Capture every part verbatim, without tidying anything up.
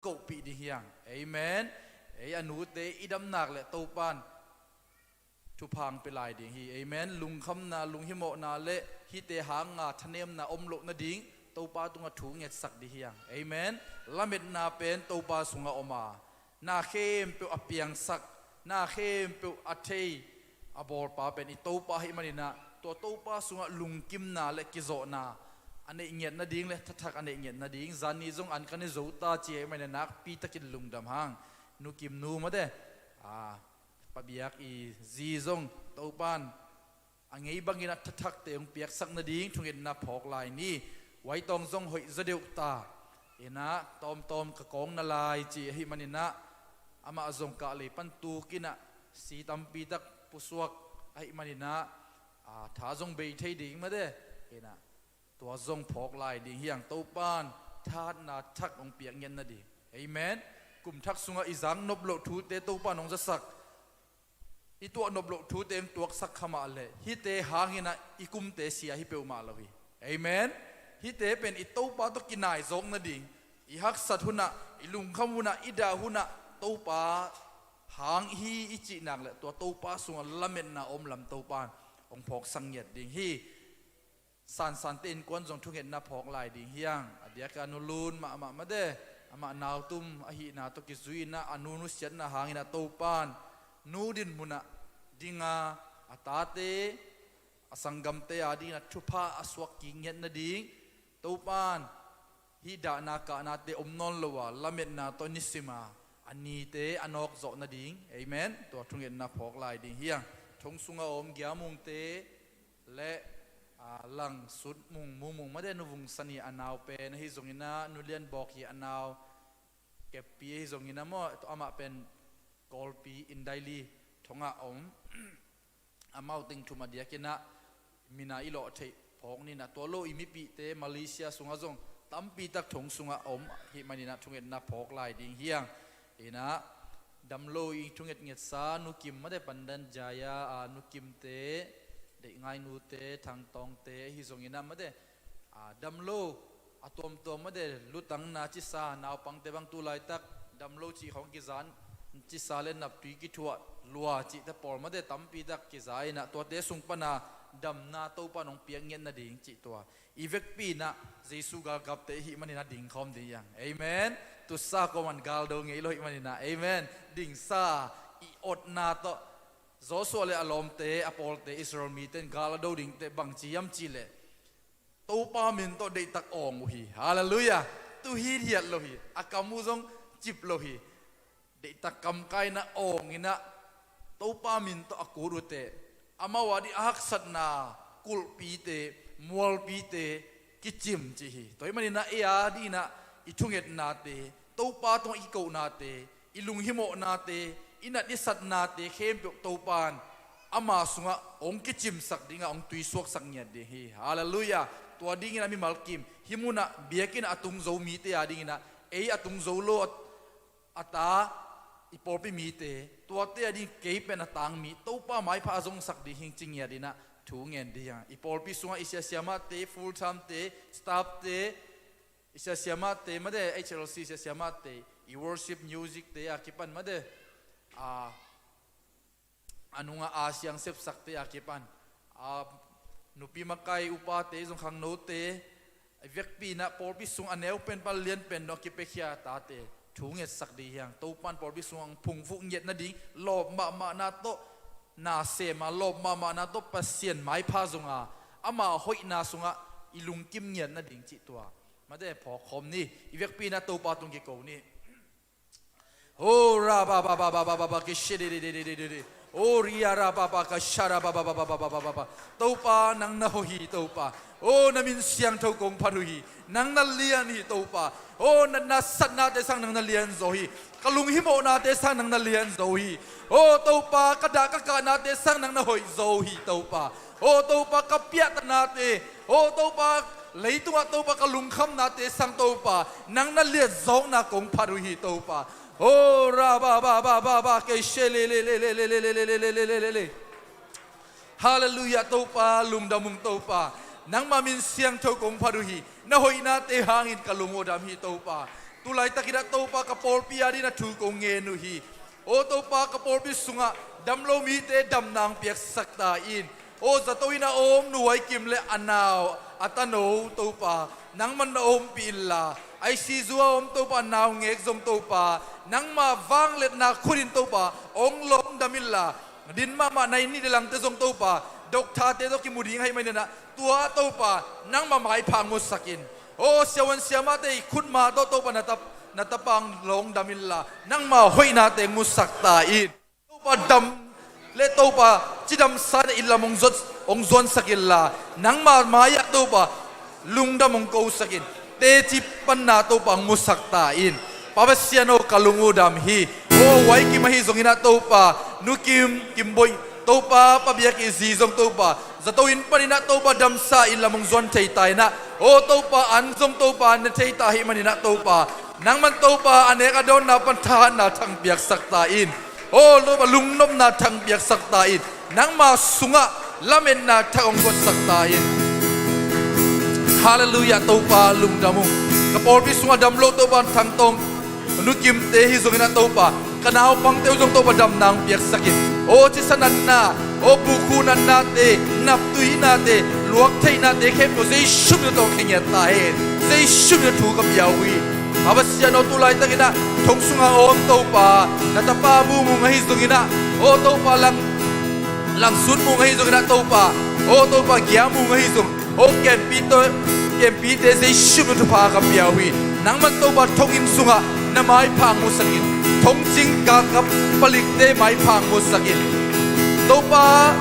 kohpih ding hi hang. Amen. Ei a nute i dam nak le Topan thupha hong pia lai ding hi. Amen. Lungkhamna, lunghimawhna le hihte hanga thanemna om loh nading Topa tungah thu ngetsak ding hi hang. Amen. Lametna pen Topa sungah om a, na khempeuh a piangsak, na khempeuh a thei, a bawlpa pen i Topa ahih maninah, tua Topa sungah lungkimna le kizawhna a neih ngiat nading le thathak a neih ngiat nading, zan ni zong an kan i zo ta ci ahih maninah nakpi takin lungdam hang. Nu Kim nu mate, a, pabiak i zi zong Topan a ngei bangin a thathakte hong piaksak nading thungetna phawk lai ni. Huai tawng zong hoih zaw deuh ta. Inah tawmtawm ka kawng na lai ci ahih maninah, amah zong kahlei pan tukinah si tampi tak pusuak ahih maninah, a, tha zong bei thei ding mate. Inah tua zong phawk lai ding hi hang. Topan thahatna thak hong piak ngiat nading. Amen. Kum thak sungah i zak nop loh thute Topan hong zasak, i tuah nop loh thute hong tuaksak kha mah leh hihte hanginah i kumte sia hi peuhmah lo hi. Amen. Hihte pen i Topa tawh kinai zawk nading, i haksat hunah, i lungkham hunah, i dah hunah Topa hang hi i cih nak le tua Topa sungah lametna om lam Topan hong phawksak ngiat ding hi. Sansante innkuan zong thungetna phawk lai ding hi hang. A diaka Nu Lun mahmah mate, amah nautum ahihna tawh kizuinah a nu nusiatna hanginah Topan nu dinmunah dinga, a tate, a sanggamte a dinginah thupha a suak kik ngiat nading Topan hih dahna kahnate om nawn lo a, lametna tawh nisima a nite a nawk zawh nading. Amen. Tua thungetna phawk lai ding hi hang. Thong sungah om Giamungte le, a, Langsut Mung, Mung Mung mate, Nu Vung Sani a nau pen ahi zonginah, Nu Lian Bawk hi a nau keppi ahi zonginah maw, amah pen Kawlpi Indaili thongah om. Amau teng thum a diakinah mina i lawh theih phawk ninah, tua lo i mipihte Malaysia sungah zong tampi tak thong sungah om ahih maninah thungetna phawk lai ding hi hang. Inah damlo i thunget ngetsa Nu Kim mate, Pandan Jaya, a, Nu Kimte, Deih Ngai Nute, Thang Tawngte ahi zonginah mate, a, damlo a tuamtuam mate, lutangna cisa, naupangte bang tu laitak damlo cih khawng kiza, cisa le naptui kithuah lua cihte pawl mate tampi tak kiza inah, tuate sung pana damna Topan hong piak ngiat nading cih tua. I vekpi inah Jesu galkapte i hih maninah dingkhawm ding hi hang. Amen. Tusa kawman galdo ngei lo hih maninah. Amen. Dingsa, i otna tawh Joshua le a lawmte, a pawlte, Israel mite in gal a do dingte bangci hiam cihleh Topa min tawh deihtak awng uh hi. Halleluiah. Tu hithiat lo hi. A kam uh zong cip lo hi. Deihtak kamkaina awng inah Topa min tawh a kut uh teh, amau a dih a haksatna kulhpite, mualpite kicim cih hi. Tua ahih maninah ei a dihinah i thungetnate, Topa tungah i kikohnate, i lunghimawhnate, i nat i satnate khempeuh Topan ama sungah hong kicimsak dingah hong tuisuaksak ngiat ding hi. Halleluiah. Tua dinginah mimal kim hih munah biakinn a tung zo mite a dinginah, ei a tung zo lo a, a ta, i pawlpi mite, tuate a ding kei pen a tang mi, Topa maipha a zongsak ding hing ci ngiat inah thu ngen ding hi hang. I pawlpi sungah i siasiamahte, full time-te, staff-te, i siasiamahte mate, H L C siasiamahte, i worship music-te a kipan mate, a, a nunga a siang sepsakte a kipan, a, nupi makai upate zong khangnote, a vekpi inah pawlpi sung a neu pen pan lian pen dong a kipiakhia tate thu ngetsak ding hi hang. Topan pawlpi sungah phungvuh ngiat nading, lawp mahmahna tawh na sema, lawp mahmahna tawh Pasian maipha zonga, ama hoihna sungah i lungkim ngiat nading cih tua mate phawk khawm ni. I vekpi inah Topa tung kiko ni. Oh, ra ba ba ba ba ba ba ba, ke she de de de de de de de. Oh, ria ra ba ba, ka sha ra ba ba ba ba ba ba ba ba ba. Topa, nang na hoih hi, Topa. Oh, na min siangtho kong phat uh hi. Nang na lian hi, Topa. Oh, na, na satnate sang nang na lian zo hi. Ka lunghimawhnate sang nang na lian zo hi. Oh, Topa, ka dah ka kahnate sang nang na hoih zo hi, Topa. Oh, Topa, ka piahtanate, oh, Topa, leitungah Topa ka lungkhamnate sang Topa, nang na lian zawkna kong phat uh hi Topa. Oh, ra ba ba ba ba ba, ke she le le le le le le le le le le le le le. Halleluiah Topa, lungdam ung Topa. Nangmah min siangtho kong phat uh hi. Na hoihnate hangin ka lung uh a dam hi Topa. Tu laitakin ah Topa, ka pawlpi adingin ah thu kong ngen uh hi. Aw Topa, ka pawlpi sungah dam lo mite damna hong piaksak ta in. Aw zato in a om Nu Wai Kim le a nau a tano Topa, nangman na ompih inla, ICU a om Topa, naungek zong Topa, nangma vangliatna khut in Topa hong lawngdam inla, din mahmah nai nih le langte zong Topa, doctor-te tawh kimu ding ahih manin ah, tua Topa nangma maipha hong musak in. Aw siavuan siamahte i khutma tawh Topa, na tap, na tapa hong lawngdam inla, nangma hoihnate hong musak ta in. Topa dam le Topa cidamsa in a inn lam hong zuat, hong zuansak inla, nangma mai-ah Topa lungdam hong kosak in. Teci panna Topa hong musak ta in. Pa Pasian aw, ka lung uh dam hi. Aw Wai Kim ahi zongin ah Topa, Nu Kim, Kim Boih Topa, Pa Biak i zi zong Topa, zato inn panin ah Topa damsa in lam hong zuan thei ta in ah, aw Topa an zong Topa ne thei ta ahih manin ah Topa, nangman Topa a nek a dawnna pan thahatna thang piaksak ta in. Aw Topa, lungnopna thang piaksak ta in. Nangma sungah lametna thak hong guatsak ta in. Halleluiah, Topa lungdam ung. Ka pawlpi sungah dam lo Topa thangtawng Nu Kimte hi zongin ah Topa, ka naupangte uh zong Topa damna hong piaksak in. Aw cisa natna, aw bukhu natnate, naptuihnate, luaktheihnate khempeuh Jesu min tawh hong khengiat ta hen. Jesu min thu ka pia uh hi. A Pasian aw, tu laitakin ah thong sungah a om Topa, na tapa Mu Mung ahi zongin ah, aw Topa Lang, Lang Sun Mung ahi zongin ah Topa, aw Topa Gia Mung ahi zong, aw Kempite, Kempite Jesu min thupha ka pia uh hi. Nangman Topa thong inn sungah na maipha hong musak in. Thong cing galkap palikte maipha hong musak in. Topa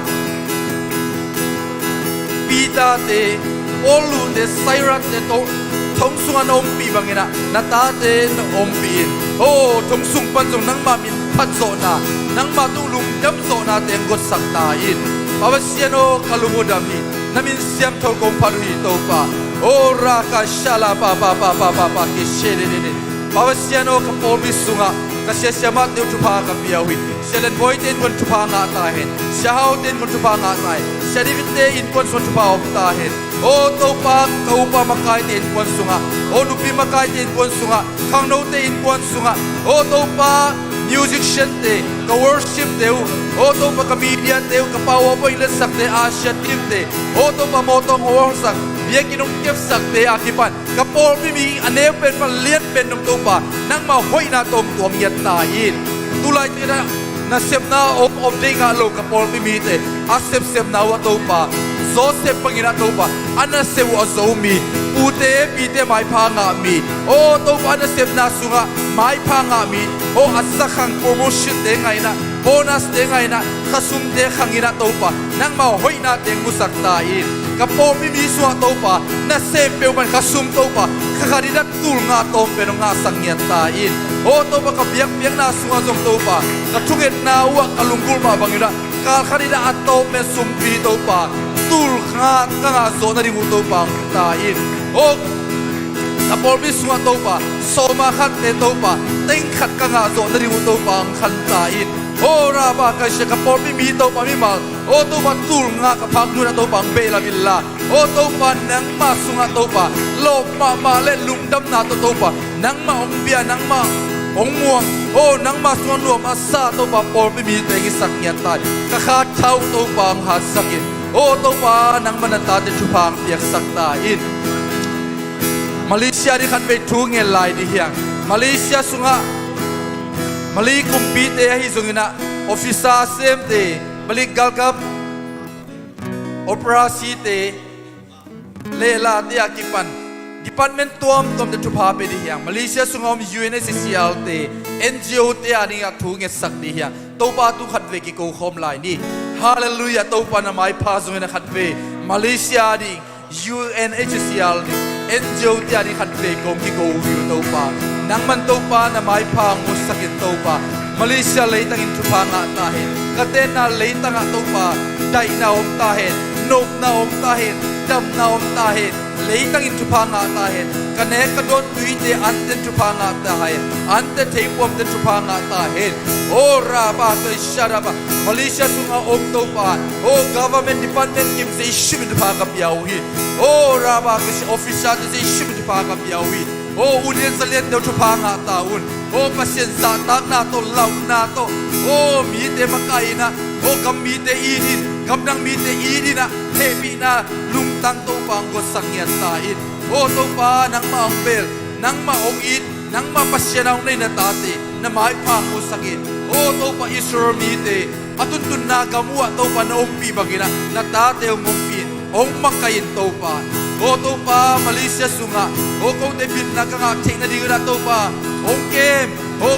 Peter-te, Paul-te, Silas-te tawh thong sungah na ompih bangin ah na tate na ompih in. Aw thong sung pan zong nangma min phat zawhna, nangma tung lungdam zawhnate hong guatsak ta in. Pa Pasian aw, ka lung uh dam hi. Na min siangtho kong phat uh hi Topa. Aw raka shala pa pa pa pa pa pa ki she de de de. Pa Pasian aw, ka pawlpi sungah ka sia siamahte uh thupha ka pia uh hi. Sia Lian Bawite innkuan thupha ngah ta hen. Sia Haute innkuan thupha ngah ta hen. Sia David-te innkuan sungah thupha om ta hen. Aw Topa, ka upa makaite innkuan sungah, aw nupi makaite innkuan sungah, khangnote innkuan sungah, aw Topa, musician-te, ka worship-te uh, aw Topa, ka media-te uh, ka Power Point letsakte, Asia team-te, aw Topa, mawtaw hong hawlsak, biakinn hong kepsakte a kipan ka pawlpi mi a neu pen pan lian pen dong Topa, nangma hoihna tawh hong tuam ngiat ta in. Tu laitakin ah nasepna om, om deih ngah lo ka pawlpi mite a sepsepna uh ah Topa, Joseph bangin ah Topa, a nasep uh a zo mi, pute pite maipha ngah mi, aw Topa, a nasepna sungah maipha ngah mi, aw a zakhang promotion-te ngah in ah, bonus-te ngah in ah, khasumte khang in ah Topa, nangma hoihnate hong musak ta in. Ka pawlpi mi sungah Topa, nasem peuhmah in khasum Topa, kha khat in ah tul nga tawm pen hong ngahsak ngiat ta in. Aw Topa, ka biakpiakna sungah zong Topa, ka thungetna uh ah ka lunggulh mah bangin ah, kal khat in ah a tawm pen sumpi Topa, tul khat ka ngah zawh nading uh Topa hong ta in. Aw ka pawlpi sungah Topa, sawma khatte Topa, teng khat ka ngah zawh nading uh Topa hong khan ta in. Aw raba ka sia, ka pawlpi mi Topa mimal, aw Topa, tul nga ka phak dun ah Topa hong behlap inla, aw Topa, nangma sungah Topa, lawp mahmah le lungdamna tawh Topa, nangmah hong bia, nangmah hong muang, aw nangma sungah nuam a sa Topa, pawlpi mite hong hisak ngiat ta in. Ka kha tha uh Topa hong hatsak in. Aw Topa, nangmah na tate thupha hong piaksak ta in. Malaysia ding khatvei thu ngen lai ding hi hang. Malaysia sungah Malay kumpite ahi zongin ah, officer semte, Malay galkap, operasi-te, lehlate a kipan department tuamtuamte thupha pia ding hi hang. Malaysia sungah om UNHCR-te, NGO-te adingin ah thu ngetsak ding hi hang. Topa tung khatvei kiko khawm lai ni. Halleluiah, Topa na maipha zongin ah khatvei Malaysia ding, UNHCR ding, NGO-te ading khatvei kong kiko uh hi uh Topa. Nangman Topa na maipha hong musak in Topa. Malaysia leitangin thupha ngah ta hen. Ka tenna leitangah Topa, daihna om ta hen, nopna om ta hen, damna om ta hen. Leitangin thupha ngah ta hen. Ka nek ka dawn tuite anten thupha ngah ta hen. Ante theipuamten thupha ngah ta hen. Aw raba ka sia raba. Malaysia sungah om Topa, aw government department kim Jesu min thupha ka pia uh hi. Aw raba ka sia, officer-te Jesu min thupha ka pia uh hi. Aw union zaliante uh thupha ngah ta un. Aw Pasian zahtakna tawh, launa tawh, aw mite makaih in ah, aw gam mite it in, gamdang mite it in ah, hehpihna lungtang Topa hong gotsak ngiat ta in. Aw Topa nangmah hong bel, nangmah hong it, nangmah Pasian a hong nei na tate na maipha hong musak in. Aw Topa Israel mite a tuntunna gam uh ah Topa na ompih bangin ah na tate hong ompih in, hong makaih in Topa. Aw Topa Malaysia sungah aw kote bilna ka ngah theih nadingin ah Topa hong kem, aw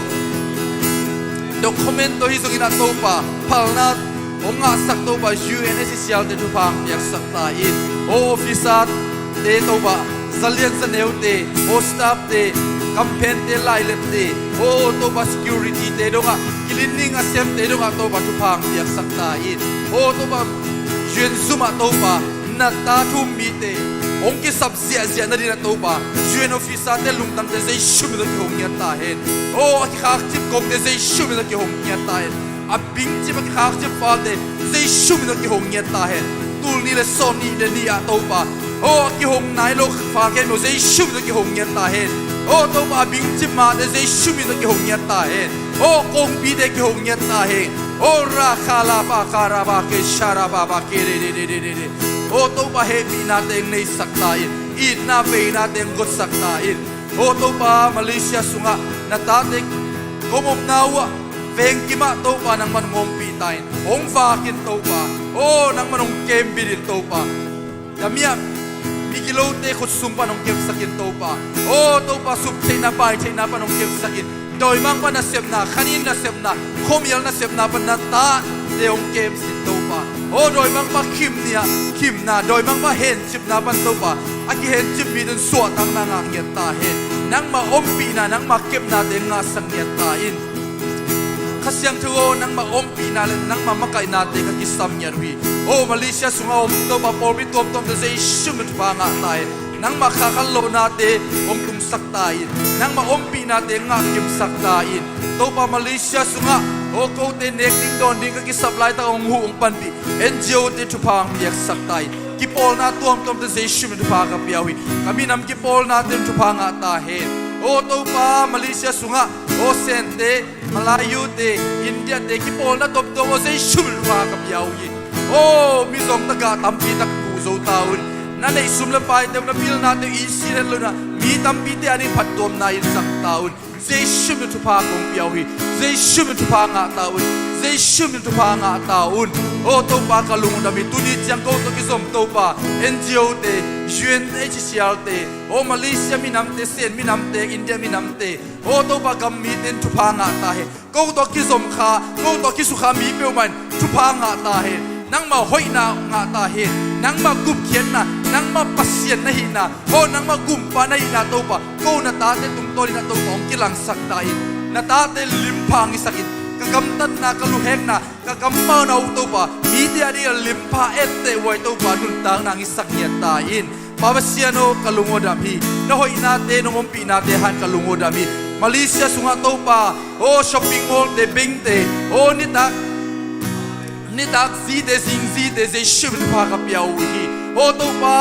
document tawh hi zongin ah Topa phalna hong ngahsak Topa U N H C R te thupha hong piaksak ta in. Aw officer te Topa, zalian zaneute, aw staff te, kamphente, lailepte, aw Topa security te dongah cleaning a semte dongah Topa thupha hong piaksak ta in. Aw Topa U N zum ah Topa na ta thu-um mite hong kisap ziahziah nadingin ah Topa U N officer te lungtangte Jesu min tawh kihong ngiat ta hen. Aw a kikhakcip kongte Jesu min tawh kihong ngiat ta hen. A bingcip a kikhakcip falte Jesu min tawh kihong ngiat ta hen. Tul nih le sawm nih le nih ah Topa, aw a kihong nai lo fa khempeuh Jesu min tawh kihong ngiat ta hen. Aw Topa a bingcip mate Jesu min tawh kihong ngiat ta hen. Aw kongpite kihong ngiat ta hen. Aw rakha la ba kha ra ba ke sha ra ba ba ke re re re re re re. Aw Topa hehpihna teng neisak ta in, itna veina teng gotsak ta in. Aw Topa Malaysia sungah na tate kong omna uh ah vengkim ah Topa nangman hong ompih ta in, hong vak in Topa. Aw nangman hong kembil in Topa. Damiah migilote khut sung pan hong kemsak in Topa. Aw Topa suptheihna baitheihna pan hong kemsak in. Dawimangpa nasepna, khanin nasepna, khuamial nasepna pan na tate hong kemsak in Topa. Aw dawimangpa khimna, khimna, dawimangpa hencipna pan Topa a kihencip mite in suahtakna ngah ngiat ta hen. Nangmah ompihna, nangmah kepnate ngahsak ngiat ta in. Kha Siangtho aw nangmah ompihna le nangmah makaihnate ka kisam ngiat uh hi. Aw Malaysia sungah om Topa pawlpi tuamtuamte Jesu min thupha ngah ta hen. Nangmah khahkhanlawhnate hong tungsak ta in, nangmah ompihnate ngahkimsak ta in. Topa Malaysia sungah aw kote nek ding dawn ding ka kisap laitak hong huh hong panpih N G O te thupha hong piaksak ta in. Kipawlna tuamtuamte Jesu min thupha ka pia uh hi. Ka minam kipawlnate in thupha ngah ta hen. Aw Topa Malaysia sungah aw Sente, Malayu te, India te kipawlna tuamtuam aw Jesu min thupha ka pia uh hi. Aw mizawngte gah tampi tak puh zo ta un. Na neih sum le paite uh, na pilnate uh in sin het lo in ah mi tampite ading phattuamna in zang ta un. Jesu min thupha kong pia uh hi. Jesu min thupha ngah ta un. Jesu min thupha ngah ta un. Aw Topa ka lung uh dam hi. Tuni ciang ko tawh kizom Topa N G O te, U N H C R te, aw Malaysia minamte, Sen minamte, India minamte, aw Topa gam mite in thupha ngah ta hen. Ko tawh kizom kha, ko tawh kisukha mi peuhmah in thupha ngah ta hen. Nangmah hoihna ngah ta hen. Nangmah gupkhiatna, nangmah Pasian na hihna, aw nangmah gumpa na hihna Topa ko na tate tungtawn in ah Topa hong kilangsak ta in. Na tate limpha hong hisak in. Ka gamtatna, ka luhekna, ka kammauna uh Topa mite ading a limpha etteh huai Topa nuntakna hong hisak ngiat ta in. Pa Pasian aw ka lung uh a dam hi. Na hoihnate, nong ompihnate han ka lung uh a dam hi. Malaysia sungah Topa aw shopping mall te, bank te, aw nitak, nitak zite, zing zite Jesu min thupha ka pia uh hi. Aw Topa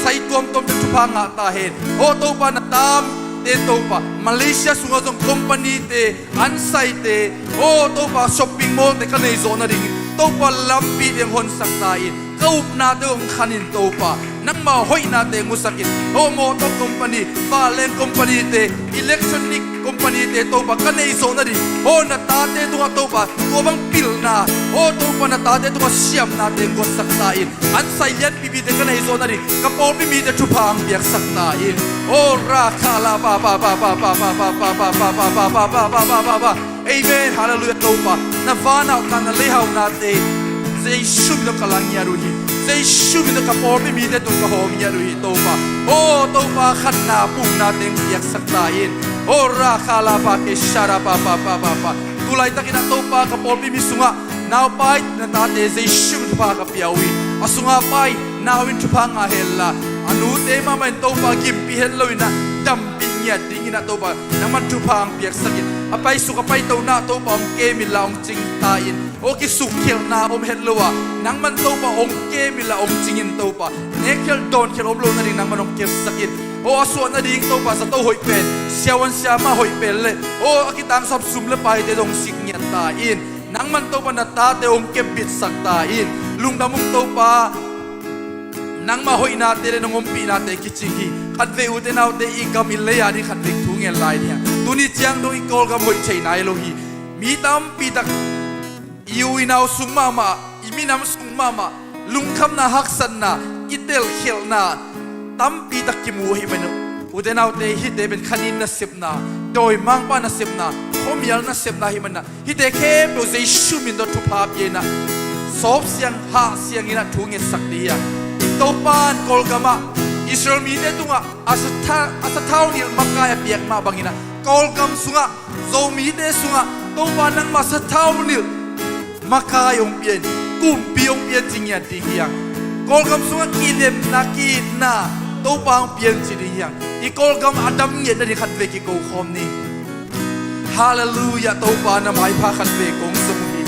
sai tuamtuamte thupha ngah ta hen. Aw Topa na tamte Topa Malaysia sungah zong company te, ansaite, aw Topa shopping mall te ka nei zawh nadingin Topa lampi teng honsak ta in. Ka upnate hong khan in Topa, nangmah hoihnate hong husak in. Aw mawtaw company, vanleng company te, electronic company te Topa ka nei zawh nading, aw na tate tungah Topa tua bang pilna, aw Topa na tate tungah siamnate hong guatsak ta in. Ansai lianpipite ka nei zawh nading ka pawlpi mite thupha hong piaksak ta in. Aw rakha la ba ba ba ba. Amen. Halleluiah Topa. Na vanah na leihaunate Jesu min tawh ka la ngiat uh hi. Jesu min tawh ka pawlpi mite tungah ka hawm ngiat uh hi Topa. Aw Topa khatna pumnate hong piaksak ta in. Aw rakha la ba ke sha ra ba ba ba ba ba. Tulaitakin ah Topa ka pawlpi mi sungah naupai na tate Jesu min thupha ka pia uh hi. A sungah pai nau in thupha ngah hen la, a nute mahmah in Topa gimpih het lo in ah dampih ngiat dingin ah Topa nangman thupha hong piaksak in. A paisuk a paitona Topa hong kem inla hong cing ta in. Aw kisukkhialhna om het lo a nangman Topa hong kem inla hong cing in Topa. Nekkhialh dawnkhialh om lo nading nangman hong kepsak in. Aw, a suah nading Topa zato hoih pen, siavuan siamah hoih pen le, aw, a kitangsap sum le paite zong sik ngiat ta in. Nangman Topa na tate hong kepbitsak ta in. Lungdam ung Topa. Nangmah hoihnate le nong ompihnate kicing hi. Khatvei ute naute i gam i lei a ding khatvei thu ngen lai ni a. Tuni ciang dong i Kawlgam hoih thei nai lo hi. Mi tampi tak i u i nau sung mahmah, i minam sung mahmah, lungkhamna, haksatna, kitelkhialhna tampi tak kimu ahih manin, ute naute, hihte pen khanin nasepna, dawimangpa nasepna, khuamial nasepna ahih manin, hihte khempeuh Jesu min tawh thupha pia in ah, sawp siang, hah siang in ah thu ngetsak ding hi a. Topa in Kawlgam ah Israel mite tungah a satha-, a sathau nilh makai a piak mah bangin ah, Kawlgam sungah Zomite sungah Topa nangmah sathau nilh makai hong pia in, kumpi hong pia in ci ngiat ding hi hang. Kawlgam sungah kidemna, ki-itna Topa hong pia in ci ding hi hang. I Kawlgam a dam ngiat nading khatvei kiko khawm ni. Halleluiah, Topa na maipha khatvei kong zong hi.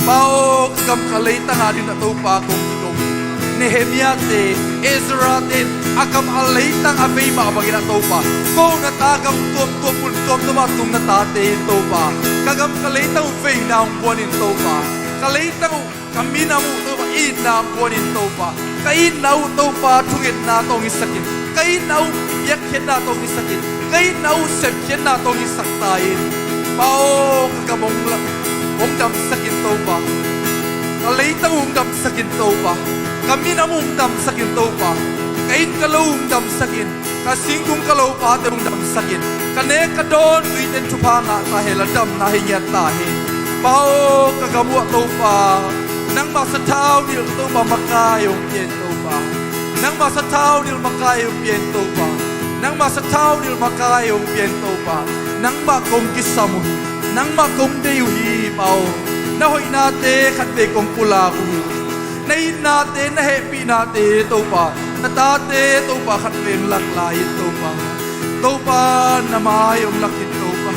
Pa aw, ka gam ka leitang a ding ah Topa kong kiko hi. Nehemiah te, Ezra te in a gam a leitang a vei mah bangin ah Topa, ko na ta gam tuamtuam mun tuamtuam ah tung na tate in Topa, ka gam ka leitang uh veina hong guan in Topa, ka leitang uh, ka minam uh Topa, itna hong guan in Topa, ka itna uh Topa thungetna tawh hong hisak in, ka itna uh biakkhiatna tawh hong hisak in, ka itna uh sepkhiatna tawh hong hisak ta in. Pa aw, ka gam hong la-, hong damsak in Topa, ka leitang uh hong damsak in Topa, ka minam uh hong damsak in Topa, ka inn ka lo uh hong damsak in, ka singkung ka lopate hong damsak in, ka nek ka dawn tuite in thupha ngah ta hen la, damna hi ngiat ta hen. Pa aw, ka gam uh ah Topa, nangmah sathau nilh Topa makai hong pia in Topa, nangmah sathau nilh makai hong pia in Topa, nangmah sathau nilh makai hong pia in Topa, nangmah kong kisam uh hi, nangmah kong deih uh hi Pa aw. Na hoihnate khatvei kong pulak uh hi. Na itnate, na hehpihnate Topa, na tate Topa khatvei hong lak lai in Topa, Topa na mai hong lak in Topa,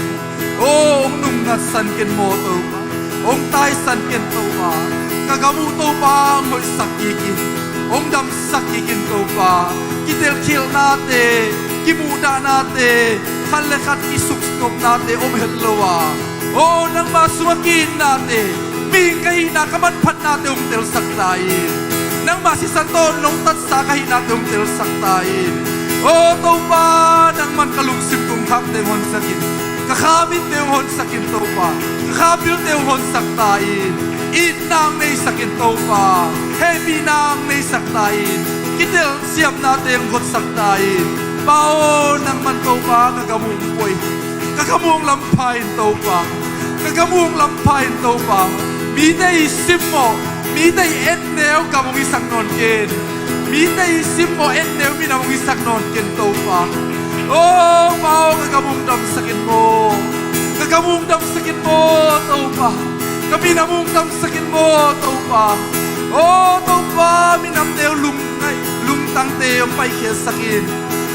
aw, hong nungngatsan ken maw Topa, hong taisan ken Topa, ka gam uh Topa hong hoihsak kik in, hong damsak kik in Topa, kitelkhialhnate, kimuhdahnate, khat le khat kisuknopnate om het lo a, aw, nangmah sungah ki-itnate, mihing ka hihna ka manphatnate hong telsak ta in. Nangmah sisan tawh nong tatsa ka hihnate hong telsak ta in. Aw Topa, nangman ka lungsim kongkhakte hong honsak in, ka kha mitte hong honsak in Topa, ka kha pilte hong honsak ta in. Itna hong neisak in Topa, hehpihna hong neisak ta in. Kitelsiamnate hong gotsak ta in. Pa aw, nangman Topa ka gam uh hong pua in, ka gam uh hong lampha in Topa, ka gam uh hong lampha in Topa. Mite i simmawh, mite i etneu gam hong hisak nawn ken. Mite i simmawh etneu minam hong hisak nawn ken Topa. Aw Pa aw, ka gam uh hong damsak in maw, ka gam uh hong damsak in maw Topa, ka minam uh hong damsak in maw Topa. Aw Topa, minamte uh lung ngai, lungtangte hong paikhiatsak in.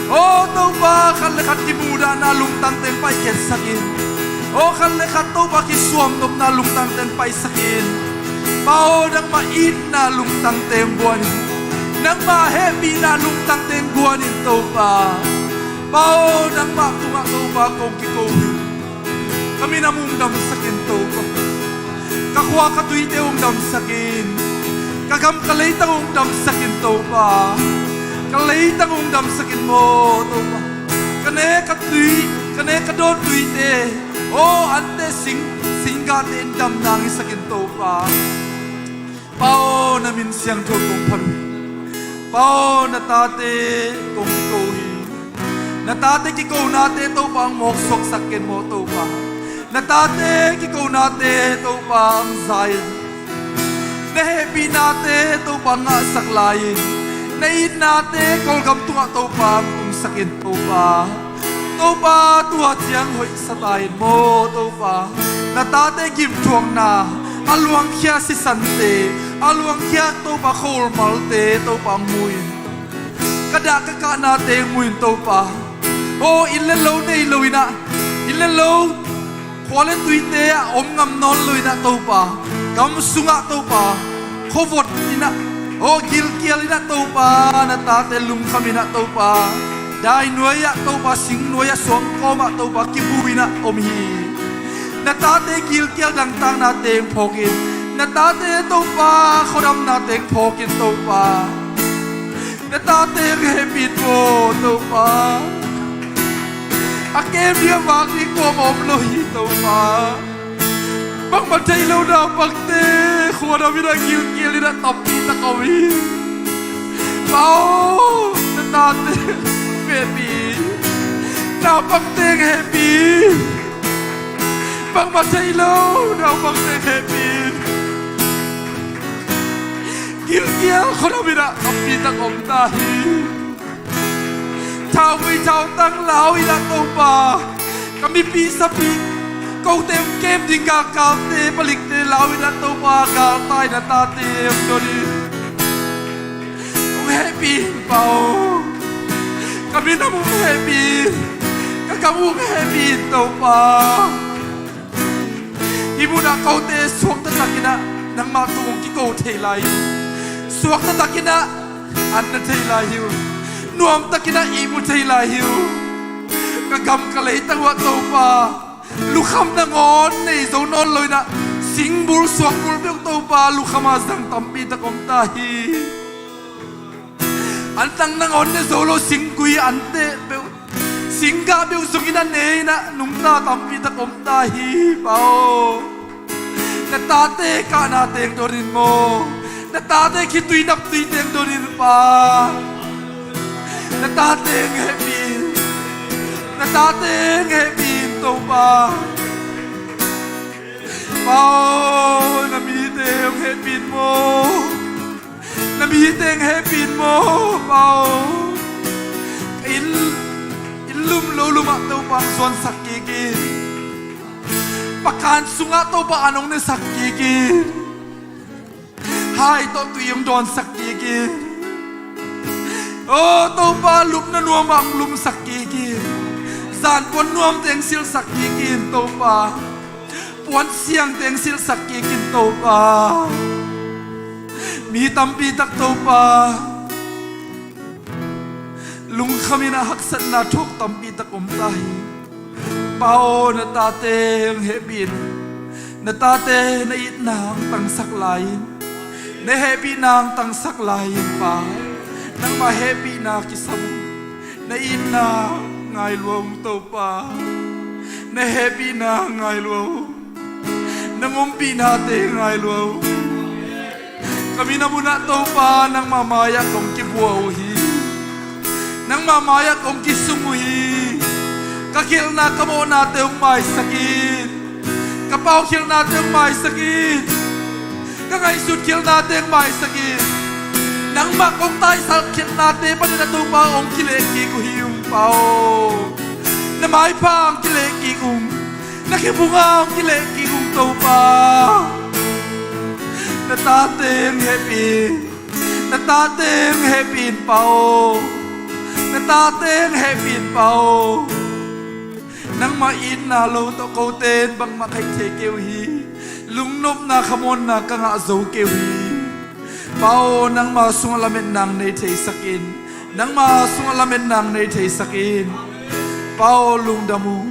Aw Topa, khat le khat kimuhdahna lungtangte hong paikhiatsak in. Aw khat le khat Topa kisuamnopna lungtangte hong paisak in. Pa aw, nangmah itna lungtangte hong guan in, nangmah hehpihna lungtangte hong guan in Topa. Pa aw, nangmah tungah Topa kong kiko hi. Ka minam uh hong damsak in Topa, ka khua ka tuite uh hong damsak in, ka gam ka leitang uh hong damsak in Topa, ka leitang uh hong damsak in maw Topa. Ka nek ka tui, ka nek ka dawn tuite, aw ante sing, singgahte in damna hong hisak in Topa. Pa aw, na min siangtho kong phat uh hi. Pa aw, na tate kong kiko hi. Na tate kikonate Topa hong mawksuaksak ken maw Topa. Na tate kikonate Topa hong za in, na hehpihnate Topa hong ngahsak lai in, na itnate Kawlgam tungah Topa hong tungsak in Topa. Topa, tua ciang hoihsa ta in maw Topa. Na tate gimthuakna, a luangkhia sisante, a luangkhia Topa khawlmalte Topa hong mu in, ka dah ka kahnate hong mu in Topa. Aw, inn le lo nei lo in ah, inn le lo, khua le tuite ah om ngam nawn lo in ah Topa, gam sungah Topa, khuavot in ah, aw, gilkial in ah Topa, na tate lungkham in ah Topa, Dai nuai-ah Topa, sing nuai-ah suang kawmah Topa kibu in ah om hi. Na tate gilkial dangtakna teng phawkin, na tate Topa khuadamna teng phawkin Topa, na tate hong hehpih in maw Topa. A kem ding a vak ding kuamah om lo hi Topa. Bangmah thei lo naupangte khuadam in ah gilkial in ah tampi tak om hi. Pa aw, na tate hehpih in. Naupangte hehpih in. Bangmah thei lo naupangte hehpih in. Gilkial khuadam in ah tampi tak om ta hi. Thauvui thautang lau in ah Topa, ka mipi sapi kote hong kem ding galkalte palikte lau in ah Topa, galtai na tate hong don in. Hong hehpih in Pa aw. Ka minam hong hehpih in. Ka gam hong hehpih in Topa. Hih munah kote suakta takin ah nangmah tung hong kiko thei lai hi. Suakta takin ah an na thei lai hi uh. Nuam takin ah ihmu thei lai hi uh. Ka gam ka leitang uah Topa, lukham nangawn nei zo nawn lo in ah singbul suakbul peuh Topa, lukham a zang tampi tak om ta hi. Antang nangawn ne zo lo, singgui anteh peuh, singgah peuh zong in ah ne in ah nungta tampi tak om ta hi Pa aw. Na tate kahna teng don in maw. Na tate khitui naptui teng don in Pa. Na tate hong hehpih in. Na tate hong hehpih in Topa. Pa aw, na mite hong hehpih in maw. Na mite hong hehpih in maw Pa aw. Inn, inn lum lo lum ah Topa hong suansak kik in. Pakan sungah Topa an hong nesak kik in. Hai tawh tui hong dawnsak kik in. Aw Topa, lupna nuam ah hong lumsak kik in. Zanpuan nuamte hong silhsak kik in Topa. Puan siangte hong silhsak kik in Topa. Mi tampi tak Topa, lungkham in ah haksatna thuak tampi tak om ta hi. Pa aw, na tate hong hehpih in. Na tate na itna hong tangsak lai in. Na hehpihna hong tangsak lai in Pa. Nangmah hehpihna kisam ung. Na itna ngai lua ung Topa. Na hehpihna ngai lua ung. Nang ompihnate ngai lua ung. Ka minam un ah Topa, nangmah mai-ah kong kibua uh hi. Nangmah mai-ah kong kisung uh hi. Ka khialhna ka mawhnate hong maisak in. Ka paukhialhnate hong maisak in. Ka ngaihsutkhialhnate hong maisak in. Nangmah kong taisalh khialhnate panin ah Topa hong kilehkik uh hi ung Pa aw. Na maipha hong kilehkik ung. Na khibunga hong kilehkik ung Topa. Na tate hong hehpih in. Na tate hong hehpih in Pa aw. Na tate hong hehpih in Pa aw. Nangmah itna lo tawh kote in bangmah khaih thei kei uh hi. Lungnopna khamuanna ka ngah zo kei uh hi. Pa aw, nangmah sungah lametna hong nei theisak in. Nangmah sungah lametna hong nei theisak in. Pa aw, lungdam uh.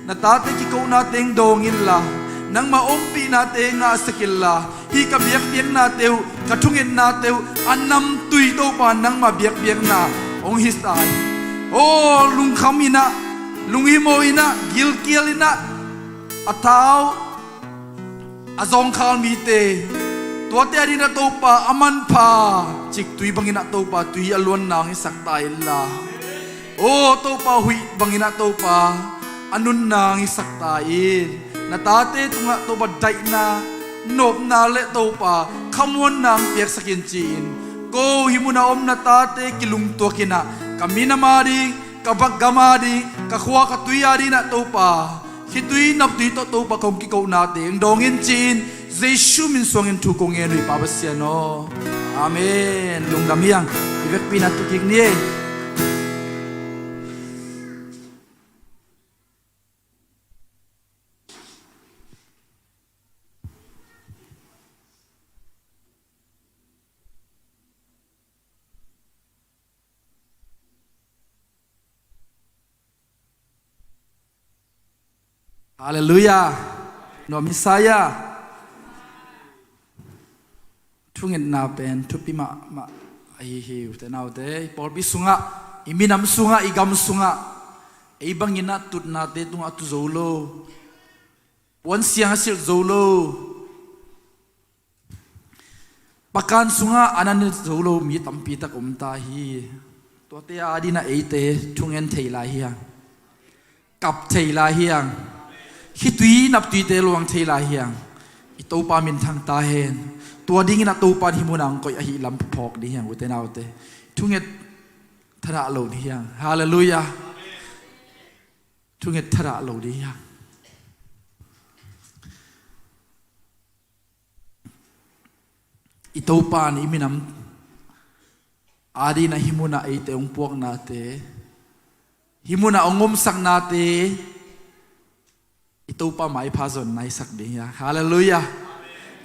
Na tate kikohna teng dawng inla, nangmah ompihna teng ngahsak inla, hih ka biakpiaknate uh, ka thungetnate uh a namtui Topa nangmah biakpiakna hong hi ta hi. Aw, lungkham in ah, lunghimawh in ah, gilkial in ah, a thau a zawngkhal mite, tuate a ding ah Topa a manpha ciktui bangin ah Topa tui a luanna hong hisak ta inla, aw Topa huih bangin ah Topa a nunna hong hisak ta in. Na tate tungah Topa daihna, nopna le Topa khamuanna hong piaksak in ci-in, ko hih munah om na tate kilungtuak in ah, ka minam a ding, ka gam a ding, ka khua ka tui a ding ah Topa khitui naptui tawh Topa kong kikohna teng dawng in ci-in, Jesu min suangin thu kong ngen uh hi Pa Pasian aw. Amen. Lungdam hi hang. I vekpi-in ah tu kik ni ei. Halleluiah. Nuam hi sa ia. Thungetna pen thupi mahmah ahi hi, ute naute. I pawlpi sungah, i minam sungah, i gam sungah ei bangin ah tutnate tungah a tu zo lo, puansiang a silh zo lo, pakan sungah an a ne zo lo mi tampi tak om ta hi. Tuate adingin ah eite thungen thei lai hi hang. Kap thei lai hi hang. Khitui naptuite luang thei lai hi hang. I Topa minthang ta hen. Tua dingin ah Topa in hih munah hong koih ahih lam phawk ding hi hang, ute naute. Thunget thadah lo ding hi hang. Halleluiah. Thunget thadah lo ding hi hang. I Topa in i minam adingin ah hih munah eite hong puaknate, hih munah hong omsaknate, i Topa maipha zonna hisak ding hi hang. Halleluiah.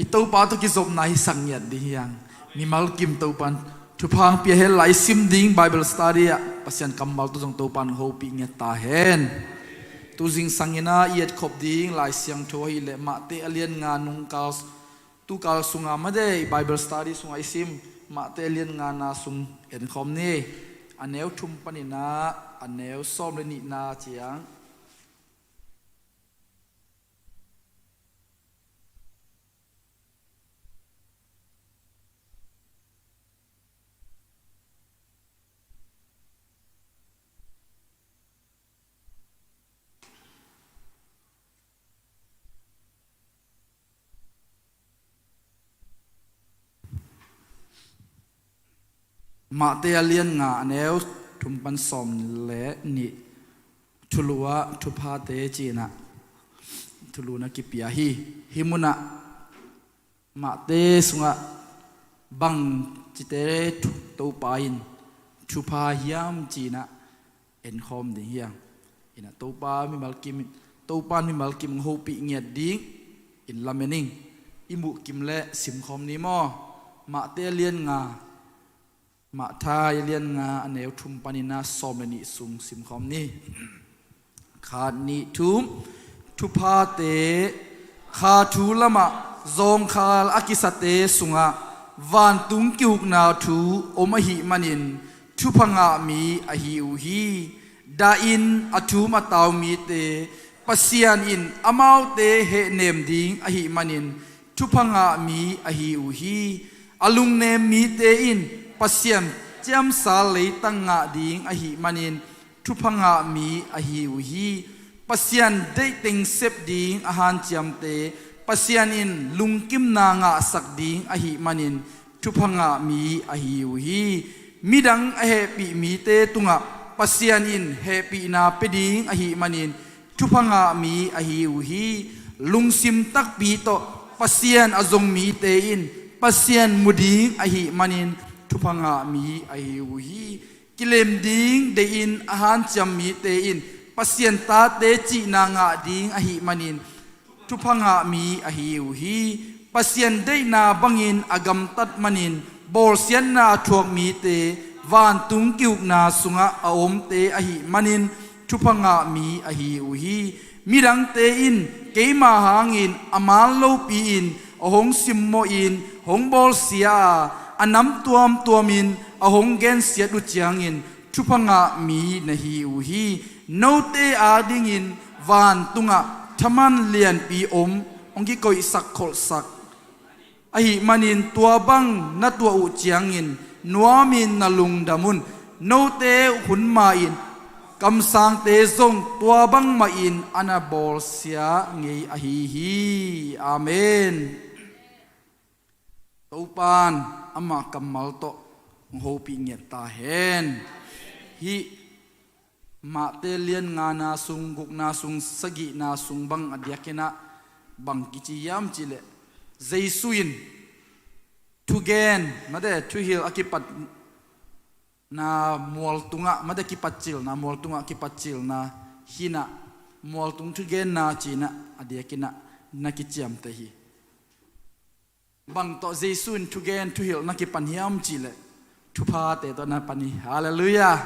I Topa tawh kizopna hisak ngiat ding hi hang. Mimal kim Topa in thupha hong pia hen la, i sim ding Bible study ah Pasian kammal tawh zong Topa in hong hopih ngiat ta hen. Tu zingsangin ah i etkhop ding Lai Siangtho ahih leh Matthai a lian nga nungkal, tukal sunga mah de, i Bible study sungah i sim Matthai a lian ngana sung enkhawm ni. A neu thum panin ah a neu sawm le nihna ciang. Matthai a lian nga a neu thum pan sawm le nih. Thulu ah thuphate ci-in ah thulu na kipia hi. Hih munah Matthai sungah bangcite thu-, Topa in thupha hiam ci-in ah enkhawm ding hi hang. Inah Topa mimal kim, Topa mimal kim hong hopih ngiat dingin lamen ing. I muh kim leh simkhawm ni maw. Matthai a lian nga, Matthai a lian nga a neu thum panin ah sawm le nih sung simkhawm ni. Khat, nih, thum. Thuphate, kha thu lamah zawngkhal a kisate sungah vantung kihukna thu om ahih manin thupha ngah mi ahi uh hi. Dahin a thum a tau mite Pasian in amaute hehnem ding ahih manin thupha ngah mi ahi uh hi. A lungnem mite in Pasian ciamsa leitang ngah ding ahih manin thupha ngah mi ahi uh hi. Pasian deih teng sep ding a hanciamte Pasian in lungkimna ngahsak ding ahih manin thupha ngah mi ahi uh hi. Midang a hehpih mite tungah Pasian in hehpihna pia ding ahih manin thupha ngah mi ahi uh hi. Lungsim takpi tawh Pasian a zong mite in Pasian mu ding ahih manin thupha ngah mi ahi uh hi. Kilem ding deihin a hanciam mite in Pasian tate cihna ngah ding ahih manin thupha ngah mi ahi uh hi. Pasian deihna bangin a gamtat manin bawlsiatna a thuak mite vantung kihukna sungah a omte ahih manin thupha ngah mi ahi uh hi. Midangte in keima hangin a man lopi-in a hong simmawhin hong bawlsia a, a nam tuamtuamin a hong gensiat uh ciangin thupha ngah mi na hi uh hi. Note adingin vantungah thaman lianpi om hong kikoihsak kholhsak ahih manin tua bang na tuah uh ciangin nuamin na lungdam un. Note hun ma-in kamsangte zong tua bangmahin a na bawlsia ngei ahi hi. Amen. Topan amah kammal tawh hong hopih ngiat ta hen. Hih Matthai lian ngana sung, gukna sung, sagihna sung bang a diakinah bang kici hiam cihleh, Jesu in thugen, mate, thuhilh a kipatna mualtungah, mate, kipatcilna mualtungah, kipatcilna hinah mualtung thugenna cinah a diakinah na kiciamteh hi. Bang tawh Jesu in thugen thuhilh na kipan hiam cihleh, thuphate tawh na pan hi. Halleluiah.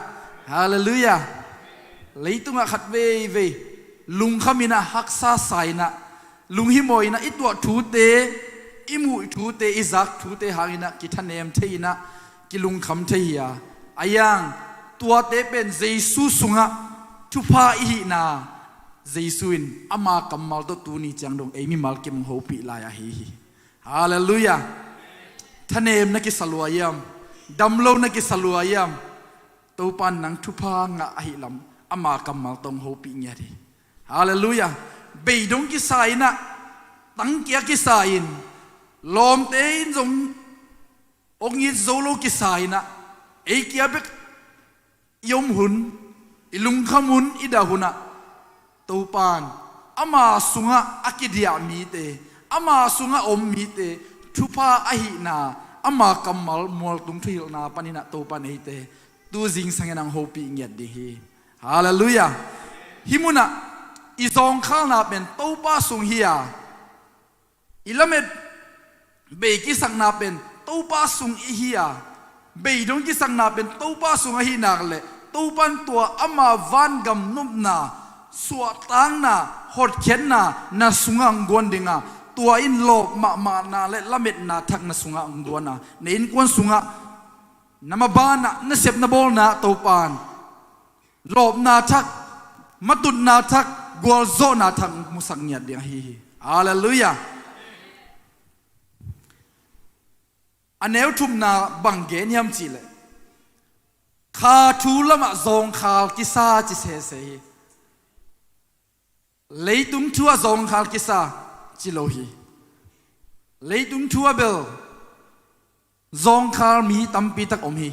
Halleluiah. Leitungah khat veivei Lungkham in ah, haksa sa in ah, lunghimawh in ah, i tuah thute, i muh thute, i zak thute hang in ah kithanem thei in ah, kilungkham thei hi a. A yang, tuate pen Jesu sungah thupha i hihna, Jesu in ama kammal tawh tuni ciang dong ei mimal kim hong hopih lai ahi hi. Halleluiah. Thanem na kisa lua hiam? Damlo na kisa lua hiam? Topa in nang thupha ngah ahih lam ama kammal tawh hong hopih ngiat hi. Halleluiah. Beidong kisa in ah, tangkia kisa in, lawmte in zong hong it zo lo kisa in ah, ei kia bek i om hun, i lungkham hun, i dah hun ah, Topa in ama sungah a kidiah mite, ama sungah om mite thupha ahihna, ama kammal mualtung thuhilhna panin ah Topa in eite tu zingsang in hong hopih ngiat ding hi. Halleluiah. Hih munah i zawngkhalna pen Topa sung hi a, i lamet bei kisakna pen Topa sung i hi a, beidong kisakna pen Topa sung ahih nak leh, Topa in tua ama vangam nopna, suahtakna, hotkhiatna na sungah hong guan ding a, tua in lawp mahmahna le lametna thak na sungah hong guan a, na innkuan sungah, na maban ah, na sep na bawlna ah Topa in lawpna thak, matutna thak, gualzawhna thak musak ngiat ding ahi hi. Halleluiah. A neu thumna bang gen hiam cih leh, kha thu lamah zawngkhal kisa ci sese hi. Leitung thu ah zawngkhal kisa ci lo hi. Leitung thu ah bel zawngkhal mi tampi tak om hi.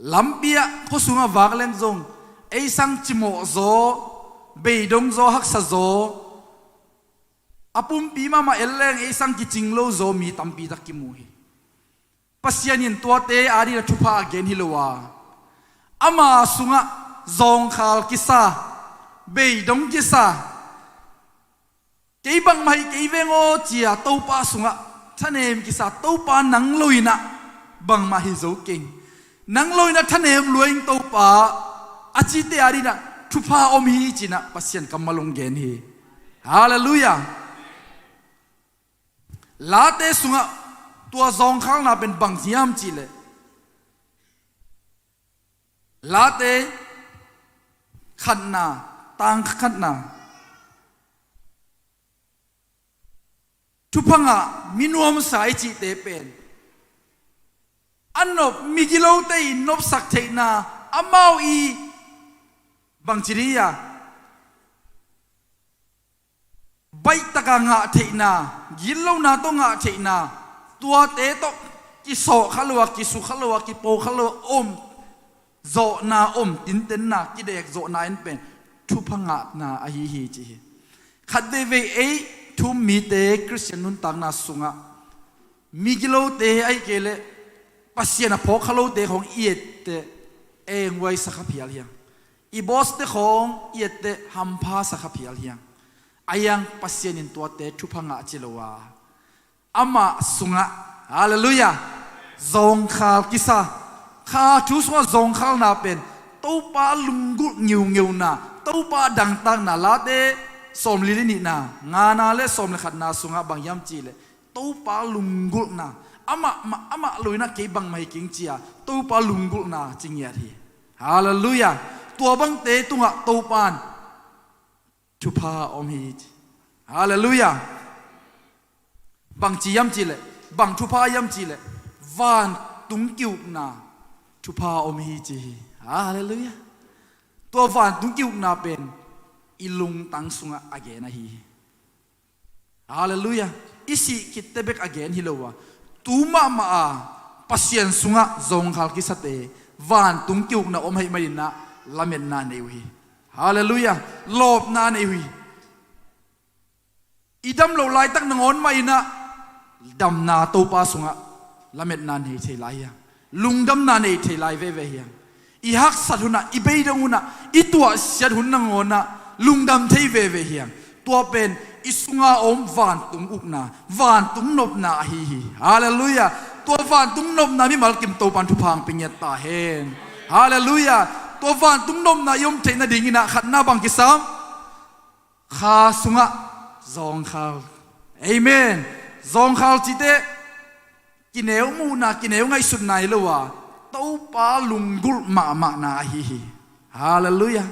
Lampi ah, khuasung ah vak leng zong ei sang cimawh zaw, beidong zaw, haksa zaw, a pumpi mahmah en leng ei sang kicing lo zaw mi tampi tak kimu hi. Pasian in tuate adingin a thupha a gen hi lo a, ama sungah zawngkhal kisa, beidong kisa, kei bangmah hi kei veng aw ci-a Topa sungah thanem kisa, Topa nang lo in ah bangmah hi zo keng, nang lo in ah thanem lua ing Topa, a cite adingin ah thupha om hi ci-in ah Pasian kammal hong gen hi. Halleluiah. Late sungah tua zawngkhalna pen bang hiam cih leh, Late khatna, tang khatna, thupha ngah, mi nuamsa i cihte pen a nop, migilote i nopsak theihna, amau i bangci dih a, baihtak a ngah theihna, gitlona tawh ngah theihna, tuate tawh kisawh kha lo a, kisuk kha lo a, kipo kha lo a om zawhna, om tintenna, kidek zawhna in pen thupha ngahna ahi hi ci hi. Khat veivei ei thu-um mite Khristian nuntakna sungah migilote ahih kei leh Pasian a phawk kha lote khawng i etteh enghuai sa kha phial hi hang. I boss-te khawng i etteh hampha sa kha phial hi hang. Ahi hang Pasian in tuate thupha ngah ci lo a, amah sungah, halleluiah, zawngkhal kisa, kha thu sungah zawngkhalna pen Topa lunggulh ngeungeuna, Topa dangtakna, Late sawmli le nihna, ngana le sawm le khatna sungah bang hiam cih leh, Topa lunggulhna, amah, amah lo in ah kei bangmah hi keng ci-a Topa lunggulhna ci ngiat hi. Halleluiah. Tua bangte tungah Topa in thupha om hi ci. Halleluiah. Bangci hiam cih leh, bang thupha hiam cih leh, vantung ki-ukna thupha om hi ci hi. Halleluiah. Tua vantung ki-ukna pen i lungtang sungah a gen ahi hi. Halleluiah. I sih khitteh bek a gen hi lo a, tu mahmah a Pasian sungah zawngkhal kisate vantung ki-ukna om ahih manin ah lametna nei uh hi. Halleluiah. Lawpna nei uh hi. I dam loh laitak nangawn mah in ah damna, Topa sungah lametna nei thei lai hi hang. Lungdamna nei thei lai veve hi hang. I haksat hun ah, i beidong hun ah, i tuahsiat hun nangawn ah lungdam thei veve hi hang. Tua pen i sunga om vantung ukna, vantung nopna ahi hi. Halleluiah. Tua vantung nopna mimal kim Topa in thupha hong pia ngiat ta hen. Halleluiah. Tua vantung nopna i om theih nadingin ah khatna bang kisam? Kha sungah zawngkhal. Amen. Zawngkhal cite kineu muhna, kineu ngaihsutna hi lo a, Topa lunggulh mahmahna ahi hi. Halleluiah.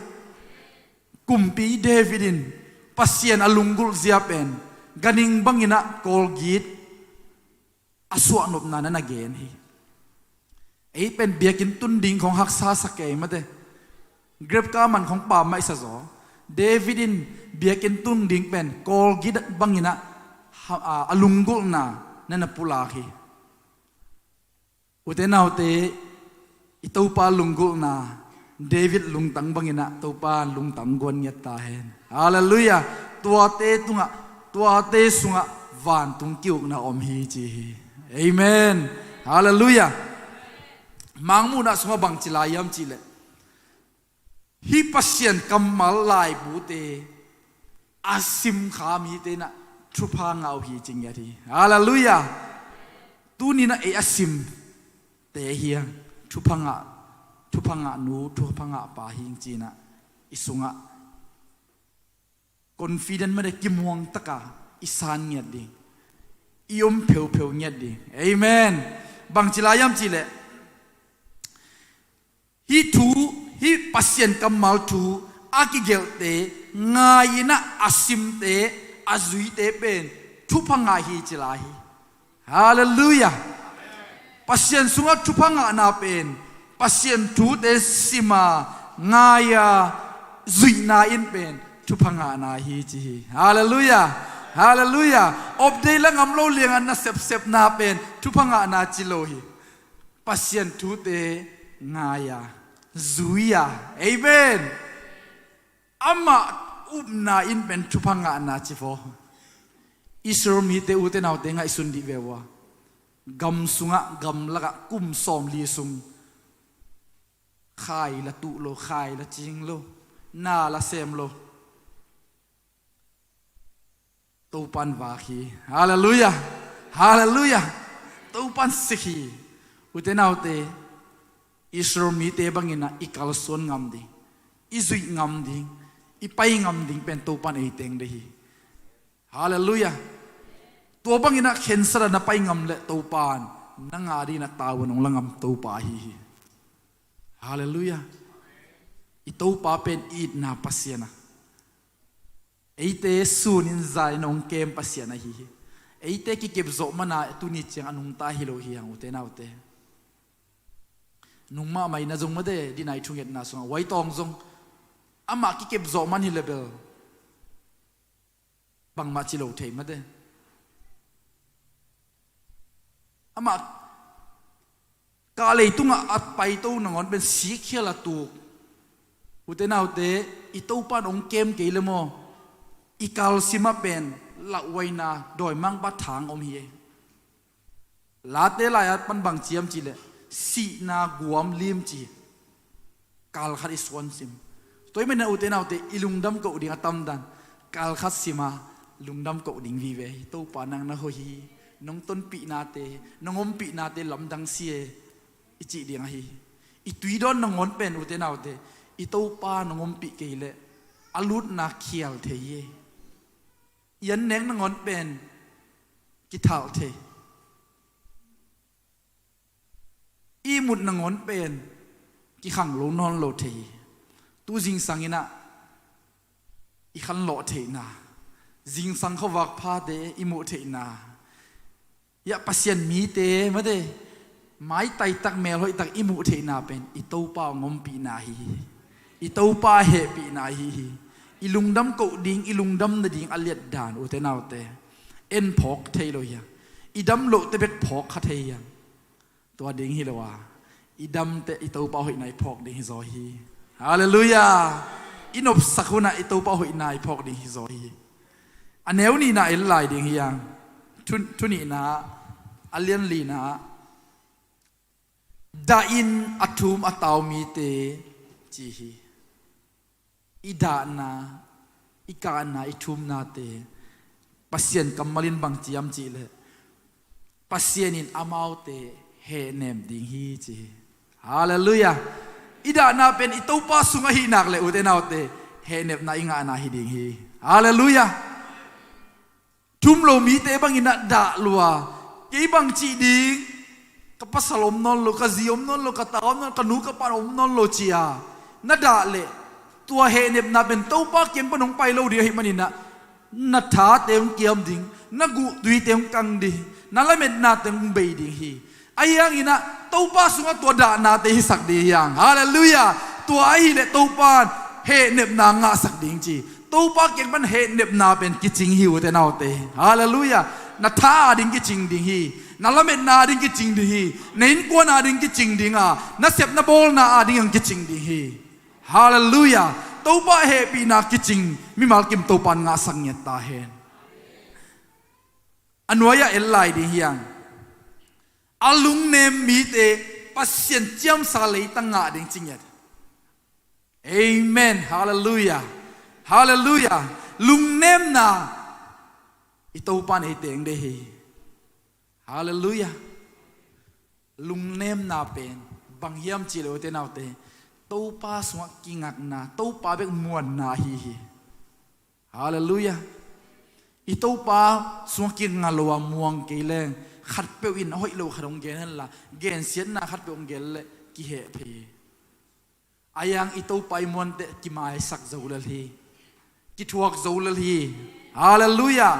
Kumpi David in Pasian a lunggulh zia pen ganhing bangin ah kawlgit a suahnopna na na gen hi. Ei pen biakinn tun ding khong haksa sa kei mate. Grep ka man khong pam maisa zaw. David in biakinn tun ding pen kawlgit bangin ah ha-, a, a lunggulhna na na pulak hi. Ute naute, i Topa lunggulhna David lungtang bangin ah Topa lungtang guan ngiat ta hen. Halleluiah. Tuate tungah, tuate sungah vantung ki-ukna om hi ci hi. Amen. Halleluiah. Mangmuhna sungah bangci lai hiam cihleh, hih Pasian kammal laibute a simkha mite in ah thupha ngah uh hi ci ngiat hi. Halleluiah. Tuni in ah ei a simte hi a, thupha ngah, thupha ngah nu, thupha ngah pa hi ing ci-in ah i sungah confident mate, kimuang taka i san ngiat ding, i om pheupheu ngiat ding. Amen. Bangci lai hiam cihleh, hih thu, hih Pasian kammal thu a kigelhte ngai-in ah a simte, a zuite pen thupha ngah hi ci lai hi. Halleluiah. Pasian sungah thupha ngahna pen, Pasian thute sim a, ngai a, zuihna in pen thupha ngahna hi ci hi. Halleluiah. Halleluiah. Update la ngam lo liang a na sepsepna pen thupha ngahna ci lo hi. Pasian thute ngai a, zui a. Amen. Amah upna in pen thupha ngahna ci vaw. Israel mite, ute naute, ngaihsun dih ve uh a, gam sungah, gamlakah kum sawmli sung khai la tuh lo, khai la cing lo, na la sem lo. Topa'n vak hi. Halleluiah. Halleluiah. Topa'n sik hi. Ute naute, Israel mite bangin ah i kalsuan ngam ding, i zuih ngam ding, i pai ngam ding pen Topa'n ei teng deih hi. Halleluiah. Tua bangin ah khensat a na pai ngam leh Topa'n nang a dingin ah tau a nong la ngam Topa ahi hi. Halleluiah. I Topa pen itna Pasian a, eite sunin zanin hong kem Pasian ahi hi. Eite kikep zawh mana tuni ciang a nungta hi lo hi hang, ute naute. Nung mahmah in ah zong mate, dinai thungetna sungah Uaitawng zong amah kikep zawh man hi leh bel bangmah ci lo thei mate. Amah kah leitungah a paito nangawn pen sikkhial a tuk. Ute naute, i Topa'n hong kem kei leh maw, i kalsim ah pen lauhuaina, dawimangpa thang om hi. Late lai-at pan bang ci hiam cihleh, sihna guam limci. Kal khat i suansim. Tua ahih manin ah ute naute, i lungdam koh ding a tamdan, kal khat sim a lungdam koh ding vive hi. Topa, nang na hoih hi. Nong tonpihnate, nong ompihnate lamdang si e, i cih ding ahi hi. I tuidawn nangawn pen, ute naute, i Topa nong ompih kei leh a lutna khial thei hi. I annek nangawn pen kithalh thei. I ihmut nangawn pen kikhang lo nawn lo thei hi. Tu zingsang in ah i khanlawh theihna, zingsang khuavak phate i muh theihna, ya Pasian mite mate, maitai tak, melhoih tak i muh theihna pen i Topa hong ompihna ahi hi. I Topa hehpihna ahi hi. I lungdam koh ding, i lungdam nading a liatdan, ute naute, en phawk thei lo hi a, i dam lohte bek phawk kha thei hi a. Tua ding hi lo a, i damteh i Topa hoihna i phawk ding hi zaw hi. Halleluiah. I nopsak hunah i Topa hoihna i phawk ding hi zaw hi. A neu nihna en lai ding hi hang. Thu, thu nihna, a lian lina, dahin a thum a tau mite ci hi. I dahna, i kahna, i thumnate Pasian kammal in bang ci hiam cihleh, Pasian in amaute hehnem ding hi ci hi. Halleluiah. I dahna pen i Topa sung ahih nak leh, ute naute, hehnepna i ngahna hi ding hi. Halleluiah. Thum lo mite bangin ah dah lua. Kei bang cih ding, ka pasal om nawn lo, ka zi om nawn lo, ka ta om nawn lo, ka nu ka pa om nawn lo ci-a na dah leh, tua hehnepna pen Topa kiang pan hong pai lo ding ahih manin ah na thate hong kiam ding, na guhtuite hong kang ding, na lametnate hong bei ding hi. Ahi hangin ah Topa sungah tua dahnate hisak ding hi hang. Halleluiah. Tua ahih leh Topa in hehnepna ngahsak ding ci. Topa kiang pan hehnepna pen kicing hi, ute naute. Halleluiah. Na tha ading kicing ding hi. Na lametna ading kicing ding hi. Na innkuan ading kicing ding a, na sep na bawlna ading hong kicing ding hi. Halleluiah. Topa hehpihna kicing mimal kim Topa in ngahsak ngiat ta hen. A nuai-ah en lai ding hi hang. A lungnem mite Pasian ciamsa leitang ngah ding ci ngiat. Amen. Halleluiah. Halleluiah. Lungnemna i Topa in ei teng ding hi. Halleluiah. Lungnemna pen bang hiam cih leh, ute naute, Topa sungah kingakna, Topa bek muanna ahi hi. Halleluiah. I Topa sungah kinga lo a muang kei leng, khatpeuh in a hoih lo khat hong gen hen la, gensiatna khatpeuh hong gen leh kiheh phei hi. Ahi hang i Topa i muanteh kimaisak zo lel hi. Kithuak zo lel hi. Halleluiah.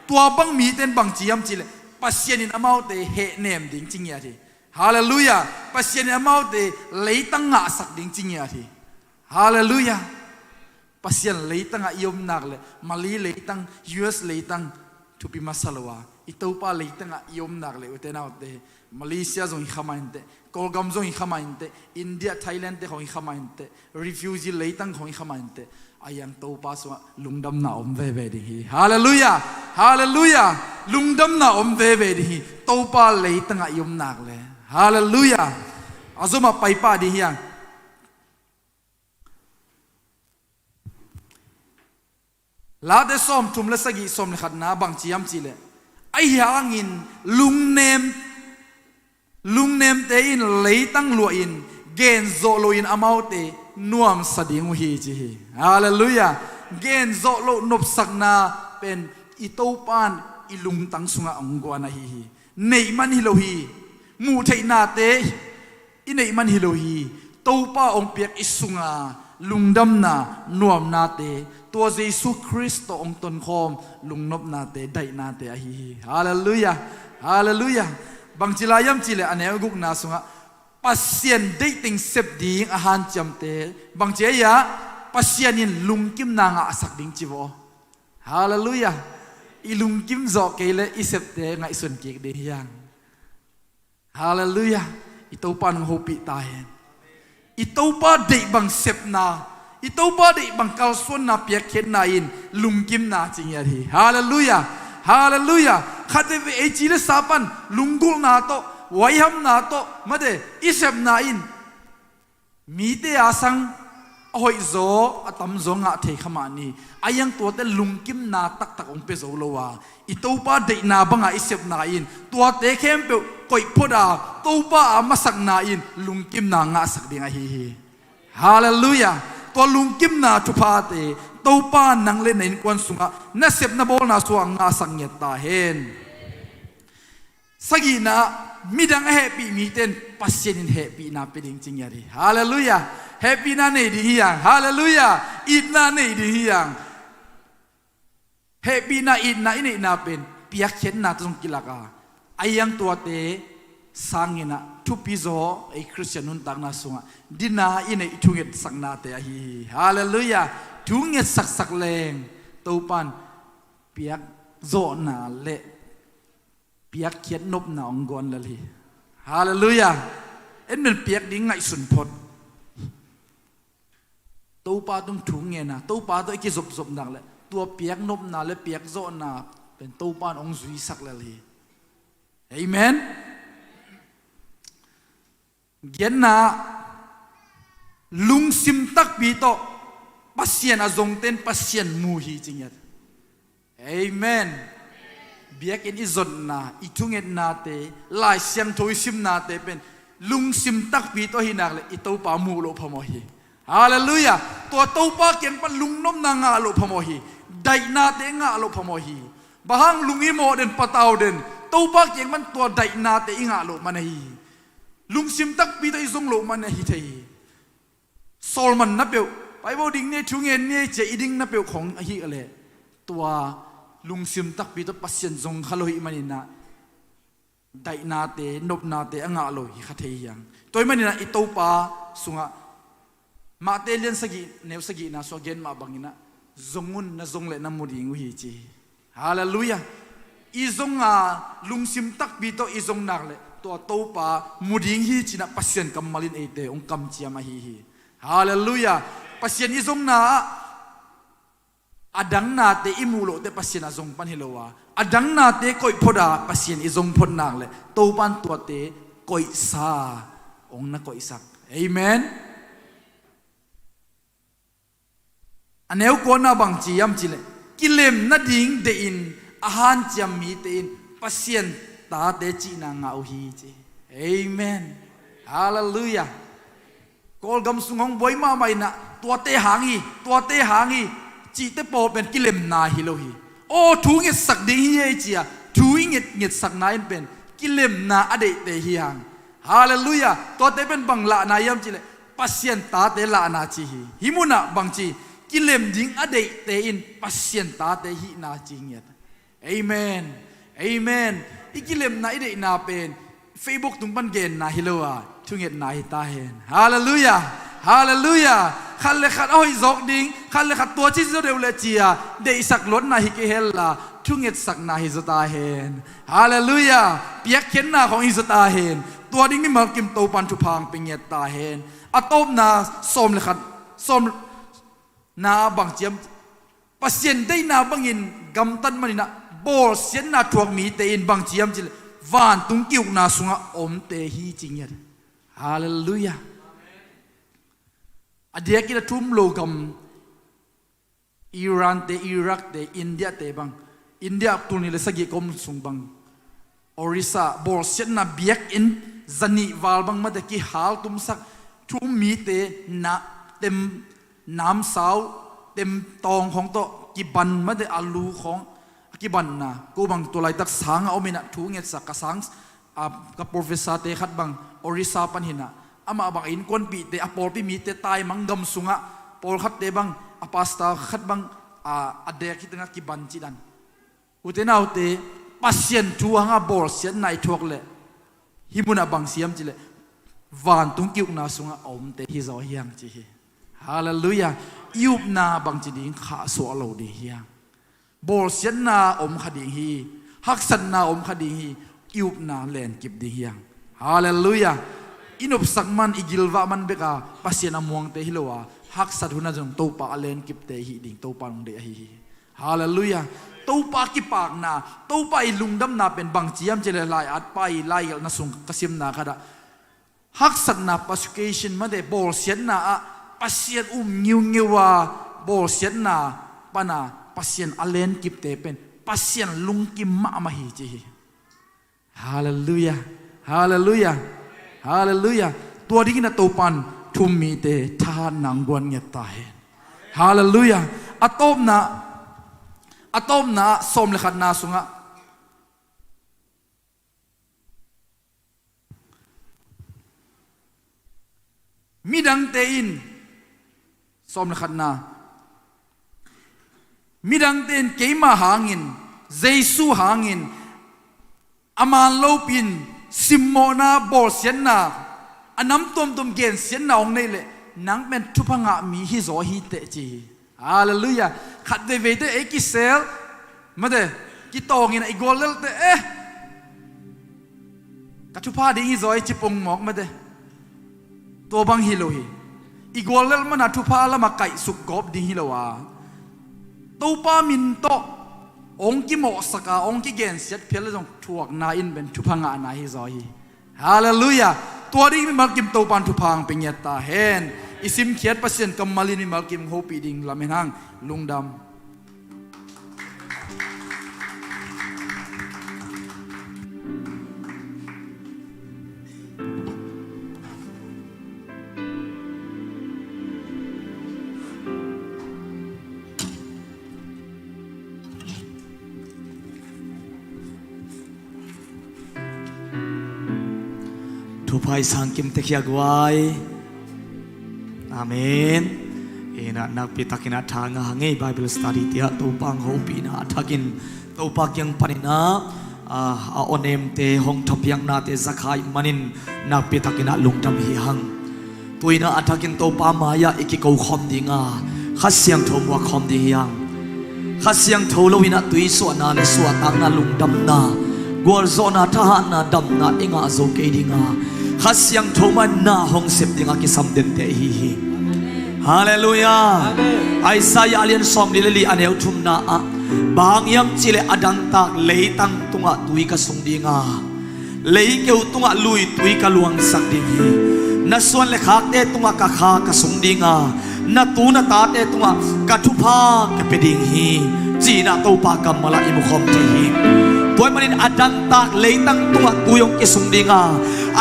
Tua bang mite in bang ci hiam cih leh, Pasian in amaute hehnem ding ci ngiat hi. Halleluiah. Pasian in amaute leitang ngahsak ding ci ngiat hi. Halleluiah. Pasian leitangah i om nak leh, Malay leitang, U S leitang, thupi masa lo a, i Topa leitangah i om nak leh, ute naute, Malaysia zong hi kha mah inteh, Kawlgam zong hi kha mah inteh, India, Thailand te khawng hi kha mah inteh, refugee leitang khawng hi kha mah inteh, ahi hang Topa sungah lungdamna om veve ding hi. Halleluiah. Halleluiah. Lungdamna om veve ding hi. Topa leitangah i om nak leh. Halleluiah. A zomah pai pah ding hi hang. Late sawmthum le sagih, sawm le khatna bang ci hiam cih leh, ahi hangin lungnem, lungnemte in leitang luahin genzawh loin amaute nuamsa ding uh hi, ci hi. Halleluiah. Genzawh loh nopsakna pen i Topa in i lungtang sungah hong guan ahi hi. Neih man hi lo hi. Muh theihnate i neih man hi lo hi. Topa hong piak i sunga lungdamna, nuamnate, tua Jesu Khrist tawh hong tonkhawm lungnopnate, daihnate ahi hi. Halleluiah. Halleluiah. Bangci lai hiam cih leh a neu gukna sungah Pasian deih teng sep ding a hanciamte bangci ahi ah, Pasian in lungkimna ngahsak ding ci vaw. Halleluiah. I lungkim zawh kei leh i septe ngaihsun kik ding hi hang. Halleluiah. I Topa in hong hopih ta hen. I Topa deih bang sepna, i Topa deih bang kalsuanna, piakkhiatna in lungkimna ci ngiat hi. Halleluiah. Halleluiah. Khat veivei ei ci le sa pan lunggulhna tawh, huaihamna tawh, mate, i sepna in mite a sang a hoihzaw, a tamzaw ngah thei kha mah ni. Ahi hang tuate lungkimna taktak hong pia zo lo a, i Topa deihna banga i sepna in tuate khempeuh koih phot a, Topa a masakna in lungkimna ngahsak ding ahi hi. Halleluiah. Tua lungkimna thuphate Topa nang le na innkuan sungah, na sep na bawlna sungah ngahsak ngiat ta hen. Sagihna, midang a hehpih mite in Pasian in hehpihna pia ding ci ngiat hi. Halleluiah. Hehpihna nei ding hi hang. Halleluiah. Itna nei ding hi hang. Hehpihna, itna i neihna pen piakkhiatna tawh zong kilak a, ahi hang tuate sangin ah thupi zaw ei Khristian nuntakna sungah dina i neih thungetsaknate ahi hi. Halleluiah. Thungetsaksak leng Topa in piakzawhna le piakkhiat nopna hong guan lel hi. Halleluiah. En men piak ding ngaihsun phot. Topa tung thu ngen a, Topa tawh i kizopzop nak leh tua piak nopna le piakzawhna pen Topa in hong zuisak lel hi. Amen. Giatna, lungsim takpi tawh Pasian a zongte in Pasian mu hi ci ngiat. Amen. Biakinn i zotna, i thungetnate, Lai Siangtho i simnate pen lungsim takpi tawh hi nak leh i Topa muh loh phamawh hi. Halleluiah. Tua Topa kiang pan lungnopna ngah loh phamawh hi. Daihnate ngah loh phamawh hi. Bang hang lung i mawh den, patau den, Topa kiang pan tua daihnate i ngah loh man ahi hi. Lungsim takpi tawh i zong loh man ahi thei hi. Sawlman na peuh, Bible ding ni, thu ngen ni cia i ding na peuh khong ahi a leh, tua lungsim takpi tawh Pasian zong kha lo hi maninah, daihnate, nopnate a ngah lo hi kha thei hiang. Tua hi maninah i Topa sungah Mate lian sagih, neu sagihna sungah gen mah banginah, zong un, na zong leh na mu ding uh hi ci hi. Halleluiah. I zong a, lungsim takpi tawh i zong nak leh tua Topa mu ding hi cinah Pasian kammal in eite hong kamciam ahi hi. Halleluiah. Pasian i zongna ah a dang nate i muh loh teh Pasian a zong pan hi lo a, a dang nate koih phot a Pasian i zong phot nak leh Topa in tuate koihsa, hong na koihsak. Amen. A neu kuana bang ci hiam cih leh, kilem nading deihin a hanciam mite in Pasian tate cihna ngah uh hi ci. Amen. Halleluiah. Kawlgam sung hong buai mahmah inah, tuate hang hi, tuate hang hi, cihte pawl pen kilemna hi lo hi. Aw, thu ngetsak ding hi ei cia thu i nget, ngetsakna in pen kilemna a deihte hi hang. Halleluiah. Tuate pen bang lahna hiam cih leh, Pasian tate lahna ci hi. Hih munah bang ci, kilem ding a deihte in Pasian tate hihna ci ngiat. Amen. Amen. I kilemna i deihna pen Facebook tung pan genna hi lo a, thungetna hi ta hen. Halleluiah. Halleluiah. Khat le khat a hoih zawk ding, khat le khat tua ci zo deuh le cia deihsak luatna hi kei hel la, thungetsakna hi zaw ta hen. Halleluiah. Piakkhiatna khong hi zaw ta hen. Tua ding mimal kim Topan thupha hong pia ngiat ta hen. A tawpna sawm le khat, sawm na bang ci hiam, Pasian deihna bangin gamtat maninah bawlsiatna thuak mite in bang ci hiam cih leh, vantung ki-ukna sungah omte hi ci ngiat. Halleluiah. A diakin a thu um lo gam, Iran te, Iraq te, India te bang, India tul nih le sagih kom sung bang, Orissa bawlsiatna biakinn zanih val bang mate kihaltumsak, thu um mite na tem, namsau tem tawng khong tawh kiban mate, a lu khong a kibanna, ko bang tua laitak sang a om inah thu ngetsak, ka sang, a, ka professor te khat bang Orissa pan hinah, amah bang a innkuanpihte, a pawlpi mite taimang gam sungah pawlkhatte bang, a pastor khat bang, a, a dek hi tengah kiban cihdan. Ute naute, Pasian thu hanga bawlsiatna i thuak leh, hih munah bang ci hiam cih leh, vantung ki-ukna sungah a omte hi zaw hiang ci hi. Halleluiah. I upna bang ci ding, khahsuah lo ding hiang. Bawlsiatna om kha ding hi. Haksatna om kha ding hi. I upna lenkip ding hiang. Halleluiah. I nopsak man, i gilvah man beka Pasian a muangte hi lo a, haksat hunah zong Topa a lenkipte hih ding Topa hong deih ahi hi. Halleluiah. Topa kipakna, Topa i lungdamna pen bang ci hiam cih leh, lai-atpa i laigelhna sung ka simna khatah, haksatna, persecution mate, bawlsiatna ah Pasian um ngiungeu a, bawlsiatna pana Pasian a lenkipte pen Pasian lungkim mahmah hi ci hi. Halleluiah. Halleluiah. Halleluiah. Tua dingin a Topan thu um mite thahatna hong guan ngiat ta hen. Halleluiah. A tawpna, a tawpna ah sawm le khatna sungah, midangte in, sawm le khatna, midangte in keima hangin, Jesu hangin, a man lopin simmawhna, bawlsiatna, a nam tuamtuam gensiatna hong neih leh, nang pen thupha ngah mi hi zaw hi teh ci hi. Halleluiah. Khat veiveite ei kisel mate, kitawngin a i guallelte, eh, ka thupha ding hi zaw hi ci pong mawk mate. Tua bang hi lo hi. I guallel mana thupha lama kaihsuk gawp ding hi lo a, Topa min tawh hong kimawhsak a, hong kigensiat phial le zong thuakna in pen thupha ngahna hi zaw hi. Halleluiah. Tua ding mimal kim Topan thupha hong pia ngiat ta hen. I simkhiat Pasian kammal in mimal kim hopih ding lam en hang. Lungdam. Thupha i sang kim tek hi a guai. Amen. Ina nakpi takin a tha nga hang ei Bible study tiah Topa hong hopihna a thakin Topa kiang panin ah, a, a awnemte hong thapiaknate za kha ih manin nakpi takin a lungdam hi hang. Tuina a thakin Topa mai-ah i kiko khawm ding a, Kha Siangtho muak khawm ding hi hang. Kha Siangtho lo-in ah tuisuahna le suahtakna, lungdamna, gualzawhna, thahatna, damna i ngah zo kei ding a, Kha Siangtho mai-ah na hong sep ding a kisam dente ihi hi. Halleluiah. Amen. Isaiah a lian sawmli le li a neu thumna ah, bang hang hiam cihleh a dangtak leitang tungah tui ka sung ding a, leikeu tungah luitui ka luangsak ding hi. Na suan le khakte tungah ka kha ka sung ding a, na tu na tate tungah ka thupha ka pia ding hi, ci-in ah Topa kammal ah i mukhawm thei hi. Tua ih manin a dangtak leitang tungah tui hong kisung ding a,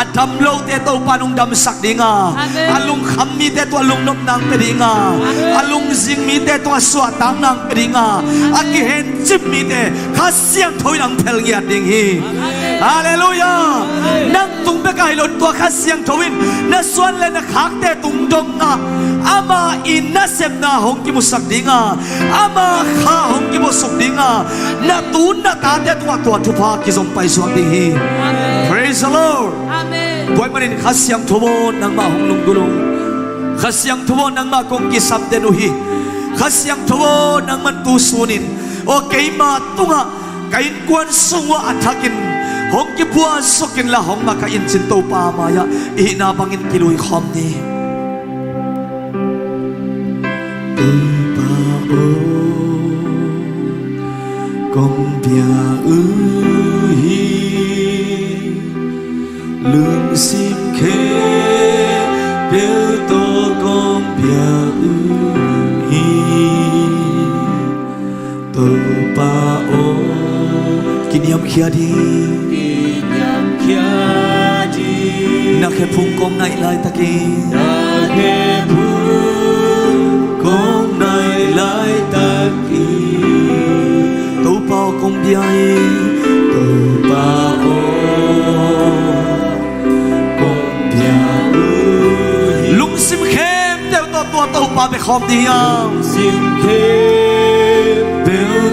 a dam lote Topa in hong damsak ding a, amen, a lungkham mite tungah lungnopna hong pia ding a, amen, a lungzing mite tungah suahtakna hong pia ding a, amen, a kihencip mite Kha Siangtho in hong phelngiat ding hi. Amen. Halleluiah. Amen. Nang tung bek ahi lo, tua Kha Siangtho in na suan le na khakte tung dong ah, amah i nasepna hong kimusak ding a, ama kha hong kimuasuk ding a, na tu na tate tungah tua thupha kizom paisuak ding hi. Amen. Praise the Lord. Amen. Tua ih manin Kha Siangtho aw, nangmah hong lunggulh un. Kha Siangtho aw, nangmah kong kisam den uh hi. Kha Siangtho aw, nangman tu sunin, aw, keima tungah ka innkuan sung uah a thakin hong kibuaksuk inla, hong makaih in, ci-in Topa mai-ah i hihna bangin kilui khawm ni. Topa aw, kong bia uh hi, lungsim khempeuh tawh kong bia uh hi. Topa aw, kiniamkhia ding, kiniamkhia ding. Na khephung kong naih laitakin, na khephung kong naih laitakin, Topa aw, kong bia hi. Topa aw, kong bia uh hi. Lungsim khempeuh tawh tua Topa bia khawm ding hiam? Lungsim khempeuh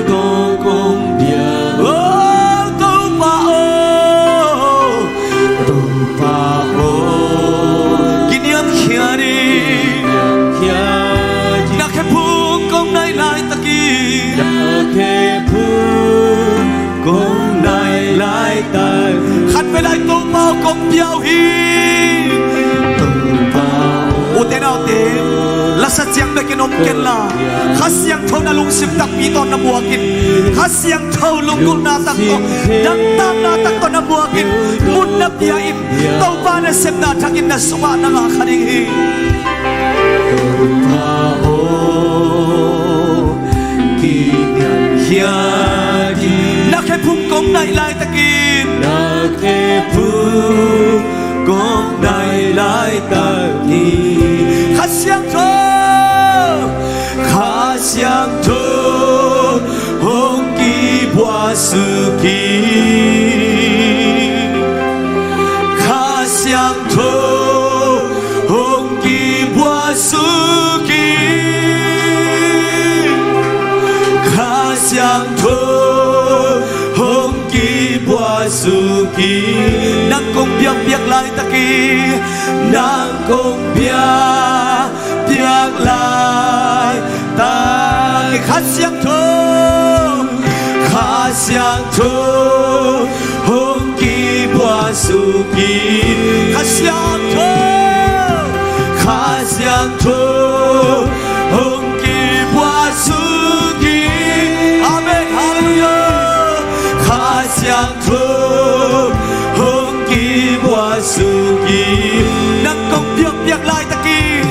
tawh kong bia. Oh, Topa aw, Topa aw, kiniamkhia ding, kiniamkhia ding. Na khephung kong naih laitakin, na khephung kong naih laitak. Khatvei lai Topa aw, kong bia uh hi. Topa aw. Ute naute, lasa ciang bekin om kenla, Kha Siangtho na lungsim takpi tawh na muak in. Kha Siangtho lunggulhna tak tawh, dangtakna tak tawh na muak in. Mun na pia in, Topa nasepna thakin na sungah na ngah kha ding hi. Topa aw, kiniamkhia ding. Na khephung kong naih laitakin, na khephung kong naih laitakin, Kha Siangtho, Kha Siangtho hong kibuaksuk in. Kha Siangtho hong kibuaksuk in. Kha Siangtho hong kibuaksuk in. Nang kong biakpiak laitakin, nang kong biakpiak laitak. Kha Siangtho, Kha Siangtho hong kibuaksuk in. Kha Siangtho, Kha Siangtho hong kibuaksuk in. Amen. Halleluiah. Kha Siangtho hong kibuaksuk in. Nang kong biakpiak laitakin,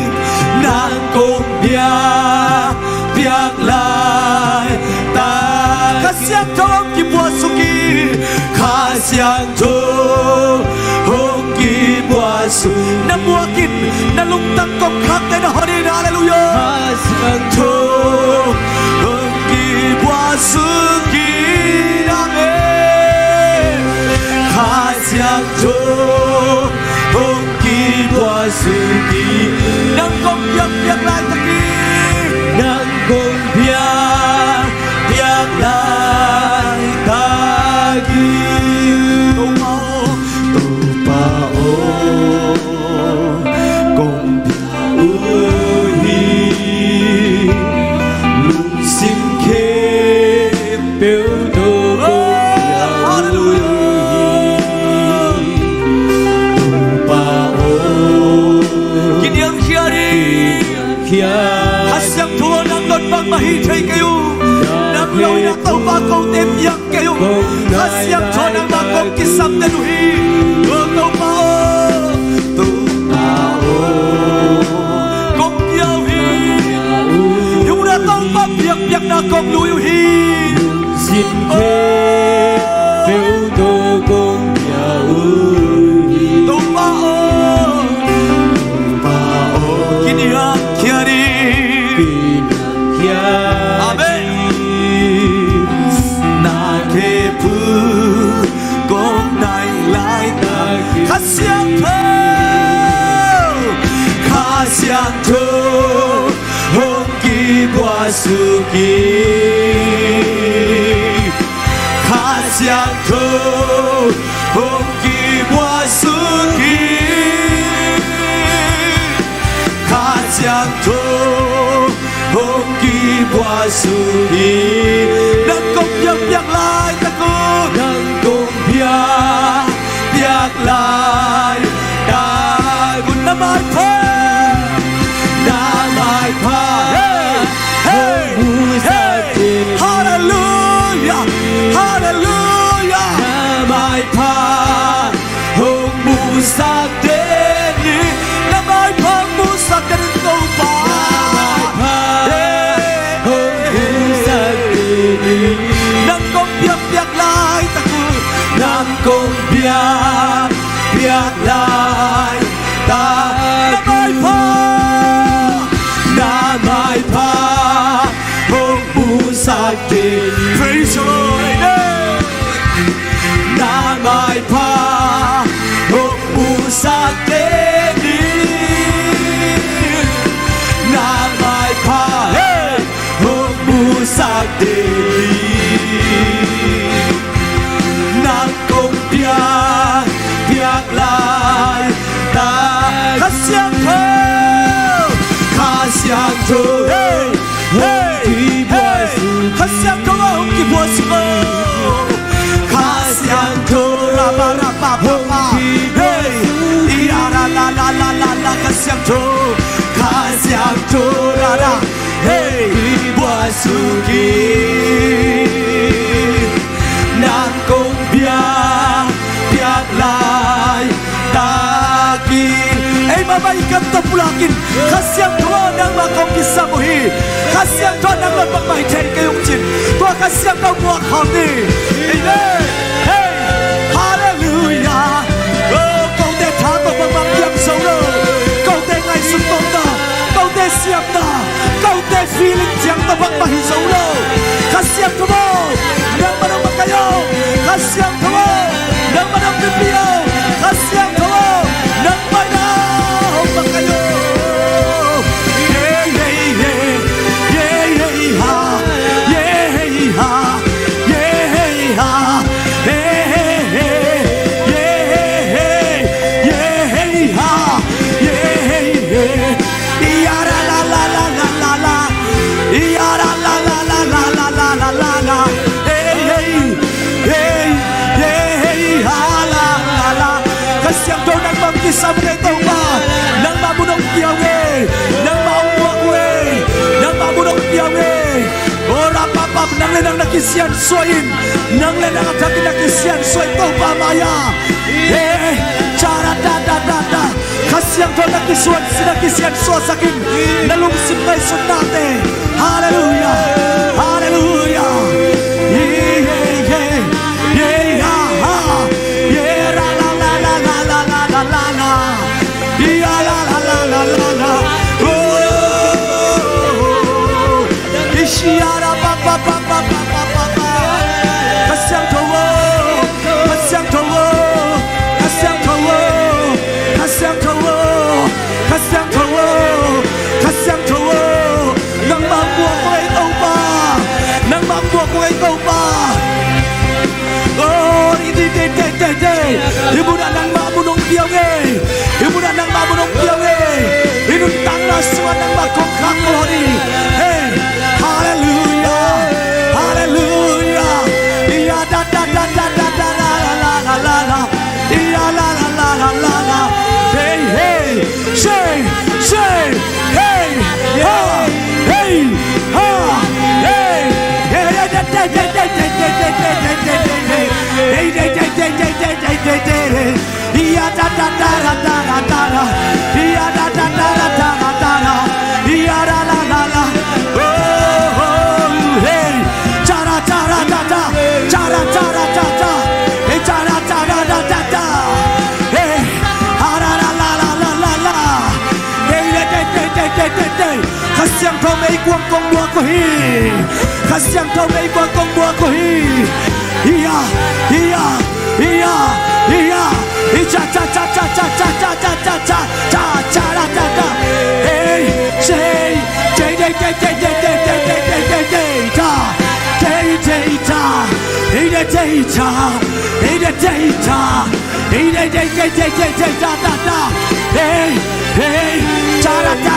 nang kong biakpiak laitak. Kha Siangtho hong kibuaksuk in. Kha Siangtho hong kibuaksuk. Na muak in, na lungtang kong khakte na hon in. Halleluiah. Kha Siangtho hong kibuaksuk in. Amen. Kha Siangtho Kha Siangtho nangmah kong kisam den uh hi. O Topa aw, Topa aw, kong pia uh hi. Hih hun ah Topa biakpiakna kong lui uh hi. Lungsim khempeuh tawh kong pia uh hi. Topa aw, Topa aw, kiniamkhiat in. Amen. Na khephung kong nai laitak, Kha Siangtho, Kha Siangtho hong kibuaksuk hi. Kha Siangtho hong kibuaksuk hi. Kha Siangtho hong kibuaksuk hi. Nang kong biakpiak laitak un, nang kong biakpiak laitak un, na maipha, na maipha, hey, hey, hong musak, hey, hi. Halleluiah, halleluiah. Na maipha hong musak den hi. Na maipha hong musak den hi, Topa. Na maipha hong musak den hi. Nang kong biakpiak laitak un, nang kong biakpiak laitak, na maipha, na maipha hong musak den hi. Praise the Lord. Amen. Na maipha hong musak den hi. Na maipha, hey, hong musak den hi. Nang kong biakpiak laitak, Kha Siangtho, Kha Siangtho, hey, hey, hey, Kha Siangtho aw, hong kibuaksuk aw. Kha Siangtho, ra ba ra ba ba ba, hey, i a ra la la la la la, Kha Siangtho, Kha Siangtho, ra ra, hey, kibuaksuk hi. Nang kong biakpiak laitak hi. Ei, mahmah i kam tawh pulak in, Kha Siangtho aw, nangmah kong kisam uh hi. Kha Siangtho nang lawm bangmah hi thei kei ung cin, tua Kha Siangtho muak khawm ni. Amen. Hey, halleluiah. Oh, kote tha tawh bangmah piang zo lo. Kote ngaihsut tawh ta, kote siamna, kote feeling ciang tawh bangmah hi zo lo. Kha Siangtho aw, nangmah dong makaih aw. Kha Siangtho aw, nangmah dong pipi aw. Kha Siangtho aw, nangmah dong makaih aw. Ye, ye, ye, ye, ye, ha, ye, ha, ye, ha, ye, ye, ye, ye, ha, ye, ye. Ia ra la la la la la la. Ia ra la la la la la la la la. Hey, hey, hey, hey, hey, ha la la la. Kha Siangtho nangmah kisam kei Topa. Nangmah mun hong pia uh e. Nangmah hong muak uh e. Nangmah mun hong pia uh e. Oh, ra pa pa, nang le nang na kisiansuah in. Nang le nang a thakin na kisiansuah in Topa mai-ah. Hey, cha ra da da da da. Kha Siangtho na kisuan, na kisiansuahsak in, na lungsim ngaihsutnate. Halleluiah, halleluiah. Ye, ye, ye, ye, ha, ha. Ye, ra, la, la. Ye, la, la, la, la, la. Oh, ish, ya, ra, ba, ba, ba. Kha Siangtho aw, Kha Siangtho aw, Kha Siangtho aw, Kha Siangtho aw, Kha Siangtho aw, Kha Siangtho aw, nangmah muak ei Topa, nangmah Kha Siangtho meikuang kong buak uh hi. Hi-a, hi-a, hi-a, hi-a. Hi cha cha cha cha cha cha cha cha cha cha cha cha la cha cha. Hey, hey, hey, hey, hey, cha. Hey, hey, cha. Hey, hey, hey, cha. Hey, hey, hey, cha. Hey, hey, hey, hey, hey, hey, hey, da, da, da. Hey, hey, da, da,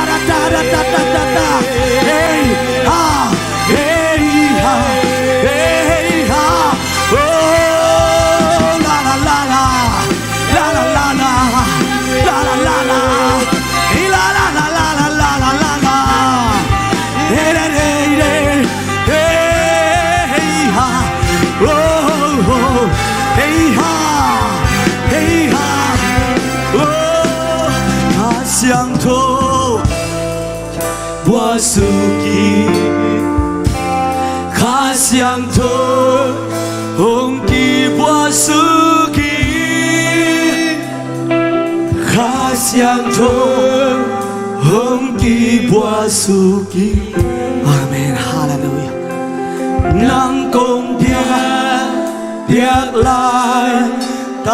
da. Hey, ha, hey, ha, hey, ha. Oh, la, la, la, la. La, la, la, la. La, la, la, la. Hey, la, la, la, la. Hey, hey, hey, hey. Hey, hey, ha. Oh, oh, oh. Hey, ha. Hey, ha. Oh, Kha Siangtho buak suk in. Kha Siangtho hong kibuak suk in. Kha Siangtho hong kibuak suk in. Amen. Halleluiah. Nang kong piak, piak laitak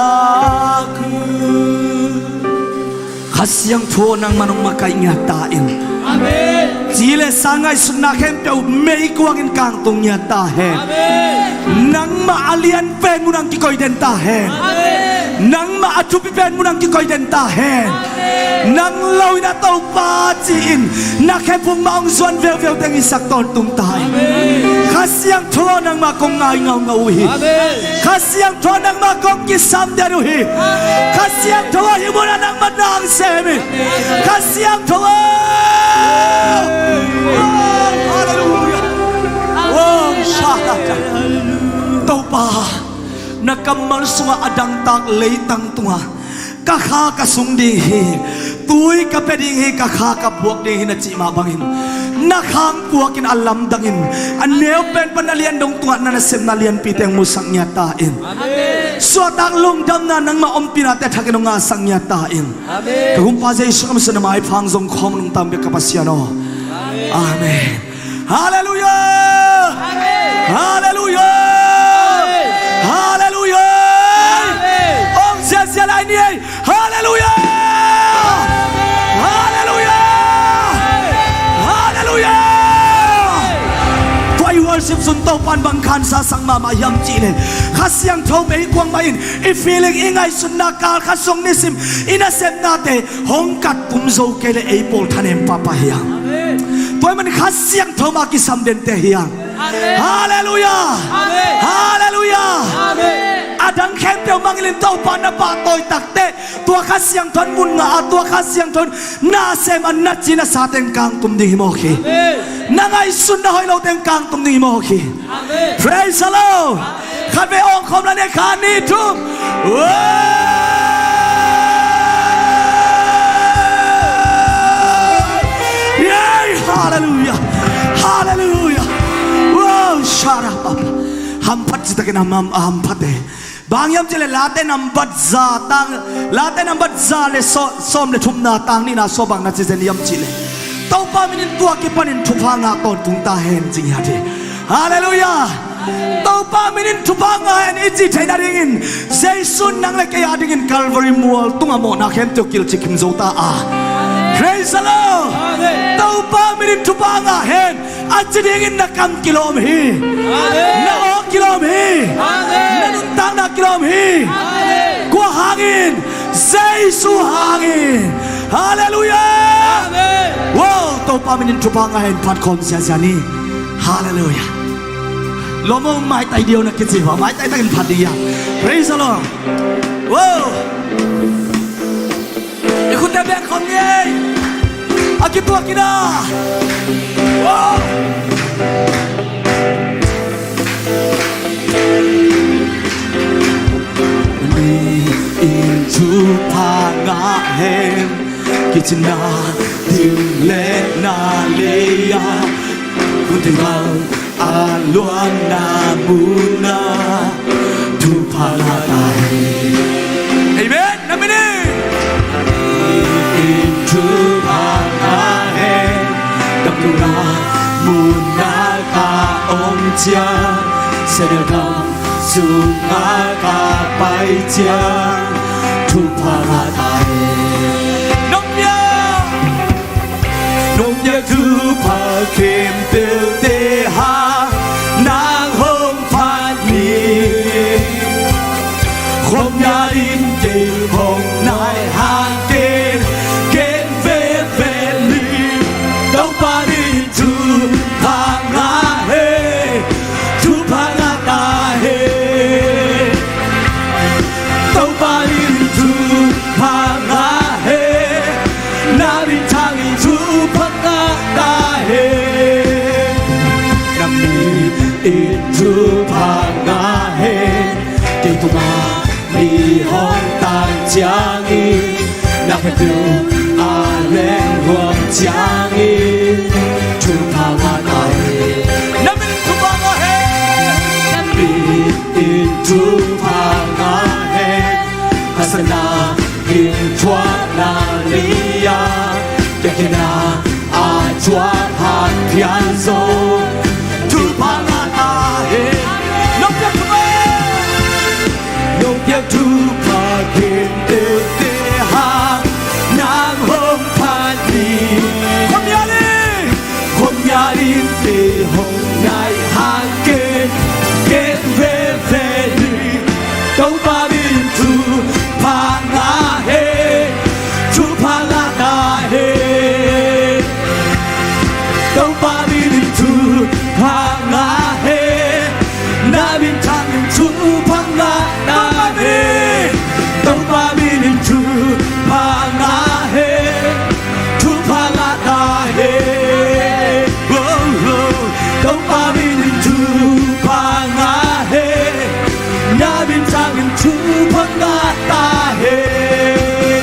uh. Kha Siangtho nangmah nong makaih ngiat ta in. Amen. Ci le sa ngaihsutna khempeuh meikuang in kangtung ngiat ta hen. Amen. Nangmah a lian pen mun ah kikoih den ta hen. Amen. Nangmah a thupi pen mun ah kikoih den ta hen. Amen. Nang lo in a Topa ci-in na khephung mah hong zuan veuveu teng i sak tawntung ta in. Amen. Kha Siangtho nangmah kong ngai ngaungau uh hi. Amen. Kha Siangtho nangmah kong kisam den uh hi. Kha Siangtho aw, hih mun ah nangmah na hong sem hi. Kha Siangtho aw. Oh, halleluiah. Oh, shalata. Topa, na kammal sungah a dangtak leitang tungah ka kha ka sung ding hi. Tui ka pia ding hi, ka kha ka buak ding hi na cih mah bangin na kha hong puakin a lamdangin a neu pen pan a lian dong tungah na nasepna lianpite hong musak ngiat ta in. Amen. Suahtak lungdamna nangmah ompihnate thakin hong ngahsak ngiat ta in. Amen. Ka Gumpa Jesu Khrist min suang na maipha hong zong khawm nungta bek ka Pasian aw. Amen. Amen. Halleluiah! Amen. Halleluiah! Amen. Halleluiah! Amen. Om ziazia lai ni ei. Halleluiah! Halleluiah! Halleluiah! Tua i worship sung Topa'n bang khansa sak mahmah hiam cih leh, Kha Siangtho meikuang mah in i feeling, i ngaihsutna, kal khat sung nisim i nasepnate hong kat tum zo kei leh ei pawl thanem pahpah hi hang. Amen. Tua ahih manin Kha Siangtho mah kisam dente hi hang. Amen. Halleluiah. Amen. Halleluiah. Amen. A dang khempeuh mangngilh in Topa na pahtawi takteh tua Kha Siangtho in mun ngah a, tua Kha Siangtho in na sem a, na ci na sa teng kangtum ding hi mawk hi. Amen. Na ngaihsutna hoih lo teng kangtum ding hi mawk hi. Amen. Praise the Lord. Khatvei awng khawm la ni ei, khat, nih, thum. Wow! Yay! Halleluiah! Halleluiah! Wow! Sharababa. Hamphat citakin a hamphat e. Bang hiam cih leh Late nambat za tang, Late nambat za le saw-, sawm le thumna tang nihna sua bang na ci zen hiam cih leh, Topa minin tua kipanin thupha ngah tawntung ta hen, ci ngiat hi. Halleluiah! Topa minin thupha ngah hen i cih theih nadingin Jesu in nang le kei adingin Calvary mual tungah mawhna khempeuh kilci kim zo ta a. Praise the Lord! Amen. Topa minin thupha ngah hen a ci dingin na kam kilawm hi. Amen. Na aw kilawm hi. Amen. Na nuntakna kilawm hi. Amen. Kua hangin? Jesu hangin. Halleluiah! Amen. Wow, Topa minin thupha ngah hen, phat khawm ziazia ni. Halleluiah. Lawm aw, maitai ding aw na kici hi a, maitai takin phat ding hi a. Praise the Lord. Wow. I khutte beng khawm ni ei. A kituak in a. Wow. Ni in thupha ngah hen, kicinna ding le na lei-a, hun teibang a luanna munah thupha ngah ta hen. Amen. Na min in. Ni in thupha ngah hen, damlona munah ka ciang, Senel gam sungah ka pai ciang, thupha ngah ta hen. Nong biak, nong biak thupha khempeuhte hang nang hong phat ni. Khuamial in kei hong nai hang ken, ken veve ni. Topa min thupha ngah hen, thupha ngah ta hen. Topa min thupha ngah hen, na minthang in thupha ngah ta hen. Na min in thupha ngah hen, kei tungah mi hong tang ciangin, na khetu a leng huam ciangin, thupha ngah ta hen. Na min in thupha ngah hen. Na min in thupha ngah hen. Hasana in thuakna ni-a, kiakhina a thuak hang phian zong, thupha ngah ta hen. Nong biak thupha, nong biak thupha khempeuhte hang nang hong phat ni. Khuamial in, khuamial in kei hong nai hang ken, ken veve ni. Topa min thupha ngah hen, thupha ngah ta hen. Topa min thupha ngah hen, na minthang in thupha ngah ta hen. Topa min thupha ngah hen, thupha ngah ta hen. Oh, oh. Topa min thupha ngah hen, na minthang in thupha ngah ta hen.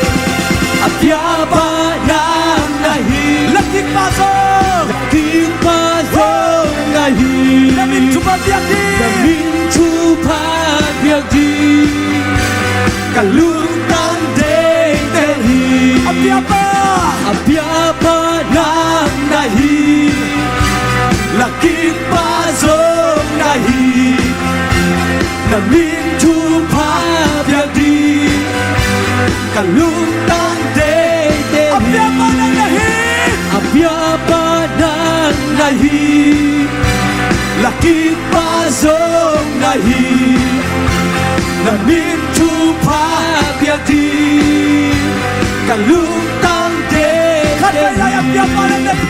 A biapa nang na hi. Lakikpa zong, lakikpa zong na hi. Na min thupha piak ding, na min thupha piak ding, ka lungtang deihtel hi. A biapa, a biapa nang na hi. Lakikpa zong na hi. Na min thupha piak ding, ka lungtang deihtel hi. A biapa nang na hi. A biapa nang na hi. Lakikpa zong na hi. Na min thupha piak ding, ka lungtang deihtel hi. Khat lai a biapa nang na hi.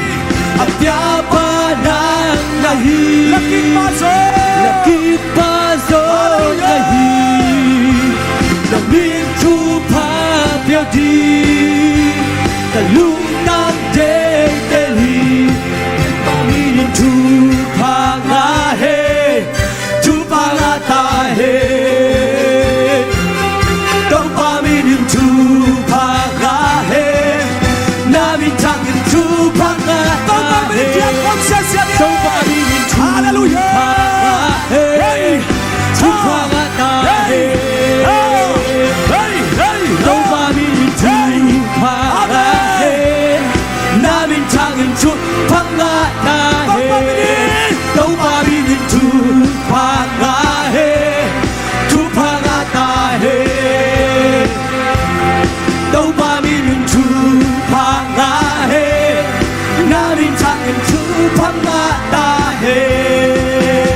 A biapa nang na hi. Lakikpa zong, lakikpa zong na hi. Hallelujah. Na min thupha piak ding, ka lungtang deihtel hi. Topa min thupha ngah hen, thupha ngah ta hen. Topa min thupha ngah hen, na minthang in thupha ngah ta hen. Topa min thupha ngah hen. Topa min thupha ngah hen. Hallelujah. Hey. Thupha ngah ta hen. Hey. Hey. Hey. Topa min thupha ngah hen, na minthang in thupha ngah ta hen. Topa min thupha ngah hen. Thupha ngah ta hen. Topa min thupha ngah hen. Na minthang in thupha ngah ta hen.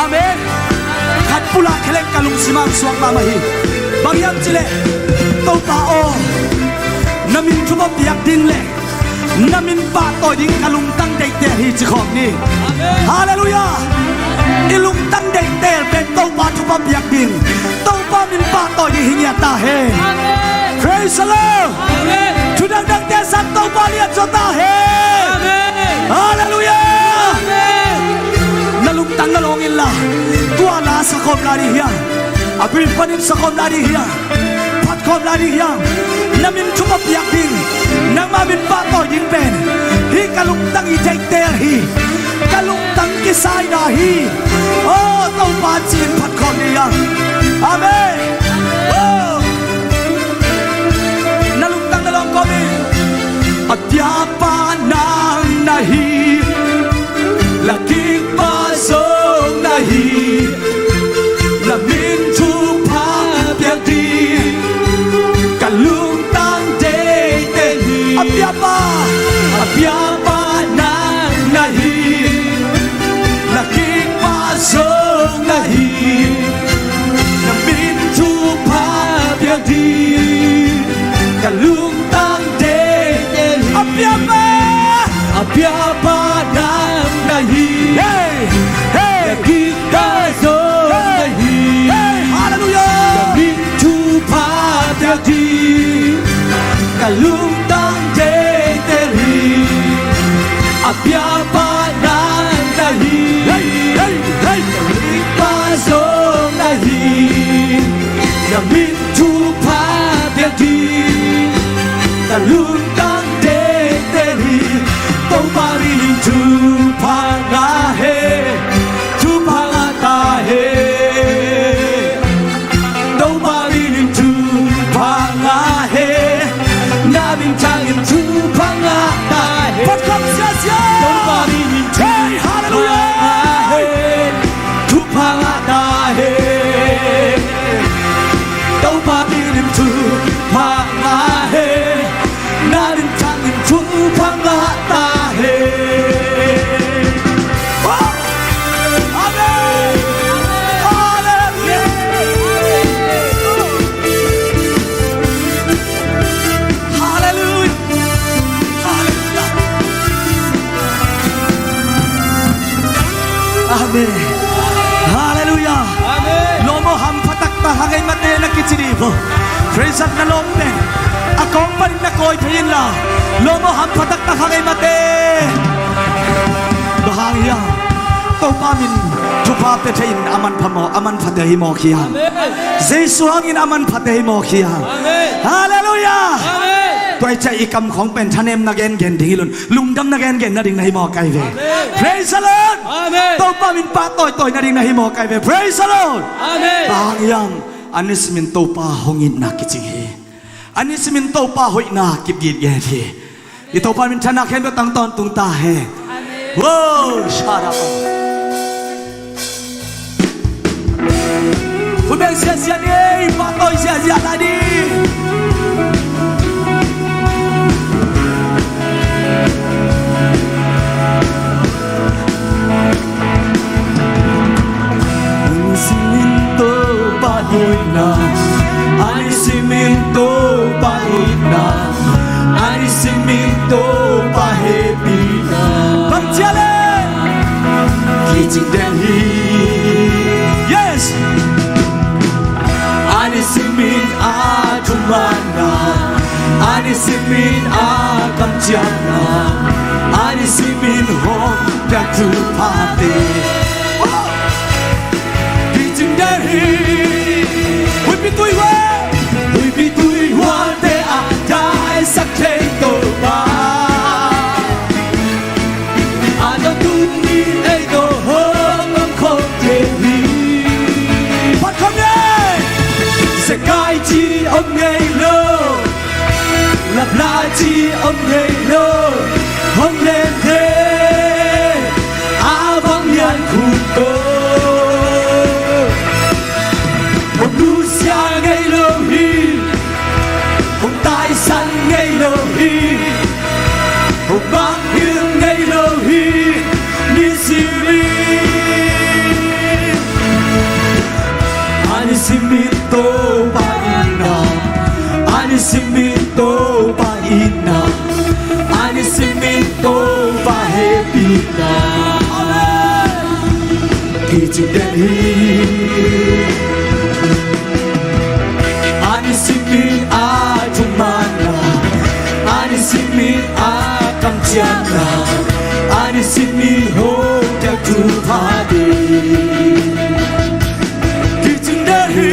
Amen. Khat pulak kheleng ka lungsim ah suak mahmah hi. Bang hiam cih leh, Topa aw, na min thupha piak ding leh na min pahtawi ding ka lungtang deihtel hi ci khawm ni. Amen. Hallelujah. I lungtang deihtel pen Topa thupha piak ding, Topa min pahtawi ding hi ngiat ta hen. Amen. Praise the Lord. Amen. Thu dangdangte sang Topa lian zaw ta hen. Amen. Hallelujah. Amen. Na lungtang na lawng inla, tua la sakhawm lai ding hiam? A bil panin sakhawm lai ding hiam? Phatkhawm lai ding hiam? Na min thupha piak ding, nangma min pahtawi ding pen hih ka lungtang i deihtel hi. Ka lungtang kisai na hi. Aw Topa, ci-in phatkhawm ni hiam? Amen. Aw. Na lungtang na lawng kawm in. A biapa nang na hi. Min thupha pia ding ka lungtang teitei hi. Topa min in thupha ngah hen, thupha ngah ta hen. Topa min in thupha ngah hen, na min thangin thupha ngah ta hen. Phat kham siasia. Topa min in thupha ngah hen, thupha ngah ta hen. Topa min in thupha ngah hen, na min thangin thupha ngah ta hen. Amen. Halleluia. Halleluia. Halleluia. Amen. Halleluia. Amen. Lawm aw, hampha taktak kha ngei mate na kici dih maw. Praise the Lord na lawmte. A kawng panin na kawi thei inla, lawm aw, hampha taktak kha ngei mate. Bang hang hiam? Topa min thupha pia thei in a manpha mawk, a manphate hi mawk hiam? Amen. Jesu hangin a manphate hi mawk hiam? Amen. Halleluia. Amen. Tua i ciah i kam khawng pen thanemna gengen ding hi lo in, lungdamna gengen nading na hi mawk ai ve. Amen. Praise the Lord. Amen. Topa min pahtawi tawi nading na hi mawk ai ve. Praise the Lord. Amen. Bang hang hiam? A nisimin Topa hong itna kicing hi. A nisimin Topa hoihna kip gitget hi. I Topa min thanna khempeuh tang tawntung ta hen. Amen. Wow, shut up. Khut beng ziahziah ni ei, pahtawi ziahziah lai ni. A nisimin Topa hoihna, a nisimin Topa itna, a nisimin Topa hehpihna. Bang ci a leh kicing den hi. Yes. A nisimin a thumanna, a nisimin a kamciamna, a nisimin hong piak thuphate. Oh! Kicing den hi. Huihpi tuihual, huihpi tuihualte a daisak thei Topa, a tawntung in ei tawh hong om khawm thei hi. Phat kham ni ei. Zekai ci om ngei lo, lapla ci om ngei lo, hong len thei a vang lian khun tawh. Hong nusia ngei lo hi, hong taisan ngei lo hi, hong mangngilh ngei lo hi, nisimin. A nisimin Topa itna, a nisimin Topa itna, a nisimin Topa hehpihna. Amen. Kicing den hi. A nisimin a thumanna, a nisimin a kamciamna, a nisimin hong piak thuphate. Kicing den hi.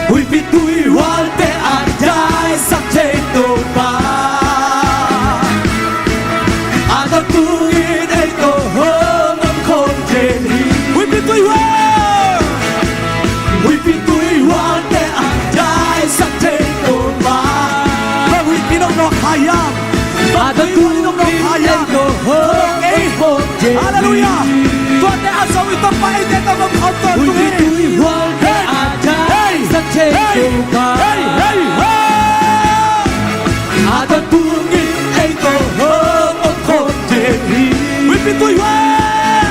Huihpi tuihualte a daisak thei Topa, a tawntung in ei tawh hong om khawm thei hi. Huihpi tuihual, huihpi tuihualte a daisak thei Topa. Bang huihpi nawknawk kha hiam? A tawntung in ei tawh hong om khawm thei hi. Halleluia. Tuate a zo i Topa eite tawh hong om khawm tawntung hi. Huihpi tuihualte a daisak thei Topa, hey, hey, hey, hey. A tawntung in ei tawh hong om khawm thei hi. Huihpi tuihual,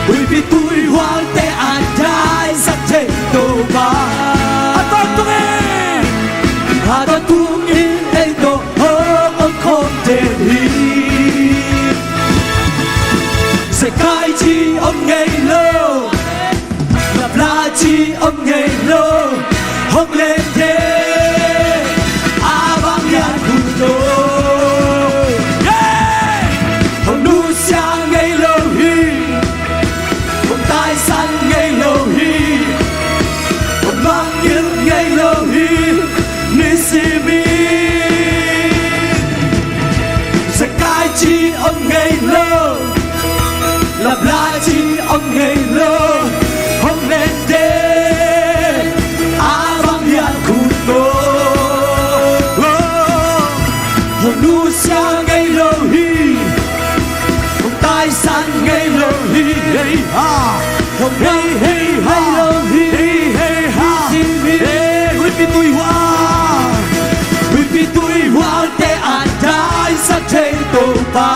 huihpi tuihualte a daisak thei Topa, a tawntung in, a tawntung in ei tawh hong om khawm thei hi. Zekai ci om ngei lo, lapla ci om ngei lo, hong len thei a vang lian khun tawh. Yeah! Hong nusia ngei lo hi, hong taisan ngei lo hi, Hei ha, hei, hei ha, hei, hei ha, hei, Huipi Tuihuang, Huipi Tuihuangte a daisak thei Topa.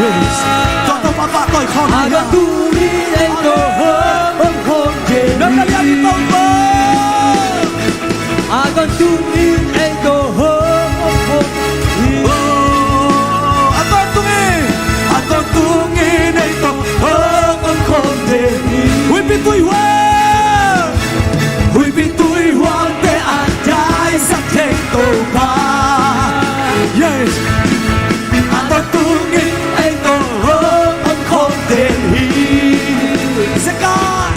Yes. Tua Topa pahtawi khawm ni. A daisak thei Topa. Hong khawm thei. Lam na lian Topa. A tawntung in ei tawh hong, hong, hong. Oh, a tawntung in, a tawntung in ei tawh hong, hong khawm thei. Huipi Tuihuang, Huipi Tuihuangte a daisak thei Topa. Yes. A tawntung in ei tawh hong, hong khawm thei hi. Zekai,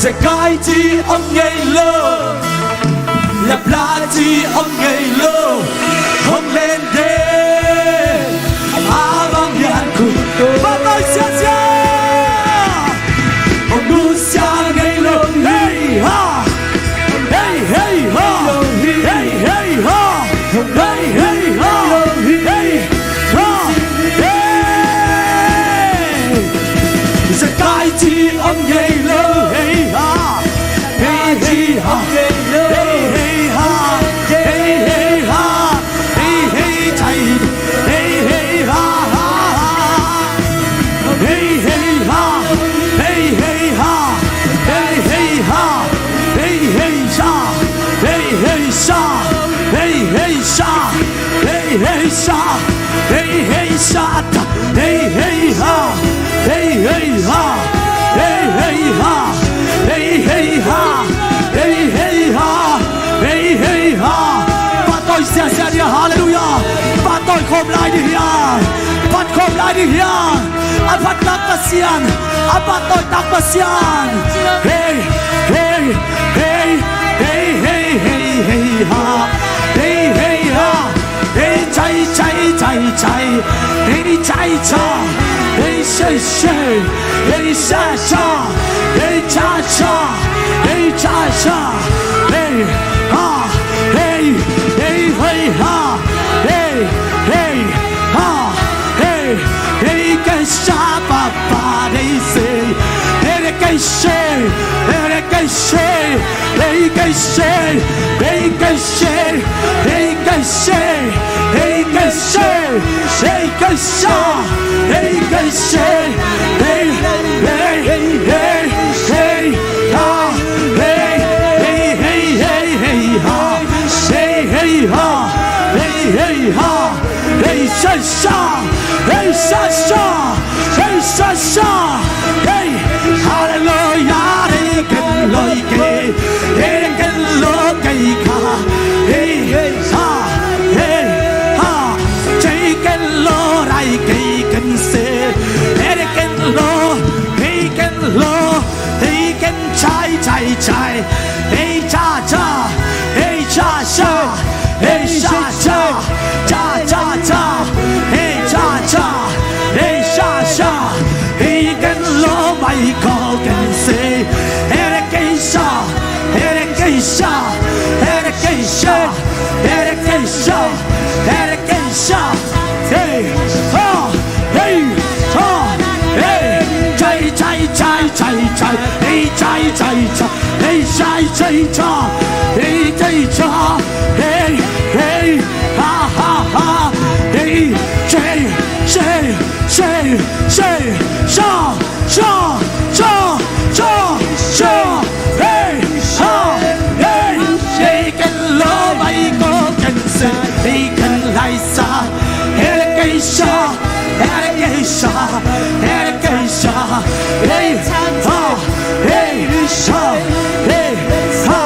Zekai ci om ngei lo, Lapla ci om ngei lo, hong len de. A bang hian khut pahtawi siasia. Hong nusia ngei lo, hei ha. Hei, hei ha. Hei, hei ha. Hei, hei ha. Hei ha. Hei. Zekai ci om ngei lo, hei ha. Hei, hei ha. Hei, hei ha. Hei, hei ha. Hei, hei, hei, hei, hei ha, ha, ha. Hei, hei ha. Hei, hei ha. Hei, hei ha. Hei, hei ha. Hei, hei ha. Hei, hei ha. Hei, hei ha. Hei, hei ha. Hei, hei ha. Hei, hei ha. Hei, hei ha. Hei, hei ha. Hei, hei ha. Hei, hei ha. Pahtawi siasia ni a, halleluiah. Pahtawi khawm lai ni hiam? Phat khawm lai ni hiam? A phattak Pasian, a pahtawitak Pasian. Hei, hei, hei, hei ha. Hei, hei ha. Hei, chai, chai, chai, chai. Hei, chai, cha. Hei, shei, shei. Hei, sha, sha. Hei, cha, cha. Hei, cha, cha. Hei, ha. Hei, hei, hei, ha. Hei, hei, ha. Hei, hei, ke sha, pa, pa, hei, sei. Hei, ke sei. Hei, ke sei. Hei, ke sei. Hei, ke sei. Hei, ke sei. Hei, ke sei. Hei, ke sei. Hei, ke sei. Hei, hei, hei, hei, hei, ha. Hei, hei, hei, hei, hei, ha. Hei, hei, ha. Hei, hei, ha. Hei, sha, sha. Hei, sha, sha. Hei, sha, sha. Hei, halleluiah. Hei, ken loi kei. Hei, ken loi kei kha. Hei, ha. Hei, ha. Hei, ken loi rai kei ken se. Hei, ken loi. Hei, ken loi. Hei, ken chai, chai, chai. Hei, cha, cha. Hei, cha, cha. Hei, cha, cha. Cha, cha, cha. Hei, cha, cha. Hei, cha, cha. Hei, ken loi mai ko ken se. Hei, ken sha. Hei, ken sha. Hei, ken sha. Hei, ken sha. Hei, ken sha. Hei, ha. Hei, ha. Hei, chai, chai, chai, chai, chai. Hei, chai, chai, chai. Hei, chai, chai, chai. Hei, chai, chai. Hei, hei, ha, ha, ha. Hei, chai, chai, chai, chai, cha, cha, cha, cha, cha. Hei, ha, hei. Hei, ken loi mai ko ken se. Hei, ken lai sa. Hei, ken sha. Hei, ken sha. Hei, ken sha. Hei, ha. Hei, sha. Hei, ha.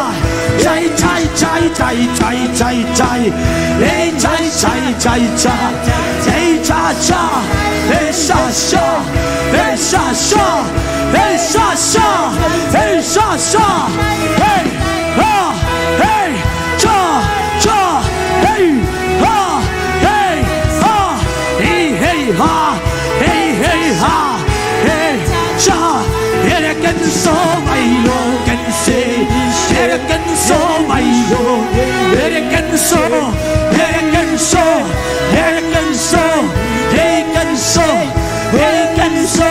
Chai, chai, chai, chai, chai, chai, chai. Hei, chai, chai, chai, chai. Hei, cha, cha. Hei, sha, sha. Hei, sha, sha. Hei, sha, sha. Hei, sha, sha. Hei, ha. Hei, cha, cha. Hei, ha. Hei, ha. Hei, hei, ha. Hei, hei, ha. Hei, cha. Hei, ken so mai lo ken se. Hei, ken so mai lo. Hei, ken so. Hei, ken so. Hei, ken so. Hei, ken so. Hei, ken so.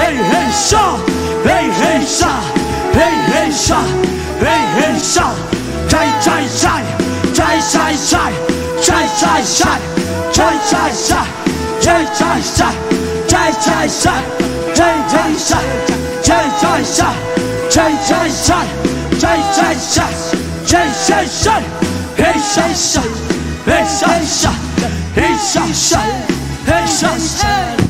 Hey, hey, sha. Hey, hey, sha. Hey, hey, sha. Hey, hey, sha. Jai, jai, jai. Jai, jai, jai. Jai, jai, jai. Jai, jai, jai. Jai, jai, jai. Jai, jai, jai. Jai, jai, jai. Jai, jai, jai. Jai, jai, jai. Jai, jai, jai. Jai, jai, jai. Hey, sha, sha. Hey, sha, sha. Hey, sha, sha. Hey, sha, sha.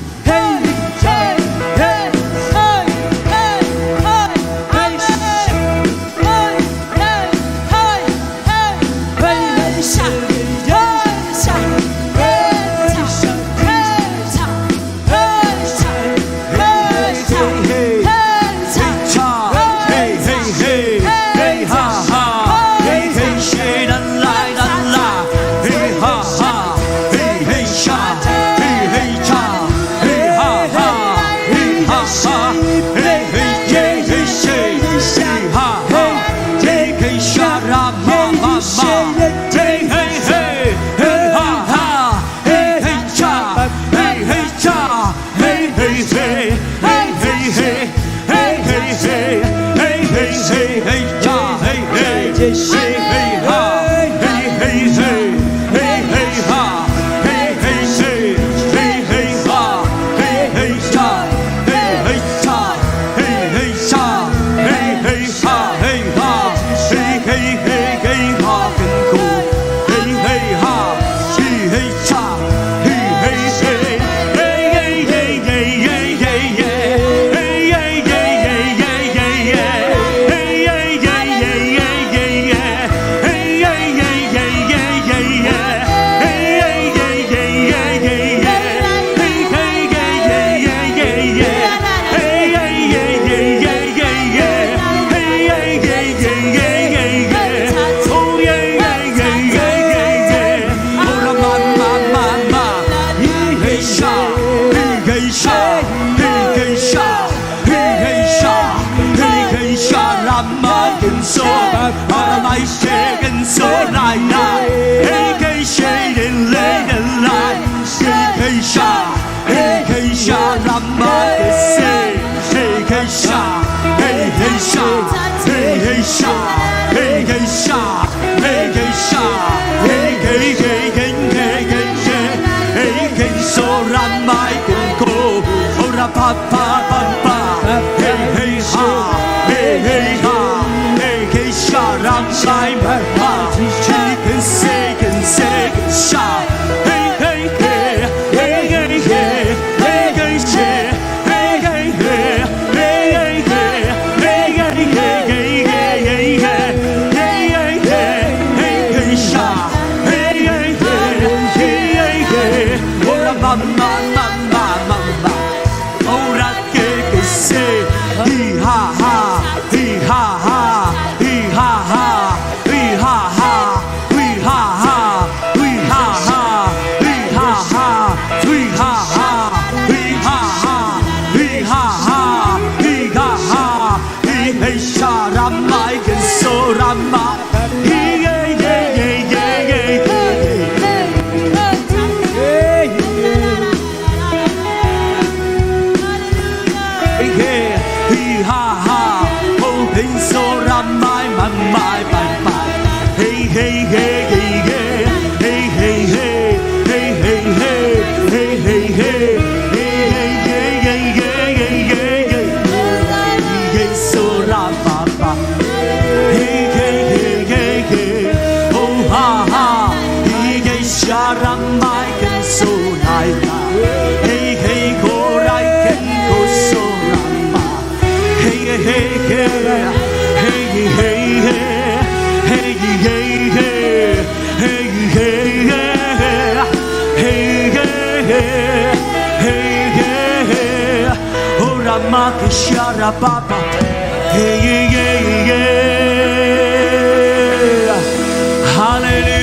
Hallelujah.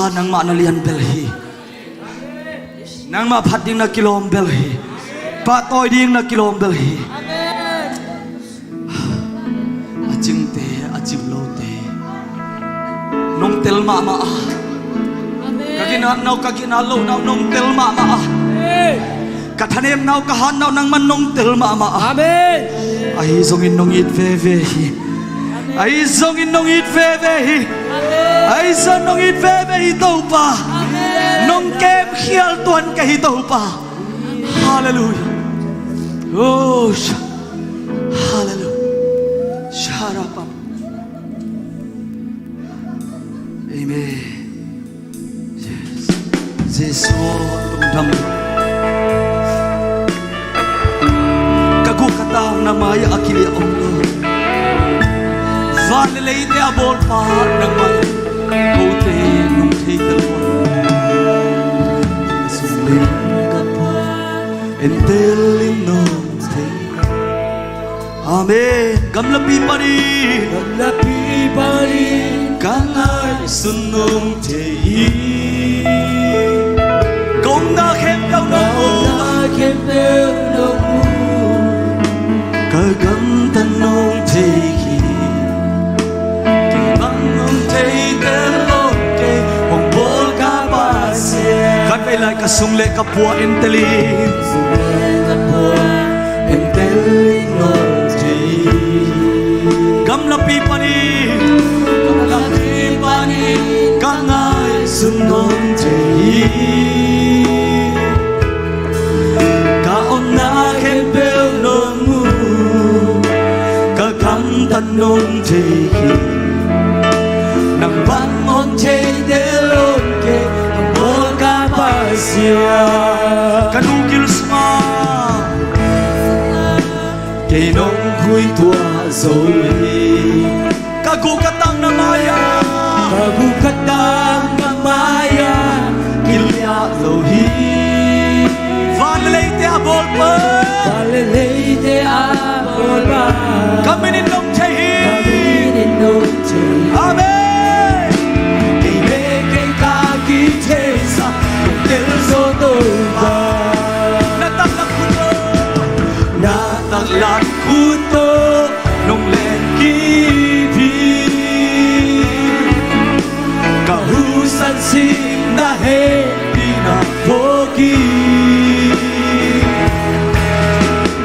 Nangmah na lian bel hi. Nangmah phat ding na kilawm bel hi. Pahtawi ding na kilawm bel hi. A cingte, a cing lote, nong tel mahmah a. Ka ginatna uh, ka ginat lohna uh nong tel mahmah a. Ka thanemna uh, ka hatna uh nangman nong tel mahmah a. Ahi zongin nong it veve hi. Ahi zongin nong it veve hi. Ahi zongin nong it veve hi Topa. Nong kemkhial tuan ka hi Topa. Halleluiah. Oh, sha- Halleluiah. Sharapam. Amen. Yes. Jesu aw, lungdam. Ka guk ka tang na mai-ah a kiliah om lo. Van le leite a bawlpa nangmah in kote nong theitel. Entel in nong thei. Amen. Gamlapi panin, gamlapi panin ka ngaihsun nong thei hi. Ka omna khempeuh nong mu, ka omna khempeuh nong mu, ka gamtat nong thei hi. Kei bang hong theitel lo, kei hong bawl ka Pasian. Khatvei lai ka sung le ka pua entel in. Sung le ka pua entel in nong thei. Gamlapi panin, gamlapi panin ka ngaihsun nong thei hi. Ka omna khempeuh nong mu, ka gamtat nong thei hi. Nang bang hong theitel lo, kei hong bawl ka Pasian. Ka nu gil sungah kei nong khuituah zo hi. Ka guk ka tang na mai-ah, ka guk ka tang na mai-ah kiliah zo hi. Van le leite a bawlpa, van le leite a bawlpa, ka min in nong thei hi. Ka min in nong thei hi. Amen. Kei le kei ka kitheihsa nong tel zo Topa. Na taklam khut tawh, na taklam khut tawh nong len kip hi. Ka husan sih na hehpihna phawk hi.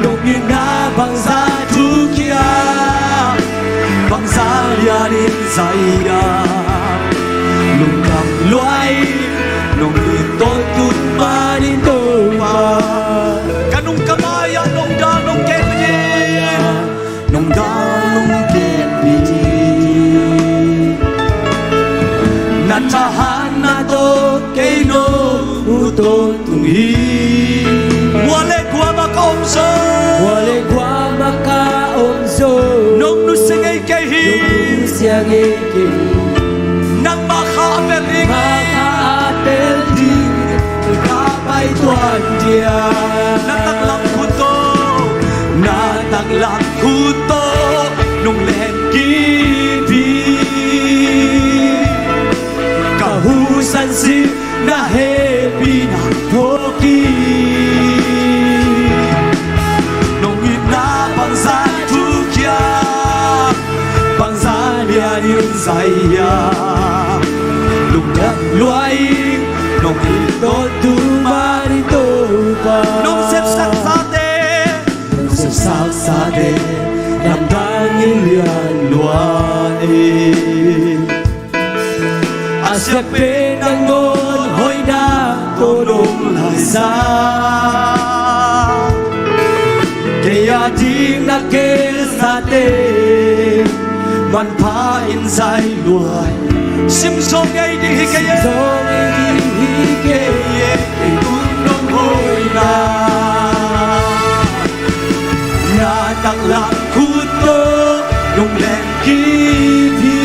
Nong itna bangzah thukhia, bangzah lianin zai-a, lungdam lua-in nong it tawntung manin Topa. Ka nung ka mai-ah nong dal nong kem hi. Nong dal nong kem hi. Na thahatna tawh kei nong mu tawntung hi. Mua le gua mah ka om zo, mua le gua mah ka om zo, nong nusia ngei kei hi. Nong nusia ngei kei hi. Nangmah kha a pel ding, nangmah kha a pel ding ka pai tuan dia. Na taklam khut tawh, na taklam khut tawh nong len kip hi. Ka husan sih na hehpihna phawk hi. Nong itna bangzah thukhia, bangzah lianin zai-a, lungdam lua-in nong it tawntung manin Topa. Nong sepsak sate, nong sepsak sate lamdang in lian lua-in, a siapen nangawn hoihna tawh nong laisak. Kei ading na kei sate manpha in zai lua-in, sim zawh ngei ding hi kei e, sim zawh ngei ding hi kei e, kei tung nong hoihna. Na taklam khut tawh nong len kip hi.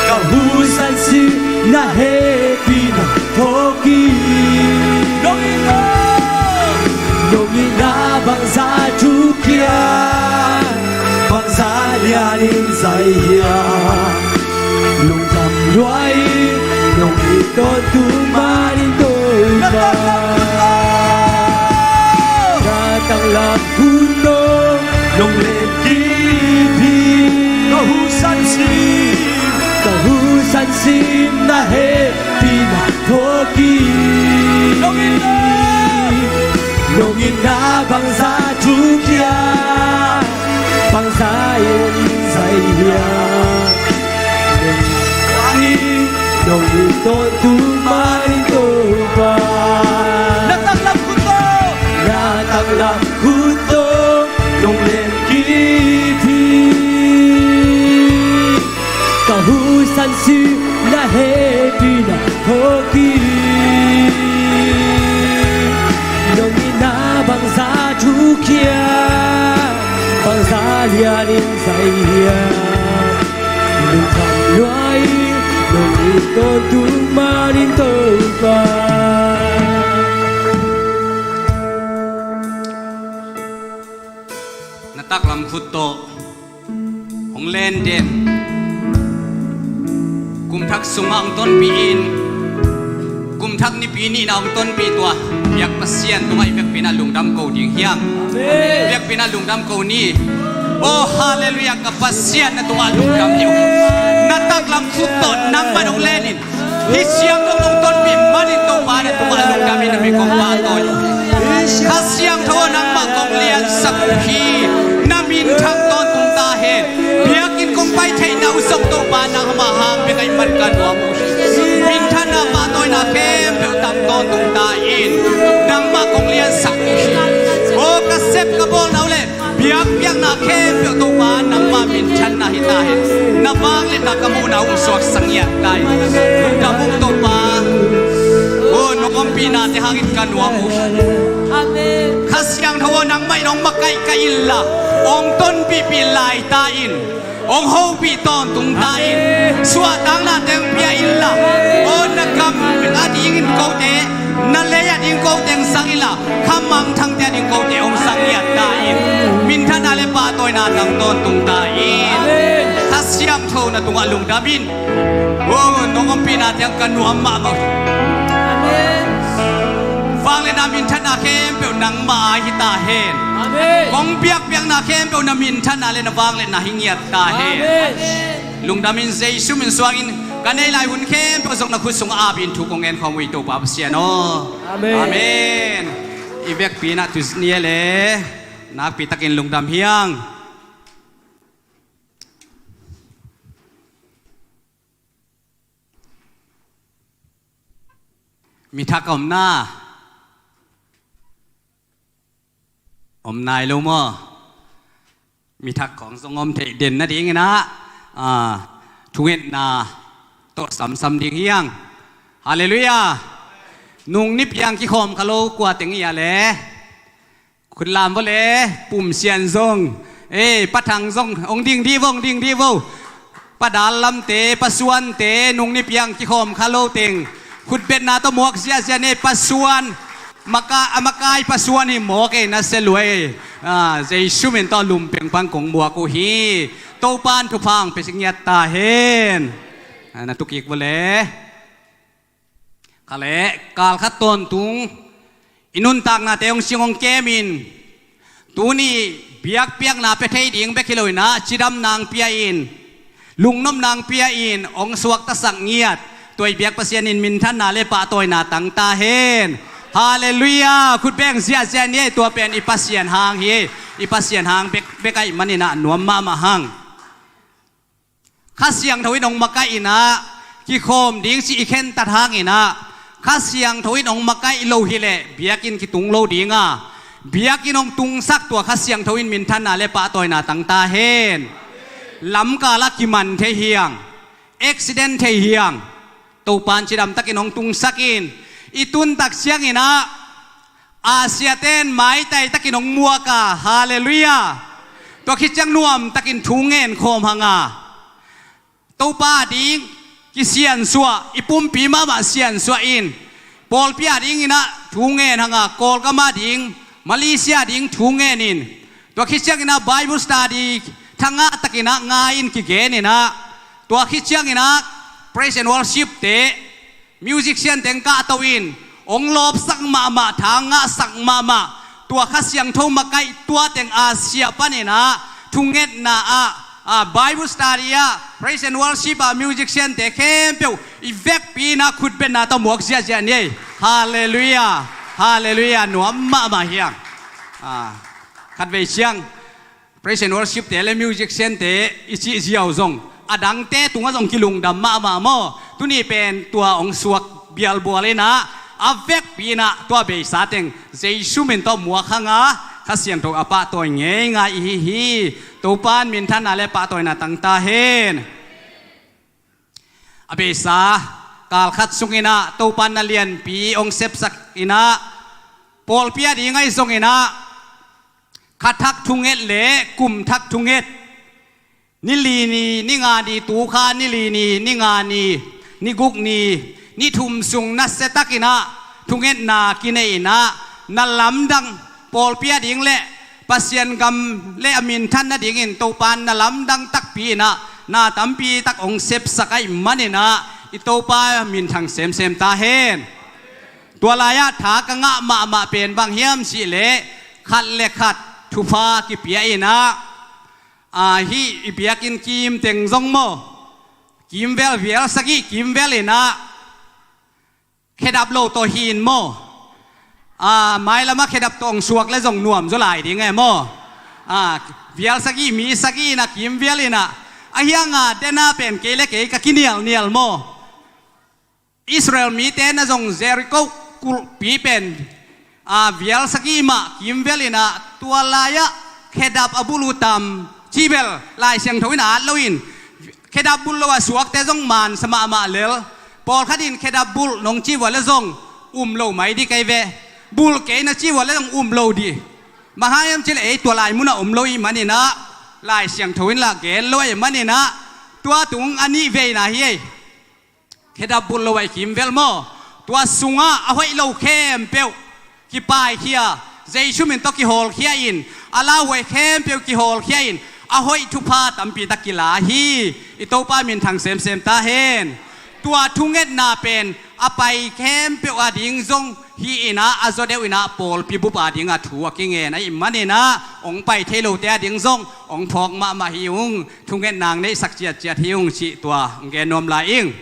Ka husan sih na hehpihna phawk hi. Nong itna, nong itna bangzah thukhia, bangzah lianin zai-a, lungdam Luai nong i tawntung manin Topa, na tanglam khut tawh nong len kip hi. Ka hu sansim, ka hu sansim na hehpihna thawk hi. Nong in na, nong in na bangzah thukhia, bangzah in zai hia. Nong i tawntung manin Topa, na tanglam khut tawh, na tanglam khut tawh nong len kip hi. Ka hu sansim na hehpihna thawk hi. Nong in na bangzah thukhia, bangzah lianin zai hia. Lungkham lua in nong i tawntung manin Topa, na taklam khut tawh hong len den. Kum thak sungah hong tonpih in, kum thak Nipi nihna hong tonpih tua biak Pasian tungah i biakpi-in ah lungdam ko ding hi hang. Amen. Biakpi-in ah lungdam ko ni. Oh, halleluiah, ka Pasian na tungah lungdam hi uh. Na taklam khut tawh nangmah hong len in. Hih siangtho nong tonpih manin Topa na tungah lungdam in, na min kong pahtawi uh hi. Kha Siangtho aw, nangmah kong liansak uh hi. Na minthang tawntung ta hen. Biakinn kong pai theihna uh zong Topa nangmah hang bek ahih man ka nuam uh hi. Minthanna pahtawina khempeuh tang tawntung ta in. Nangmah kong liansak uh hi. Aw, ka sep ka bawlna uh le biakpiakna khempeuh Topa nangmah minthanna hi ta hen. Na vangliatna ka muhna uh hong suaksak ngiat ta in. Lungdam ung Topa. Aw, nong ompihnate hangin ka nuam uh hi. Amen. Kha Siangtho aw, nangmah in hong makaih ka inla, hong tonpihpih lai ta in. Hong hopih tawntung ta in. Amen. Suahtaknate hong pia inla, aw, na gam adingin kote, na lei ading kote hong zang inla, kha mangthangte ading kote hong zang ngiat ta in. Minthanna le pahtawina tang tawntung ta in. Amen. Kha Siangtho na tungah lungdam in. Aw, nong ompihnate hang ka nuam mahmah uh hi. Amen. Vangliatna minthanna khempeuh nangmah aa hi ta hen. Amen. Kong biakpiakna khempeuh na minthanna le na vangliatna hi ngiat ta hen. Amen. Lungdam in Jesu min suangin ka neih lai hun khempeuh zong na khut sungah ap in thu kong ngen khawm uh hi Topa Pasian aw. Amen. Amen. I biakpi-in ah tuni a le nakpi takin lungdam hi hang. Mi thak a om na? Om nai lo maw? Mi thak khawng zong om theih den nadingin ah, ah, thungetna tawh samsam ding hi hang. Halleluiah. Nung ni piang kikhawm kha lo kua teng hi a le? Khut lam vo le, Pum Sian zong, eh, Pa Thang zong, hong ding dih vo, hong ding dih vo. Pa Dal Lamte, Pa Suante, nung ni piang kikhawm kha lo teng khutbetna tawh muak ziahziah ni. Pa Suan, maka, a makai Pa Suan hi mawk ei, na sia lua ei. Ah, Jesu min tawh lum pengpang kong muak uh hi. Topa'n thupha hong pia ngiat ta hen. Ah, na tu kik vo le. Kha le, kal khat tawntung i nuntaknate hong sing hong kem in, tuni biakpiakna pia thei ding bek hi lo in ah, cidamna hong pia in, lungnopna hong pia in, hong suaktasak ngiat tua i biak Pasian in minthanna le pahtawina tang ta hen. Halleluiah. Khut beng ziahziah ni ei, tua pen i Pasian hang hi ei. I Pasian hang bek, bek ahih manin ah nuam mahmah hang. Kha Siangtho in hong makaih in ah, kikhawm ding cih i khentat hangin ah, Kha Siangtho in hong makaih lo hi leh biakinn kitung lo ding a, biakinn hong tungsak tua Kha Siangtho in minthanna le pahtawina tang ta hen. Lamkal ah kiman thei hi hang, accident thei hi hang, Topa'n cidam takin hong tungsak in, i tun tak ciangin ah, Asia-te'n maitai takin hong muak a, halleluiah. Tua khit ciang nuam takin thu ngen khawm hang a, Topa ading kisiansuah, i pumpi mahmah siansuah in, pawlpi adingin ah thu ngen hang a, Kawlgam ading, Malaysia ading thu ngen in, tua khit ciangin ah Bible study thangah takin ah ngai in kigen in ah, tua khit ciangin ah Praise and worship te, musician teng kahto in, ong lawpsak mahmah, tha ngahsak mahmah, tua Kha Siangtho makaih tua teng a sia panin ah, thungetna ah, ah, Bible study ah, praise and worship ah, musician te khempeuh i vekpi in ah khutbetna tawh muak ziahziah ni ei. Halleluiah. Halleluiah. Nuam mahmah hiang. Ah, khatvei ciang praise and worship te le musician te i cih ziau zong, a dangte tungah zong kilungdam mahmah maw. Tuni pen tua ong suak bialbual in ah, a vekpi in ah tua beisa teng Jesu min tawh muak hang a, Kha Siangtho a pahtawi ngeingai ihi hi. Topa'n minthanna le pahtawina tang ta hen. A beisa kal khat sung in ah Topa'n na lianpi ong sepsak in ah, pawlpi a ding ahi zongin ah, kha thak thunget le kum thak thunget, ni li ni, ni nga ni, tu kha ni li ni, ni nga ni, ni guk ni, ni thum sung nasia takin ah thungetna kinei in ah, na lamdang pawlpi a ding le Pasian gam le a minthan nadingin Topa'n na lamdang takpi in ah, na tampi tak ong sepsak ahih manin ah, i Topa minthang semsem ta hen. Tua lai-ah tha ka ngah mahmah pen bang hiam cih leh, khat le khat thupha kipia in ah, a, hih i biakinn kim teng zong maw, kimvel vial sagih kimvel in ah, khedap lo tawh hi in maw. A, mailamah khedap tawh ong suak le zong nuam zaw lai ding e maw. A, vial sagih, mi sagih in ah kimvel in ah, a hiang a, den a pen kei le kei ka kinialnial maw. Israel mite na zong Jericho kulhpi pen, a, vial sagih mah kimvel in ah, tua lai-ah khedap a bulh uh tam cih bel Lai Siangtho in a at lo in, khedap bulh lo a suakte zong mansa mahmah lel. Pawlkhat in khedap bulh nong cih uh a le zong um lo mai ding ahi ve. Bulh kei na cih uh a le zong um lo ding. Bang hang hiam cih leh ei tua lai munah om lo ahih manin ah, Lai Siangtho in lah gen lo ahih manin ah, tua tung a nih veina hi ei. Khedap bulh lo a i kimvel maw, tua sungah a hoih lo khempeuh kipaikhia, Jesu min tawh kihawlkhia in, a lauhuai khempeuh kihawlkhia in, a hoih thupha tampi tak kila hi. I Topa minthang semsem ta hen. Tua thungetna pen a pai khempeuh a ding zong hi in ah, a zaw deuh in ah pawlpi bup a ding a thu a kingen ahih manin ah, ong pai thei lote a ding zong ong phawk mahmah hi ung, thungetna ong neihsak ciatciat hi ung cih tua ong gen nuam lai ing.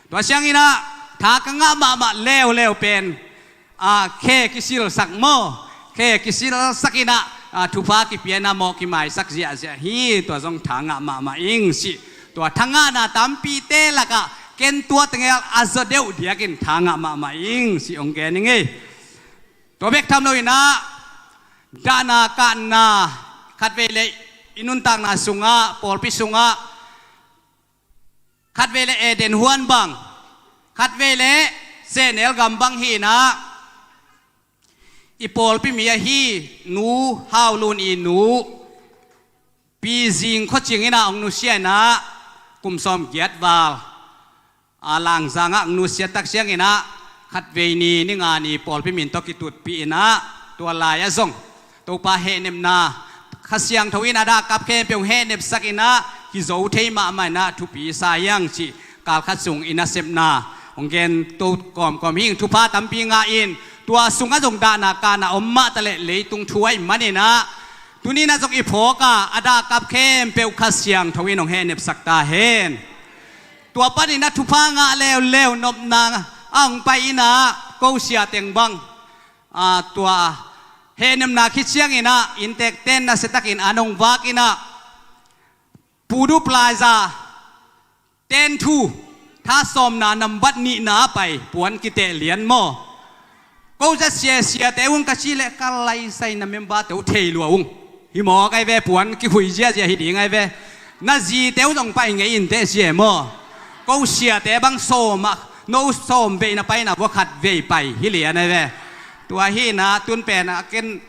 Tua ciangin ah, tha ka ngah mahmah leuleu pen, a, khe kisilsak maw, khe kisilsak in ah, a, thupha kipia in ah mawh kimaisak ziahziah hi. Tua zong tha ngah mahmah ing cih, tua tha ngahna tampite lakah ken tua teng a zaw deuh diakin tha ngah mahmah ing cih ong gen ing ei. Tua bek tham lo in ah, dahna kahna, khatvei le i nuntakna sungah, pawlpi sungah, khatvei le Eden huan bang, khatvei le sehnel gam bang hi in ah, i pawlpi mi ahi Nu Hau Lun i nu Pi Zing Khua Cing in ah ong nusia in ah, kum sawmgiat val, a, Langzang ah ong nusia tak ciangin ah, khatvei ni, ni nga ni pawlpi min tawh kitutpih in ah, tua lai-ah zong Topa hehnepna, Kha Siangtho in a dahkap khempeuh hehnepsak in ah, kizo thei mahmah in ah, thupi sa hiang cih kal khat sung i nasepna ong gen to kawmkawm hi ing. Thupha tampi ngah in, tua sungah zong dahna kahna om mah ta leh leitung thu ahih manin ah, tuni in ah zong i phawk a, a dahkap khempeuh Kha Siangtho in ong hehnepsak ta hen. Tua panin ah thupha ngah leuleu nopna a ong pai in ah, ko sia teng bang, a, tua hehnepna khit ciangin ah, innteekte'n nasiatakin an ong vak in ah, Pu Dup Laiza, ten thu, tha sawmna nambat nihna a pai puan kiteh lian maw. Ko zat sia, siate ung ka cih leh ka laisai na memberte uh thei lua ung. Hi mawk ahi ve, puan kikhui ziahziah hi ding ahi ve. Na zite uh zong pai ngei inteh sia maw. Ko siate bang sawm ah, no sawm vei na pai na vua khatvei pai hi lian ahi ve. Tua hi in ah, tun pen ah ken,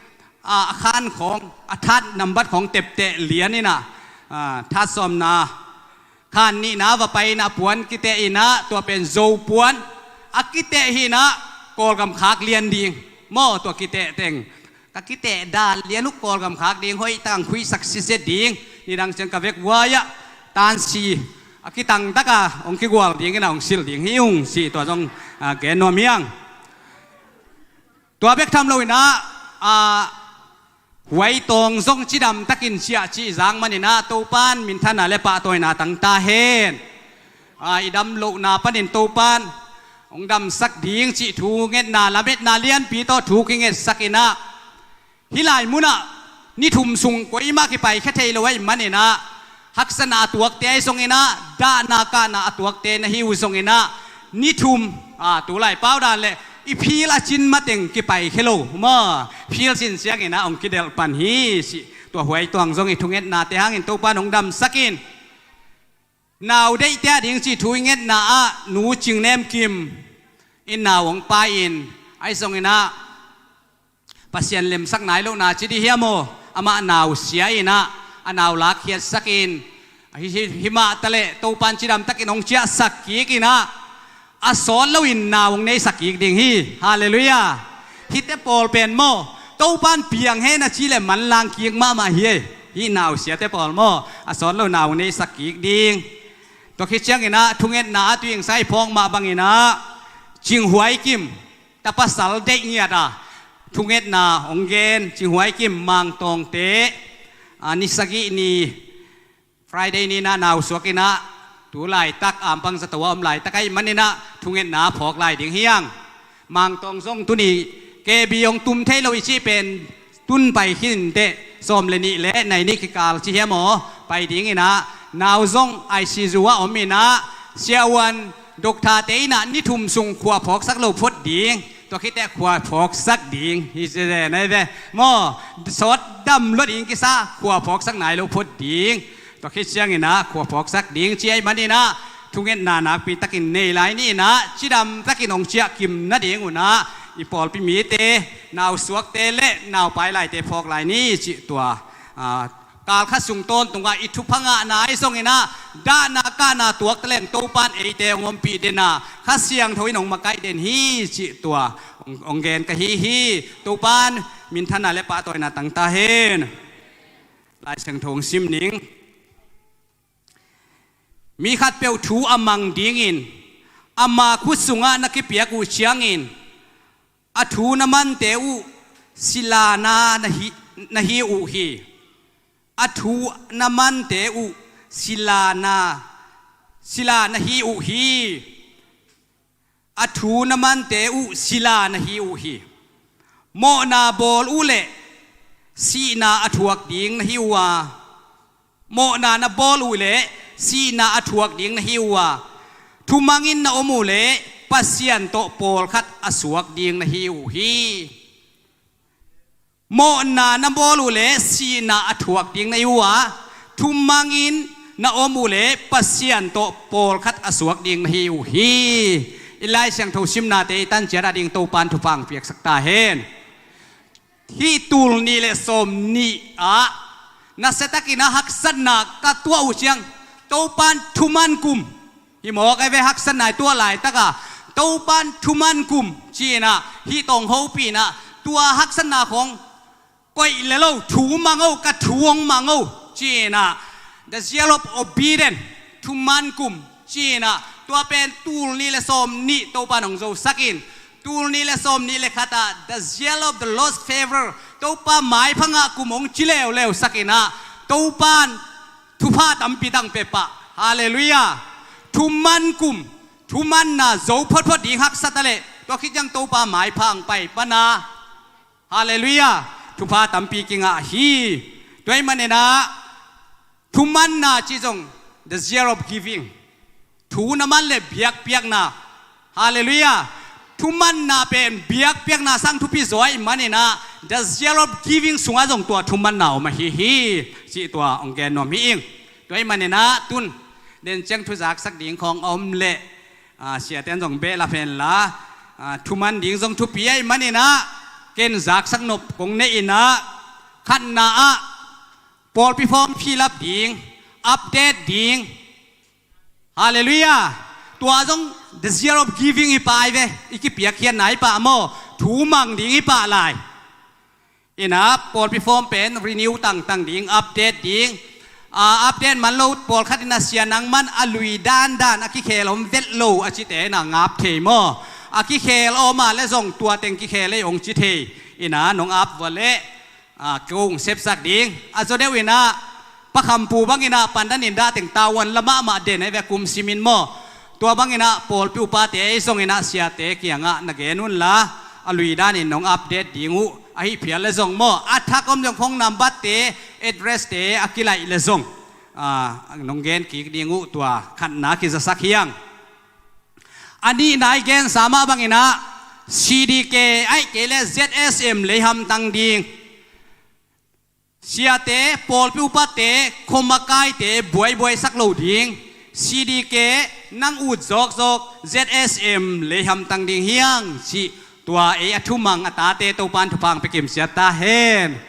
a, a khan khawng, a that nambat khawng tepteh lian in ah, a, that sawmna khan nihna va pai in ah puan kiteh in ah, tua pen Zo puan a kiteh hi in ah, Kawlgam khak lian ding maw, tua kiteh teng. Ka kiteh dan lian uh Kawlgam khak ding, hoih tak a khuihsak sitset ding. Nidang ciang ka vekpi-a tansi, a kitang taka hong kigual dingin a hong silh ding hi ung cih tua zong, ah, gen nuam hi ing. Tua bek tham loin ah, ah, Huai Tawng zong cidam takin ciah cih zak manin ah Topan minthanna le pahtawina tang ta hen. Ah, i dam lohna panin Topan hong damsak ding cih thungetna lametna lianpi tawh thu kingetsak in ah, hih lai munah ni thum sung koimah kipaikhia thei lo ahih manin ah, haksatna a tuakte ahi zongin ah, dahna kahna a tuakte na hi uh zongin ah, ni thum, ah, tulai pau dan le i phil a cin mateng kipaikhia lo maw, phil cin ciangin ah hong kidelh pan hi cih tua Huai Tawng zong i thungetnate hangin Topan hong damsak in. Nau deihte a ding cih thu i ngetna ah Nu Cing Nem Kim in nau hong pai in, ahi zongin ah Pasian lemsak nai lohna ci dih hiam aw, amah nau sia in ah a nau lakkhiatsak in, hi, hi, hi mah taleh Topan cidam takin hong ciahsak kik in ah, a sawt loin nau hong neisak kik ding hi. Halleluiah. Hihte pawl pen maw, Topan piang hen a ci le manlang kik mahmah hi ei. Hih nau siate pawl maw, a sawt lo nau hong neisak kik ding. Tua khit ciangin ah thungetna a tuingsai phawk mah bangin ah Cing Huai Kim, ta pasal deih ngiat a thungetna hong gen Cing Huai Kim, Mang Tawngte, ah, ni sagih ni Friday ni in ah nau suak in ah, tu laitak ampang zato a om laitak ahih manin ah thungetna phawk lai ding hi ing. Mang Tawng zong tuni K B hong tum thei lo i cih pen tun pai khin teh, sawm le nih le nai nih kikal ci hiam aw, pai ding in ah, nau zong I C U ah om in ah, siavuan doctor-te in ah ni thum sung khua phawksak lo phot ding, tua khit teh khua phawksak ding hi ci zen ahi ve maw, sawt dam lua ding kisa, khua phawksak nai lo phot ding. Tua khit ciangin ah khua phawksak ding ci ahih manin ah, thungetna nakpi takin nei lai ni in ah, cidam takin hong ciah kim nading un ah, i pawlpi mite, nau suakte le nau pai laite phawk lai ni cih tua, ah, kal khat sung tawntung ah i thupha ngahna ahi zongin ah, dahna kahna tuakte leng Topan eite hong ompih den a, Kha Siangtho in hong makaih den hi cih tua hong, hong gen ka hi hi. Topan minthanna le pahtawina tang ta hen. Lai Siangtho hong sim ning. Mi khatpeuh thu a mang dingin ama khut sungah na kipiak uh ciangin, a thu na mante uh silana na hi, na hi uh hi. A thu na mante uh silana, sila na hi uh hi. A thu na mante uh sila na hi uh hi. Mawhna bawl uh leh sihna a thuak ding na hi uh a, mawhna na bawl uh leh sihna a thuak ding na hi uh a, thumangin na om uh leh Pasian tawh pawlkhat a suak ding na hi uh hi. Mawhna na bawl uh leh sihna a thuak ding na hi uh a, thumangin na om uh leh Pasian tawh pawlkhat a suak ding na hi uh hi. I Lai Siangtho simnate i tanciat a ding Topan thupha hong piaksak ta hen. Hih tul nih le sawm nih ah nasiatakin a haksatna ka tuah uh ciang Topan thuman kum, hih mawk a ve, haksatna i tuah laitaka Topan thuman kum ci-in ah, hih tawng hopih in ah, tua haksatna khawng koih le lo, thu mang o, ka thu hong mang o ci-in ah, the zeal of obedience, thuman kum ci-in ah, tua pen tul nih le sawm nih Topan hong zosak in, tul nih le sawm nih le khat ah the zeal of the Lord's favor, Topa maipha ngah kum hong ci leuleu sak in ah, Topan thupha tampi tang pia pah. Halleluiah. Thuman kum, thumanna zo photphot ding haksat a leh, tua khit ciang Topa maipha hong pai pan a. Halleluiah. Thupha tampi kingah hi. Tua ahih manin ah thumanna cih zong the zeal of giving, thu na man le biakpiakna. Halleluiah. Thumanna pen biakpiakna sang thupi zaw ahih manin ah, the zeal of giving sungah zong tua thumanna om ahi hi cih tua hong gen nuam hi ing. Tua ahih manin ah tun den ciang thu zaksak ding khawng a om leh, ah, siate'n zong behlap hen la, ah, thuman ding zong thupi ahih manin ah, ken zaksak nop kong neih in ah, khatna ah pawlpi form fill up ding, update ding. Halleluiah. Tua zong the zeal of giving hi pah ahi ve, i kipiakkhiatna hi pah maw, thu mang ding hi pah lai. In ah pawlpi form pen renew tangtang ding, update ding, A update man lo pawlkhat in ah sia nangman a lui dandan a kikhel om vet lo a cite in ah ngap thei maw? A kikhel om a le zong tua teng kikhel ei ong ci thei in ah nong ap vua leh a kong sepsak ding. A zaw deuh in ah Pa Kham Pu bang in ah pandan in dah teng tavuan la mahmah den ei ve kum simin maw? Tua bang in ah pawlpi upate ei zong in ah siate kiangah na gen un la a lui danin nong update ding uh ahi phial le zong maw? A thak om zong phone number te, address te a kilaih le zong a nong gen kik ding uh tua khatna kizasak hiang. A nihna i gensa mah bang in ah C D K ahih kei leh Z S M lei hamtang ding. Siate, pawlpi upate, khua makaite buaibuaisak lo ding. C D K nang ut zawkzawk Z S M lei hamtang ding hiang cih tua ei a thumang a tate Topan thupha ong pia kimsiat ta hen.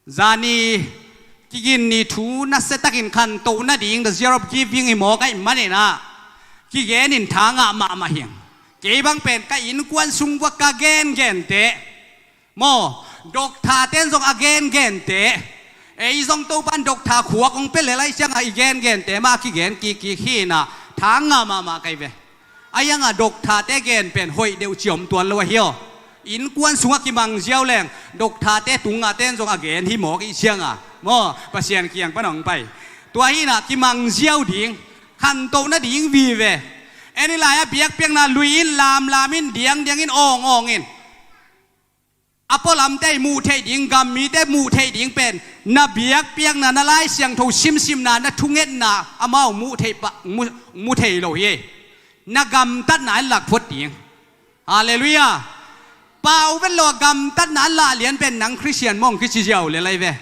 Zani Kiginni thu nasia takin khantoh nading, the year of giving hi mawk ahih manin ah kigen in tha ngah mahmah hiang. Kei bang pen ka innkuan sung uah ka gengen teh maw, doctor ten zong a gengen teh, ei zong Topan doctor khuak ong pia lel ahih ciangah i gengen teh mah a kigen kikkik hi in ah tha ngah mahmah ka hi ve. A iangah doctor te gen pen hoih deuh ci om tuan lo ahi aw. Innkuan sungah kimang ziau leng doctor te tungah ten zong a gen hi mawk i ciangah maw, Pasian kiang pan ong pai. Tua hi in ah kimang ziau ding, khantoh nading vive. En i lai-ah biakpiakna lui in, lamlam in, diangdiang in, awngawng in. A pualamte i muh theih ding, gammite muh theih ding pen na biakpiakna, na Lai Siangtho simsimna, na thungetna amau muh theih pah, mu, mu thei lo hi. Na gamtatna in lak phot ding. Halleluiah. Pau vet lo a gamtatna a lah lian pen nang Khristian mawng kici ziau le lai ve.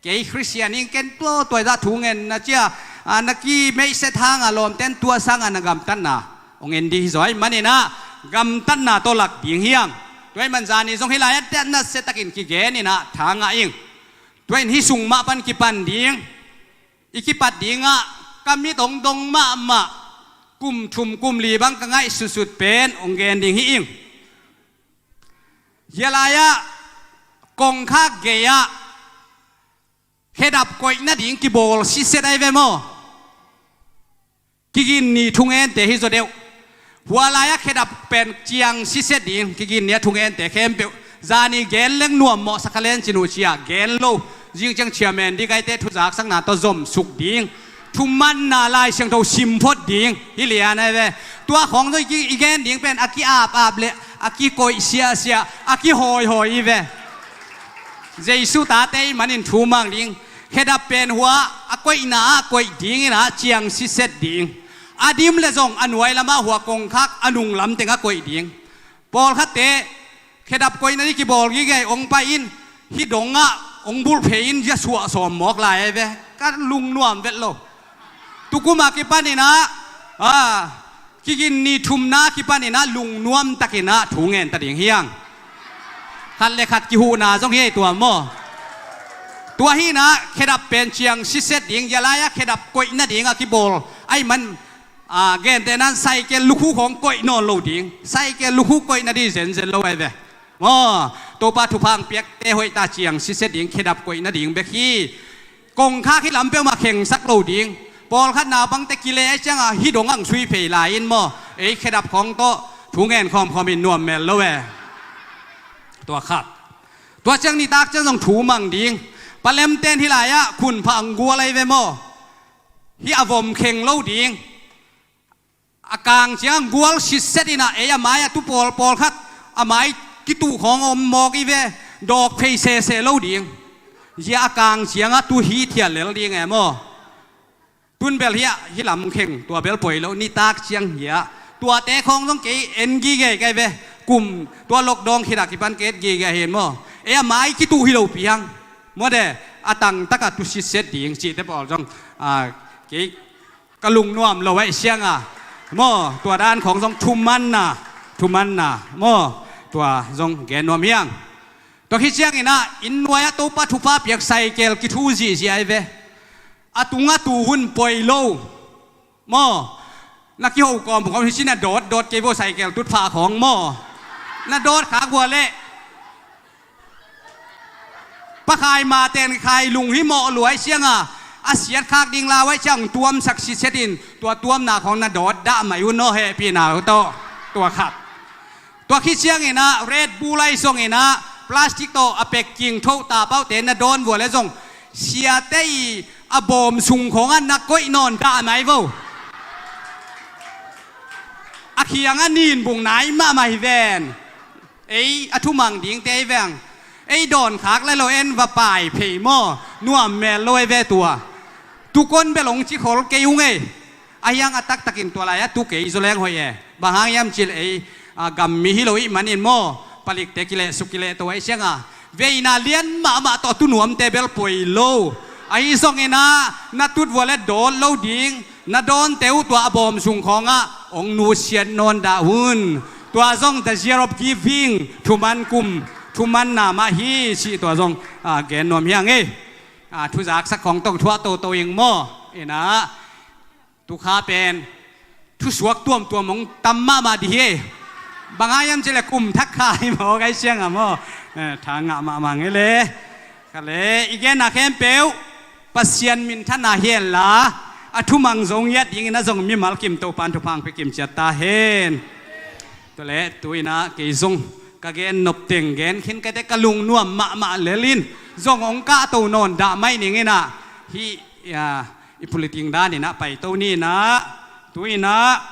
Kei Khristian ing, ken tua, tua zah thu ngen na cia, a, na kimeihset hang a lawmten tua sangah na gamtatna ong en dih hi zaw ahih manin ah gamtatna tawh lak ding hiang. Tua ahih man zani zong hi lai-ah dah nasia takin kigen in ah tha ngah ing. Tua in hih sung mah pan kipan ding. I kipat dingah ka mit ong dong mahmah kum thum kum li bang ka ngaih sutsut pen ong gen ding hi ing. Hia lai-ah kongkhak gei-ah khedap koih nading kibawl siset ahi ve maw? Kiginni thungente hi zaw deuh. Hua lai-ah khedap pen ciang siset ding, Kiginni a thungente khempeuh. Zani gen leng nuam mawh, sakhaleng cin uh cia gen lo. Zing ciang chairman dikaite thuzaksakna tawh zomsuk ding. Thumanna Lai Siangtho sim phot ding hi lian ahi ve. Tua khawng zong i ki, i gen ding pen a ki-apap le a kikoih siasia, a kihawihawi hi ve. Jesu tate i manin thumang ding. Khedap pen hua a koihna ah koih ding in ah ciang siset ding. A dim le zong a nuai lamah hua kongkhak a nung lam teng a koih ding. Pawlkhatte khedap koihna ding kibawl gige ong pai in, hih dongah ong bulh phei in zia suah sawm mawk lai ahi ve. Ka lungnuam vet lo. Tukum a kipan in ah, a, Kiginni thumna a kipan in ah lungnuam takin ah thu ngen ta ding hiang. Khat le khat kihuhna zong hi ei tua maw? Tua hi in ah khedap pen ciang siset ding, hia lai-ah khedap koih nading a kibawl ahih man, a, gentehna in saikel lukhu khawng koih nawn lo ding. Saikel lukhu koih nading zenzen lo ahi ve. Maw, Topa thupha ong piakte hoih ta, ciang siset ding, khedap koih nading bek hi. Kongkhak hih lam peuhmah khengsak lo ding. Pawlkhat naupangte kile ahih ciangah hih dong ang sui phei lai in maw, ei khedap khawng tawh thu ngen khawmkhawm in nuam mel lo e. Tua khat. Tua ciang nitak ciang zong thumang ding. Palemten hih lai-ah khun phah ang gual ahi ve maw? Hih a vom kheng lo ding. A kang ciang gual sitset in ah ei a mai-ah tu pawl pawlkhat a mai kituh khawng om mawk i ve, dawk phei sese lo ding. Zia a kang ciangah tu hi thial lel ding e maw? Tun bel hiah hih lam kheng tua bel poi lo, nitak ciang hiah. Tuate khawng zong kei en gige kai ve. Kum tua lockdown khit ah kipan kei et gige hi maw? Ei a mai kituh hi lo piang. Maw de, a tangtakah tu sitset ding cihte pawl zong, a, kei ka lungnuam lo ahih ciangah maw, tua dan khawng zong thumanna, thumanna maw, tua zong gen nuam hiang. Tua khit ciangin ah inn nuai-ah Topa thupha piak saikel kithu zihziah ahi ve. A tungah tu hun poi lo maw? Na kiho kawm khawng hi ci, na dawt dawt kei vo, saikel tutphah khawng maw? Na dawt khak vua leh Pakhai ma ten khai lung hi mawh luai sianga a siat khak ding lau ai ciang tuamsak sitset in tua tuamna khawng na dawt dah mai un aw hehpihna uh tawh. Tua khat. Tua khit cianginah Red Bull ai zonginah plastic tawh a pek king thoh tapauhte na dawn vua le zong siate i a bawm sung khawngah na koih nawn dah mai vo. A khiang a nin bung nai mahmah hi ven. Ei a thumang dingte ei veng ei dawnkhak le lo en va pai phei maw? Nuam mel lo ei ve tua. Tukon bel hong ci khol kei ung ei. A hiang a taktakin tua lai a tu kei zaw leng hoih e. Bang hang hiam cil ei a gam mi hi lo ih manin maw? Palikte kilehsuk kilehto ai sianga veina lian mahmah tawh tu nuamte bel poi lo. Ahi zonginah na tut vua le dawt lo ding. Na dawnte uh tua a bawm sung khawngah hong nusiat nawn dah un. Tua zong the year of giving, thuman kum, thuman na mah hi cih tua zong a gen nuam hiang ei. A thuzaksak khawng tong thuah toto ing maw? Inah tukha pen thusuak tuamtuam hong tam mahmah dih hi ei. Bang a hiam cih le kum thak kha hi maw? Kai siang a maw? Eh, tha ngah mahmah ngei le. Kha le i genna khempeuh Pasian minthanna hi henla a thumang zong ngiat dingin a zong mimal kim Topan thupha hong pia kim ciat ta hen. Tua le tu inah kei zong ka gen nop teng gen khin ka te ka lungnuam mahmah lelin zong hong kahto nawn dah mai ninginah hih i puliting daninah paito ninah tu inah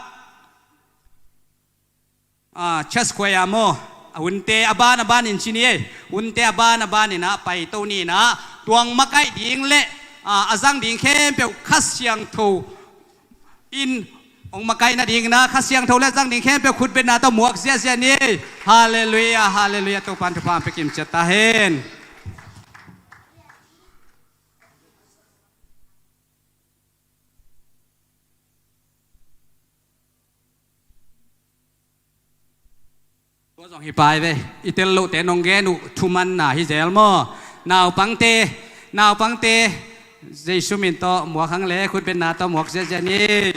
Church Choir maw? A hunte a ban a banin ci ni ei. Hunte a ban a baninah paito ninah tuang makaih ding le a zang ding khempeuh Kha Siangtho in hong makaih nadinginah Kha Siangtho le zang ding khempeuh khutbetna tawh muak ziahziah ni ei. Halleluiah, halleluiah. Topan thupha hong pia kim ciat ta hen. Tua zong hi pai ve. I tel lohte nong gen uh thumanna hi zel maw? Naupangte, naupangte Jesu min tawh muak hang le khutbetna tawh muak ziahziah ni.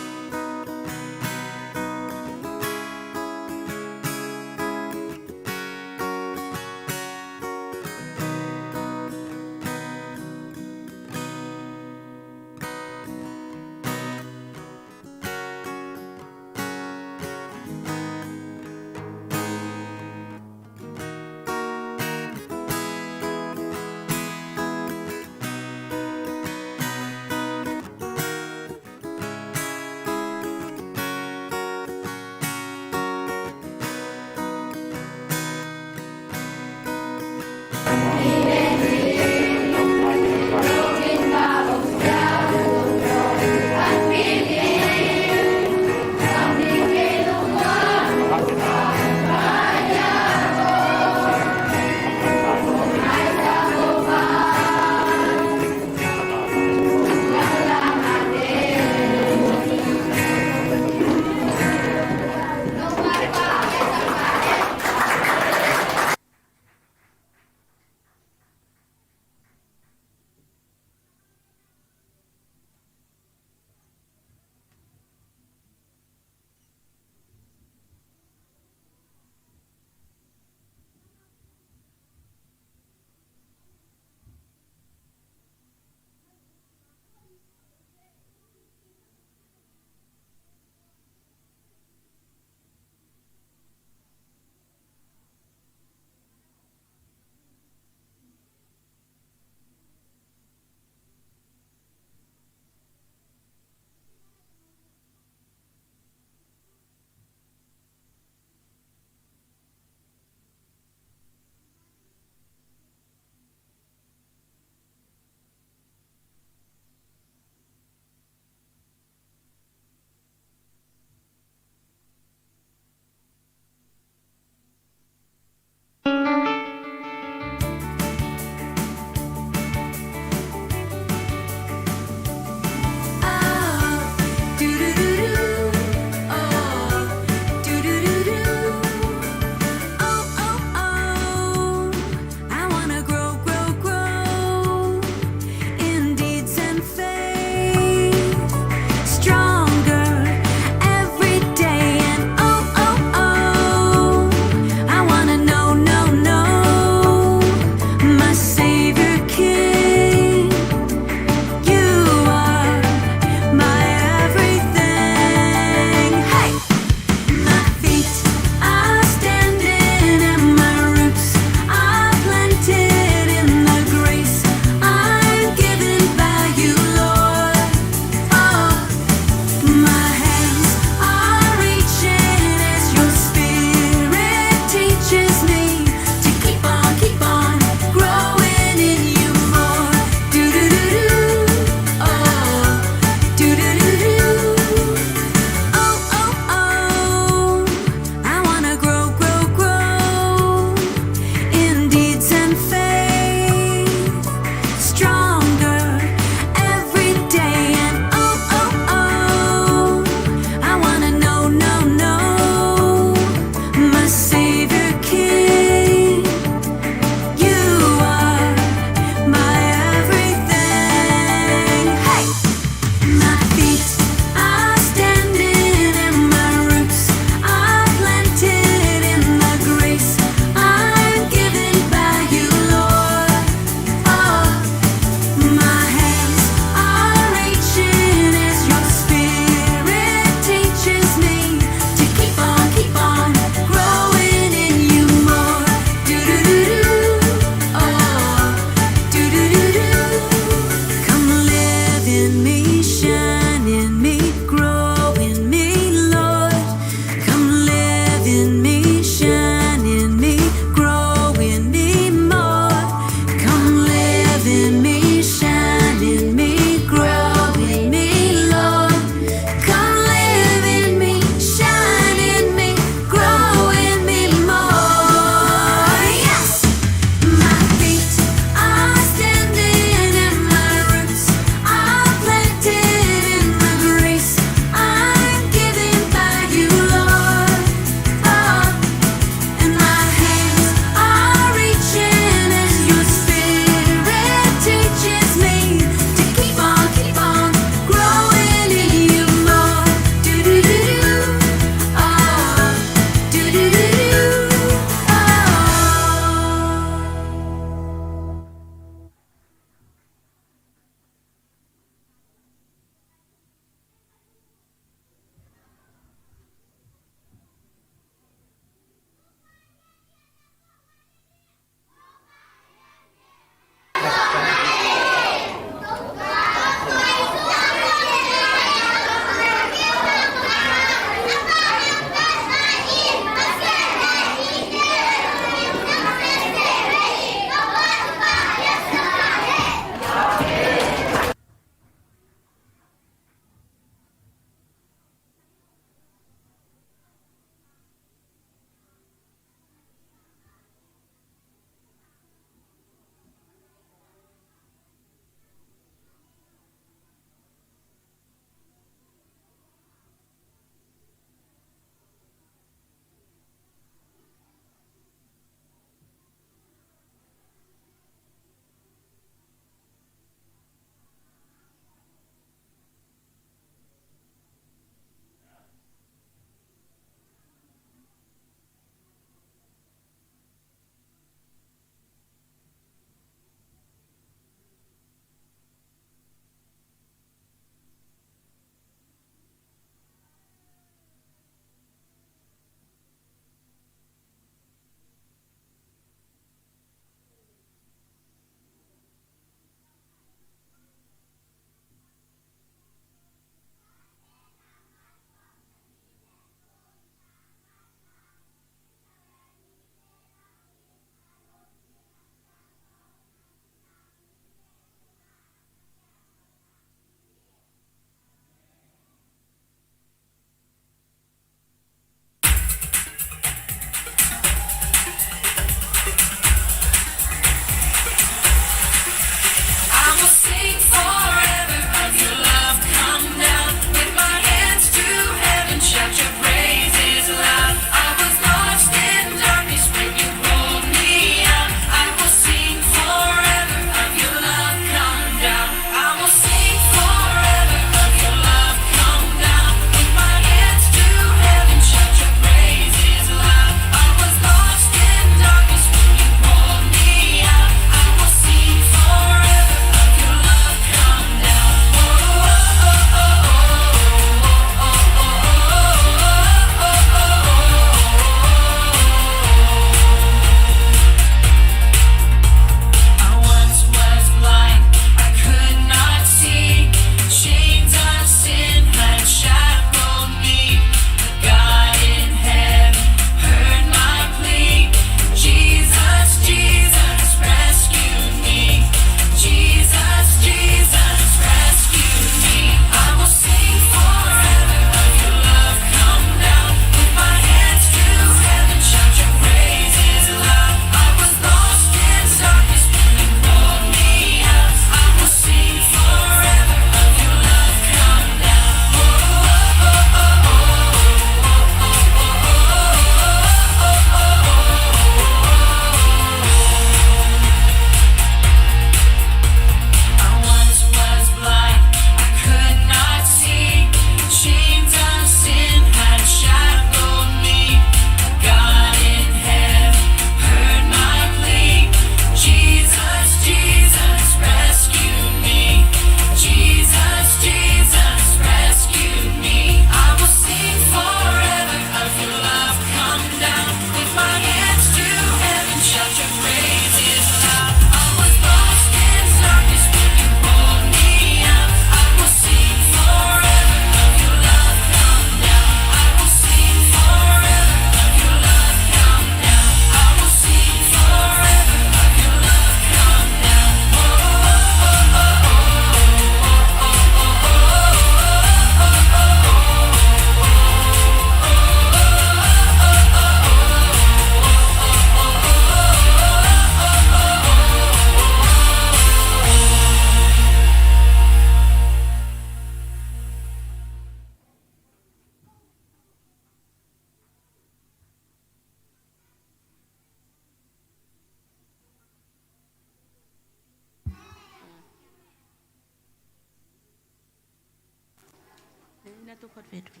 Tu khat ve thu.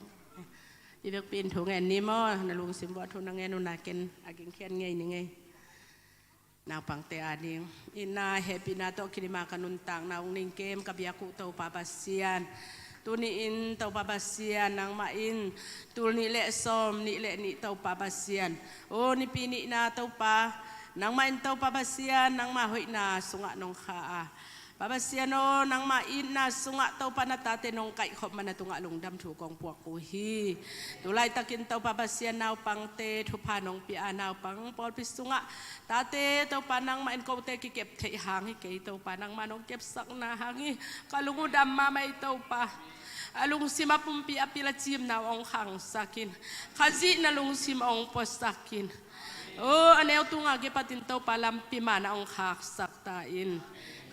I vekpi in thu ngen ni maw, na lungsim uah thu na ngen uh na ken a gingkhian ngei ning ei. Naupangte ading itna hehpihna tawh kidim a ka nuntakna ung ning kem ka biak uh Topa Pasian. Tuni-in Topa Pasian nangmah in tul nih le sawm nih le nih Topa Pasian, aw nipi nihna Topa, nangmah in Topa Pasian nangmah hoihna sungah nong kha a, Pa Pasian aw, nangmah itna sungah Topa na tate nong kaihkhop man a tungah lungdam thu kong puak uh hi. Tulaitakin Topa Pasian naupangte thupha nong pia a, naupang pawlpi sungah tate Topa nangmah in kote kikep theih hang hi kei, Topa nangmah nong kepsakna hang hi. Ka lung uh dam mahmah hi Topa. A lungsim a pumpi a pil a cimna uh hong khangsak in. Khazihna lungsim hong puasak in. Aw, a neu tunga kipatin Topa lampi man a hong khaksak ta in.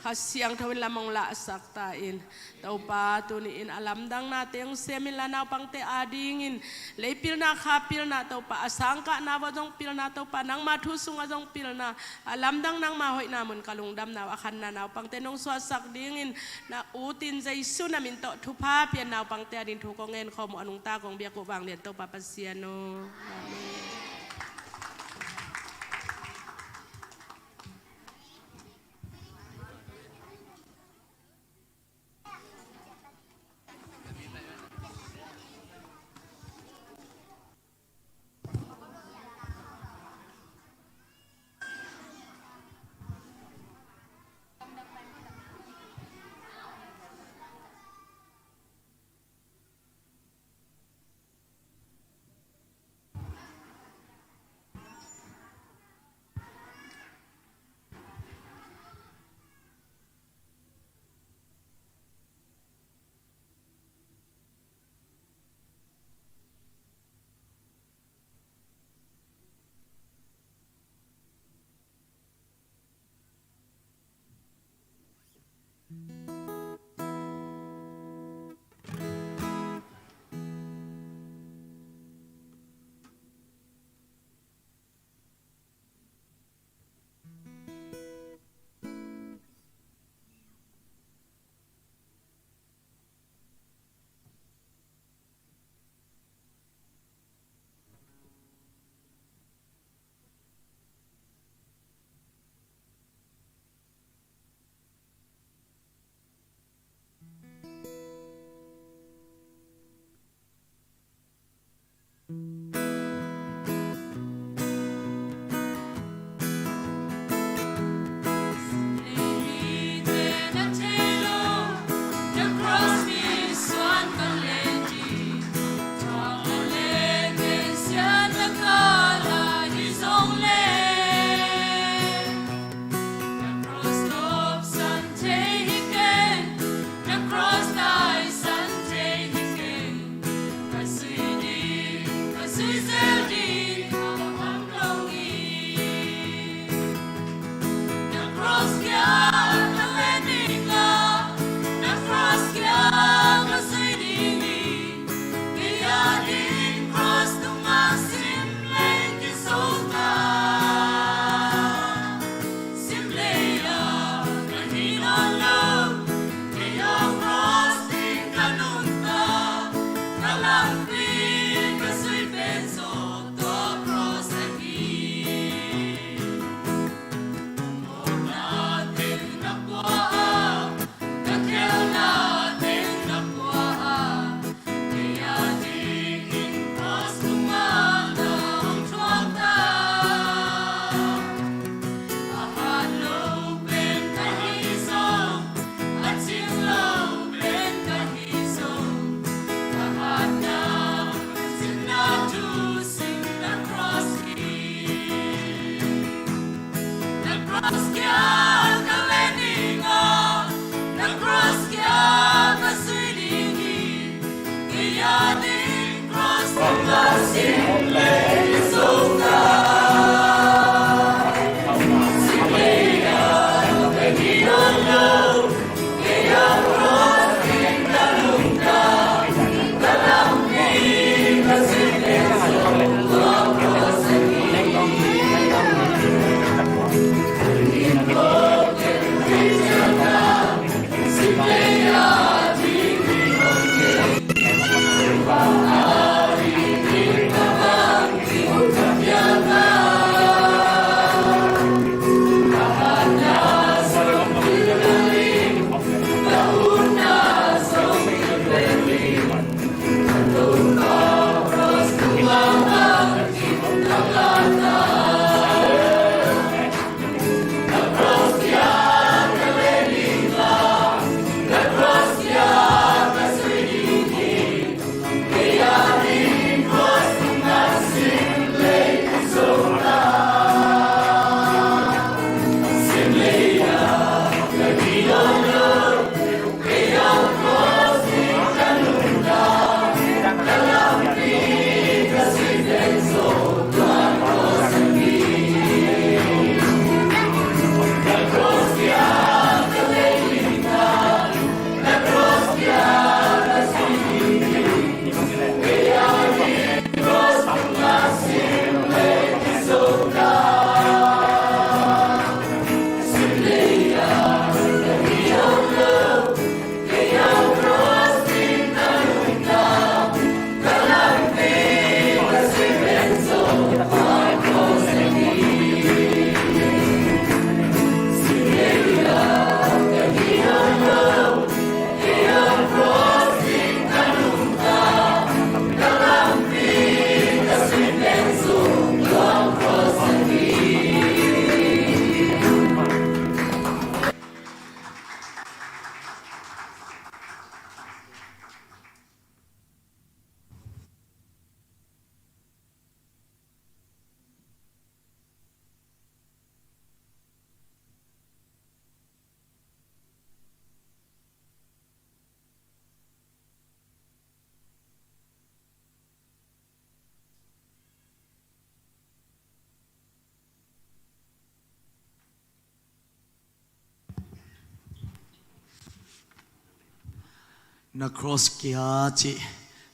Kha Siangtho in lam hong lahsak ta in. Topa tuni-in a lamdangnate hong sem inla naupangte adingin lei pilna kha pilna Topa, a sangkahna uah zong pilna Topa, nangma thu sungah zong pilna, a lamdang nangma hoihna mun ka lungdamna uh a khanna naupangte nong suahsak dingin na utin Jesu na min tawh thupha pian naupangte ading thu kong ngen khawm uh a nungta kong biak uh vanglian Topa Pasian aw. Amen. Na cross kia cih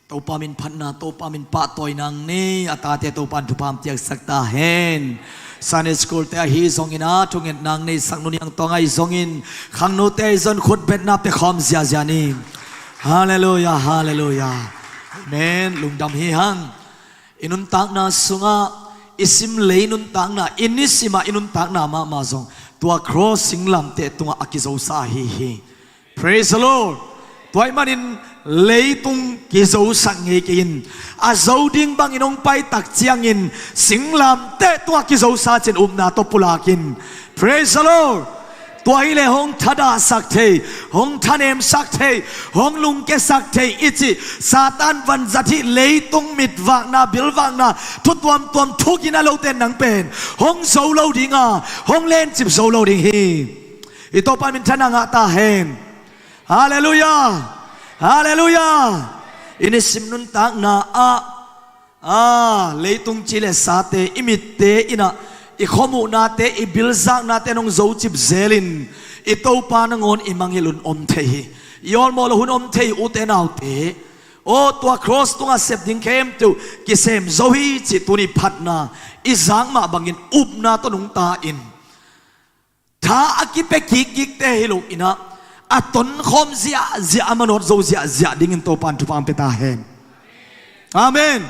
Topa min phatna, Topa min pahtawi nang ni. A tate Topa in thupha piaksak ta hen. Sunday school te ahi zongin a thunget nang nei sak nuniang tawng ahi zongin khangnote ahi zon khutbetna pia khawm ziahziah ni. Halleluiah, halleluiah. Amen. Lungdam hi hang. I nuntakna sungah i sim lei nuntakna, i nisimah i nuntakna mahmah zong tua cross singlamteh tungah a kizosa ahi hi. Praise the Lord. Tua ahih manin leitung kizosak ngei kei in, a zo ding bangin hong paitak ciangin singlamteh tungah kizosa cin upna tawh pulakin, praise the Lord. Tua hileh hong thadahsak thei, hong thanemsak thei, hong lungkiasak thei i cih Satan vanzat hih leitung mitvakna, bilvakna thu tuamtuam thuk in a lote nang pen hong zo lo dinga, hong lencip zo lo ding hi. I Topa minthanna ngah ta hen. Halleluiah. Halleluiah. I nisim nuntakna ah, a, leitung ci le sate, i mitte in ah, i khuamuhnate, i bilzaknate in hong zocip zelin i Topa nangawn i mangngilh hun om thei hi. I awlmawh loh hun om thei hi, ute naute. Aw, tua cross tungah sep ding khempeuh kisem zo hi cih tuni phatna i zak mah bangin upna tawh nungta in, tha a kipia kikkikte hi lo in ah, a tonkhawm ziahziah, a manawt zo ziahziah dingin Topa in thupha hong pia ta hen. Amen.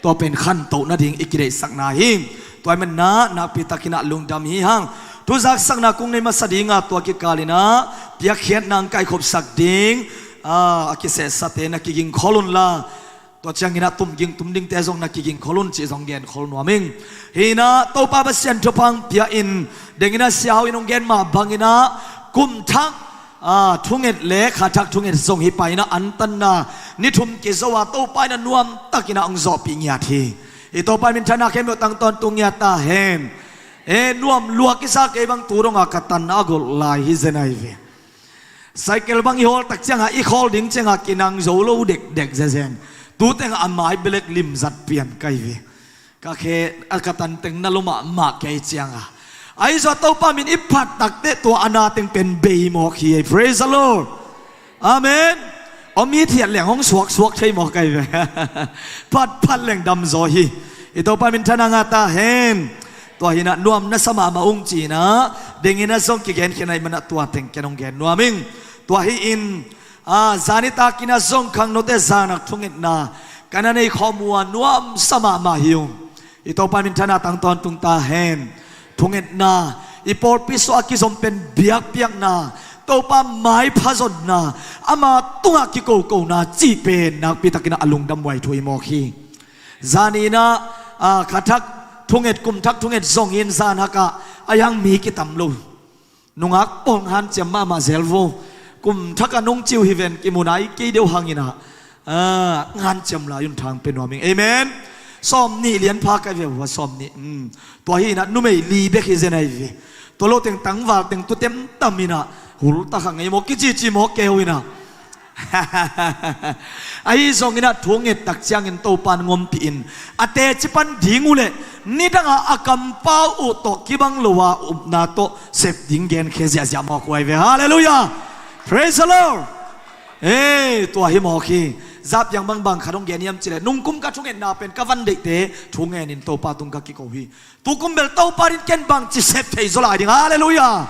Tua pen khantoh nading i kideihsakna hi. Tua ahih manin ah nakpi takin ah lungdam hi hang. Thuzaksakna kong nei masa dinga tua kikal in ah piakkhiatna hong kaikhopsak ding, a, a kisehsate na kigingkhol unla, tua ciangin ah tumging tumdingte zong na kigingkhol un cih zong genkhol nuam ing. Hi in ah Topa Pasian thupha hong pia in, dengin ah Sia Hau in hong gen mah bangin ah kum thak, a, thunget le kha thak thunget zong hi pah in ah antanna ni thum kizo a Topa in ah nuamtakin ah hong zawhpih ngiat hi. I Topa minthanna khempeuh tang tawntung ngiat ta hen. E, nuam lua kisa kei bang tu dongah ka tan a golh lai hi zen ahi ve. Cycle bang i hawl tak ciangah, i khawl ding ciangah kinang zo lo dekdek zezen. Tu tengah a mai belek limzat pian ka hi ve. Ka khe, a ka tan teng na lo mahmah kei ciangah. Ahi zong Topa min i phat takteh tua a na teng pen bei mawk hi. Praise the Lord. Amen. Om hi thiat leng hong suaksuak thei mawk ka hi ve. Phatphat leng damzaw hi. I Topa minthanna ngah ta hen. Tua hi in ah nuam na sa mahmah ung ci in ah, dengin ah zong kigenkhiatna ahih manin ah tua teng ken hong gen nuam ing. Tua hi in, a, zan nitakin ah zong khangnote zan hak thungetna ka na nei khawm uh a, nuamsa mahmah hi ung. I Topa minthanna tang tawntung ta hen. Thungetna, i pawlpi sungah a kizom pen biakpiakna, Topa maipha zonna, ama tungah kikokona cih pen nakpi takin ah a lungdam huai thu hi mawk hi. Zan in ah, a, kha thak thunget, kum thak thunget zong in zan hakah a hiang mi kitam lo. Nungak pawl hanciam mahmah zel vo. Kum thak a nung ci uh hi ven, kimu nai kei deuh hang in ah, a, hanciam lai un, thupha hong pia nuam ing. Amen. Sawmnih lian pha ka hi ve uh a, sawmnih. Hmm. Tua hi in ah numei li bek hi zen ahi ve. Tua lo teng tangval teng tu tem tam in ah, hul ta kha ngei maw, kicici maw keu in ah. Ahi zongin ah thunget tak ciangin Topa in hong ompih in, a teci pan ding uh leh nidangah a kampau uh tawh kibang lo a upna tawh sep ding genkhia ziahziah mawk uh ahi ve. Halleluiah. Praise the Lord. Ei, tua hi mawk hi. Zahpiang bangbang khat hong gen hiam cih leh, nungkum ka thungetna pen ka van deihte thu ngenin Topa tung ka kiko hi. Tukum bel Topa in ken bangci sep thei zaw lai ding. Halleluiah.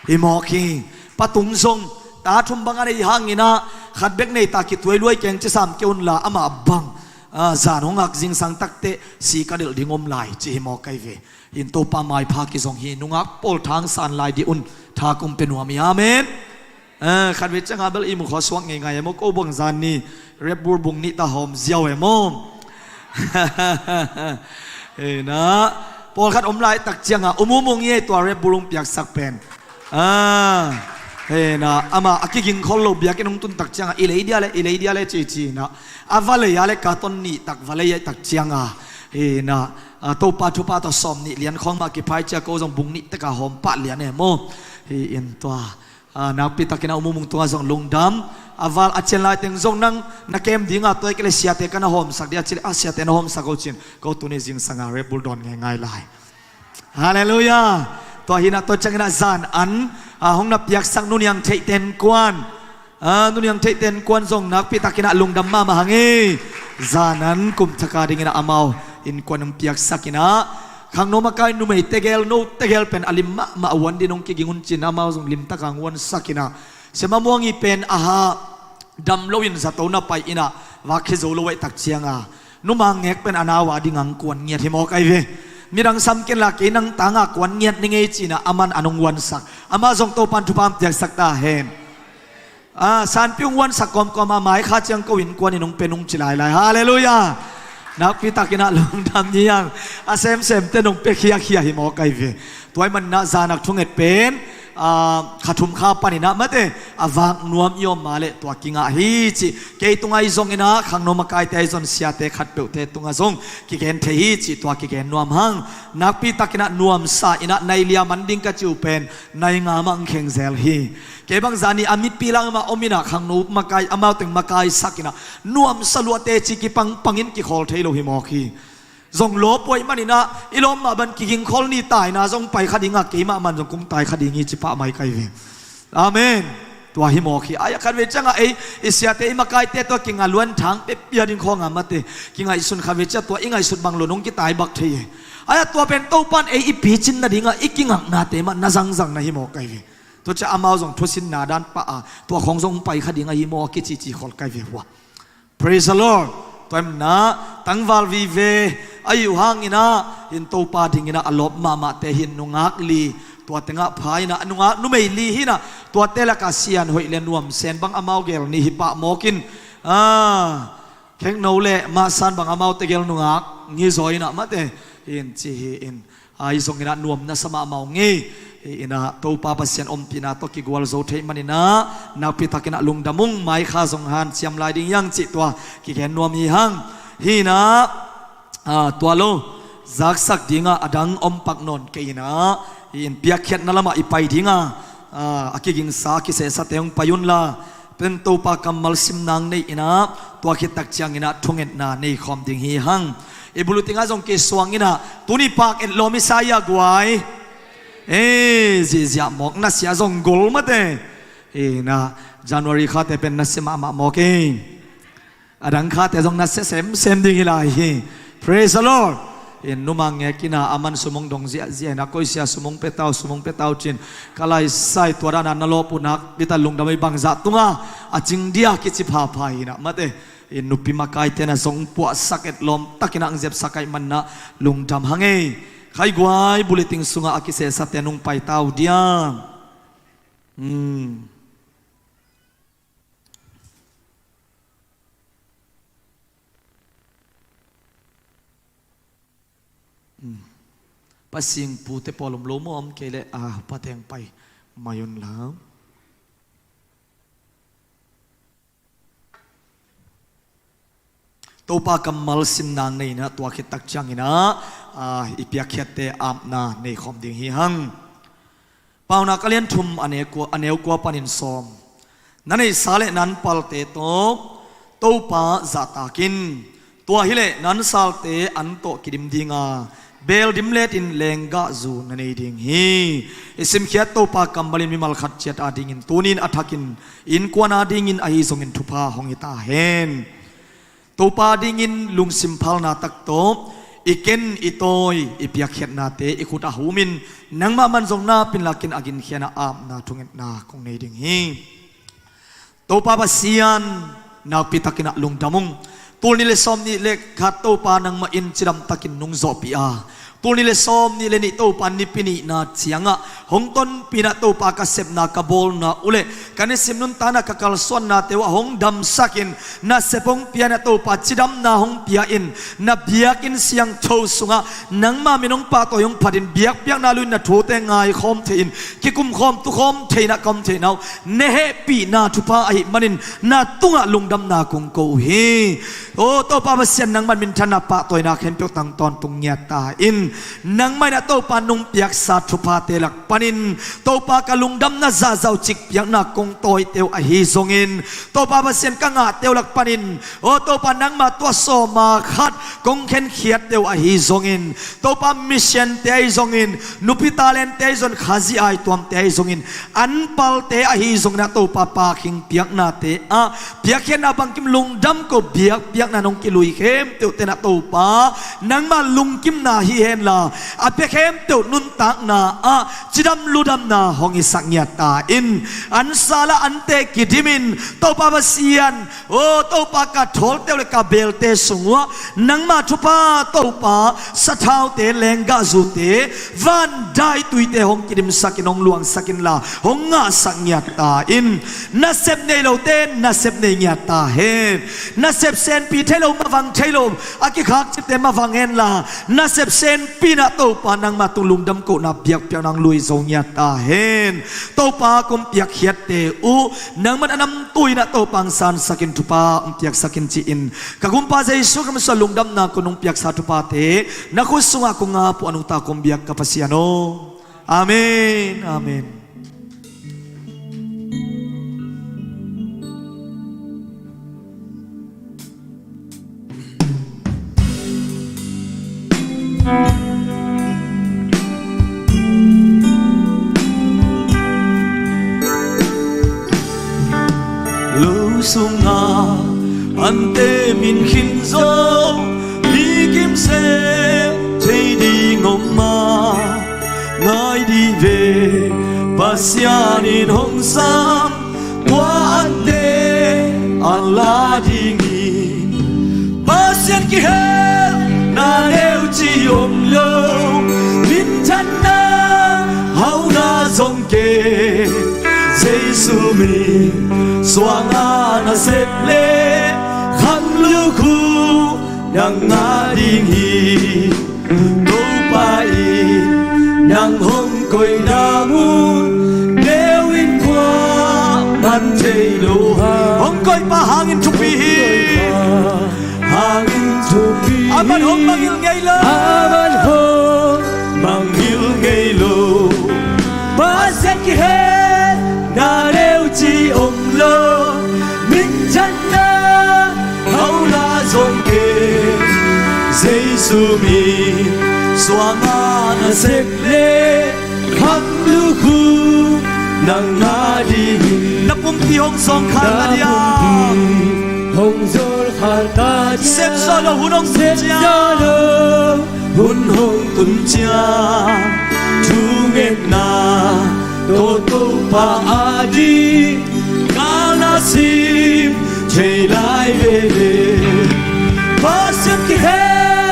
Hi mawk hi. Pa tung zong ta thum bang a nei hangin ah, khat bek nei ta, kituailuai keng ci sam kei unla, amah bang, a, zan hong hak zingsang takteh si ka delh ding om lai ci hi mawk ka hi ve. Hi in Topa maipha kizong hi. Nungak pawl, thangsan lai dih un, thupha hong pia nuam hi. Amen. Eh, khatvei ciangah bel ihmu khawng suak ngeingai e maw, ko bang zan ni Red Bull bung nih ta hawm ziau e maw? Hi in ah, pawlkhat om lai tak ciangah um um ung hi ei, tua Red Bull hong piaksak pen. Ah, hi in ah, amah a kigingkhol lo, biakinn hong tun tak ciangah i lei dia le, i lei dia le ci ci in ah, a va lei a le, carton nih tak va lei a tak ciangah, hi in ah, a, Topa thupha tawh sawmnih lian khawng mah kiphai ciang ko zong bung nih tekah hawm pah lian e maw? Hi in tua, a, nakpi takin a um um ung tungah zong lungdam. A val a cian lai teng zong nang na kem dinga, tua hi kei leh siate ka na hawmsak dih a cih leh, a, siate na hawmsak o cin, ko tuni zingsangah Red Bull dawn ngeingai lai. Halleluiah. Tua hi in ah, tua ciangin ah zan an, a, hong na piaksak nuniang theihte innkuan, A, nuniang theihte innkuan zong nakpi takin ah lungdam mahmah hang hi. Zan an kum thak a dingin ah amau innkuan hong piaksak in ah, khangno makai numei tegel, no tegel pen a lim mahmah, a uan din hong kiging un ci-in amau zong limtak a hong uansak in ah, Sia Mah Muang i pen a ha dam loin zato na pai in ah, vak khia zo lo ahih tak ciang a, numang ngek pen a nau a ding hong kuan ngiat hi mawk ahi ve. Midang sam ken la, kei nang tang a kuan ngiat ning ei ci-in ah aman an hong uansak. Amah zong Topa'n thupha hong piaksak ta hen. A, sanpi hong uansak kawmkawm a, mai kha ciang ko innkuan in hong pia nung ci lailai. Halleluiah. Nakpi takin ah lungdam ni hang. A semsemte nong pia khiakhia hi mawk ahi ve. Tua ahih manin ah zan a thunget pen, a, kha thum kha panin ah mate, a vak nuam i om mah leh tua kingah hi cih. Kei tung ahi zongin ah, khangno makaite ahi zong, siate khatpeuhte tungah zong kigen thei hi cih tua kigen nuam hang. Nakpi takin ah nuamsa in ah nai li a man ding ka cih uh pen nai nga mah hong kheng zel hi. Kei bang zan i a mipi lam ah om in ah khangno makai, amau teng makaisak in ah nuamsa lua, teci kipangpang in kikhawl thei lo hi mawk hi. Zong lawp uh ahih manin ah i lawp mah bang kiging khol ni, taina zong pai kha ding a, keimah man zong kong tai kha ding hi ci pah mai ka hi ve. Amen. Tua hi mawk hi. Ai, a khatvei ciang a ei i siate, i makaite tawh kinga luan thang pia ding khawng a mate, kingaihsun khatvei ciang tua i ngaihsut bang lo nong kitai bak thei hi. Ai, a tua pen Topa'n ei i picin nading a i kingaknate mah na zangzang na hi mawk ka hi ve. Tua ciang amau zong thusin na dan pah a, tua khawng zong hong pai kha ding ahi maw a kicici khol ka hi ve hua. Praise the Lord. Tua ahih manin ah tangval vive ahi uh hangin ah, in Topa dingin ah a lawp mahmahte hi, nungak li, tua teng ah pha in ah, nungak numei li hi in ah, tuate lak ah sian hoih le nuam sen bang amau gel ni hi pah mawk in, a, khekno le mahsan bang amaute gel nungak ngizaw in ah mate, in ci hi in. Ahi zongin ah nuam nasa mahmah ung ei. Hi in ah Topa Pasian ompihna tawh kigual zo thei manin ah nakpi takin ah lungdam ung. Mai kha zong hanciam lai ding hi hang cih tua kigen nuam hi hang. Hi in ah, a, tua lo, zaksak ding ah a dang om pak nawn kei in ah, hi in piakkhiatna lam ah i pai ding a, a, a kigingsa, a kiseksate hong pai un la, pen Topa kammal sim nang nei in ah, tua khit tak ciangin ah thungetna nei khawm ding hi hang. I buluting ah zong kisuang in ah, tuni pak etlawm i sa hi a guai. E, ziahziah mawk, nasia zong gol mate. Hi in ah January khate pen nasia mahmah mawk e. A dang khate zong nasia semsem ding hi lai hi. Praise the Lord. In numang ngek in ah, aman sum hong dong ziahziah in ah, koi sia sum hong pia ta uh, sum hong pia ta uh ci-in, ka laisai, tua dan a na lawp uh nakpi tak lungdam ei, bangzah tungah a cing dia kici phapha hi in ah mate. In nupi makaite na zong puahsak etlawm takin ah hong zepsak ahih manin ah lungdam hang ei. Khai guai, buluting sungah a kiseksate nong pai ta uh dia. Hmm. Pasing pute pawl om lo maw, om kei leh, a, pateng pai mai un la. Topa kammal sim nang nei in ah, tua khit tak ciangin ah, a, i piakkhiatte apna nei khawm ding hi hang. Paunak a lian thum, a neu kua, a neu kua panin sawm. Na neihsa le na anpalte tawh Topa zahtak in. Tua hileh na ansalte an tawh kidim ding a, beel dim letin lenggahzu na nei ding hi. I simkhiat Topa kammal in mimal khat ciat adingin tuni-in a thakin innkuan adingin ahi zongin thupha hong hi ta hen. Topa dingin lungsim phalna tak tawh i ken i tawi, i piakkhiatnate i khut ah humin, nangmah man zong na pinlakin a ginkhia-in a apna thungetna kong nei ding hi. Topa Pasian, nakpi takin ah lungdam ung. Tul nih le sawm nih le khat Topa nangmah in cidam takin nong zawhpih a, tul nih le sawm nih le nih Topa nipi nihna ciangah hong tonpih in ah Topa ka sepna ka bawlna uh le ka nisim nuntakna ka kalsuannate uh ah hong damsak in, na sep hong pia in ah Topa cidamna hong pia in, na biakinn siangtho sungah nangma min hong pahtawi hong phatin biakpiakna luin na thute ngaikhawm thei-in kikumkhawm tukhawm thei-in ah ka om theihna uh na hehpihna thupha ahih manin na tungah lungdamna kong ko uh hi. Aw Topa Pasian, nangman minthanna pahtawina khempeuh tang tawntung ngiat ta in. Nangmah in ah Topa nong piaksa thuphate lak panin Topa ka lungdamna zahzah uh cik piakna kong tawite uh ahi zongin, Topa Pasian ka ngahte uh lak panin, aw Topa nangmah tua sawma khat kong khenkhiatte uh ahi zongin, Topa missionte ahi zongin, nupi talente ahi zongin, Khazih aituamte ahi zongin, an palte ahi zongin ah Topa pakhing piaknate ah piakkhiatna bangkim lungdam ko biakpiakna nong kilui khempeuh ten ah Topa nangmah lungkimna hi henla, a pia khempeuh nuntakna ah cidam ludamna hong hisak ngiat ta in. An sal ah an teh kidim in, Topa Pasian, aw Topa ka thawlte uh le ka belte sung uh ah nangmah thupha Topa sathaute, lenggahzute, van daituite hong kidimsak in, hong luangsak inla hong ngahsak ngiat ta in. Nasep nei lote nasep nei ngiat ta hen. Nasep senpi thei lo, mavang thei lo, a kikhakcipte mavang henla, nasep senpi in ah Topa nangmah tung lungdam kohna biakpiakna hong lui zo ngiat ta hen. Topa kong piakkhiatte uh nangman a namtui in ah Topa hong sansak in, thupha hong piaksak in ci-in, ka Gumpa Jesu Khrih min suang lungdamna kong nong piaksa thuphate na khut sungah kong ap uh a nungta kong biak ka Pasian aw. Amen. Amen. Lo sungah ante min khin zo, mi kimsem thei ding om mah, ngai dih ve, Pasian in hong sam tua ante a la ding hi. Pasian kihel na neu ci om lo, minthanna hauna zong kei, Jesu min suanga nasep le kham lukhu nang a ding hi. Topa in nang hong koihna mun neu in kuamah thei lo hang. Hong koihpa hangin thupi hi. Hangin thupi hi. Aman hong mangngilh ngei lo. Aman hong mangngilh ngei lo. Pasian kihel na neu ci om lo, minthanna hauna zong kei, Jesu min suanga nasep le kham lukhu nang a ding hi. Na pumpi hong zawngkhal ta dia. Na pumpi hong zawngkhal ta dia. Sep zawh lo hun hong tun ciang. Sep zawh lo hun hong tun ciang, thungetna tawh Topa a ding galna sim thei lai veve. Pasian kihel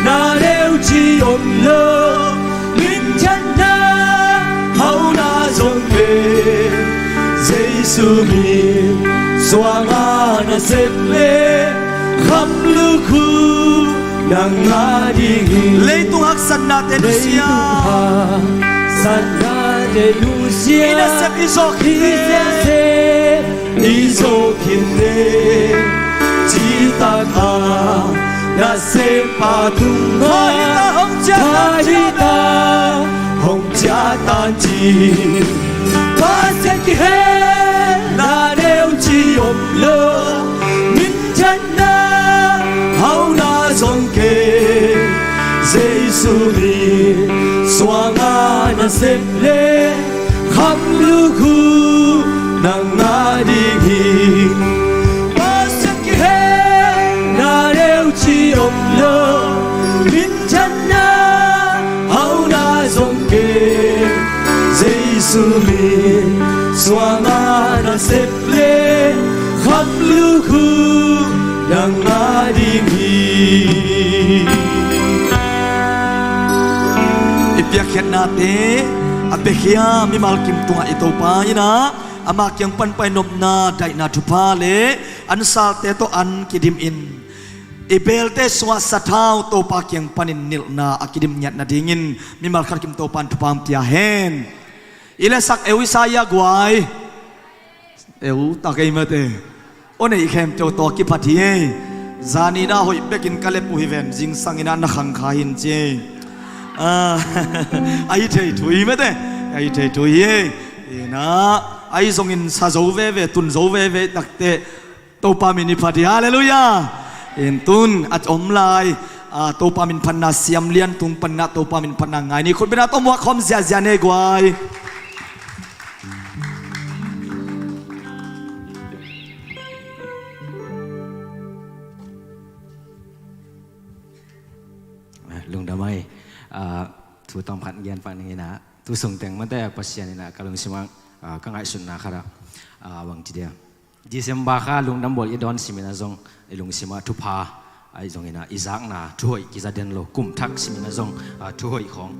na neu ci om lo, minthanna hauna zong kei, Jesu min suanga nasep le kham lukhu nang a ding hi. Leitung haksatnate nusia. Leitung haksatnate nusia. I nasep i zawh khit teh. I nasep i zawh khit teh. Citak a nasempa tungah. Hong ciah ta, hong ciah ta ci. Pasian kihel na neu ci om lo, minthanna hauna zong kei, Jesu min suanga nasep le kham lukhu nang a ding hi. Pasian kihel na neu ci om lo, minthanna hauna zong kei, Jesu min suanga nasep le kham lukhu nang a ding hi. I piakkhiatnate a piakhia mimal kim tungah i Topa in ah, ama kiang pan pai nopna, daihna thupha le an salte tawh an kidim in, i belte sungah sathau Topa kiang panin nilhna a kidim ngiat nadingin mimal khat kim Topa in thupha hong pia hen. I lesak eu i sa ia guai. Eu ta kei mate. O nei khempeuh tawh kiphat hi ei. Zani na hoih bekin ka lep uh hi ven, zingsang in ah na khang kha hin ci ei. Ah, a hi thei thu hi mate. A hi thei thu hi. Ina, ahi zongin sa zo veve, tun zo veve, takte Topa min i phat hi. Halleluiah. In tun a om lai, ah, Topa min phatna siam lian tung panna Topa min phatna ngai ni. Khutbena tawh muak khawm ziazia ne guai. Lungdam ai. Ah, thu tawm khat gen pak ning ina. Tu sung teng mate Pasian ina ka lungsim ah, ah, ka ngaihsutna khat ah, ah, bang ci dia. December kha lungdam bawl i dawn simin a zong, i lungsim ah thupha, ahi zongin ah i zakna thuhoih kiza den lo, kum thak simin a zong, ah, thuhoih khawng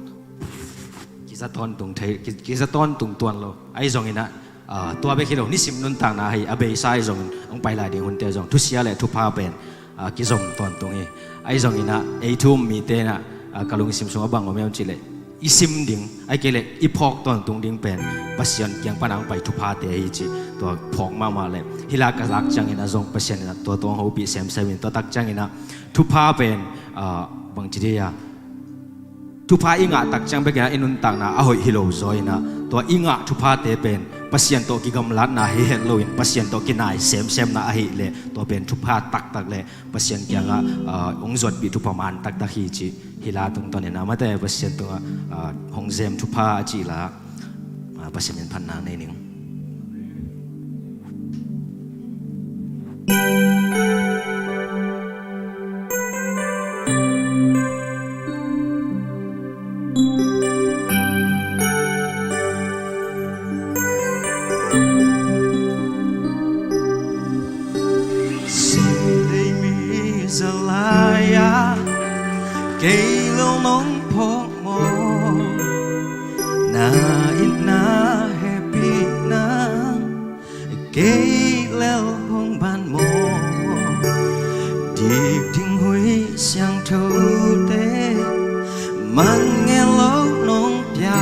kiza tawntung thei, ki-, kiza tawntung tuan lo. Ahi zongin ah, ah, tua bek hi lo, nisim nuntakna ahi a beisa ahi zongin hong pai lai ding hunte zong thusia le thupha pen, ah, kizom tawntung hi. Ahi zongin ah ei thu um mite in ah, ah, ka lungsim sungah bang om hiam cih leh i sim ding, ahih kei leh i phawk tawntung ding pen Pasian kiang pan a hong pai thuphate hi ci, tua phawk mahmah le hih la ka zak ciangin a zong Pasian in a tua tawh hong hopih semsem in, tua tak ciangin a thupha pen, ah, bang ci dia, thupha i ngah tak ciang bekin a i nuntakna a hoih hi lo zaw in a, tua i ngah thuphate pen Pasian tawh kigamlatna hi het loin Pasian tawh kinai semsemna ahih leh tua pen thupha taktak le Pasian kiangah, ah, hong zuatpih thupha man taktak hi cih hih la tungtawn in a mate Pasian tungah, ah, hong zem thupha a cih la, ah, Pasian min phatna nei ning. Sim lei mi za lai-ah kei lo nong phawk maw? Na itna hehpihna kei lel hong ban maw? Dik ding huih siangthote man ngen lo nong pia,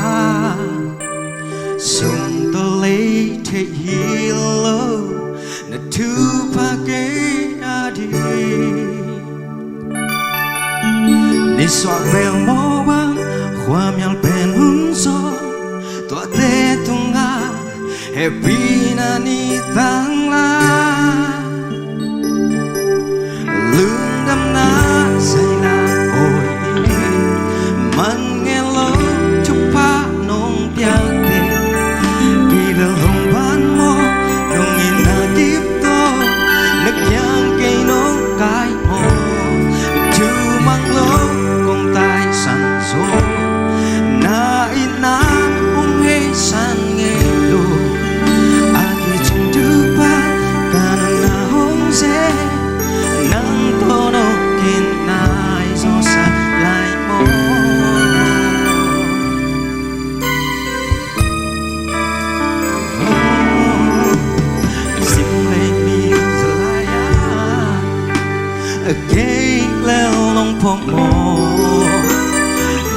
sum tawh lei theih hi lo na thupha kei a ding. Nisuak bel maw bang khuamial pen hun zaw, tuate tungah hehpihna ni tang la. Lungdamna zai la awi in, man ngen lo thupha nong piakte, kei lel hong ban maw, nong itna kip tawh na kiang kei nong kai maw? Thumang lo kong taisan zaw, na itna hong heisan ngei lo. A kicing thupha ka nunna hong ze, nang tawh nong kinai zawsak lai maw? Sim lei mi za lai-ah kei lel nong phawk maw?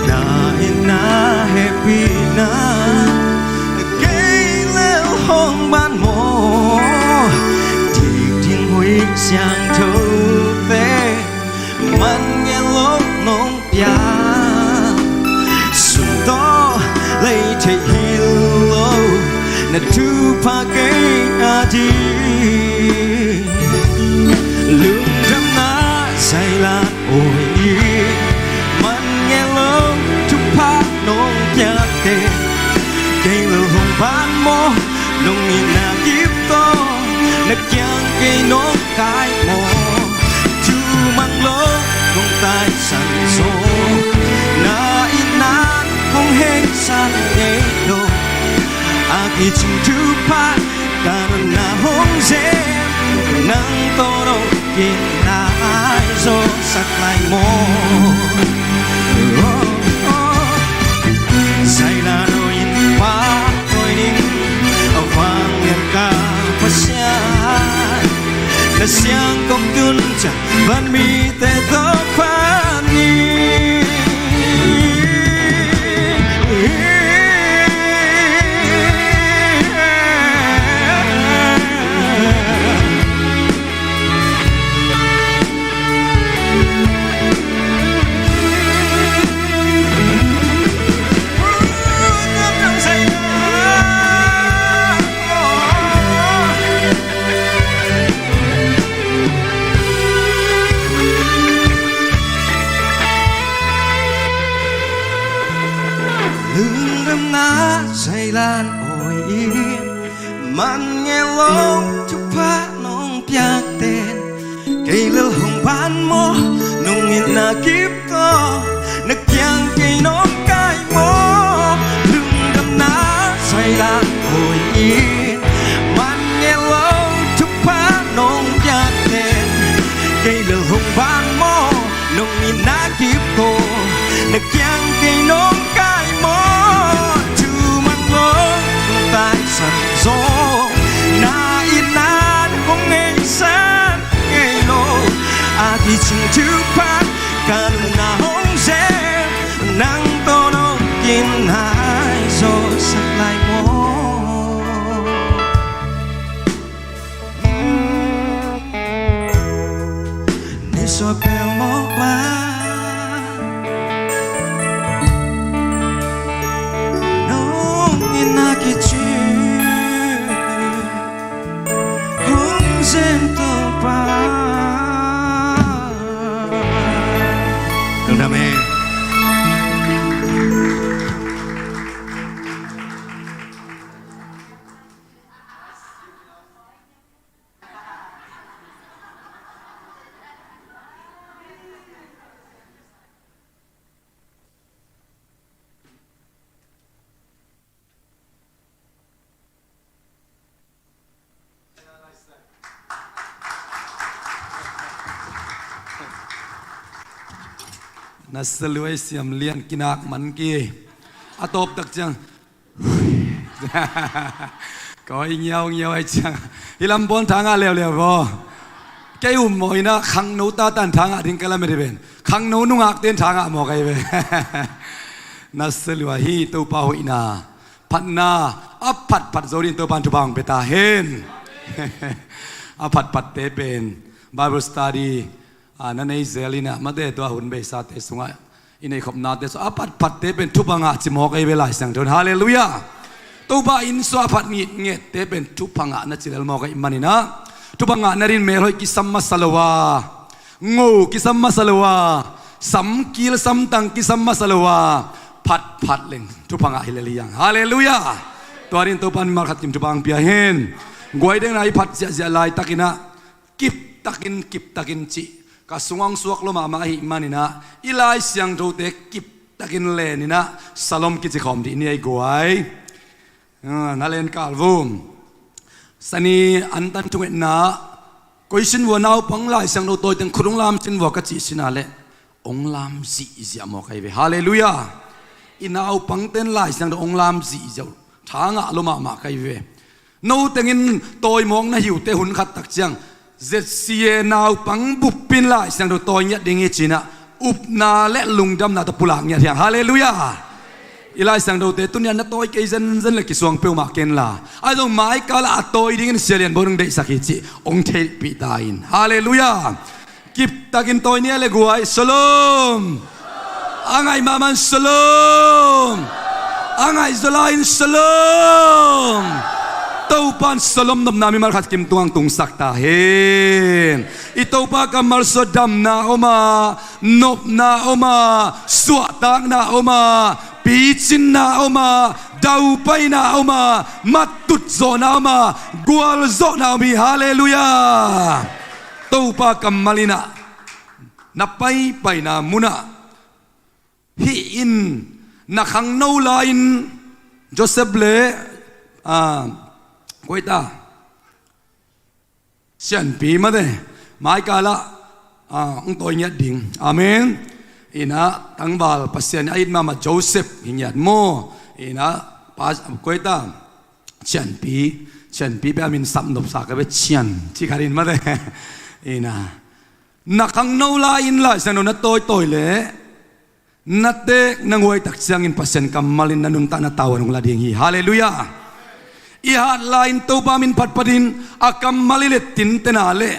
Na itna hehpihna kei lel hong ban maw? Dik ding huih siangthote man ngen lo nong pia, sum tawh lei theih hi lo na thupha kei a ding. Lungdamna zai la awi in, man ngen lo thupha nong piakte, kei lel hong ban maw, nong itna kip tawh na kiang kei nong kai maw? Thumang lo kong taisan zaw, na itna hong heisan ngei lo. A kicing thupha ka nunna hong ze, nang tawh nong kinai zawsak lai maw? Oh, oh. Zai la awi in, pa awi in, a vanglian ka Pasian, na siang kong tun ciang vanmite tawh phat ni. Man ngei lo thupha nong piak ten, kei lel hong pan maw, nong itna kip tawh, na kiang kei nong kai maw, lungdamna sai lang hoih in. Man ngei lo thupha nong piak ten, kei lel hong pan maw, nong itna kip tawh, na kiang kei nong kai maw, thu mang lo, taisan zaw, na itna hong ngeisan ngei lo, a kicing thupha, ka nunna hong sem, nang tawh nong kinai zawhsak lai maw. Ni sua pel mawk la, nong itna kici hong sem Topa. Lungdam hi. Na salua i siam lian kinak man ki. A tawp tak ciang. Ka hoi ngiaungiau ai ciang. Hi lam pawn thangah leuleu vaw. Kei um maw inah khangno tatan thangah ding ka lamet hi ven. Khangno nungakten thangah maw kai ve. Na salua hi Topa hoihna. Phatna. A phatphat zo din Topan thupha hong pia ta hen. A phatphatte pen Bible study a, na nei zel inah mate tua hun beisate sungah i nei khopnate sungah a phatphatte pen thupha ngah ci mawk ei ve Lai Siangtho in. Halleluiah. Topa inn sungah a phat ngitngette pen thupha ngah na ci lel mawk ei maninah thupha ngah na din melhoih kisam masa lo a, ngo kisam masa lo a, samkil samtang kisam masa lo a, phatphat leng thupha ngah hi lel hi hang. Halleluiah. Tua din Topa mimal khat kim thupha hong pia hen. Guai dengna i phat ziahziah laitakinah kiptakin, kiptakin cih ka sungah hong suak lua mahmah ahih maninah i Lai Siangthote kiptakin leninah salom kici khawm dih ni ei guai. Ah, na len kal vum. Sani antan thungetna koisin vua naupang Lai Siangtho tawiteng khut hong lamcin vua ka cih sinah leh hong lam zihziah maw kai ve. Halleluiah. I naupangten Lai Siangtho hong lam zihziah uh thangah lua mahmah kai ve. Notengin tawimawk na hi uh teh hun khat tak ciang Z C A naupang buppin Lai Siangtho tawi ngiat ding hi cinah upna le lungdamna tawh pulak ngiat hiang. Halleluiah. I Lai Siangthote tunian na tawi kei zenzen le kisuang peuhmah kenla ai zong maikalah a tawi dingin Sia Lian Bo nong deihsak hi cih hong theihpih ta in. Halleluiah. Kiptakin tawi nia le guai salom. A ngaih mahmah in salom. A ngaih zaw lai in salom. Topan salom nopna mimal khat kim tungah tungsak ta hen. I Topa kammal sungah damna om a, nopna om a, suahtakna om a, picinna om a, daupaina om a, mattut zawhna om a, gualzawhna om hi. Halleluiah. Topa kammal inah na paipaina munah hih in na khangno lai-in Joseph le, ah, koi ta, Sianpi mate maikalah, ah, hong tawi ngiat ding. Amen. Inah tangval Pasian in a it mahmah Joseph hi ngiat maw. Inah pa koi ta Sianpi, Sianpi pia min sap nopsa ka ve Sian ci khat in mate. Inah na khangno lai-in Lai Siangtho na tawitawi leh na teek na nguai tak ciangin Pasian kammal in na nuntakna tavuan hong la ding hi. Halleluiah. I hat lai-in Topa min phatphatin a kammal i lettintena le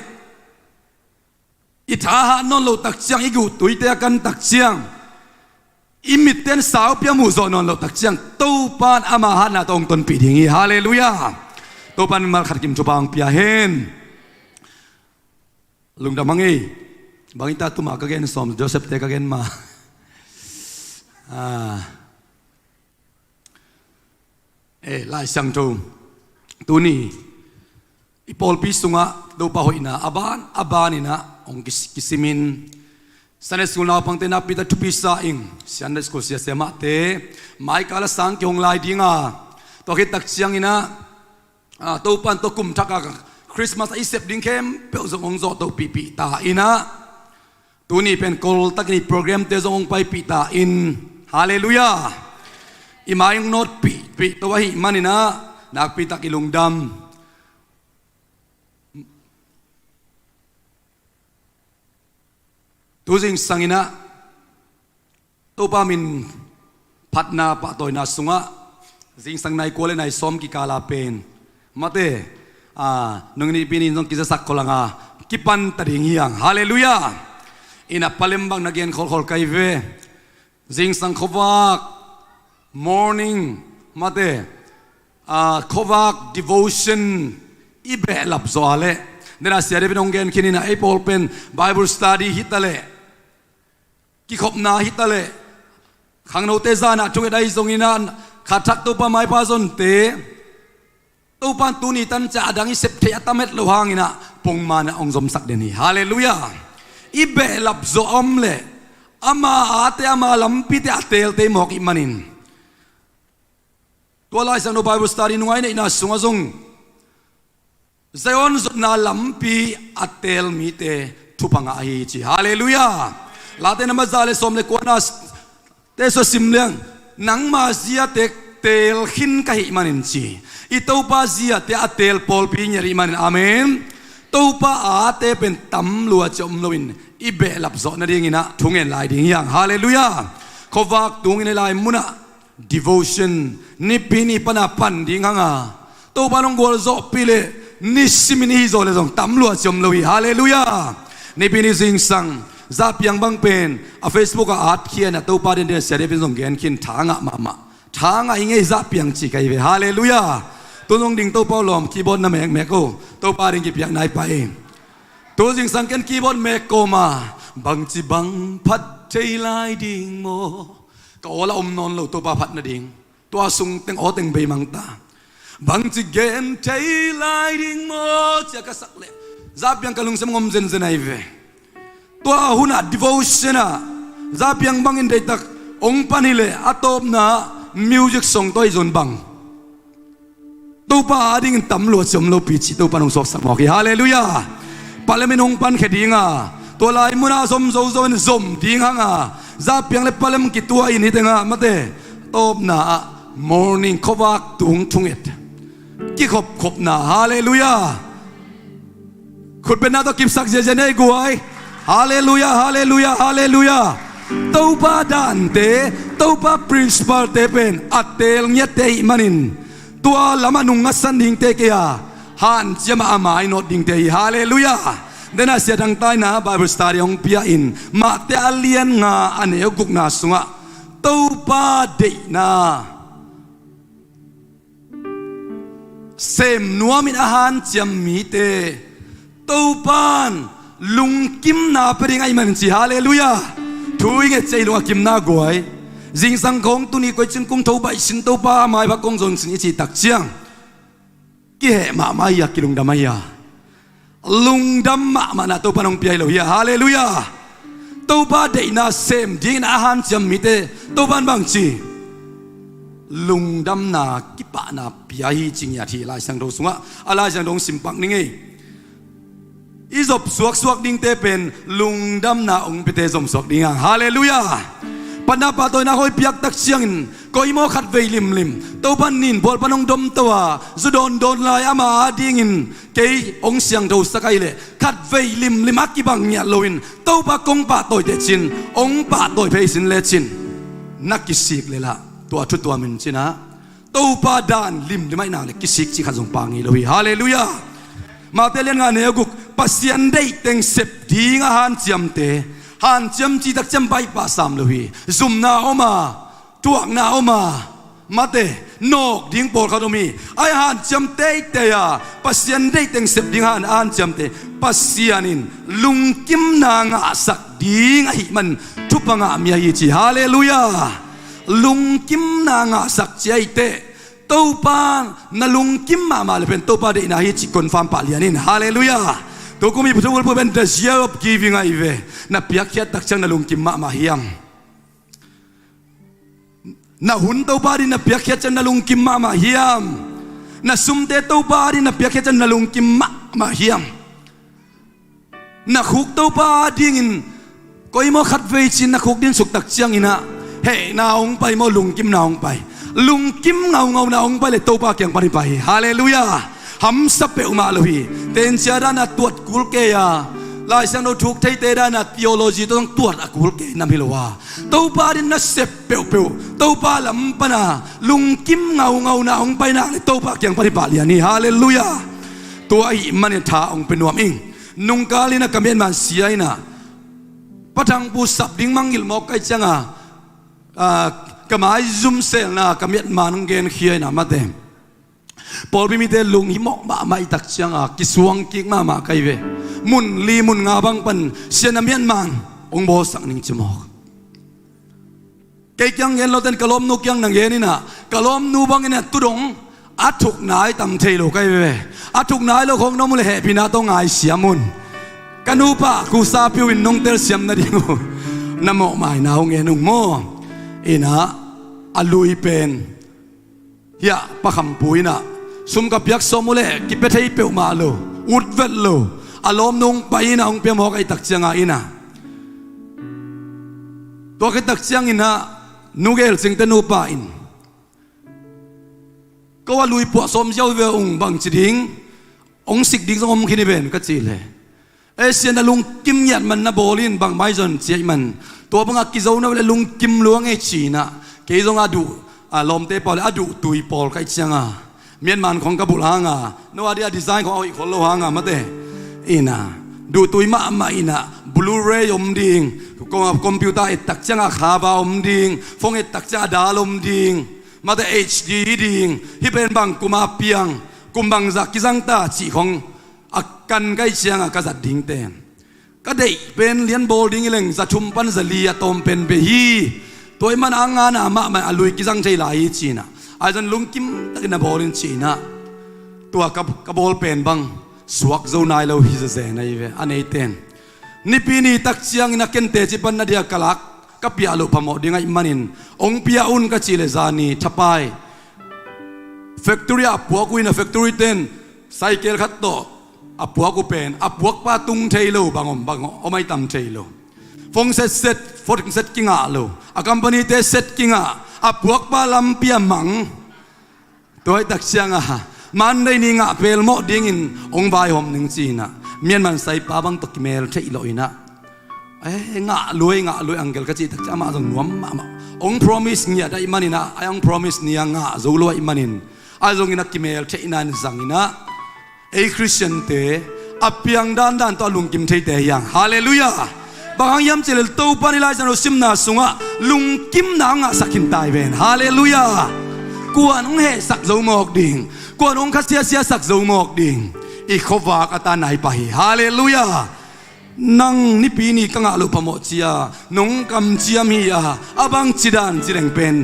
i thahat nawn loh tak ciang, i guhtuite a kan tak ciang, i mitten saupia muhzawh nawn loh tak ciang Topan ama hatna tawh hong tonpih ding hi. Halleluiah. Topan mimal khat kim thupha hong pia hen. Lungdam hang ei. Bang hita tuma ka gen sawm, Joseph te ka gen ma. Ah. Eh, Lai Siangtho Tuni i pawlpi sungah Topa hoihna a ban a baninah hong kis- kisimin Sunday school naupangte nakpi tak thupi sa ing. Sunday school siasia mahte maikal a sang kihong lai dinga, tua khit tak cianginah, ah, Topa in tua kum thak a Christmas a i sep ding khempeuh zong hong zawh tohpihpih ta inah, tuni pen kol takin i programte zong hong paipih ta in. Halleluiah. I mai hong nawtpihpih to ahih maninah nakpi tak i lungdam. Tu zingsanginah Topa min phatna pahtawina sungah zingsang nai kua le nai sawm kikala pen mate, a, nung Nipi ni zong kizasak kholanga kipan ta ding hiang. Halleluiah. Ina palem bang na gen kholkhol kai ve. Zingsang khuavak, morning, mate, a, khuavak devotion i behlap zawh a leh, dena sia David hong gen khin ina, ei pawl pen Bible study hi ta leh, kikhopna hi ta leh, khangnote zanah thunget ahi zongina, khat thak Topa maipha zonte Topa in tuni tan ciah a dang i sep theih a tam het lo hanginah pongmanah hong zomsak den hi. Halleluiah. I behlap zawh a om leh ama ate ama lampite a teelte i mawk ih manin, tua Lai Siangtho Bible study nungai neihna sungah zong Zion zotna lampi a teel mite thupha ngah ahi ci. Halleluiah. Late na maza le sawm le kuana te sua sim liang, nangma ziate teel khin ka hih manin ci. I Topa ziate a teel pawlpi ngiat hih manin, amen. Topa ate pen tam lua ci om loin i behlap zawh nadinginah thungen lai ding hiang. Halleluiah. Khuavak tungin i lai munah devotion, Nipi ni pana pan ding hanga Topa nong gualzawhpih leh nisimin i hi zaw le zong tam lua ci om lo hi. Halleluiah. Nipi ni zingsang zahpiang bang pen a Facebook ah at khian a Topa denden sia David zong gen khin, tha ngah mahmah. Tha ngah i ngei zahpiang ci ka hi ve. Halleluiah. Tu zong ding Topa uh lawm, keyboard na mekmek uh, Topa ding kipiak nai pai. Tu zingsang ken keyboard mek kawma, bangci bang phat thei lai ding maw? Ka awl a om nawn lo Topa phat nading. Tua sung teng aw teng beimang ta. Bangci gen thei lai ding maw cia ka sak leh zahpiang ka lungsim ngom zenzen ahi ve. Tua hunah devotion ah zahpiang bangin deihtak hong pan hileh a tawpna music song tawh ahi zon bang Topa adingin tam lua ci om lopi ci Topa nong suaksak mawk hi. Halleluiah. Palem in hong pankhia dinga, tua lai munah zom zozo in zom ding hanga zahpiang le palem kituah in hi tengah mate tawpna ah morning khuavak tung thunget kikhopkhopna. Halleluiah. Khutbetna tawh kipsak ziazia nei guai. Halleluiah, halleluiah, halleluiah. Topa dante, Topa principle te pen a teel ngiatte ih manin tua lamah nung ngasan dingte kei a hanciamah a mainawt dingte hi. Halleluiah. Dena sia dangtaina Bible study hong pia in Mate a lian nga a neu gukna sungah Topa deihna sem nuamin a hanciam mite Topan lungkimna pia ding ahih manin ci. Halleluiah. Thu i nget ciah i lung a kimna guai. Zingsang khawng tuni koicin kum tho baih sin Topa maipha kong zon sin i cih tak ciang kiheh mahmah ahi a, kilungdam ahi a, lungdam mahmahna Topa nong pia hi lo hi a. Halleluiah. Topa deihna sem dingin a hanciam mite Topan bangci lungdamna kipahna pia hi ci ngiat hi Lai Siangtho sungah. A Lai Siangtho hong simpak ning ei. I zop suaksuak dingte pen lungdamna hong piate zom suak ding hang. Halleluiah. Patna pahtawina hoi piak tak ciangin koimaw khatvei limlim Topan nin bual pan hong domto a zu dawndawn lai ama adingin kei hong siangthosak ahih leh khatvei limlim a kibang ngiat loin Topa kong pahtawite cin hong pahtawi phei sin lecin na kisik leh lah tua thu tuamin cinah Topa dan limlim ahihna le kisik cih khat zong pha ngei lo hi. Halleluiah. Mate lian nga neu guk, Pasian deih teng sep ding a hanciamte, hanciam cih tak ciang baih pah sam lo hi. Zumna om a, thuakna om a, mate nawk ding pawlkhat om hi. Ai hanciam teitei a Pasian deih teng sep ding a han- hanciamte Pasian in lungkimna ngahsak ding ahih man thupha ngah mi ahi ci. Halleluiah. Lungkimna ngahsak ci ahi teh Topa na lungkim mahmah le pen Topa deihna hi cih confirm pah lian in. Halleluiah. Tukum i puthu bulpul pen the year of giving ahi ve. Na piakkhiat takciang na lungkim mahmah hiam? Na hun Topa adingin na piakkhiat ciang na lungkim mahmah hiam? Na sumte Topa adingin na piakkhiat ciang na lungkim mahmah hiam? Na khuk Topa adingin koi maw khatvei cin na khuk dinsuk takciangin ah hehna hong pai maw, lungkimna hong pai? Lungkim ngaungauna hong pai le Topa kiang pan i pai hi. Halleluiah. Hamsa peuhmah lo hi. Tencia dana tuat kul kei a, Lai Siangtho thuk theite dana theology tawh zong tuat a kul kei nam hi lo a, Topa adingin na sep peuhpeuh Topa lam pana lungkim ngaungauna hong pai nak le Topa kiang pan i pah lian hi. Halleluiah. Tua ahih manin tha hong pia nuam ing. Nungkal in ah ka miatman sia in ah, Pa Thang Pu sap ding mangngilh mawk ka hih cianga, ah, ka maizum selna ka miatman hong genkhia in ah, mate, pawlpi mite lunghimawh mahmah i takcianga kisuang kik mahmah ka hi ve. Mun li mun nga bang pan sia na miatman hong bawlsak ning ci mawk. Kei kiang gen loten ka lawmnu kiang na gen in ah, ka lawmnu bangin ah tu dong a thuk nai tam thei lo ka hi ve. A thuk nai lo khawng na om uh le hehpihna tawh ngaisiam un. Ka nupa kusa piu in nong telsiam nading uh na mawhmaina hong en ung maw. In ah a lui pen hiah Pa Kham Pu in ah sum ka piak sawm uh leh kipia thei peuhmah lo, ut vet lo, a lawmnu hong pai in ah hong pia mawk ahih takcianga in ah, tua khit takciangin ah Nu Gel Cingte nupa in, ko a lui puah sawm ziau ve ung, bangci ding, hong sik ding zong om khin hi ven ka cih leh, ei sia na lungkim ngiat man na bawl in bangmah i zon ciah man, tua banga kizo na uh leh lungkim lua ngei ci in ah, kei zong a duh, a lawmte pawl leh a duh tui pawl ka hih cianga, miatman khawng ka bulh hanga, no a di a design khawng a hoih khol lo hanga, mate, in ah duh tui mahmah in ah Blu-ray om ding, ko-, computer et takcianga khava om ding, phone et takcianga dal om ding, mate, H D hi ding, hih pen bang kuma piang, kum bangzah kizang ta cih khawng a kan ka hih cianga ka zat dingte, ka deih pen lian bawl ding hi leng za thum pan za li a tawm pen beh hi. Tua ahih mana a ngana mahmah a lui kizang thei lai hi ci in ah, ahi zong lungkim takin na bawl in ci in ah, tua ka, ka bawl pen bang suak zo nai lo hi zazen ahi ve a neiten. Nipi ni takciangin a ken teci pan na dia ka lak, ka piah loh phamawh ding ahih manin hong pia un ka cih leh zani thapai factory ah a puak uh in ah, factory ten cycle khat tawh a puak uh pen a puakpa tung thei lo bang om, bang om ahi tam thei lo. Phone set set, phone set kingah lo, a company te set kingah, a puakpa lampi a mang. Tua ahih takcianga Monday ni ngah pelmawh dingin hong vaihawm ning ci in ah, miatman saipa bang tawh kimel theih loh in ah, eh, ngah luai, ngah luai uncle ka cih takciang amah zong nuam mahmah. Hong promise ngiat ahih manin ah, a hong promise ni a ngah zo lo ahih manin, ahi zongin a kimel theihna in zang in ah, ei Khristiante a piang dandan tawh a lungkim theite hi hang. Halleluiah. Bang hang hiam cih leh Topa in Lai Siangtho simna sungah lungkimna hong ngahsak khin ta hi ven. Halleluiah. Kuan hong hehsak zo mawk ding, kuan hong khasia siasak zo mawk ding, i khuavak a tan nai pah hi. Halleluiah. Nang nipi ni ka ngah loh phamawh cia nong kamciam hi a, a bangci dan ci leng pen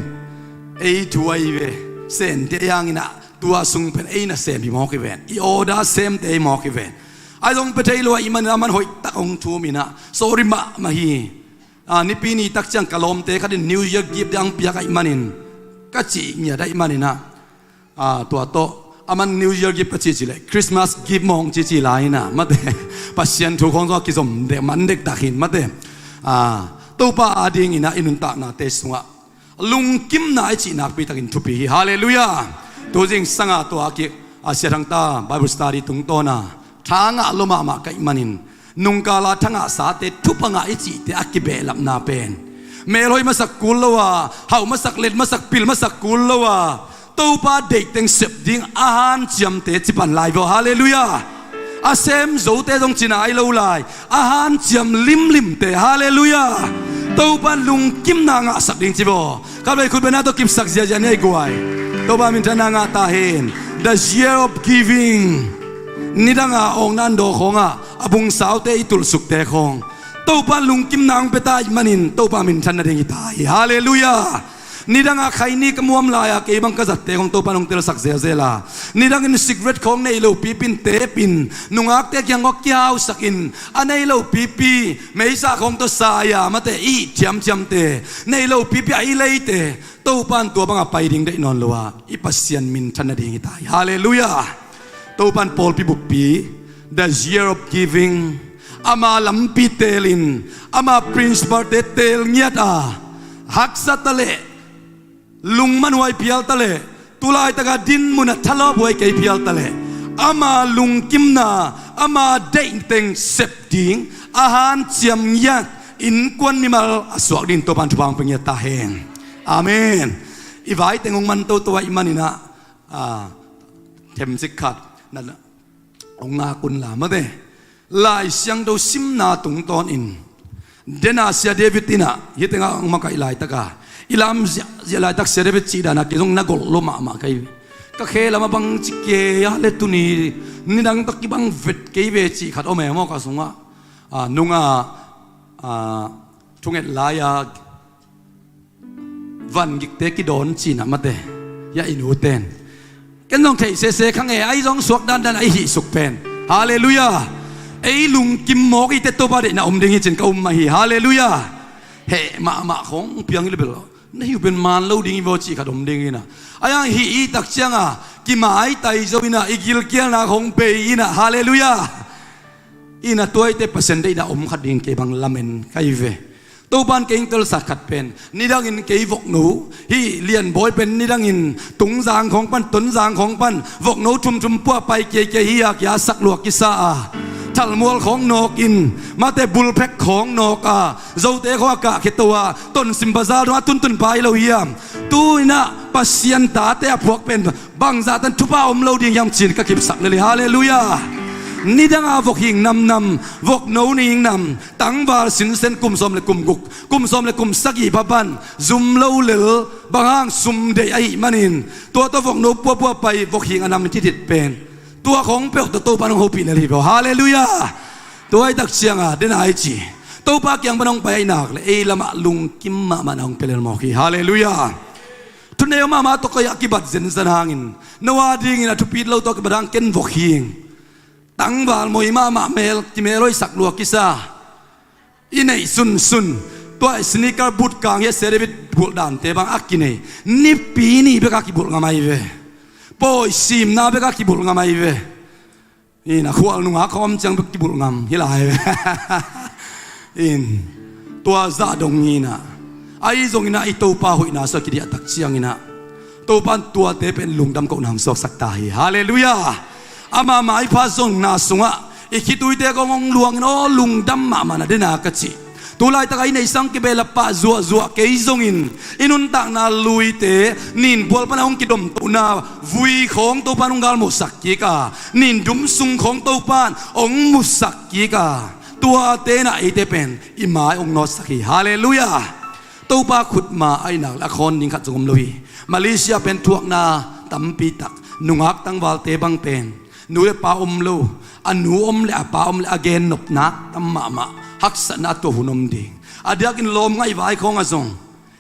ei thu ahi ve. Sente hangin ah tua sung pen ei nasem hi mawk hi ven, i order semte hi mawk hi ven. Ahi zong pia thei lo ahih manin a man hoihtak hong thum in ah sorry mahmah hi. Ah, nipi ni takciang ka lawmte khatin New Year gift ding hong piak ahih manin, ka cih ngiat ahih manin ah, ah, tua tawh a man New Year gift ka cih cih leh Christmas gift mawng cih cih lai in ah, mate, Pasian thu khawng zong a kizom dek man dektak hi in, mate. Ah, Topa adingin ah i nuntaknate sungah lungkimna i cih nakpi takin thupi hi. Halleluiah. Tu zingsanga tua a kik a sia thangta Bible study tungtawna tha ngah lua mahmah ka hih manin, nungkala tha ngahsate thupha ngah i cihte a kibehlapna pen, mel hoih masak kul lo a, hauh masak, let masak, pil masak kul lo a, Topa deihteng sep ding a hanciamte ci pan lai vaw. Halleluiah. A sem zote zong ci nai lo lai, a hanciam limlimte. Halleluiah. Topa in lungkimna ngahsak ding ci vaw. Khatvei khut bengna tawh kipsak ziahziah ni, ei guai. Topa minthanna ngah ta hen. The year of giving. Nidanga awkna an daw khawngah a bungsaute i tulhsukte khawng Topa in lungkimna hong pia ta ahih manin Topa minthanna ding hi ta hi. Halleluiah. Nidanga khaini ka muam lai-a kei bang ka zatte khong Topan hong telsak zelzel a, nidangin cigarette khong nei lo pipin tepin, nungakte kiang khong kihausakin, a nei lo pipi meisa khong tawh sai-a mate i thiamthiamte, nei lo pipi a i leite, Topan tua banga pai ding deih nawn lo a, i Pasian minthan nading hi ta hi. Halleluiah. Topan pawlpi buppi, the year of giving, ama lampi teelin, ama principle-te teel ngiat a, haksa ta leh, lungmanhuai phial ta leh, tulaitaka dinmuna thalawphuai kei phial ta leh, ama lungkimna, ama deihteng sep ding a hanciam ngiat, innkuan mimal a suak dingin Topan thupha hong pia ngiat ta hen. Amen. I vaiteng hong man toto ahih maninah, a, themcik khat na hong ngak un la mate. Lai Siangtho simna tungtawnin, dena Sia David inah hih tengah hong makaih laitaka, i lam ziahziah laitak Sia David cih dana kei zong na golh lo mahmah ka hi. Ka khe lamah bangci kei a le tuni nidang tawh kibang vet kei ve cih khat om e maw ka sungah. A, nunga, a, thunget lai-a vangikte kidawn cinah mate, hia i nuten. Ken zong theih sese khang e, ahi zong suak dandan ahi hih suk pen. Halleluiah. Ei lungkim mawk i te Topa deihna om ding hi cin ka um mah hi. Halleluiah. Heh mahmah khong piang hi le bel, na hiu pen man lo ding hi vaw cih khat om ding inah, ahi hang hih i tak cianga kimaitai zo inah, i gilkialna khong bei inah. Halleluiah. Inah tuaite Pasian deihna om khat ding kei bang lamen ka hi ve. Topan kei hong telsak khat pen, nidangin kei vokno, hih Lianbawi pen nidangin Tungzang khawng pan, Tonzang khawng pan vokno thumthum puahpai kiakia hi a, kia sak lua kisa a, Thalmual khawng nawkin, mate Bulphek khawng nawk a, Zote khawng a kahkhia to a, Tonsim bazar dong a tuntun pai lo hiam? Tu inah Pasian tate a phuak pen bangzah tan thupha om lo ding hiam cin ka kipsak lel hi. Halleluiah. Nidanga vok hing namnam, vokno ning nam, tangval sinsen kum sawm le kum guk, kum sawm le kum sagih pha pan zum lo lel, bang hang sum deih ahih manin, tua tawh vokno puapua pai, vok hing a nam thithit pen, tua khawng peuh tawh Topa nong hopih lel hi beuh. Halleluiah. Tua i tak cianga dena i ci, Topa kiang pan hong pai ahih nak le ei lamah lungkim mahmahna hong pia lel mawk hi. Halleluiah. Thunei om mahmah tawh koi a kibat zenzen hangin, no a dingin a thupit lo tawh kibat hang ken vok hing, tangval moi mahmah mel, kimel hoihsak lua kisa, i neih sunsun, tua sneaker boot kang hia Sia David bulh dante bang a kinei, nipi ni bek a kibulh ngam ahi ve. Pawi simna bek a kibulh ngam ahi ve. Inah khual nungak khawm ciang bek kibulh ngam hi lai ve. In, tua zah dong inah, ahi zonginah i Topa hoihna sua kidiah tak cianginah, Topan tuate pen lungdam kohna hong suaksak ta hi. Halleluiah. Ama maipha zonna sungah i khituite kong hong luangin aw lungdam mahmahna dena ka cih. Tulaitaka i neihsa hong kibehlap pah zuahzuah kei zongin, i nuntakna luite ninbual pana hong kidomtohna vui khawng Topan hong galmuhsak kik a, nindum sung khawng Topan hong musak kik a, tuate inah eite pen i mai hong nawtsak hi. Halleluiah. Topa khutma ahih nak le a khawn ding khat zong om lo hi. Malaysia pen thuakna tampi tak, nungak tangvalte bang pen nu le pa om lo, a nu om le a pa om le a gennopna tam mahmah, haksatna a tuah hun om ding. A diakin lawm ngaih vai khawngah zong,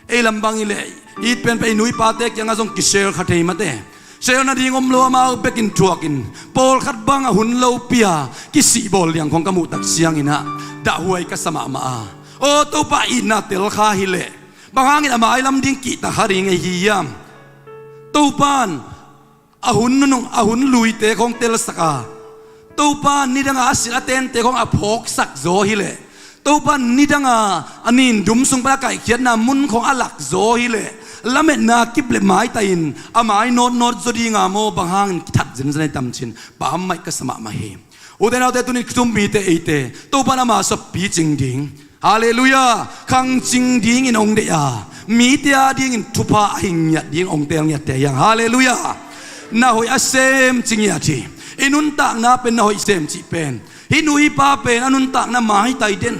ei lam bang hi leh, it pen pen i nu i pate kiangah zong kishare kha thei mate. Share nading om lo, amau bekin thuakin, pawlkhat bang a hun lopi a kisihbawl liang khawng ka muh tak cianginah dahhuai ka sa mahmah a, aw Topa itna tel kha hi leh, bang hangin a mailam ding kihta kha ding ei hi hiam? Topan a hun nunung, a hun luite khawng telsak a, Topan nidanga a silh a tente khawng a phawksak zaw hi leh, Topan nidanga a nindum sung pana kaihkhiatna mun khawng a lak zaw hi leh, lametna kip le maitai-in a mai nawtnawt zaw dinga maw, bang hangin kithat zenzen ahi tam cin pammaih ka sa mahmah hi. Ute naute, tuni kum mite eite Topan ama sua picing ding, halleluiah, khangcing dingin hong deih a, mite a dingin thupha a hi ngiat ding hong teel ngiatte hi hang. Halleluiah. Na hoih a sem ci ngiat hi. I nuntakna pen na hoih sem cih pen, hih nu hih pa pen a nuntakna maitai den,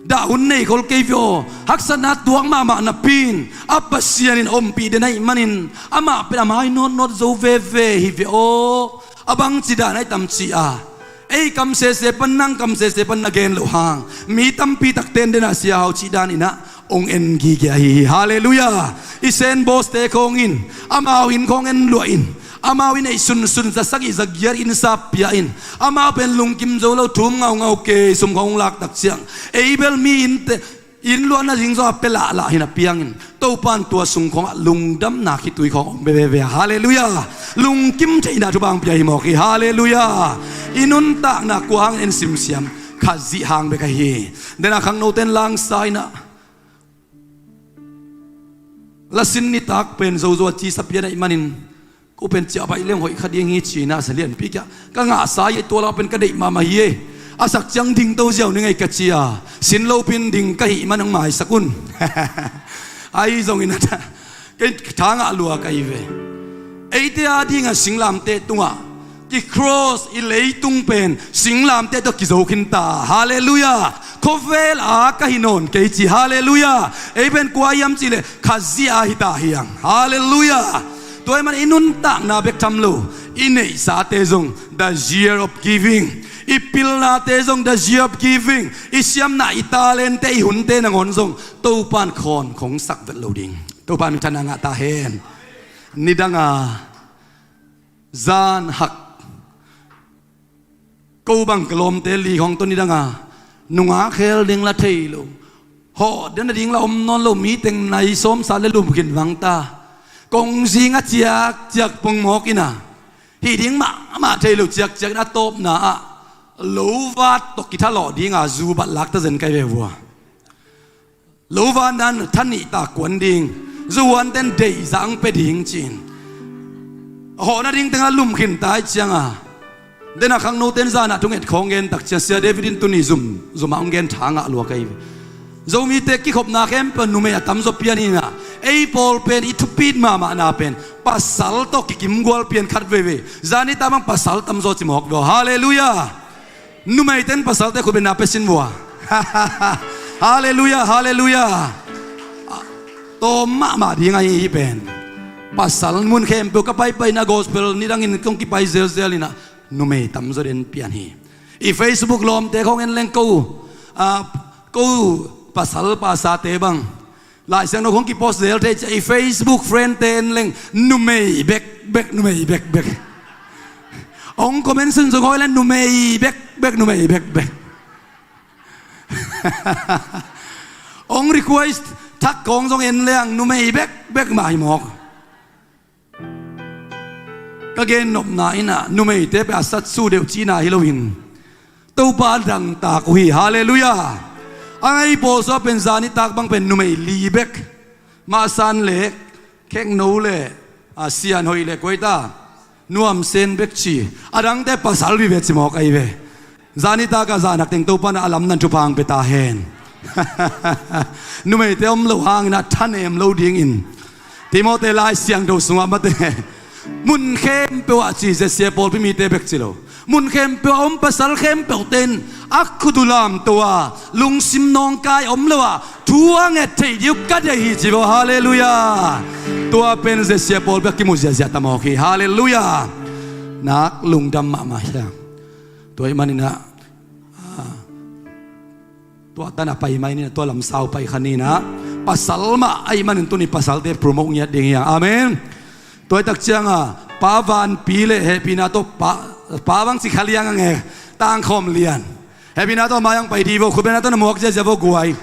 dah hun nei khol kei ve aw, haksatna tuak mahmah napi-in a Pasian in ompih den ahih manin amah pen a mai nawtnawt zo veve hi ve aw. A bangci dan ahi tam ci a, ei kam sese pan, nang kam sese pan na gen loh hang, mi tampi takte in dena Sia Hau cih daninah hong en gige ahi hi. Halleluiah. I Saint Paul's te khawng in, amau inn khawng en luah in, amau in ei sunsun za sagih za giat inn sap pia in, amau pen lungkim zo lo, thum ngaungau kei sum khawng hong lak tak ciang, ei bel mi inn te, inn luahna ding zaw a pia lahlah hi na piang in, Topa in tua sung khawngah lungdamna khitui khawng hong pia veve a. Halleluiah. Lungkim theihna thupha hong pia hi mawk hi. Halleluiah. I nuntakna kua hangin en simsiam? Khazih hang bek ahi hi. Dena khangnote in langsa in ah, lasin nitak pen zozo a ci sa pian ahih manin, ko pen ciah baih leng hoih kha ding hi ci-in ah, sa lianpi kiang ka ngahsa hi, tua la pen ka deih mahmah hi e. A sak ciang ding to ziau ning ei ka ci a, sin lopin ding ka hih man hong maisak un. Ahi zongin a tha, kei tha ngah lua ka hi ve. Eite a dingah singlamteh tungah kikross, i leitung pen singlamteh tawh kizo khin ta. Halleluiah. Khawvel a ka hi nawn kei ci. Halleluiah. Ei pen kua hiam cihleh Khazih a hi ta hi hang. Halleluiah. Tua ahih manin i nuntakna bek tham lo, i neihsate zong, the year of giving, i pilnate zong, the year of giving, i siamna, i talente, i hunte nangawn zong Topa in khawn khawng sak vet lo ding. Topa in minthanna ngah ta hen. Nidanga zan hak, ko bang ka lawmte li khawng tawh nidanga nungak khel ding la thei lo, hawh dena ding la om nawn lo, mi teng nai sawmsa le lum khin vang ta. Kong zing a ciakciak pongmawk in ah, hih ding mahmah thei lo ciakciak in a tawpna ah lo vat tawh kithalawh dinga zu bat lak ta zen kai ve vua. Lo vandan tha nih ta kuan ding, zuhuanten deihzah hong pia ding ci-in, a hawh nading tengah lum khin ta ahih cianga, dena khangnote in zanah thunget khawng gen tak ciang, Sia David in tuni zum, zumah hong gen tha ngah lua ka hi ve. Zomite kikhopna khempeuh numei a tamzaw pian hi in ah, ei pawl pen i thupit mahmahna pen pasal tawh kikim gual pian khat veivei. Zan nitak bang pasal tamzaw ci mawk ve aw. Halleluiah. Numeite in pasalte khutbetna pia sin vua. Halleluiah, halleluiah. Tawm mahmah ding ahi hi pen. Pasal mun khempeuh ka paipaina gospel nidangin kong kipai zelzel in ah, numei tamzaw den pian hi. I Facebook lawmte khawng en leng ko, ah, ko pasal pasate bang Lai Siangtho khawng kipost zel thei ciah, i Facebook friend te en leng numei bekbek, numei bekbek. Hong comment sunsun khawng en leng numei bekbek, numei bekbek. Hong request thak khawng zong en leng numei bekbek mah hi mawk. Ka gennopna in ah numeite pen a satsu deuh cihna hi loin, Topa dangtak uh hi. Halleluiah. A ngai pawl sua pen zan nitak bang pen numei li bek. Mahsan le, khekno le, a, sianhoih le, koi ta, nuamsen bek ci. A dangte pasal vive ci mawk ahi ve. Zan nitak a zan hak teng Topa in a lamdang thupha hong pia ta hen. Numeite om lo hangin a thanem lo dingin Timothy Lai Siangtho sungah mate, mun khempeuh ah ci, Zesia pawlpi mite bek ci lo, mun khempeuh a om pasal khempeuhte in a khut uh lamto a, lungsim nawngkai om lo a, thu a nget theih ding uh ka deih hi ci vo. Halleluiah. Tua pen Zesia pawlpi a kimu ziahziah ta mawk hi. Halleluiah. Nak lungdam mahmah hi a. Tua ahih manin ah, ah, tua tan a pai mai ni, tua lam sau pai kha ni na. Pasal mah ahih manin tuni pasalte promote ngiat ding hi hang. Amen. Tua hi tak cianga pa vanpi le hehpihna tawh pa, pa bang ci kha liang ang e, tangkhawm lian. Hehpihna tawh mai ang pai dih vo, khutbetna tawh na muak ziazia vo guai.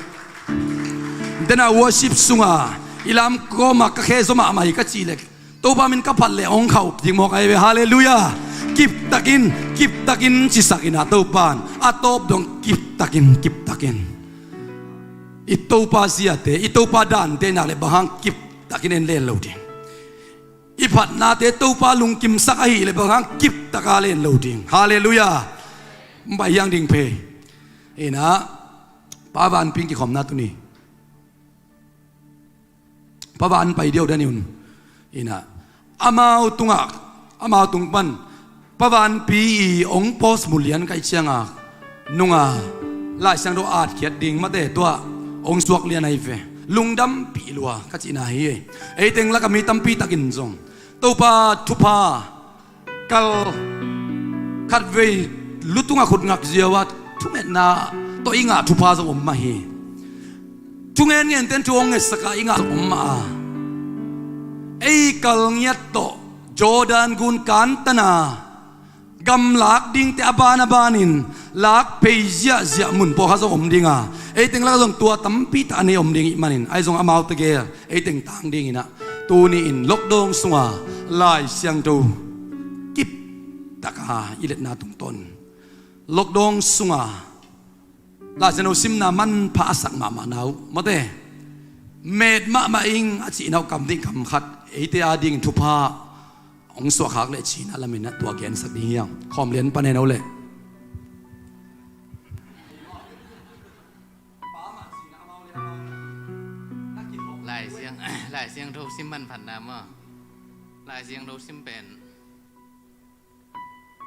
Dena worship sunga i lam kawma ka khe zaw mahmah hi ka cih leh Topa min ka phat leh hong khauh ding mawk ahi ve. Halleluiah. Kiptakin, kiptakin cisak in ah Topa in a tawp dong kiptakin, kiptakin. I Topa ziate, i Topa dante nak leh bang hang kiptakin en len lo ding? I phatnate Topa lungkimsak ahih leh bang hang kiptaka len lo ding? Halleluiah. Bai hiang ding phe. Inah pa vanpi kikhopna tuni pa van pai diau dani un. Inah amau tungah, amau tung pan pa vanpi i hong post mulian kaih cianga nunga Lai Siangtho atkhiat ding mate tua hong suak lian ahi ve. Lungdampih lua ka cihna hi. Ei teng laka mi tampi takin zong Topa thupha kal khatvei lutunga khut ngak ziau a thungetna tawh i ngah thupha zong om mah hi. Thungen ngenten thu hong ngetsak a i ngah om mah a, ei kal ngiat tawh Jordan gun kantan a gamlak dingte a ban a banin lak phei ziahziah mun pawlkhat zong om ding a, ei teng lak zong tua tampi tak a nei om ding ih manin, ahi zong amaute gel ei teng tang dingin ah, tuni-in lockdown sunga Lai Siangtho kip taka i letna tungtawn, lockdown sunga Lai Siangtho simna manpha a sak mahmah na uh, mawte, met mahmah ing a cihna uh kam ding kam khat eite adingin thupha hong suahkhak leh cihna lamin ah tua gensak ding hi hang. Khawm lian pan hen aw leh. Lai Siang, Lai Siangtho sim manphatna maw? Lai Siangtho sim pen,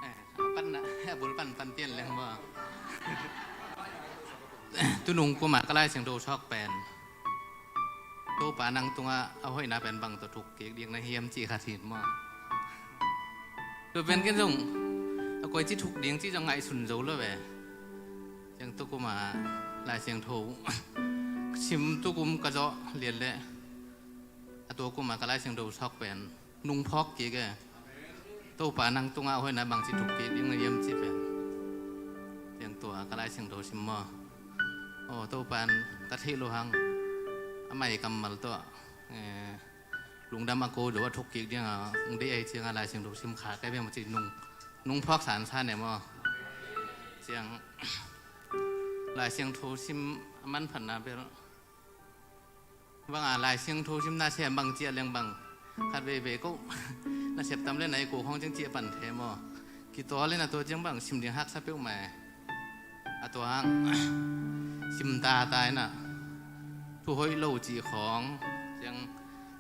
eh, a panna, a bul pan pan pian leng maw? Tunung kuma ka Lai Siangtho sawk pen, Topa nang tungah a hoihna pen bang tawh thuk kik ding na hiam cih khat hi maw? Tua pen ken zong a koici thuk ding cih zong ngaihsun zo lo ve. Ciang tua kuma Lai Siangtho sim tua kum ka zawh lian leh, a tua kuma ka Lai Siangtho sawk pen nungphawk kik e. Topa nang tungah a hoihna bangci thuk kik ding na hiam cih pen, ciang tua ka Lai Siangtho sim maw? Aw, Topa in ka theih lo hang, a mai kammal tawh, eh, lungdam a ko zo a thuk kik ding a hong deih ahi cianga Lai Siangtho sim kha ka hi ve maw ci nung, nungphawk sansan e maw? Ciang Lai Siangtho sim a manphatna bel banga Lai Siangtho sim na sem bang ciah leng bang khat veivei ko na sep tam le na i ko khawng ciang ciah pan the maw? Kitawl in a tua ciang bang sim ding haksa peuhmah e. A tua hang sim tata in ah thu hoih lo cih khawng ciang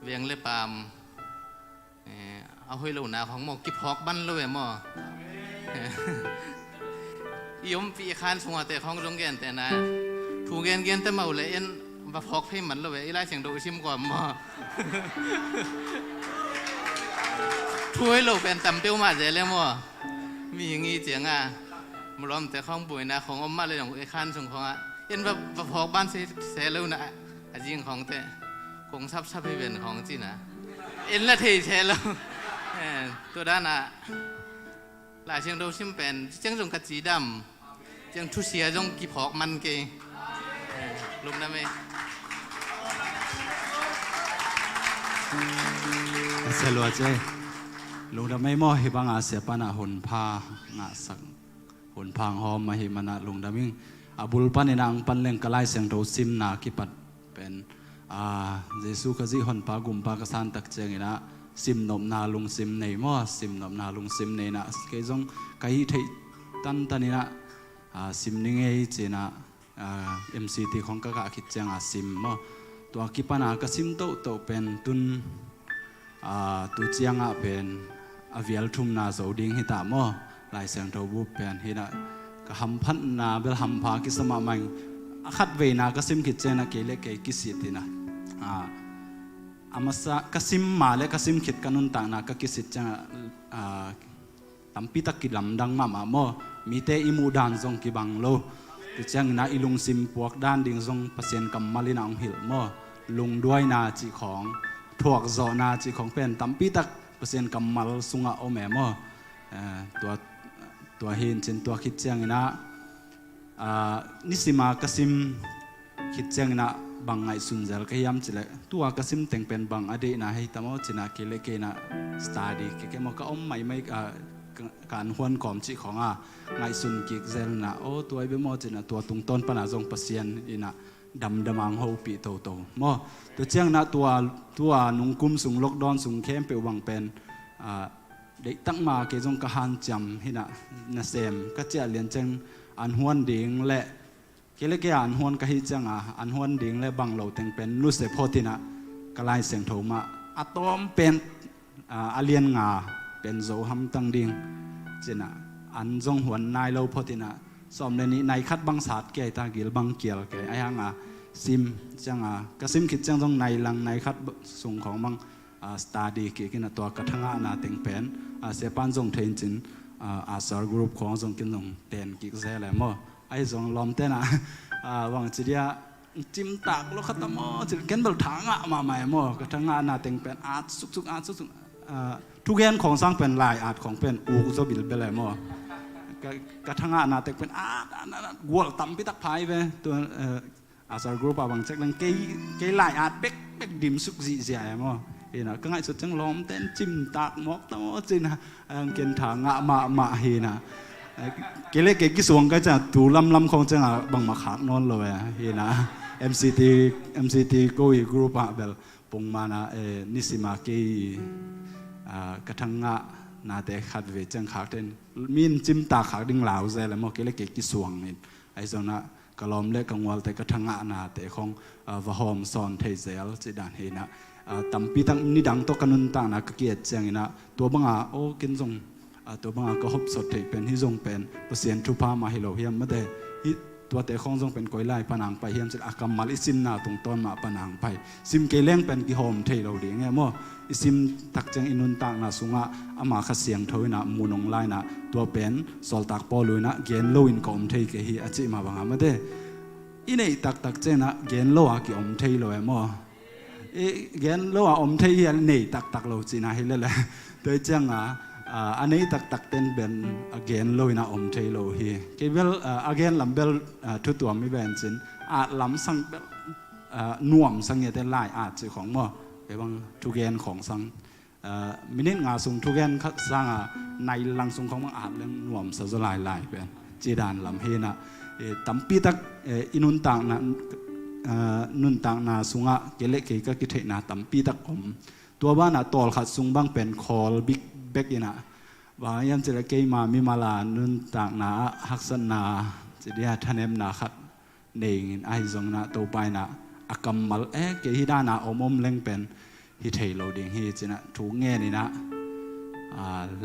veng le paam, eh, a hoih lo na khawng maw kiphawk ban lo e maw? Eh, i ompih i khan sungah te khawng zong gentehna thu gengen te mau le en va phawk phei man lo e, i Lai Siangtho i sim kawm maw? Thu hoih lo pen tam peuhmah zel e maw? Mihing i cianga mulawmte khawng buaina khawng om mah le zong i khan sung khawngah en va, va phawk ban se, se lo na a zing khawngte kong sapsap hi ven khawng cina en la thei se lo. Eh, tua dana Lai Siangtho sim pen ciang zong ka cidam, ciang thusia zong kiphawk man kei. Eh, lungdam ei. A sia lua cei. Lungdam ei maw, hih banga sia panah hun pha ngahsak, hun pha hong hawm ahih manah lungdam ing. A bul panin ang pan leng ka Lai Siangtho simna kipat pen, a, Jesu ka zih honpa gumpa ka santak cianginah simnopna lungsim nei maw, simnopna lungsim neinah kei zong ka hih theih tantaninah, a, sim ni ngei cinah, a, M C T khong ka kah khit cianga sim maw. Tua kipana ka sim tohtoh pen tun, a, tu ciangah pen a vial thumna zo ding hita maw. Lai Siangtho bup pen hinah ka hamphatna bel hampha kisa mahmah ing. A khat veina ka sim khit ciangah kei le kei kisit hinah, a, a masa ka sim ma le ka sim khit ka nuntakna ka kisit ciangah, a, tampitak kilamdang mahmah maw. Mite i muh dan zong kibang lo. Tua cianginah i lungsim puak dan ding zong Pasian kammal inah hong hilh maw. Lungduaina cih khawng, thuakzawhna cih khawng pen tampitak Pasian kammal sungah om e maw. Eh, tua, tua hi in cin tua khit cianginah, a, nisima ka sim khit cianginah bang ngaihsun zel ka hiam cileh, tua ka sim teng pen bang a deihna hei ta maw cinah kei le kei inah study kei kei maw, ka om maimai, a, ka, ka an huan kawm cih khawnga ngaihsun kik zel inah, aw, tua i bia maw cinah tua tungtawn pana zong Pasian inah damdam ang hopih toto maw. Tua cianginah tua, tua nungkum sung lockdown sung khempeuh bang pen, a, deihtak ma kei zong ka hanciam hinah nasem ka ciah lian ciang an huan ding le kei le kei a an huan ka hih cianga an huan ding le bang lo teng pen nuse phot inah ka Lai Siangtho mah a tawm pen, a, a lian nga pen zo hamtang ding cinah an zong huan nai lo phot inah sawm le nih nai khat bang sat kei ta, gil bang kial kei, ahi hanga sim cianga ka sim khit ciang zong nai lang nai khat sung khawng bang, a, study kik inah tua ka thangahna teng pen, a, sia pan zong thei in cin, a, asar group khawng zong kin zong ten kik zel e maw. Ahi zong lawmte inah, a, bang ci dia, Cimtak lo khat a maw, cil ken bel tha ngah mahmah e maw. Ka tha ngahna teng pen at suksuk, at suksuk. Thugen khawng sang pen lai at khawng pen uk zaw bilbel e maw. Ka tha ngahna teng pen at, at, at, at gual tampi tak phai ve. Tua asar group a bang cek leng kei, kei lai at bekbek dimsuk zihziah e maw. Hina ka ngaihsut ciang lawmten cimtak mawk ta maw cina. Ang ken tha ngah mahmah hina. Kei le kei kisuang ka ciang tu lamlam khawng ciang a bangmah khak nawn lo e hina. MCT, MCT ko i group ah bel pongmana nisima kei ka tha ngahnate khat ve ciang khakten min cimtak khak ding lau zel e maw. Kei le kei kisuang in ahi zongin ah ka lawm le ka ngualte ka tha ngahnate khawng va hawm sawn thei zel ci dan hina. Tampi tak nidang tawh ka nuntakna ka ki-et ciangin ah tua banga aw ken zong tua banga ka hopsot theih pen hi zong pen Pasian thupha mah hi lo hiam mate. Hih tuate khawng zong pen koi lai pan ang pai hiam cih a kammal i simna tungtawn mah pan ang pai. Sim kei leng pen kihawm thei lo ding e maw. I sim tak ciang i nuntakna sungah ama Kha Siangtho inah mun ong lai inah tua pen sawltak Paul inah gen lo in ka om thei kei hi a cih mah bangah mate. I neih taktak ciang inah gen lo a ki om thei lo e maw. I gen lo a om thei hi a nei taktak lo cihna hi lele. Tua hi cianga a nei taktak ten ben a gen lo inah om thei lo hi. Kei bel a gen lam bel thutuam i ben cin at lam sang bel nuam sang ngiate lai at cih khawng maw. Kei bang thugen khawng sang minit nga sung thugen khat sanga nai lang sung khawng bang at leng nuamsa zaw lailai pen ci dan lam hinah. Tampi tak i nuntakna nuntakna sungah kei le kei ka kitheihna tampi tak om. Tua banah tawlkhat sung bang pen khawl bikbek inah bang hiam cih le keima mimala nuntakna ah haksatna ci dia thanemna khat nei ingin ahi zongin ah Topa inah a kammal e kei hi dana om om leng pen hi thei lo ding hi cinah thu ngen inah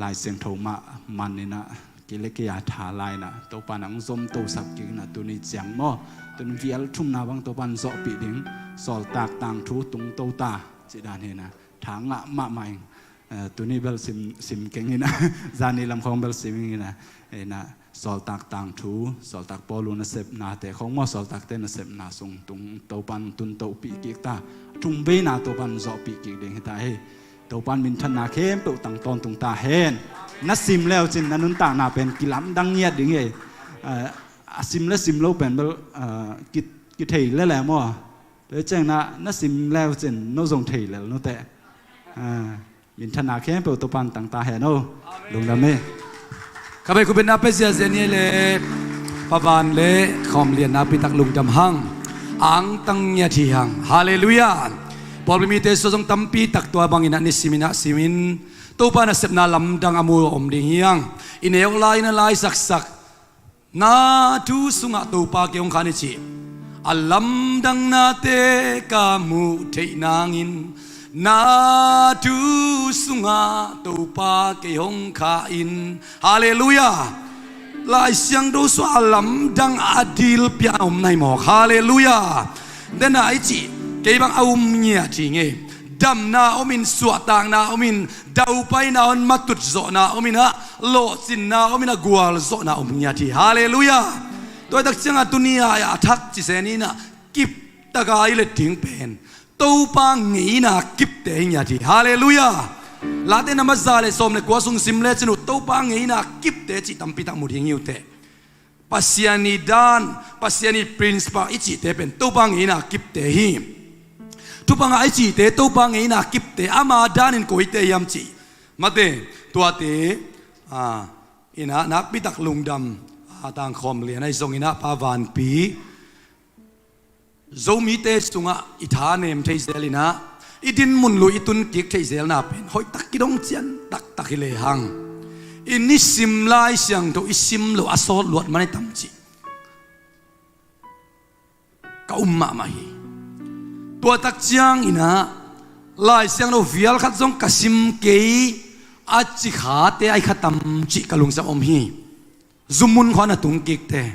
Lai Siangtho mah man inah kei le kei a tha lai inah Topa nang zom tosak kik inah tuni ciang maw tun vial thumna bang Topa in zawhpih ding sawltak tangthu tungto ta ci dan hinah tha ngah mahmah ing. Tuni bel sim keng inah zani lam khawng bel sim ing inah sawltak tangthu sawltak Paul nasepnate khawng maw sawltakte nasepna sung tung Topan tun tohpih kik ta. Thumveina Topan zawhpih kik ding hita hi. Topan minthanna khempeuh tang tawntung ta hen. Na sim leu cin na nuntakna pen kilamdang ngiat ding hi. A sim le sim lo pen bel kithei lele maw. Tua ciangna na sim leu cin no zong thei lel no teh. Minthanna khempeuh Topan tang ta hen o. Lungdam hi. Kha bei khupinna pe ziazia ni le pavan le khawm lianna pitak lungdam hang. Ang tang ngiat hi hang. Halleluiah. Pawlpi mite sua zong tampi tak tua bangin ah ni simin ah simin Topa nasepna lamdang a mu om ding hi hang. I neu lai na lai saksak na thu sungah Topa kei hong kha ni cih a lamdang nate ka muh theih nangin na thu sungah Topa kei hong kha in. Halleluiah. Lai Siangtho sua a lamdang a dil pian om nai mawk. Halleluiah. Dena i cih kei bang a um ngiat hi ngei. Damna omin suahtakna omin daupaina on matut zawhna omin ah lawhcinna omin a gual zawhna om ngiat hi. Halleluiah. Tua tak cianga tuni a a thak cisen inah kiptaka i let ding pen Topa ngeina kipte hi ngiat hi. Halleluiah. Late na maza le sawm le kua sung sim le cin uh Topa ngeina kipte cih tampi tak mu ding hi uh teh. Pasian i dan Pasian i principle i cihte pen Topa ngeina kipte hi. Thupanga i cihte Topa ngeina kipte ama danin koite hiam cih mate tuate inah nakpi tak lungdam a tangkhawm lian ahi zongin ah Pa Vanpi Zomite sungah i thanem thei zel inah i dinmun luh i tunkik thei zelna pen hoihtak kidong cian taktak hi lehang i nisim Lai Siangtho i sim loh a sawt luat man i tam cih ka um mahmah hi. Tua tak ciang inah Lai Siangtho vial khat zong ka sim kei a cikhate ai kha tam cih ka lungsim om hi. Zumun khua na tungkikte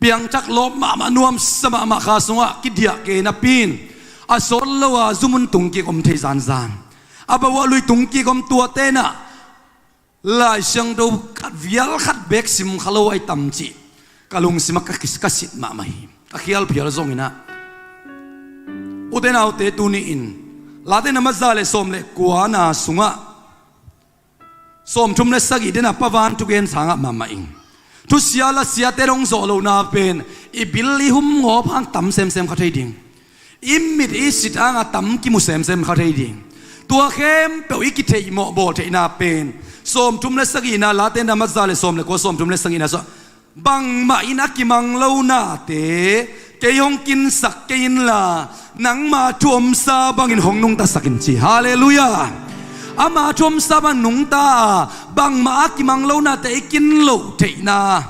piangthak lawp mahmah nuamsa mahmah kha sungah kidiah kei napi in a sawt lo a zumun tungkik om thei zanzan. A bawah lui tungkik om tuate inah Lai Siangtho khat vial khat bek sim kha lo ai tam cih ka lungsimah ka sit mahmah hi. Ka khial phial zong inah Ute naute, tuni-in Late na matza le sawm le kuana sungah sawmthum le sagih dena pavan thugen sangah mahmah ing. Thusia lasiate dong zawh lohna pen i bil i hum ngawp hang tam semsem kha thei ding. I mit i sit hanga tam kimu semsem kha thei ding. Tua khempeuh i kitheihmawh bawl theihna pen sawmthum le sagihna, Late na matza le sawm le kua, sawmthum le sagihna sungah, bangmah in a kimang lo nate kei hong kinsak kei inla, nangma thu omsa bangin hong nungtasak in ci. Halleluiah. Ama thu omsa bang nungta a, bangmah a kimang lo nate i kin loh theihna,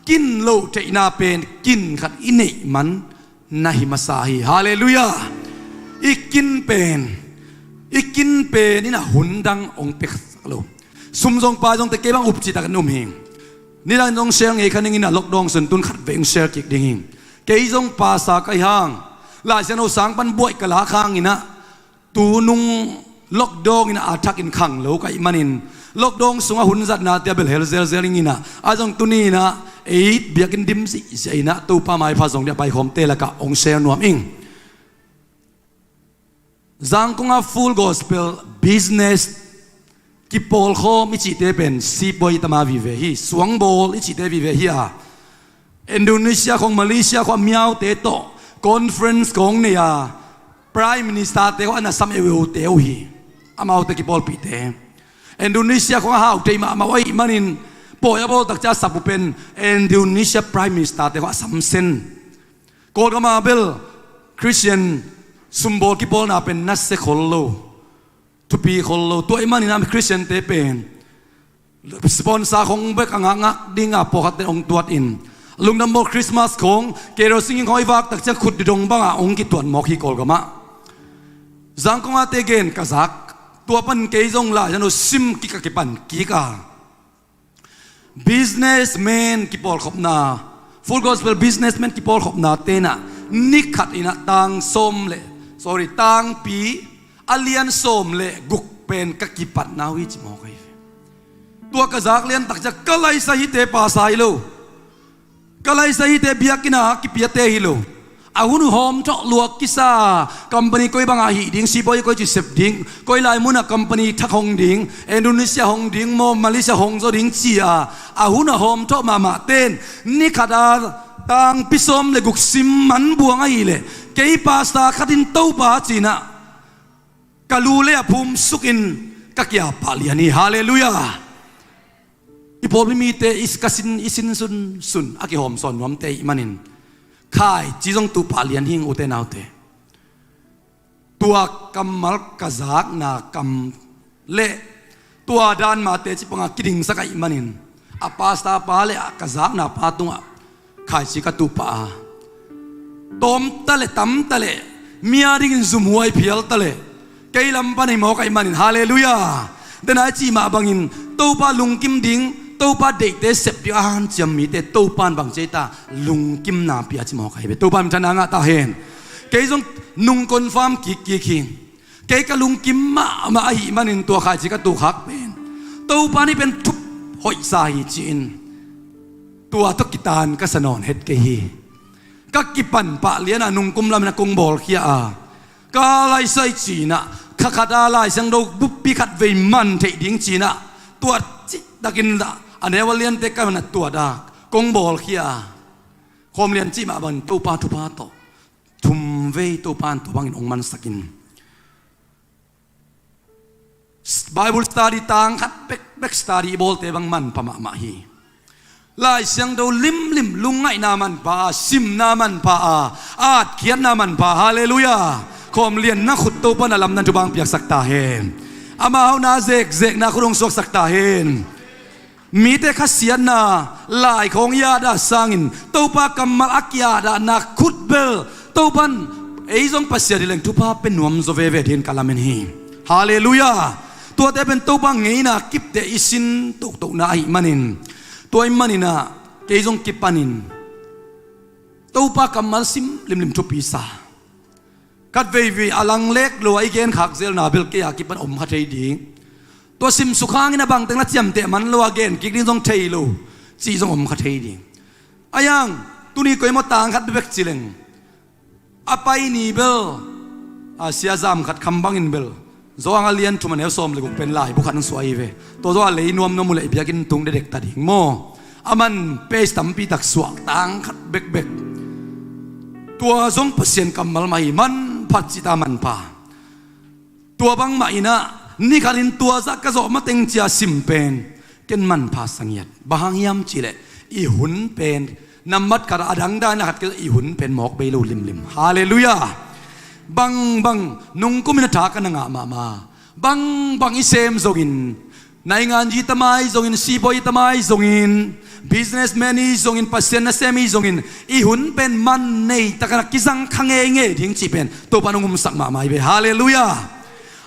kin loh theihna pen kin khat i neih man na hi masa hi. Halleluiah. I kin pen, i kin pen in a hun dang hong piaksak lo. Sum zong pai zongte kei bang up cihtakin um hi. Nidang zong share ngei kha ning in a, lockdown sun tun khat vei hong share kik ding hi. Kei zong pastor ka hi hang, Lai Siangtho sang pan buaih ka lak hang in a, tu nung lockdown in a thakin khang lo ka hih manin, lockdown sungah hun zatnate a bel hel zelzel ing in a, a zong tuni in a ei biakinn dim zihziah in a Topa maipha zong dia paikhawmte lakah hong share nuam ing. Zangkong a Full Gospel Business kipawlkhawm i cihte pen sipuai tama vive hi, suangbawl i cihte vive hi a, Indonesia khong, Malaysia khong a miaute tawh conference kong nei a, Prime Minister te khong a nasam eueute uh hi. Amaute kipawlpihte, Indonesia khong a hau thei mahmah uh ahih manin, pawi a bawl takcia sap uh pen Indonesia Prime Minister te khong a samsen. Kawlgam a bel Christian sumbawl kipawlna pen nasia khol lo, thupi khol lo. Tua ahih manin a Christian te pen sponsor khong bek a ngakngak dinga pawlkhatte hong tuat in, lungdam bawl Christmas khong, carol singing khong i vak takciang khut didong banga hong kituat mawk hi Kawlgamah. Zangkong a te gen ka zak, tua pan kei zong Lai Siangtho sim kik a kipan kik a, businessman kipawlkhopna, Full Gospel Businessman kipawlkhopna tenah ni khat inah tang sawm le, sorry, tangpi a lian sawm le guk pen ka kipatna uh hi ci mawk ahi ve. Tua ka zak lian takcia ka laisa hite pasa hi lo. Ka laisa hite biakinn a kipiate hi lo. A hun uh hawm thawh luak kisa, company koi banga hih ding, sipawi koi ci sep ding, koi lai munah company thak hong ding, Indonesia hong ding maw, Malaysia hong zaw ding ci-a, a hun a hawm thawh mahmah ten ni khat a tangpi sawm le guk sim man buang ahileh, kei pasta khatin Topa cinah ka lu le a phum sukin ka kia pah lian hi. Halleluiah. I pawlpi mite i ka sin, i sin sunsun a kihawm sawn nuamte ih manin khaici zong tuh pah lian hing, ute naute. Tua kammal ka zakna kam le tua dan mate cipanga kidingsak ahih manin a pasta pa le a ka zakna pa tungah khaici ka tuh pah a, tawm ta le tam ta le, mi a dingin zumhuai phial ta le, kei lam pan hi mawk ahih manin, halleluiah. Dena i cih mah bangin Topa lungkim ding, Topa deihte sep ding a hanciam mite Topa in bang ci ei ta, lungkimna pia ci mawk ahi ve. Topa minthanna ngah ta hen. Kei zong nung confirm kikkik hi. Kei ka lungkim mahmah ahih manin tua khaici ka tuh khak pen Topa ni pen thup hoihsa hi ci-in tua tawh kitan ka sa nawn het kei hi. Ka kipan pah liana nungkum lamina kong bawlkhia a, ka laisai cinah kha khat a Lai Siangtho buppi khat vei man theih ding cinah tuat cihtakin a neu a liante ka na tuat a kong bawlkhia a, khawm lian cih mah bangin Topa thupha tawh thum vei Topa in tua bangin hong mansakin Bible study tang khat bekbek study i bawlte bang manpha mahmah hi. Lai Siangtho limlim lungngaihna manpha a, simna manpha a, atkhiatna manpha a, halleluiah. Khawm lianna khut Topa na lamna thubang piaksak ta hen. Ama hauhna zekzekna khut hong suaksak ta hen. Mite khasiatna lai khawng i adah sangin Topa kammal a kiadahna khut bel Topan ei zong Pasian hi leng thupha pe nuam zaw veve dingin ka lamen hi. Halleluiah. Tuate pen Topa ngeina kipte i sin tohtohna ahih manin, tua ih maninah kei zong kipanin Topa kammal sim limlim thupi sa. Khat veivei a langlek lo a i genkhak zelna bel kei a kipan om kha thei ding. Tua simsuk hangin a bangteng la ciamteh man lo a gen kik ding zong thei lo cih zong om kha thei ding. A yang tuni koimaw tang khat bebek ci leng a pai ni bel A sia zam khat kham bangin bel Johan a lian thum a neu sawm le guk pen laibu khat hong suah hi ve. Tua zawh a lei nuamnuam uh leh i biakinn tung dekdek ta ding maw? A man page tampi tak suah tang khat bekbek. Tua zong Pasian kammal mah hi, manphat cihta manpha. Tua bangmah inah ni khatin tua zah ka zawh mateng cia sim pen ken manpha sangiat. Bang hang hiam cihleh i hun pen nambat khat a dangdang na khat kei i hun pen mawk bei lo limlim. Halleluiah. Bangbang nungkumin a tha ka na ngah mahmah. Bangbang i sem zongin, naingan ji tamai zongin, sibawi tamai zongin, businessman i zongin, Pasian nasem i zongin, i hun pen man nei takin a kizang kha ngeingei ding cih pen Topa nong umsak mahmah hi ve. Halleluiah.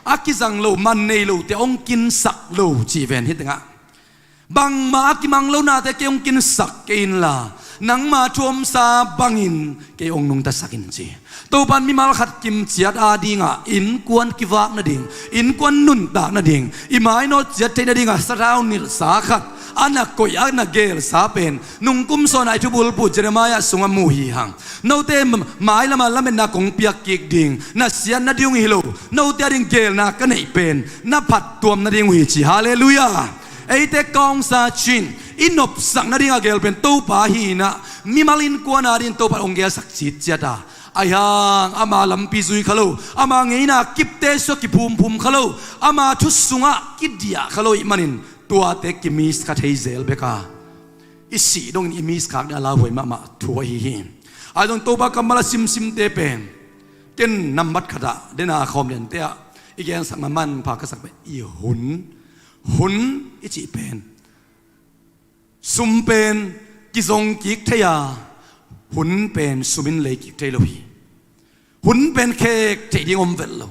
A kizang lo, man nei lo te hong kinsak lo cih ven hi tengah. Bangmah a kimang lo nate kei hong kinsak kei inla, nangma thu omsa bangin kei hong nungtasak in ci. Topan mimal khat kimciat a dingah innkuan kivak nading, innkuan nuntak nading, i mainawt ciat theih nadingah sathau nilhsa khat a na koih a na gelsa pen nungkum sawnah i thubulput Jeremiah sungah mu hi hang. Note mailamah lametna kong piak kik ding, na siat nading uh hi lo, note a ding gelna ka neih pen na phattuam nading uh hi ci. Halleluiah. Eite kawngsa cin i nopsak nading a gel pen Topa hi inah, mimal innkuan a ding Topa hong gelsak citciat a, ahi hang ama lampi zui kha lo, ama ngeina kipte sua kiphumphum kha lo, ama thu sungah kidiah kha lo ih manin tuate kimiss kha thei zel bek a, i sih dongin i miss khak ding a lauhuai mahmah thu ahi hi. Ahi zong Topa kammal a simsimte pen ken nambat khatah dena khawm liante ah i gensak na manpha ka sak pen i hun, hun i cih pen sum pen kizong kik thei a, hun pen sum in lei kik thei lo hi. Hun pen khek theih ding om vet lo.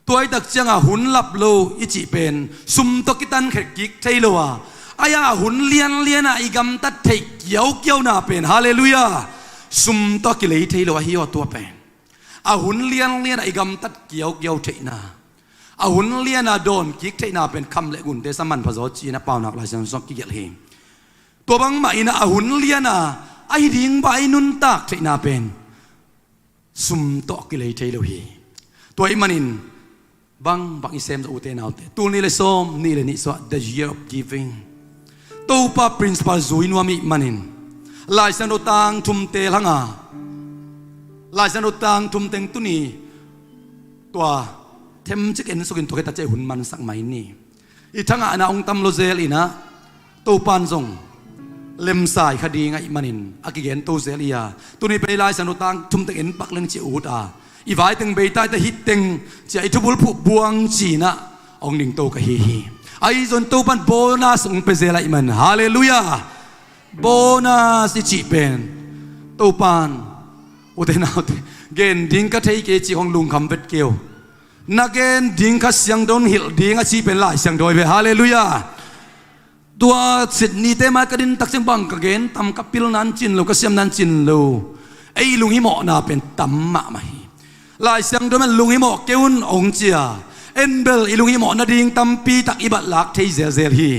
Tuaitak ciangah hun lap lo i cih pen sum tawh kitan khek kik thei lo a, ahi hang a hun lianlian a i gamtat theih kiaukiauna pen, halleluiah, sum tawh kilei thei lo ahi aw. Tua pen a hun lianlian a i gamtat kiaukiau theihna, a hun lian a dawn kik theihna pen kham le gunte sa manpha zaw ci-in a paunak Lai Siangtho sungah kigelh hi. Tua bangmah inah a hun lian a ahi ding bang a i nuntak theihna pen sum tawh kilei thei lo hi. Tua ih manin bangbang i sem zawh ute naute, tul nih le sawm nih le nih sungah the year of giving, Topa principle zui nuam ih manin Lai Siangtho tang thumte hanga, Lai Siangtho tang thum teng tuni tua themcik en sukin tua khit a ciah hun mansak mai ni. I thangahna hong tam lo zel inah Topan zong lemsai kha ding ahih manin a kigen to zel hi a, tuni pen i Lai Siangtho tang thum teng en pak leng ci ut a, i vai teng bei tai ta hih teng ciah i thubulphuh buang ci-inah hong dingto ka hi hi. Ahi zong Topan bonus hong pia zel ahih man, halleluiah. Bonus i cih pen Topan, ute naute, gen ding ka thei kei ci hong lungkham vet kei uh. Na gen ding Kha Siangtho in hilh ding a ci pen Lai Siangtho hi ve, halleluiah. Tua Sydney te mai ka din tak ciang bang ka gen tam, ka pil nan cin lo, ka siam nan cin lo. Ei lunghimawhna pen tam mahmah hi. Lai Siangtho in lunghimawh kei un hong ci a, en bel i lunghimawh nading tampi tak i batlak thei zelzel hi.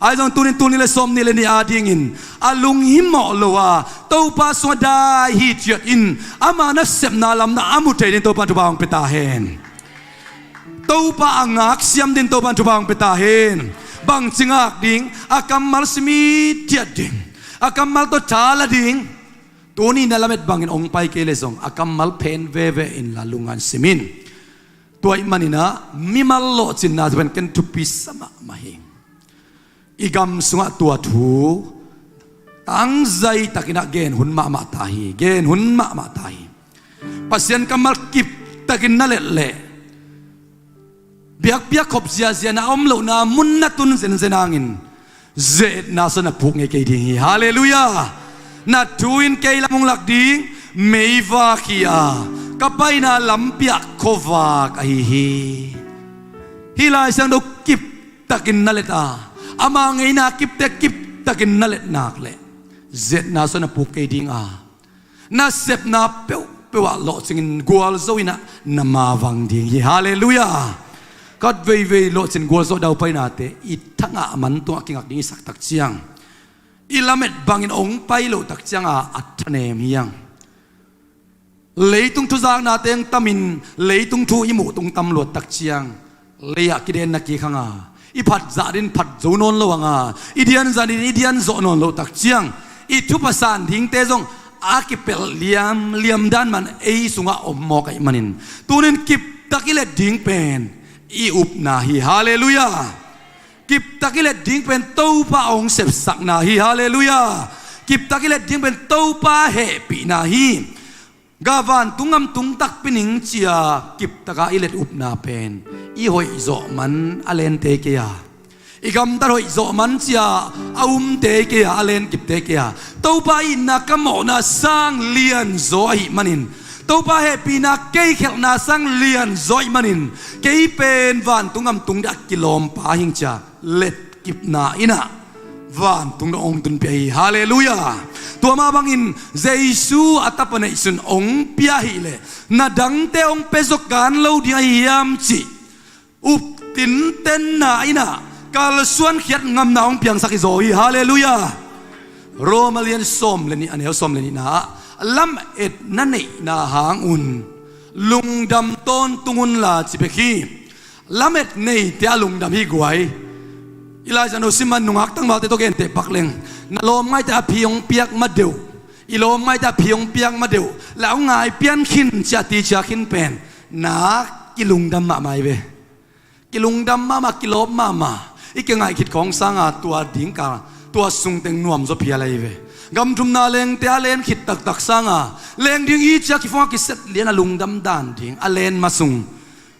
Ahi zong tunin tul nih le sawm nih le nih a dingin a lunghimawh lo a, Topa sungah dai hithiat in ama nasepna lamna a mu thei ding Topa thupha hong pia ta hen. Topa a ngaksiam ding Topa thupha hong pia ta hen. Bangci ngak ding, a kammal sim hithiat ding, a kammal tawh tha la ding. Tuni na lamet bangin hong pai kei leh zong a kammal phen veve inla lungngan sim in. Tua ih maninah mimal lawhcinna pen ken thupi sa mahmah hi. I gam sungah tua thu tangzai takinah gen hun mahmah ta hi, gen hun mahmah ta hi. Pasian kammal kiptakin na let leh biakpiak khop ziazia na om lohna mun na tun zenzen hangin ze-etna sua na puk ngei kei ding hi. Halleluiah. Na thu in kei lam hong lak ding meivak hi a, ka paina lampi ah khuavak ahi hi. Hih Lai Siangtho kiptakin na let a, ama ngeina kipte kiptakin na let nak leh ze-etna sua na puk kei ding a, nasepna peuhpeuh ah lawhcingin gualzo inah na mavang ding hi. Halleluiah. Khat veivei lawhcin gualzo daupainate i thangah man tungah kingak ding i sak tak ciang, i lamet bangin hong pai loh tak cianga a thanem hi hang. Leitung thuzakna teng tamin leitung thu i muh tung tam luat tak ciang, lei-ah kidenna kik hanga, i phat zah din phat zo nawn lo hanga, i dian zah din i dian zawh nawn lo tak ciang, i thupha san dingte zong a kipelh liamliam dan man ei sungah om mawk ahih manin, tunin kiptak i let ding pen i upna hi. Halleluiah. Kiptak i let ding pen Topa hong sepsakna hi. Halleluiah. Kiptak i let ding pen Topa hehpihna hi. Gah vantung gam tung takpi ning cia kiptaka i let upna pen i hoih zawh man a lente kei a, i gamtat hoih zawh man cia a umte kei a, a len kipte kei a, Topa itna ka mawhna sang lianzaw ahih manin, Topa hehpihna kei khelhna sang lianzaw ahih manin, kei pen vantung gam tung ding a kilawmpa hing cia let kipna in ah vantung dong hong tunpih hi. Halleluiah. Tua mah bangin Jesu a tapa neihsun hong pia hileh na dangte hong pia zaw kan lo ding ahi hiam cih up tintenna in ah kalsuan khiat ngamna hong piangsak hi zaw hi. Halleluiah. Roma lian sawm le nih, a neu sawm le nihna ah, lametna neihna hangun lungdam tawntung unla ci bek hi. Lamet neite a lungdam hi guai. I Lai Siangtho sim man nungak tangvalte tawh genteh pak leng, na lawm ngaite a phi hong piak ma deuh, i lawm ngaite a phi hong piak ma deuh, la hong ngai pian khin cia ti cia khin pen na kilungdam mahmah hi ve. Kilungdam mahmah, kilawp mahmah. I kingaih khit khawng sanga tua dingka, tua sungteng nuamzaw phial ahi ve. Gam thumna lengte a len khit taktak sanga leng ding i cia kiphawng a kiset lian a lungdam dan ding a len ma sung,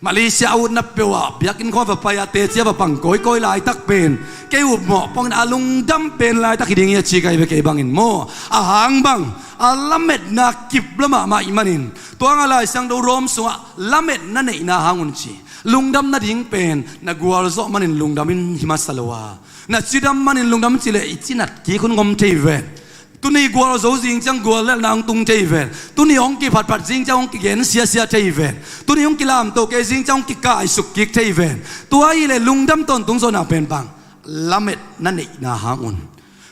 Malaysia a utna peuh ah biakinn khawng va pai a teci a va pang kawikawi laitak pen kei upmawh pongin a lungdam pen laitak hi ding hi a ci ka hi ve kei bangin maw. A hang bang, a lametna kip lo mahmah ahih manin, tua hanga Lai Siangtho Rom sungah lametna neihna hangun ci. Lungdam nading pen na gualzawh manin lungdam in hi masa lo a, na cidam manin lungdam cileh i cinat kik hun ngom thei ven. Tuni gualzo zing ciang guallelhna hong tung thei ven. Tuni hong kiphatphat zing ciang hong kigen siasia thei ven. Tuni hong kilamto kei zing ciang hong kikaisuk kik thei ven. Tua hileh lungdam tawntung zawhna pen bang, lametna neihna hangun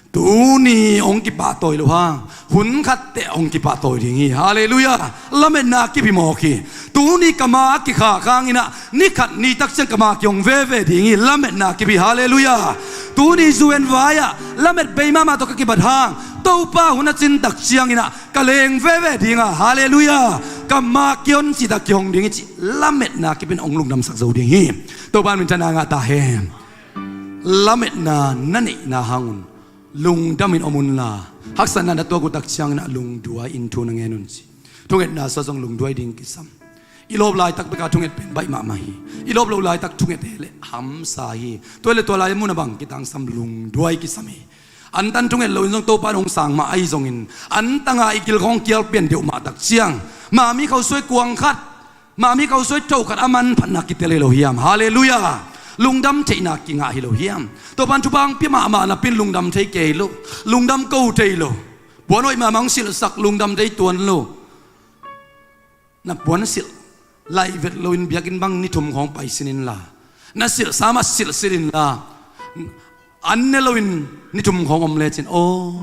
tuni hong kipahtawi lo hang, hun khatteh hong kipahtawi ding hi. Halleluiah. Lametna kip hi mawk hi. Tuni ka ma a kikhak hangin ah ni khat ni tak ciang ka ma kihong veve ding hi. Lametna kip hi. Halleluiah. Tuni zu en vai-ah lamet bei mahmah tawh ka kibat hang, Topa hun a cin tak ciangin ah ka leng veve ding a, halleluiah, ka ma kihon cih tak kihong ding hi cih lametna kipin hong lungdamsak zo ding hi. Topa in minthanna ngah ta hen. Lametna na neihna hangun lungdamin om unla, haksatna na tuak uh tak ciangin ah lungduai in thu na ngen un ci. Thungetna sua zong lungduai ding kisam. I lawp laitak beka thunget pen baih mahmah hi. I lawp loh laitak thunget he le hamsa hi. Tua le tua lai mun a bang kitangsam, lungduai kisam hi. Antan thunget loin zong Topa in hong sang mah ahi zongin, antanga i gilkhawng kial pian deuh mah tak ciang, mah mi khausuai kuang khat, mah mi khausuai tho khat a manphatna kitel hi lo hiam? Halleluiah. Lungdam theihna kingah hi lo hiam? Topa in thupha hong pia mahmah napin lungdam thei kei lo, lungdam ko thei lo. Puan hoih mahmah hong silhsak, lungdam thei tuan lo. Na puan silh laih vet loin biakinn bang ni thum khawng pai sin inla, na silh sam a silh silh inla, an ne loin ni thum khawng om lecin, aw,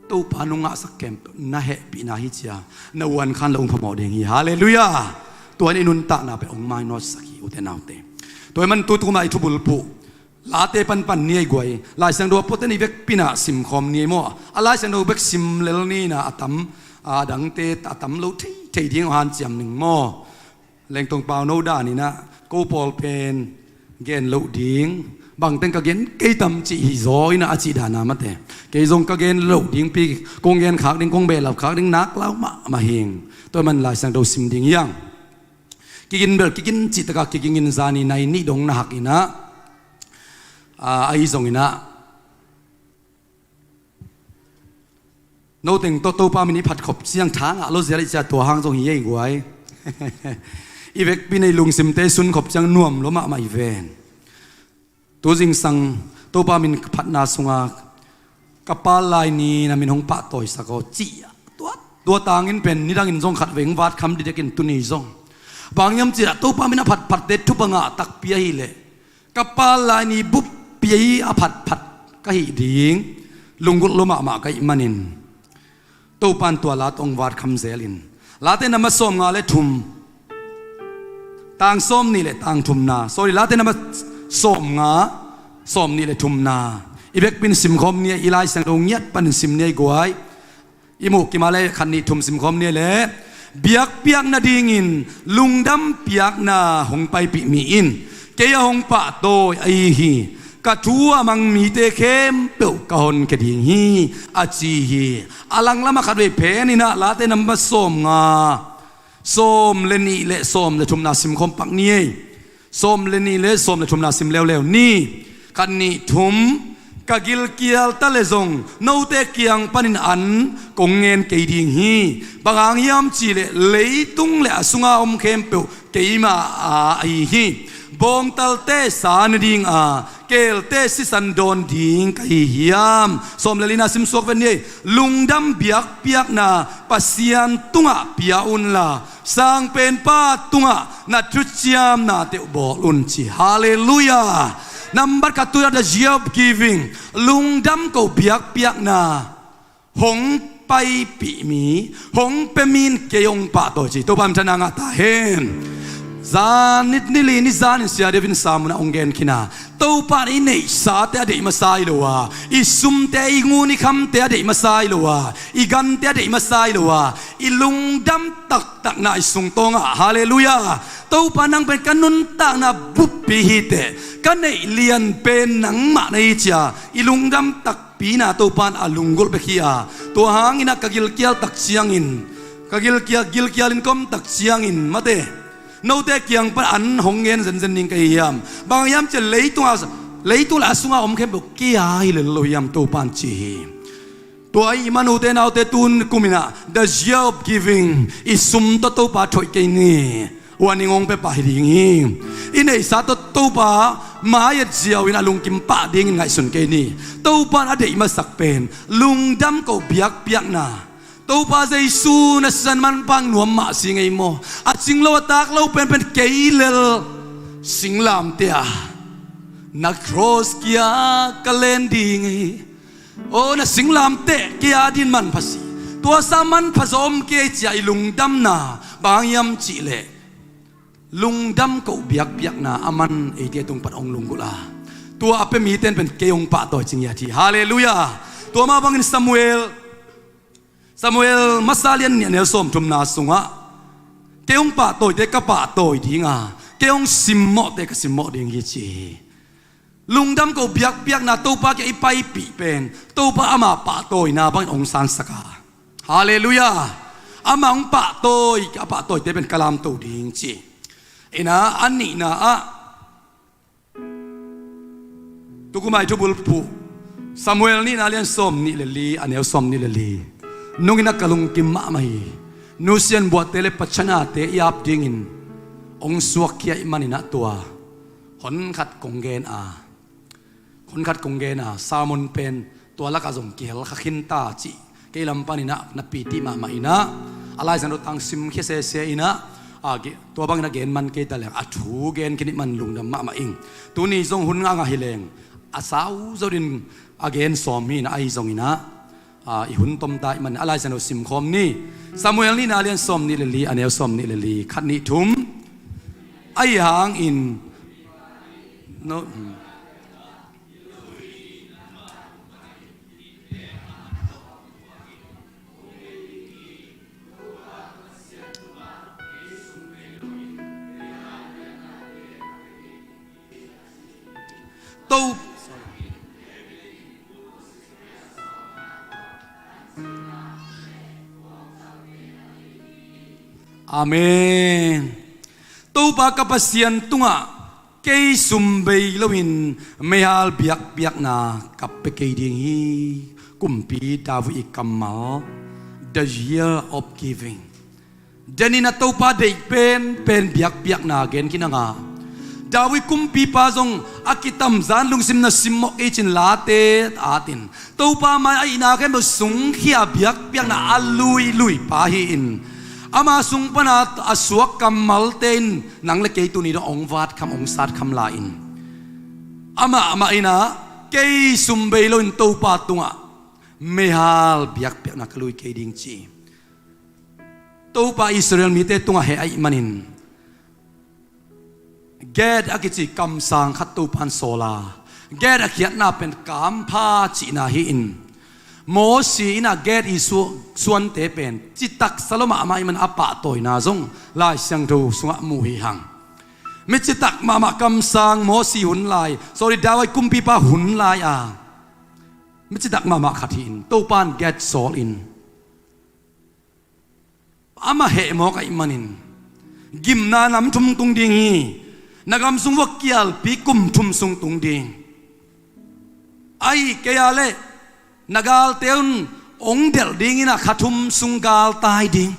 Topa nung ngahsak khempeuh na hehpihna hi cia na uan khan lo hong phamawh ding hi. Halleluiah. Tua in i nuntakna pen hong mainawtsak hi, ute naute. Tua ahih man tu tuma i thubulphuh Late panpan ni ei guai. Lai Siangtho a puaten i vekpi-in ah simkhawm ni ei maw? A Lai Siangtho bek sim lel ni-in ah a tam, a dangte a tam lo thei thei ding uh hanciam ning maw? Lengtong Pauno dan in ah ko pawl pen gen loh ding, bangteng ka gen kei tam cih hi zaw in ah a cih dan a mate. Kei zong ka gen loh dingpi, kong gen khak ding, kong behlap khak ding nak lau mahmah hing. Tua ahih man Lai Siangtho sim ding hi hang. Kigin bel kigin cih taka kigingin zani nai nih dong na hak in ah, a, ahi zongin ah, noteng tawh Topa min i phat khop ciang tha ngah lo zial i cia tua hang zong hi ei guai. I vekpi-in i lungsimte sun khop ciang nuam lo mahmah i ven. Tu zingsang Topa min phatna sunga ka pal lai ni na min hong pahtawisak aw cih a, tua, tua tangin pen nidangin zong khatvei hong vatkham dikdekin tuni zong. Bang hiam cih ah Topa min a phatphatte thupha ngah takpi ahileh ka pal lai ni buppi a phatphat ka hih ding lunggulh lo mahmah ka hih manin, Topa in tua la tawh hong vatkham zelin, Late number sawmnga le thum, tang sawmnih le tang thumna, sorry, Late number sawmnga, sawmnih le thumna i vekpi-in simkhawm ni ei. I Lai Siangtho ngiat panin sim ni ei guai. I muh kim a le khat nih thum simkhawm ni ei leh, biakpiak nadingin lungdam piakna hong paipih mi in kei a hong pahtawi ahi hi. Ka thu a mang mite khempeuh ka honkhia ding hi, a ci hi. A langlam ah khatvei phenin ah, Late number sawmnga, sawm le nih le sawm le thumna simkhawm pak ni ei. Sawm le nih le sawm le thumna sim leuleu ni. Khat nih thum, ka gilkial ta leh zong note kiang panin an kong ngen kei ding hi. Bang hang hiam cih leh leitung le a sunga om khempeuh keima a ahi hi. Bawngtalte sa nading a, keelte sisan dawn ding ka hi hiam? Sawm le lina simsuak vet ni ei. Lungdam biakpiakna Pasian tungah pia unla, Sangpenpa tungah na thuciamnate uh bawl un, ci. Halleluiah. Nambat khat, tu-in ah, the year of giving, lungdam ko biakpiakna hong paipih mi, hong pia mi in kei hong pahtawi, ci. Topa minthanna ngah ta hen. Zan ni, ni li ni zanin Sia David in Sam ah hong gen khin a, Topa in i neihsate a deih masa hi lo a, i sumte, i ngun i khamte a deih masa hi lo a, i gante a deih masa hi lo a, i lungdam taktakna i sungtawngah, halleluiah, Topa, nang pen ka nuntakna buppi hi teh, ka neih lian pen nangmah na hi, ci-a i lungdam takpina Topa in a lunggulh bek hi a. Tua hangin ah, ka gilkial tak ciangin, ka gilkial, gilkial in ka om tak ciangin, mate, note kiang pan an hong ngen zenzen ding ka hi hiam? Bang hang hiam cih leh leitung a, leitung le a sunga om khempeuh kei a hi lel lo hiam, Topa in ci hi. Tua ahih man, ute naute, tun kumin ah, the year of giving, i sum tawh Topa thoih kei ni. Warning hong pia pah hi ding hi. I neihsa tawh Topa mai-et ziau in a lungkim pah dingin ngaihsun kei ni. Topa in a deih masak pen lungdam ko biakpiakna. Topa Jesu, na sisan manpha nuam mah si ngei maw? A cing lo, a tak lo penpen kei lel singlamteh ah na cross kia ka len ding hi. Aw, na singlamteh kei a dingin manpha si. Tua sa manpha zaw om kei, ci-a i lungdamna bang hang hiam cih leh, lungdam ko biakpiakna aman eite tung pan hong lunggulh a, tua a pia mite in pen kei hong pahtawi, ci ngiat hi. Halleluiah. Tua mah bangin Samuel, Samuel masa lian nih, a neu sawmthumna sungah, kei hong pahtawite ka pahtawi ding a, kei hong simmawhte ka simmawh ding hi, ci hi. Lungdam ko biakpiakna Topa kiang i paipih pen Topa ama pahtawina bangin hong sansak a, halleluiah, ama hong pahtawi, a pahtawite pen ka lamto ding, ci. In ah, a nihna ah, tu kum a i thubulphuh, Samuel nihna lian sawmnih le li, a neu sawmnih le li. Nungin ah ka lungkim mahmah hi. Nu Sian Buahte le Pa Chanate i ap dingin hong suakkhia ahih manin ah, tua hun khat kong gen a, hun khat kong gen a, sermon pen tua lakah zong kihel kha khin ta, cih kei lam panin ah na picing mahmah in ah, a Lai Siangtho tang simkhia sese in ah, a ge-, tua bangin a gen man kei ta leng, a thu gen khin ahih man lungdam mahmah ing. Tuni zong hun ngahngah hi leng, a sau zo dingin a gen sawm hi in ah, ahi zongin ah, a, i hun tom ta ahih man, a Lai Siangtho simkhawm ni. Samuel nihna lian sawmnih le li, a neu sawmnih le li, khat nih thum. Ahi hangin, no, hmm. To. Amen. Topa ka Pasian tungah kei sum bei loin meihal biakpiakna ka pia kei ding hi. Kumpi David i kammal, the year of giving. Denin a Topa deih penpen biakpiakna gen khin hang a, David kumpipa zong a kitamzan lungsim na simmawh kei cin Late atin, Topa mai a itna khempeuh sungkhia biakpiakna a luilui pa hi-in, ama sung pana a suak kammalte in nang le kei tuni dong hong vatkham, hong satkham lai-in, amah mah in ah, kei sum bei loin Topa tungah meihal biakpiakna ka lui kei ding, ci. Topa Israel mite tungah heh ahih manin Gad a kici kamsang khat Topan sawl a, Gad a khiatna pen kampha cihna hi-in, Mosi in a Gad i su-, suante pen citak sa lo mahmah ahih manin a pahtawina zong Lai Siangtho sungah mu hi hang. Mi citak mahmah kamsang Mosi hun lai, sorry, David kumpipa hun lai a mi citak mahmah khat hi-in Topan Gad sawl in, amah heh mawk ahih manin gimna nam thum tung ding hi. Na gam sung vua kialpi kum thum sung tung ding. Ahih kei a leh na galte un hong delh ding in a kha thum sung galtai ding.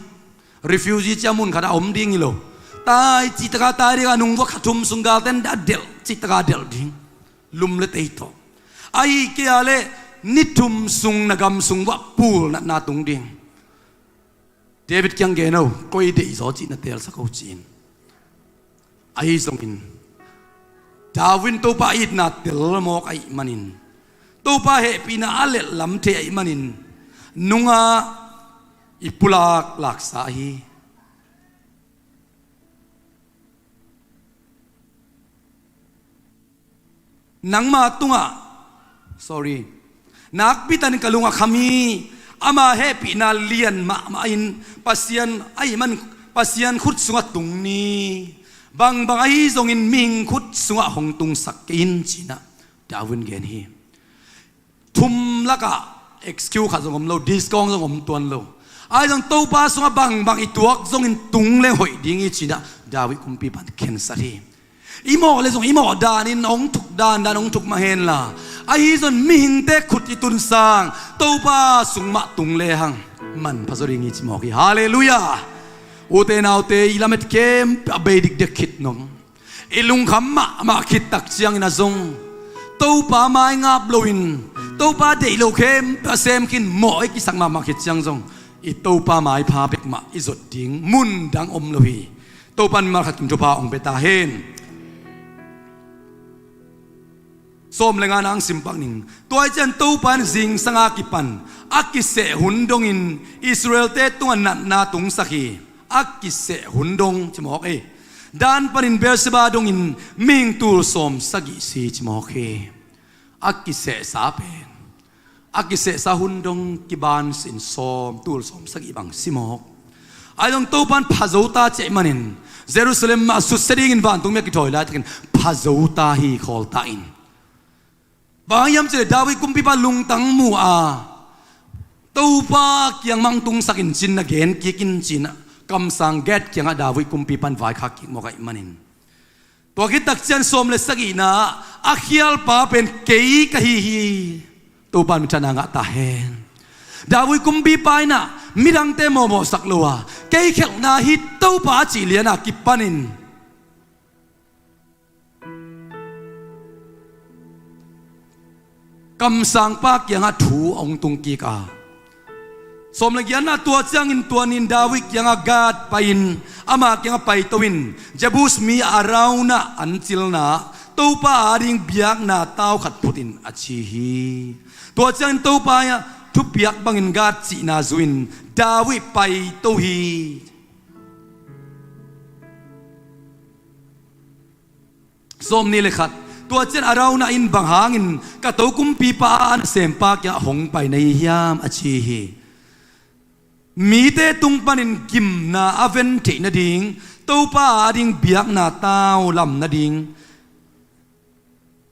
Refugee ci a mun khat a om ding hi lo. Tai cih taka tai ding a, nung vua kha thum sung galte in a delh cih taka delh ding, lum le tei tawh. Ahih kei a leh ni thum sung na gam sung vua pul natna tung ding. David kiang gen o, koi deih zaw cih na teelsak o ci-in. Ahi zongin David in Topa itna tel mawk ahih manin, Topa hehpihna a lelh lam thei ahih manin nungah i pulak laksa hi. Nangma tungah, sorry, nakpi takin ka lung a kham hi. Ama hehpihna lian mahmah in, Pasian ahih man, Pasian khut sungah tung ni. Bangbang ahi zongin mihing khut sungah hong tungsak kei in ci-in ah David in gen hi. Thum lakah excuse khat zong om lo, discount zong om tuan lo. Ahi zong Topa sungah bangbang i tuak zongin tung leng hoih ding hi ci-in ah David kumpipa in khensat hi. I mawh le zong i mawh danin hong thuk dandan hong thuk mah hen la, ahi zong mihingte khut i tun sang Topa sung mah tung lehang manpha zaw ding hi ci mawk hi. Halleluiah. Ute naute, i lamet khempeuh a bei dikdek khit nong, i lungkham mahmah khit tak ciangin ah zong Topa mai ngap loin, Topa deih lo khempeuh a sem khin mawh i kisak mahmah khit ciang zong i Topa maipha bek mah i zot ding mun dang om lo hi. Topa in mimal khat kim thupha hong pia ta hen. Sawm le nga nang sim pak ning. Tua ciang Topa in zingsang a kipan a kiseh hun dongin Israel-te tungah natna tungsak hi. A kiseh hun dong ci mawk ei. Dan panin Beersheba dongin mihing tul sawm sagih si ci mawk hi. A kisehsa pen, a kisehsa hun dong kiban sin sawm, tul sawm sagih bang si mawk. Ahi zong Topa in pha zo ta ci ahih manin Jerusalem a susia dingin vantung mi a kithawi laitakin pha zo ta hi khawl ta in. Bang hang hiam cih leh David kumpipa lungtang mu a, Topa kiang mah hong tungsak in ci-in na gen kik in ci-in ah kamsang Gad kiangah David kumpipa in vaikhak kik mawk ahih manin, tua khit tak ciang sawm le sagihna ah a khialpa pen kei ka hi hi. Topa in minthanna ngah ta hen. David kumpipa in ah midangte mawhmawhsak lo a, kei khelhna hi Topa a cih lian a kipanin kamsangpa kiangah thu a hong tung kik a, sawm le giatna, tua ciangin tua ni-in David kiangah Gad pai-in ama kiangah paito in, Jebus mi Araunah an cilna Topa ading biakna tau khat phut in a ci hi. Tua ciangin Topa thupiak bangin Gad cihna zui-in David paito hi. Sawmnih le khat. Tua ciang Araunah in, bang hangin ka to kumpipa a nasempa kiangah hong pai na hi hiam, a ci hi. Mite tung panin gimna a ven theih nading, Topa ading biakna tau lam nading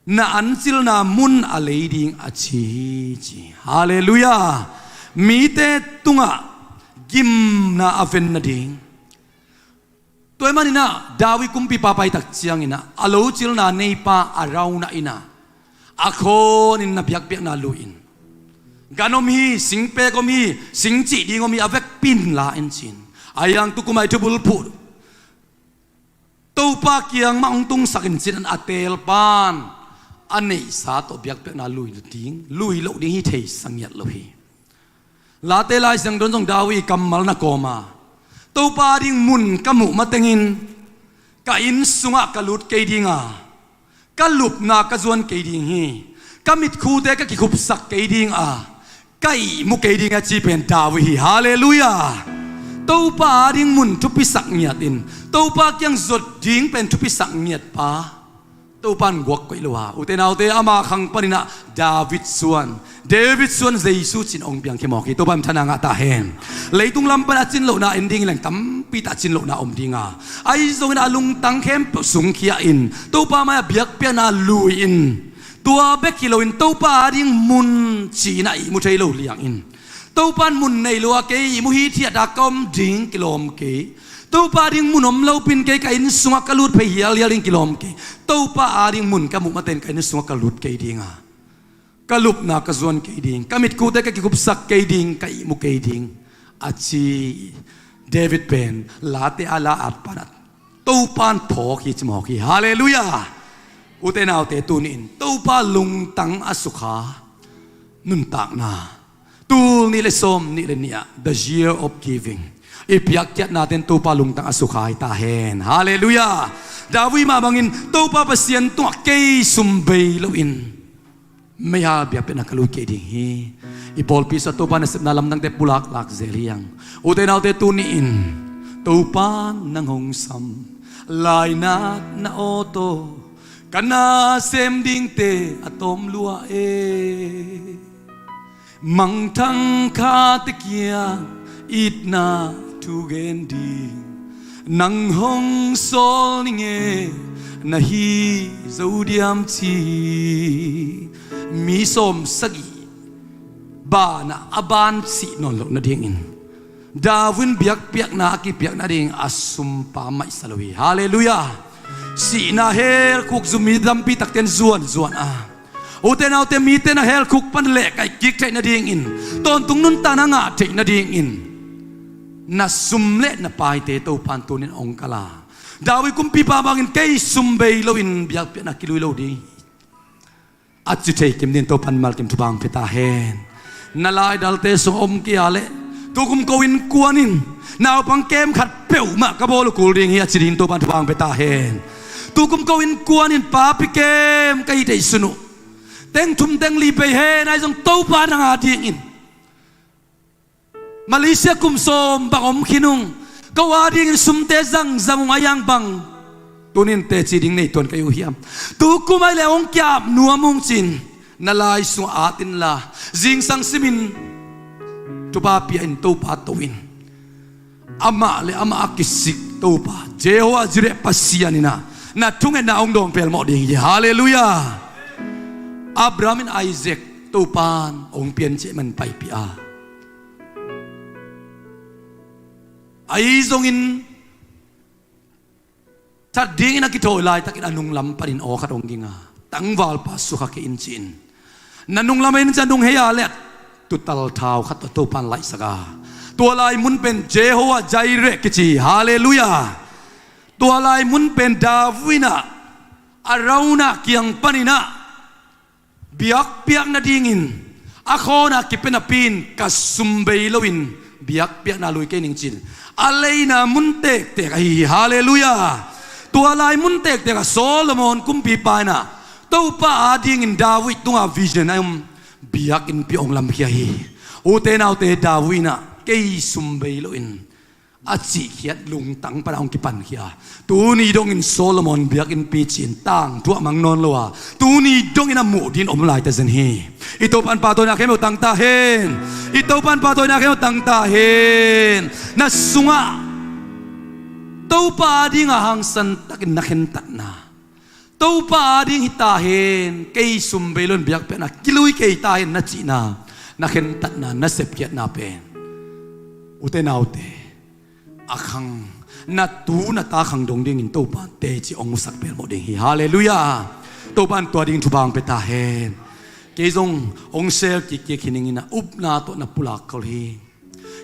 na an cilna mun a lei ding a ci hi, ci. Halleluiah. Mite tungah gimna a ven nading. Tua ahih manin ah David kumpipa pai tak ciangin ah a lo cilna neipa Araunah in ah a khawnin na biakpiakna lui in. Gan om hi, singpek om hi, sing cih ding om hi, a vekpi-in la in ci-in. A hiang tukum a i thubulphuh Topa kiang mah hong tungsak in ci-in a teelpa in a neihsa tawh biakpiakna lui ding, lui loh ding hi thei sa ngiat lo hi. Late Lai Siangtho in zong David kammal na kawm a, Topa ding mun ka muh matengin ka inn sungah ka lut kei ding a, ka lupna ka zuan kei ding hi. Ka mitkhute ka kikhupsak kei ding a, ka ihmu kei ding a ci pen David hi. Halleluiah. Topa ading mun thupisak ngiat in, Topa kiang zot ding pen thupisak ngiat pa Topa in guak koih lo a, ute naute, ama khang paninah David suan, David suan Jesu cin hong piangkhia mawk hi. Topa in thana ngah ta hen. Leitung lam pan a cin lohna en ding leng tampi tak cin lohna om ding a, ahi zongin a lungtang khempeuh sungkhia in Topa mai-ah biakpiakna lui in, tua bek hi loin Topa ading mun ci-in a ihmu thei lo liang in, Topa in mun nei lo a kei ihmu hithiat a ka om ding kilawm kei. Topa ading mun om lopin kei ka inn sungah ka lut phei hialhial ding kilawm kei. Topa ading mun ka muh maten ka inn sungah ka lut kei ding a, ka lupna ka zuan kei ding, ka mitkhuate ka kikhupsak kei ding, ka ihmu kei ding, a ci. David pen Late a la at panah Topa in phawk hi ci mawk hi. Halleluiah. Ute naute, tuni in Topa lungtang a sukha nuntakna, tul nih le sawm nih le nih ah, the year of giving, i piakkhiatnate'n Topa lungtang a sukha hi ta hen. Halleluiah. David mah bangin Topa Pasian tungah kei sum bei loin meihal biakpiakna ka lui kei ding hi. I pawlpi sungah Topa nasepna lamdangte pulaklak zel hi hang. Ute naute, tuni in Topa nang hong sam, lainat na aw tawh ka nasem dingte a tawm lua e. Mangthang khate kiang itna thu gen ding nang hong sawl ni nge, na hi zo diam ci. Mi sawm sagih banah a ban sih nawn loh nadingin David in biakpiakna a kipiak nading a sumpa maihsa lo hi. Halleluiah. Sihna hell khuk zum mi tampi takte'n zuanzuan a, ute naute, mite'n a hell khuk pan lehkaih kik theih nadingin, tawntung nuntakna ngah theih nadingin na sum le na paite Topa in tuni in hong kal a, David kumpipa bangin kei sum bei loin biakpiakna kilui lo ding hi, a ci thei kim dingin Topa in mimal kim thupha hong pia ta hen. Na laidalte sungah om kei a leh, tukum ko innkuan in naupang camp khat peuhmah ka bawl uh kul ding hi, a ci dingin Topa in thupha hong pia ta hen. Tukum ko innkuan in papi camp ka hi thei sun uh, teng thum teng li bei hen, ahi zong Topa nang adingin Malaysia kum sawm bang om khin ung, ko adingin sumte zangzang ung, a hiang bang tuni in teci ding nei tuan ka hi uh hiam? Tukum ahih leh hong ki-ap nuam ung ci-in na lai sungah at inla, zingsang simin thupha pia in, Topa to in. Amah le amah a kisik Topa Jehovah Jireh Pasian in ah na thungetna hong dawng pelmawh ding hi. Halleluiah. Abraham in Isaac Topa in hong piancil man paipih a, ahi zongin that dingin a kithawi laitakin a nunglam panin aw khat hong ging a, tangvalpa sukha kei in ci-in, na nunglam en in ci-a nung hei a leh tuutal thau khat tawh Topa in laihsak a, tua lai mun pen Jehovah Jireh kici hi. Halleluiah. Tua lai mun pen David in ah Araunah kiang panin ah biakpiak nadingin a khawnah kipia napi in ka sum bei loin biakpiakna lui kei ning ci-in a leina mun tektek ahi hi. Halleluiah. Tua lai mun tektek ah Solomon kumpipa in ah Topa adingin David tungah vision a om, biakinnpi hong lamkhia hi. Ute naute, David in ah kei sum bei loin a cihkhiat lungtang panah hong kipankhia. Tuni dongin Solomon biakinnpi ci-in tangthu a mang nawn lo a, tuni dongin a muh dingin om lai ta zen hi. I Topa in pahtawina khempeuh tang ta hen. I Topa in pahtawina khempeuh tang ta hen. Na sungah Topa adingin hangsan takin na khentatna, Topa ading hi ta hen, kei sum bei loin biakpiakna kilui kei ta hen na cihna, na khentatna, na sepkhiatna pen, ute naute, a khang, na tu na ta khang dong dingin Topa in teci hong musak pelmawh ding hi. Halleluiah. Topa in tua dingin thupha hong pia ta hen. Kei zong hong sel kikkik hi ning in ah upna tawh na pulak khol hi.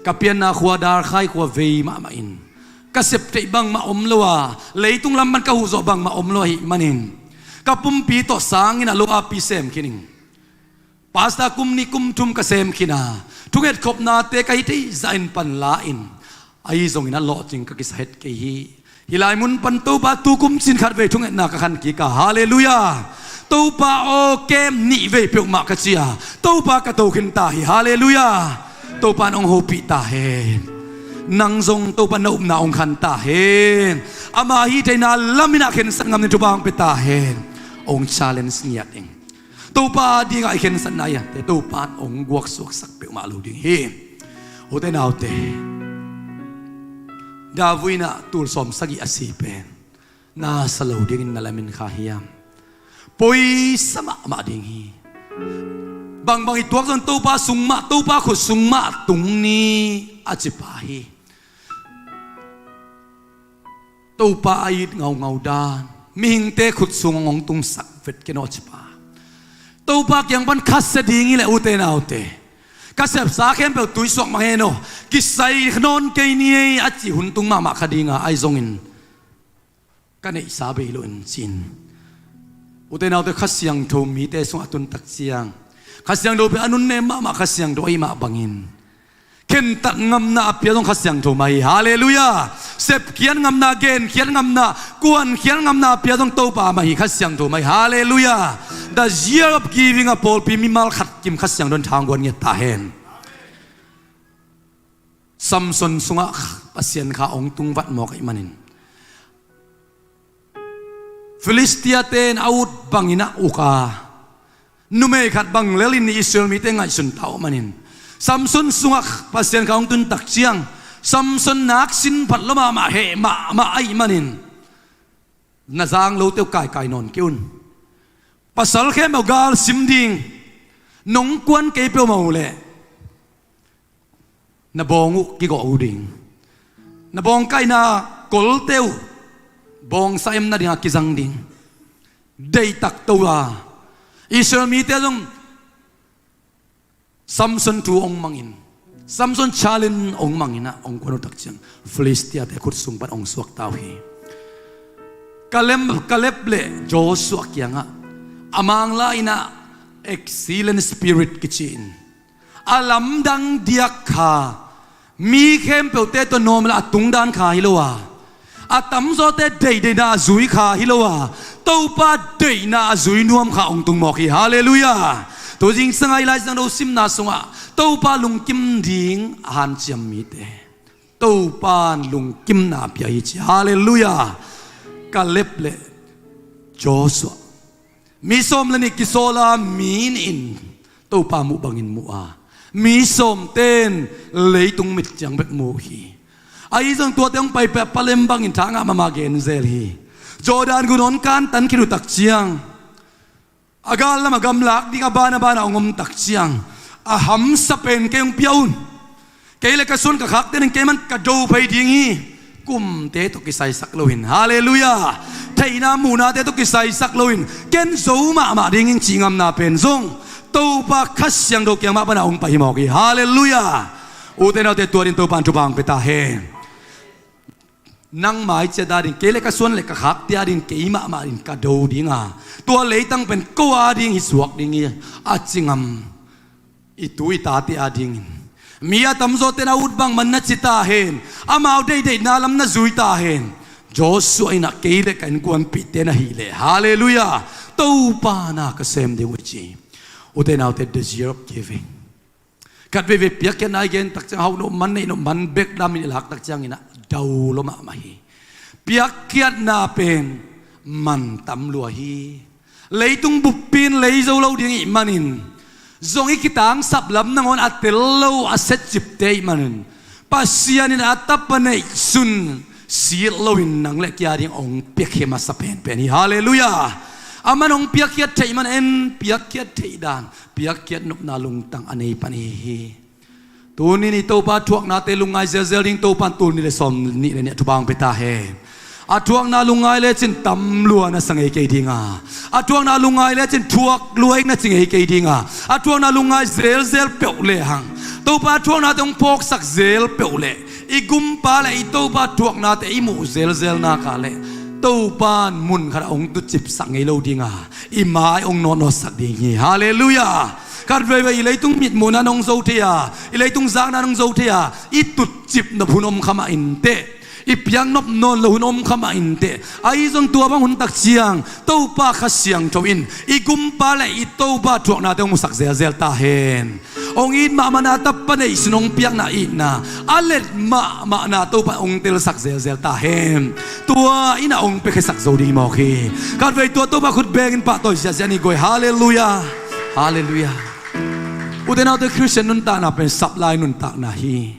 Ka pianna khua Darkhai khua vei mahmah in ka sep theih bangmah om lo a, leitung lam pan ka huh zawh bangmah om lo ahih manin ka pumpi tawh sang in a lo a pi sem khin ing. Pastor kum nih kum thum ka sem khin a, thunget khopnate ka hi thei zah in pan la in, ahi zongin a lawhcing ka kisa het kei hi. Hih lai mun pan Topa tukum cin khatvei thungetna ka khan kik a, halleluiah. Topa aw, kem nih vei peuhmah ka ci a, Topa ka to khin ta hi, halleluiah. Topa in hong hopih ta hen. Nang zong Topa na upna hong khan ta hen. Ama hih theihna lam in ah khensat ngam ding thupha hong pia ta hen. Hong challenge ngiat ing. Topa dingah i khensatna i ante Topa in hong guaksuaksak peuhmah lo ding hi. Ute naute, David in ah tul sawm sagih a si pen na sa lo dingin na lamen kha hiam? Poisa mahmah ding hi. Bangbang i tuak zong Topa sung mah, Topa khut sung mah tung ni a ci pa hi. Topa a it ngaungau dan, mihingte khut sung hong tungsak vet ken aw ci pa. Topa kiang pan khasia ding hi leh ute naute, ka sepsa khempeuh tuisuak mah hen aw, kisai nawn kei ni ei a cih hun tung mahmah kha ding a, ahi zongin ka neihsa bei loin ci-in. Ute naute, Kha Siangtho mite sungah a tun tak ciang, Kha Siangtho pen a nunnem mahmah Kha Siangtho ahih mah bangin khentat ngamna a pia zong Kha Siangtho mah hi. Halleluiah. Sepkhiat ngamna, genkhiat ngamna, kuankhiat ngamna a pia zong Topa mah hi, Kha Siangtho mah hi. Halleluiah. The year of giving a pawlpi mimal khat kim Kha Siangtho in tha hong guan ngiat ta hen. Samson sungah Pasian kha hong tungvat mawk ahih manin Filistia-te in a ut bangin a uk a, numei khat bang lelin Israel mite ngaihsun ta uh manin Samson sungah Pasian kha hong tun tak ciang Samson nak sin phat lua mahmah, heh mahmah ahih manin na zang lote uh kaikai nawn kei un. Pasal khempeuh gal sim ding, nong kuan kei peuhmah uh leh na bawng uh kigawh uh ding. Na bawngkaihna kolte uh bawngsa em nadingah kizang ding. Deihtak to a, Israel mite zong Samson thu hong mangin, Samson challenge hong mangin ah hong kuan uh tak ciang Filistia-te khut sung pan hong suakta uh hi. Kaleb, Kaleb le Joshua kiangah a Mangla in ah excellent spirit kici-in a lamdang diak kha, mi khempeuhte tawh nawm la a tungdan kha hi lo a, a tamzawte deihdeihna a zui kha hi lo a, Topa deihna a zui nuam kha hong tung mawk hi. Halleluiah. Tu zingsang a i Lai Siangtho simna sungah Topa lungkim ding a hanciam mite Topa in lungkimna a pia hi ci. Halleluiah. Kaleb le Joshua, mi sawm le nih kisawl a, mi nih in Topa muh bangin muh a, mi sawmte in leitung mit ciang bek mu uh hi. Ahi zong tuate hong pai pah, palem bangin tha ngah mahmah gen zel hi. Jordan gun hong kantan khit uh tak ciang, a gal lam a gamlak ding a ban a ban a hong om tak ciang, a hamsa pen kei hong pia un. Kei le ka suan ka khakte in keimah in ka do phei ding hi. Kumte tawh kisaisak loin, halleluiah, theihna muhnate tawh kisaisak loin, ken zo mahmah ding ing cih ngamna pen zong Topa Kha Siangtho kiang mah pana hong pai hi mawk hi. Halleluiah. Ute naute, tua dingin Topa in thupha hong pia ta hen. Nangmah i ciat ading, kei le ka suan le ka khakte ading, kei mahmah in ka do ding a, tua leitang pen ko ading hi suak ding hi a ci ngam i tu i tate adingin, mi a tamzawte in a ut bang man na ci ta hen, amau deihdeihna lam na zui ta hen. Joshua in ah kei le ka innkuanpihte na hih leh, halleluiah, Topa na ka sem ding uh hi ci. Ute naute, the year of giving. Khat veivei piakkhiatna i gen tak ciang, hauh nop man, neih nop man bek damin i lak tak ciangin ah dau lua mahmah hi. Piakkhiatna pen man tam lua hi. Leitung buppi in lei zo lo ding ih manin, zong i kitangsap lam nangawn a tel lo a setcipte ih manin, Pasian in a tapa neihsun silh loin nang le kei ading hong piakkhiat masa penpen hi. Halleluiah. Aman hong piakkhiat theih man en, piakkhiat theih dan, piakkhiat nopna lungtang a nei pan i hi hi. Tuni-in i Topa thuaknate lungngai zelzel ding Topa in tul nih le sawm nih le nih ah thupha hong pia ta hen. A thuakna lungngai lecin tam lua na sa ngei kei ding a, a thuakna lungngai lecin thuak lua ing na ci ngei kei ding a, a thuakna lungngai zelzel peuh lehang, Topa thuaknate hong phawksak zel peuh leh, i gumpa le i Topa thuaknate i muh zelzel nak leh, Topa in mun khatah hong tucipsak ngei lo ding a, i mai hong nawtnawtsak ding hi. Halleluiah. Khat veivei i leitung mitmuhna in hong zo thei a, i leitung zakna in hong zo thei a, i tutcip nop hun om kha mah inteh, I piak nop nawn lo hun om kha mah inteh. Ahi zong tua bang hun tak ciang Topa Kha Siangtho in i gumpa le i Topa thuaknate hong musak zelzel ta hen. Hong it mahmahna tapa neihsun hong piakna itna a let mahmahna Topa hong telsak zelzel ta hen. Tua in a hong piakhiasak zo ding hi mawk hi. Khatvei tua Topa khut bengin pahtawi ziahziah ni guai. Halleluiah. Halleluiah. Ute naute, Khristian nuntakna pen sap lai nuntakna hi.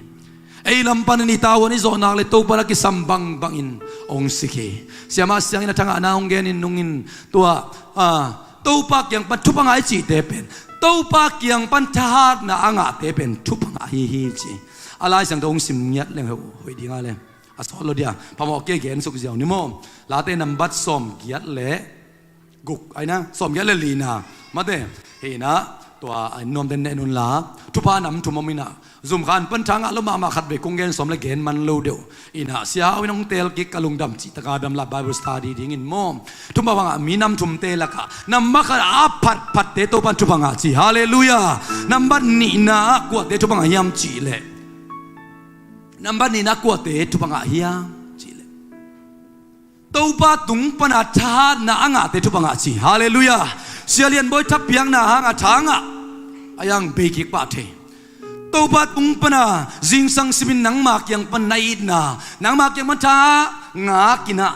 Ei lam panin i tavuan i zawhnak le Topa na kisam bangbangin hong sik hi. Siamah Siangin a thangahna hong genin nungin tua, a, Topa kiang pan thupha ngah i cihte pen Topa kiang pan thahatna a ngahte pen thupha ngah hi hi ci. A Lai Siangtho hong sim ngiat leng hoih ding a le a sawt lo dia phamawh kei gen suk ziau ni maw? Late nambat sawm giat le guk aina sawm giat le lina mate. Hinah tua a nuam den ne nun la thupha nam thum om inah zumkhan pan thangah lo mahmah khat vei kong gen sawm le gen man lo deuh. Inah sia hau in hong tel kik ka lungdam cih taka dam la Bible study dingin maw? Thupha ngah mi nam thumte lakah nambat khat a phatphatte Topan thupha ngah ci. Halleluiah. Nambat nihna ah kuate thupha ngah hiam cih leh nambat nihna ah kuate thupha ngah hiam cih leh Topa tung pana thahatna a ngahte thupha ngah ci. Halleluiah. Sia Lian Bawi thapiakna hang a thangah a yang bei kik pah thei. Topa tung pana zingsang simin nangma kiang pan na itna, nangma kiang pan tha ngak inah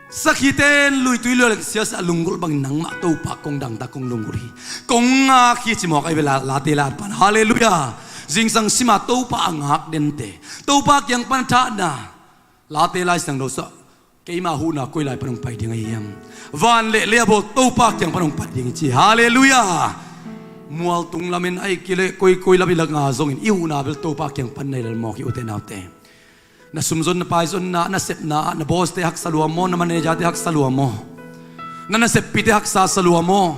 sakhite luitui lualek siasa a lunggulh bangin nangmah Topa kong dangtak kong lunggulh hi. Kong ngak hi ci mawk ahi ve la, late lat pan. Halleluiah. Zingsang sima Topa a ngak dente Topa kiang pan thahatna Late Lai Siangtho sah keima huhna koi lai pan hong pai ding ahi hiam? Van le lei a bawl Topa kiang pan hong pai ding hi ci. Halleluiah. Mualtung lamin ahi kei leh koi koi lam i lak nga zongin i huhna bel Topa kiang pan na hi lel mawk hi ute naute. Na sumzon na paizonna na sepna ah na bawste haksa lua maw, na manejate haksa lua maw, na naseppite haksa sa lua maw?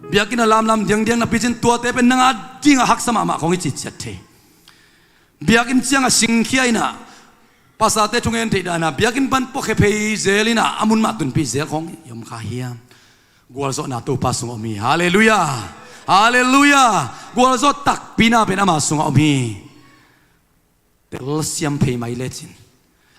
Biakinn a lamlam diangdiang na picin tuate pen nang a dingah haksa mahmah khawng i ciciat thei. Biakinn ciang a singkhia inah pasate thungen theih dana biakinn pan puakhia phei zel inah a mun mah tunpih zel khawng i om kha hiam? Gualzawhna Topa sungah om hi. Halleluiah. Halleluiah. Gualzawh takpina pen ama sungah om hi. Telsiam phei mai lecin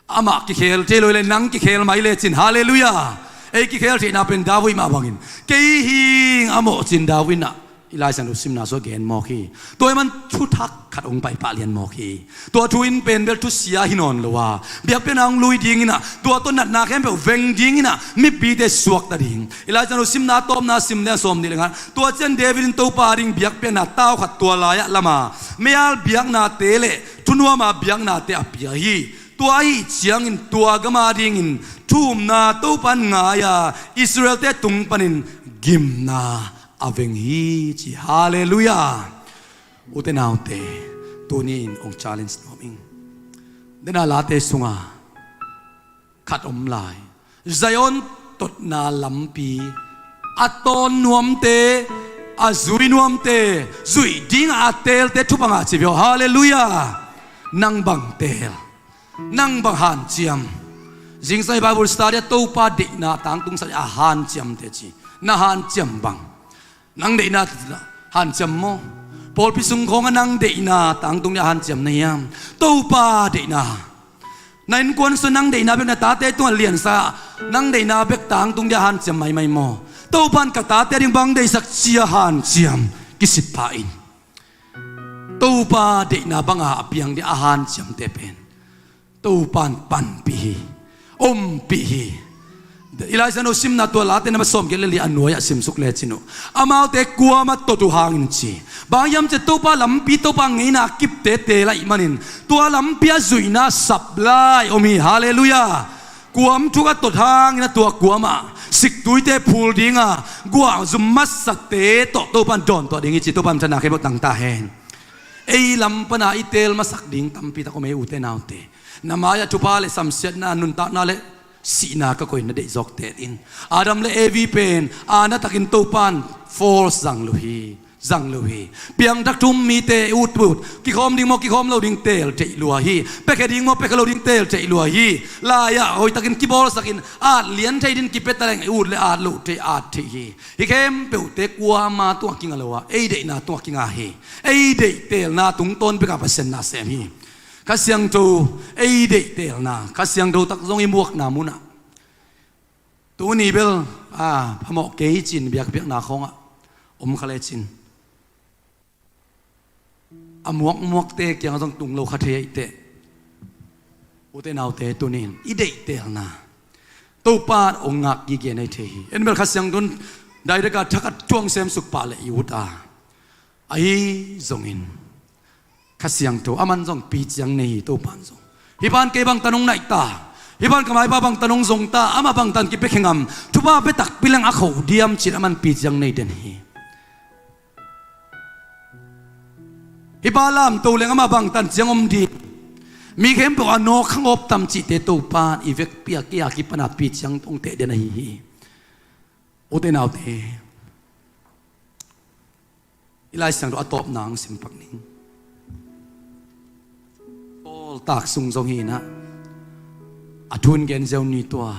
amah kikhel thei lo le nang kikhel mai lecin. Halleluiah. Ei kikhel theihna pen David mah bangin kei hing a mawh cin David inah i Lai Siangtho simna sua gen mawk hi. Tua hi man thuthak khat hong paipah lian mawk hi. Tua thu in pen bel thusia hi nawn lo a biakpiakna hong lui ding inah tua tawh natna khempeuh veng ding inah mipite suakta ding. I Lai Siangtho simna tawpna sim le sawm nih le nga tua cian David in Topa ding biakpiakna tau khat tua lai-ah lama meial biaknate le thunuama biaknate a pia hi. Tua ahi ciangin tua gama dingin thumna Topan ngai-a Israelte tung panin gimna a veng hi ci. Halleluiah. Ute naute, tuni in hong challenge nuam ing. Dena late sunga khat om lai. Zion totna lampi a tawn nuamte, a zui nuamte, zuih dingah a teelte thupha ngah ci vio. Halleluiah. Nang bang teel? Nang bang hanciam? Zingsang i Bible study a Topa deihna tangtung sa a hanciamte ci. Na hanciam bang? Nang deihna hanciam maw? Pawlpi sung khawngah nang deihna tangtung dia hanciam na hiam? Topa deihna. Na innkuan sung nang deihna bek na tate tungah liansa nang deihna bek tangtung dia hanciam maimai maw? Topan ka tate ding bang deihsak cia hanciam kisit pah in. Topa deihna banga a piang dia a hanciamte pen Topan panpih hi, ompih hi. I Lai Siangtho simna tua late na ma sawm giat le li a nuai-ah simsuk lecin uh. Amaute kuamah tot uh hangin ci. Bang hiam cia Topa lampi Topa ngeina kipte teel ahih manin tua lampi a zuihna sap lai om hi. Halleluiah. Kuam thuk a tot hangin a tua kuamah siktuite phul dinga guah zum masate tawh Topan dawntuah ding hi ci. Topan thana khempeuh tang ta hen. Ei lam pana i teel masak ding tampi tak om ei ute naute. Na mai-ah thupha le samsiatna nuntakna le sihna ka koih na deih zawk teel in. Adam le Evi pen aana takin Topan force zang lo hi. Zang lo hi. Piangthak thum mite i ut ut kikhawm ding maw kikhawm lo ding teel theih lua hi. Piakhia ding maw piakhia lo ding teel theih lua hi. Lai-ah hoihtakin kibawlsakin at lian thei din kipia taleng i ut le at loh thei at theih hi. Hih khempeuhte kuama tungah kinga lo a ei deihna tungah kinga hi. Ei deih teelna tungtawn beka Pasian na sem hi. Kha Siangtho ei deihtelna, Kha Siangtho tak zong i muakna munah, tuni bel a phamawh kei cin biakpiakna khawngah om kha lecin, a muakmuakte kiangah zong tung lo kha thei ahi teh. Ute naute, tuni in i deihtelna Topa in hong ngak gige na hi thei hi. En bel Kha Siangtho in direct a thak a tuang semsuk pah leh i ut a, ahi zongin Kha Siangtho aman zong piciang nei hi. Topa in zong, hih pan kei bangtan hong naih ta, hih pan ka maipa bangtan hong zong ta, amah bangtan kipia khe ngam, thupha pia takpi leng a kho diam ci-in aman piciang nei den hi. Hih pa lamto leng amah bangtan ciang om ding, mi khempeuh a nawk kha ngawp tam cihte Topa in i vekpi a, kei a kipan a piciang hong teh den ahi hi. Ute naute, i Lai Siangtho a tawpna hong sim pak ning. Sawltak Sung zong hi in ah, a thu in gen ziau ni, tua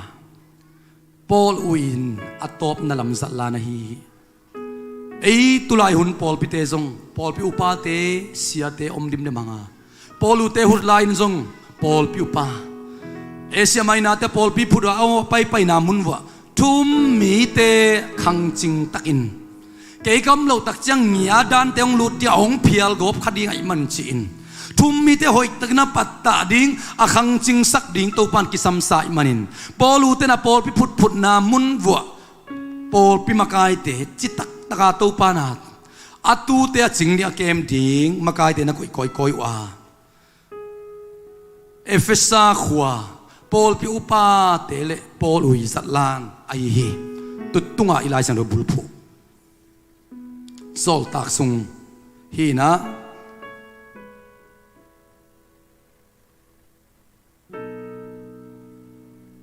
Paul u in a tawpna lam zat lai na hi hi. Ei tulai hun pawlpite zong pawlpi upate, siate om dimdem hang a, Paul ute hut lai in zong pawlpi upa, Asia Minor te pawlpi phut a, a paipaina mun vuah thu um mite khangcing takin, kei ka om loh tak ciang ngia dante hong lut ding a, hong phial gawp kha ding ahih man ci-in, thu um mite hoih takin a pattah ding, a khangcingsak ding Topa in kisamsa ahih manin, Paul ute in a pawlpi phutphutna mun vuah pawlpi makaite citak taka Topa in a, a tute a cing ding, a kem ding makaite na koih kawikawi uh a, Efesa khua pawlpi upate le Paul u i zat lai ahi hi. Tutunga i Lai Siangtho bulphuh Sawltak Sung hi in ah,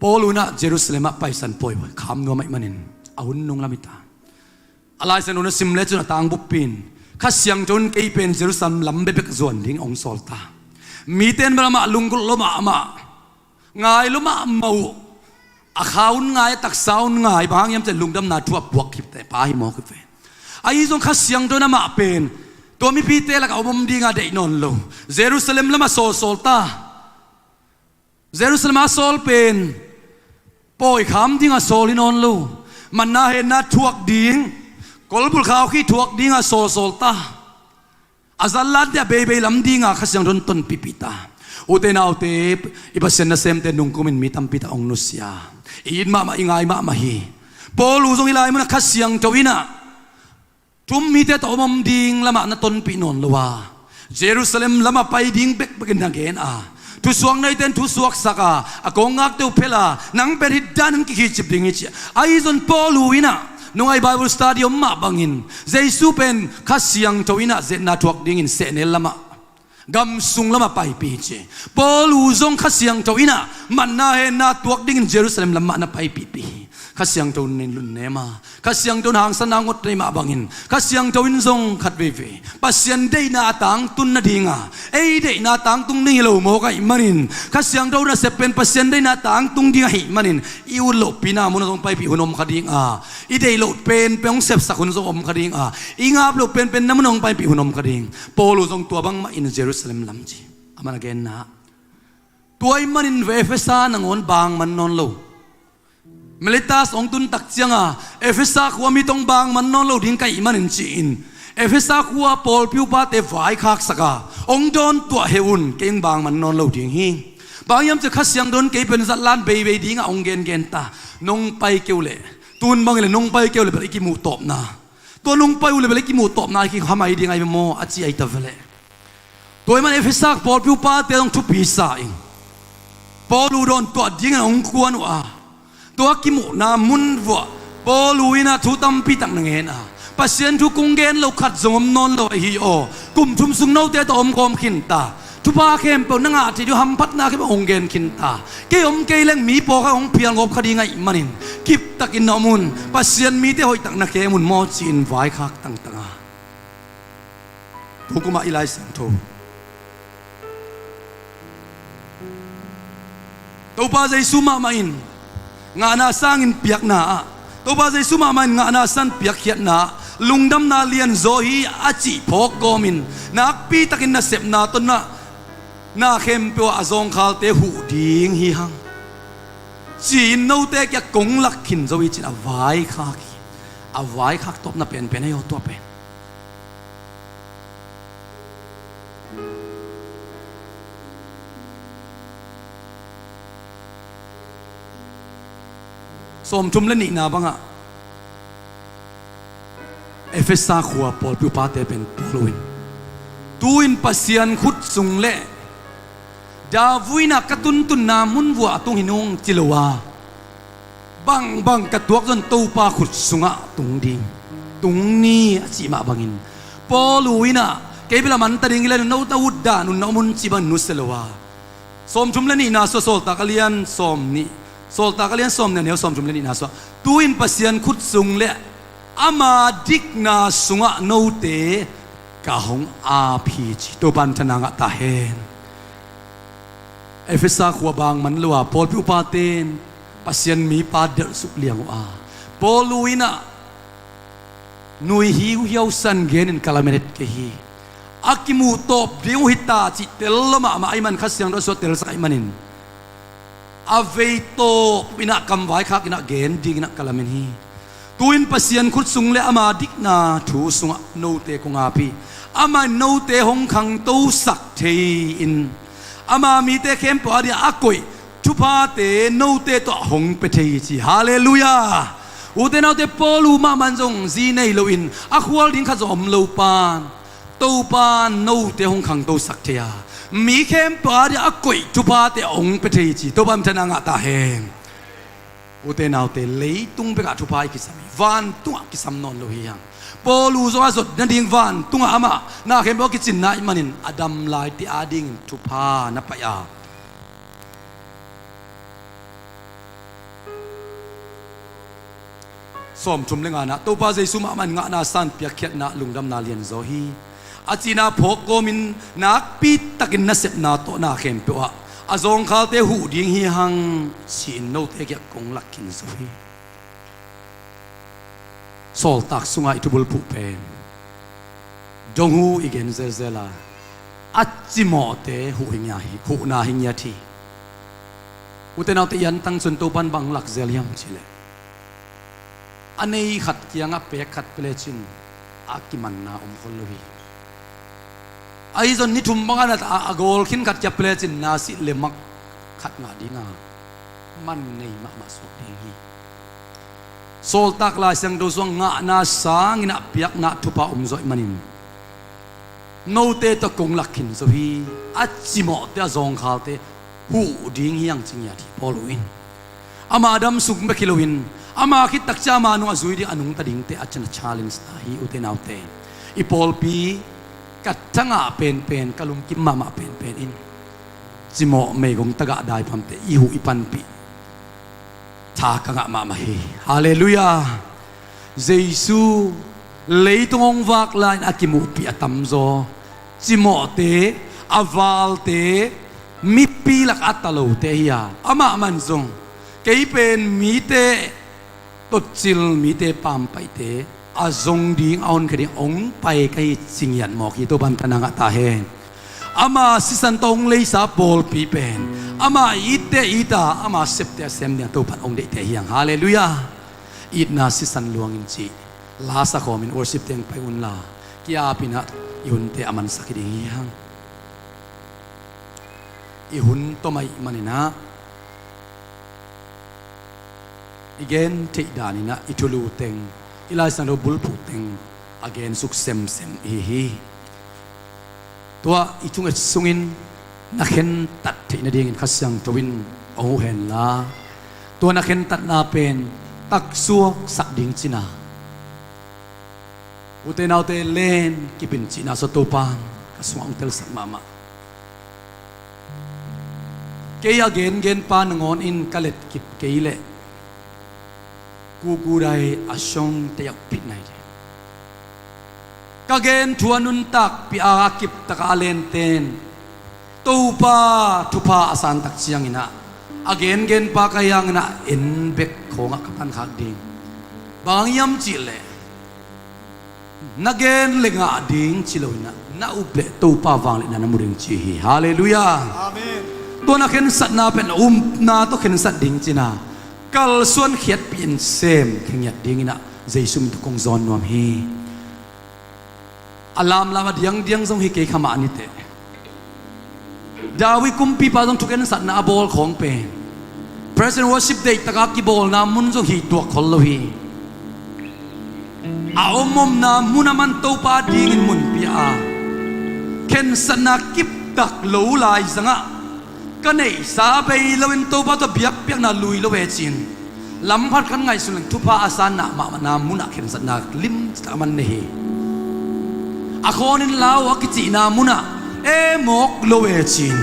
Paul u in ah Jerusalem ah paisan pawi kham nuam ahih manin a hun nung lam hi ta. A Lai Siangtho na sim lecin a tang buppi in, Kha Siangtho in kei pen Jerusalem lam bekbek zuan ding hong sawl ta. Mite in bel amah lunggulh lua mahmah, ngai lua mahmah uh. A kha un ngai, a taksa un ngai, bang hang hiam cih leh lungdamna thu a puak khit teh pa hi mawk hi ve. Ahi zong Kha Siangtho in amah pen tua mipite lakah om om ding a deih nawn lo, Jerusalem lamah sawlsawl ta. Jerusalem a sawl pen pawi kham ding a sawl hi nawn lo. Manna henna thuak ding, kolbulh khaukhih thuak ding a sawlsawl ta. A zat late a beibei lam ding a Kha Siangtho in tonpihpih ta. Ute naute, i Pasian nasemte nungkumin mi tampi tak hong nusia, i it mahmah, i ngai mahmah hi. Paul u zong hih lai munah Kha Siangtho in ah thu um mite tawh om om ding lamah na tonpih nawn lo a, Jerusalem lamah pai ding bekbekin na gen a, thusuak neite in thusuaksak a, a kawkngakte uh phel a, nang pen hih danin kikhicip ding hi ci a. Ahi zong Paul u in ah, nung a i Bible study om mah bangin, Jesu pen Kha Siangtho in ah ze-etna thuak dingin sehnel lamah, gamsung lamah paipih hi ci. Paul u zong Kha Siangtho in ah manna henna tuak dingin Jerusalem lamah na paipihpih hi. Kha Siangtho in lungnem a, Kha Siangtho in hangsanna ngot na hih mah bangin, Kha Siangtho in zong khat veivei Pasian deihna a tangtun nading a, ei deihna a tangtung ding hi lo mawk ahih manin, Kha Siangtho nasep pen Pasian deihna a tangtung ding ahih manin, i ut lohpihna munah zong paipih hun om kha ding a, i deih loh penpen hong sepsak hun zong om kha ding a, i ngap loh penpen na munah hong paipih hun om kha ding. Paul u zong tua bangmah in Jerusalem lam ci. Amah na genna, tua ahih manin Efesa nangawn bang man nawn lo. Miletus hong tun tak cianga Efesa khua mi tawh bang man nawn lo ding ka hih manin ci-in, Efesa khua pawlpi upate vaikhaksak a, hong dawntuah heh un, kei hong bang man nawn lo ding hi. Bang hiam cih leh Kha Siangtho in kei pen zat lai beibei dingah hong gengen ta. Nong pai kei uh leh, tun bang hi leh nong pai kei uh leh bel i kimuh tawpna, tua nong pai uh leh bel i kimuh tawpna hi, kiham ahi ding ahi maw a ci ahi ta ve leh. Tua ahih man Efesa pawlpi upate zong thupi sa ing. Paul u dawntuah dingin hong kuan uh a, tua kimuhna mun vuah Paul u in ah thu tampi tak na ngen a, Pasian thu kong gen loh khat zong om nawn lo ahi aw. Kum thum sung note tawh om khawm khin ta. Thupha khempeuh na ngah theih ding uh hamphatna khempeuh hong gen khin ta. Kei om kei leng mi pawlkhat hong phial ngawp kha ding ahih manin, kiptakin na om un, Pasian mite hoihtak na kem un maw ci-in vaikhak tangtang a. Tukum ah i Lai Siangtho, Topa Jesu mahmah in ngahna sangin piakna ah, Topa Jesu mahmah in ngahna sangin piakkhiatna ah lungdamna lianzaw hi a cih phawk kawmin, nakpi takin nasepna tawh na Na khempeuh ah a zawngkhalte huh ding hi hang, ci-in note kiang kong lak khin zo hi, ci-in a vaikhak hi. A vaikhak tawpna penpen ahi aw, tua pen. Sawmthum le nihna bangah Efesa khua pawlpi upate pen Paul in, tu-in Pasian khut sung le David in ah ka tuntunna mun vuah a tung hi nung ci lo a, bangbang ka tuak zong Topa khut sungah tung ding, tung ni, a cih mah bangin, Paul in ah kei bel a man ta ding hi leh, no na ut dan un, na om un, ci bang nusia lo a. Sawmthum le nihna sua, Sawltak a lian sawm nih, Sawltak a lian sawm nih, a neu sawmthum le nihna sua, tu-in Pasian khut sung le ama dikna sungah note ka hong ap hi, ci. Topa in thana ngah ta hen. Efesa khua bang man lo a, pawlpi upate in Pasian mipa delhsuk liang uh a, Paul in ah nui hiuhiau san genin ka lamen het kei hi. A kimuh tawp ding uh hi ta cih tel lo mahmah ahih man, Kha Siangtho a sua telsak ahih manin, a vei tawp in ah kam vaikhak in ah gen dingin ah ka lamen hi. Tu-in Pasian khut sung le ama dikna thu sungah note kong ap hi. Amah in note hong khangtosak thei-in, ama mite khempeuh adingin a koih thuphate note tawh hong pia thei hi, ci. Halleluiah. Ute naute, Paul uh mahmah in zong zi nei loin a khual ding khat zong om lo pan, Topa in note hong khangtosak thei a, mi khempeuh adingin a koih thuphate hong pia thei hi, ci. Topa in thana ngah ta hen. Ute naute, leitung bekah thupha i kisam hi, vantungah kisam nawn lo hi hang. Paul uh zong a zot nading vantungah amah na khempeuh a kicinna ahih manin a dam laite adingin thupha na pai a. Sawmthum le ngana, Topa Jesu mahmah in ngahna san piakkhiatna lungdamna lianzaw hi. A cihna phawk kawmin nakpi takin nasepna tawh na khempeuh ah a zawngkhalte huh ding hi hang, ci-in note kiang kong lak khin zo hi. Sawltak sungah i thubulphuh pen dong uh i gen zelzel a, a cimawhte huh hi ngiat hi, huhna hi ngiat hi. Ute naute, i antang cun Topa in bang lak zel hiam cih leh, a nei khat kiangah pek khat pia lecin a kimanna om khol lo hi. Ahi zong ni thum bangah na ta a, a gawl khin khat kiang pia lecin na silh le mak khat ngah ding a, man nei mahmah suak ding hi. Sawltak Lai Siangtho sungah ngahna sangin ah piakna thupha om zawh ahih manin, note tawh kong lak khin zo hi, a cimawhte, a zawngkhalte huh ding hi hang, ci ngiat hi Paul uh in. Ama dam sung bek hi loin, ama khit tak ciang ama nung a zui ding, a nungta dingte a cina challenge ta hi, ute naute. I pawlpi ka thangah penpen, ka lungkim mahmah penpen in cimawh meigong tagah daipamte i huh i panpih tha ka ngah mahmah hi. Halleluiah. Jesu leitung hong vak lai-in a kimuhpih a tamzaw cimawhte, a valte, mipi lak a ta lote hi a, amah man zong kei pen mite totcil, mite pampaihte a zong ding, a honkhia ding hong pai ka hi, ci ngiat mawk hi. Topa in thana ngah ta hen. Ama sisan tawh hong leisa pawlpi pen ama itte it a, ama septe a sem ding a Topa in hong deihte hi hang. Halleluiah. Itna sisan luangin cih la sa khawmin worship teng pai unla, ki-apin ah i hunte a mansak hi ding hi hang. I hun tom ahih manin ah i gen theih danin ah i thulu teng, i Lai Siangtho bulphuh teng a gensuk semsem i hi hi. Tua i thunget sungin na khentat theih nadingin Kha Siangtho in hong huh henla, tua na khentatna pen taksuaksak ding cina, ute naute, len kip in, cihna sua, Topa in ka sungah hong telsak mahmah. Kei a gengenpa nangawn in ka letkip kei leh kukudai a siong tei a phit nai te. Ka gen thu a nuntakpih a kiptak a a lenten Topa thupha a santak ciangin ah a gengenpa ka hi hangin ah en bek khawngah ka pankhak ding. Bang hang hiam cih leh na gen le ngah ding ci loin ah na up leh Topa vangliatna na mu ding ci hi. Halleluiah. Amen. Tua na khensatna pen upna tawh khensat ding cina kalsuan khiatpih in sem khengiat dingin ah Jesu min tawh kong zawn nuam hi. A lamlam a diangdiang zong hi kei kha mah ni teh. David kumpipa zong thukhensatna a bawl khawng pen Praise and Worship Day taka kibawlna mun zong hi tuak khol lo hi. A om omna mun a man Topa dingin mun pia a, khensatna kiptak lo lai zangah ka neihsa bei loin Topa tawh biakpiakna lui lo e cin, lamphat kan ngaihsun leng thupha a sanna mahmahna munah khensatna limtak a man nei hi. A khawnin lau a kicihna munah e mawk lo e cin,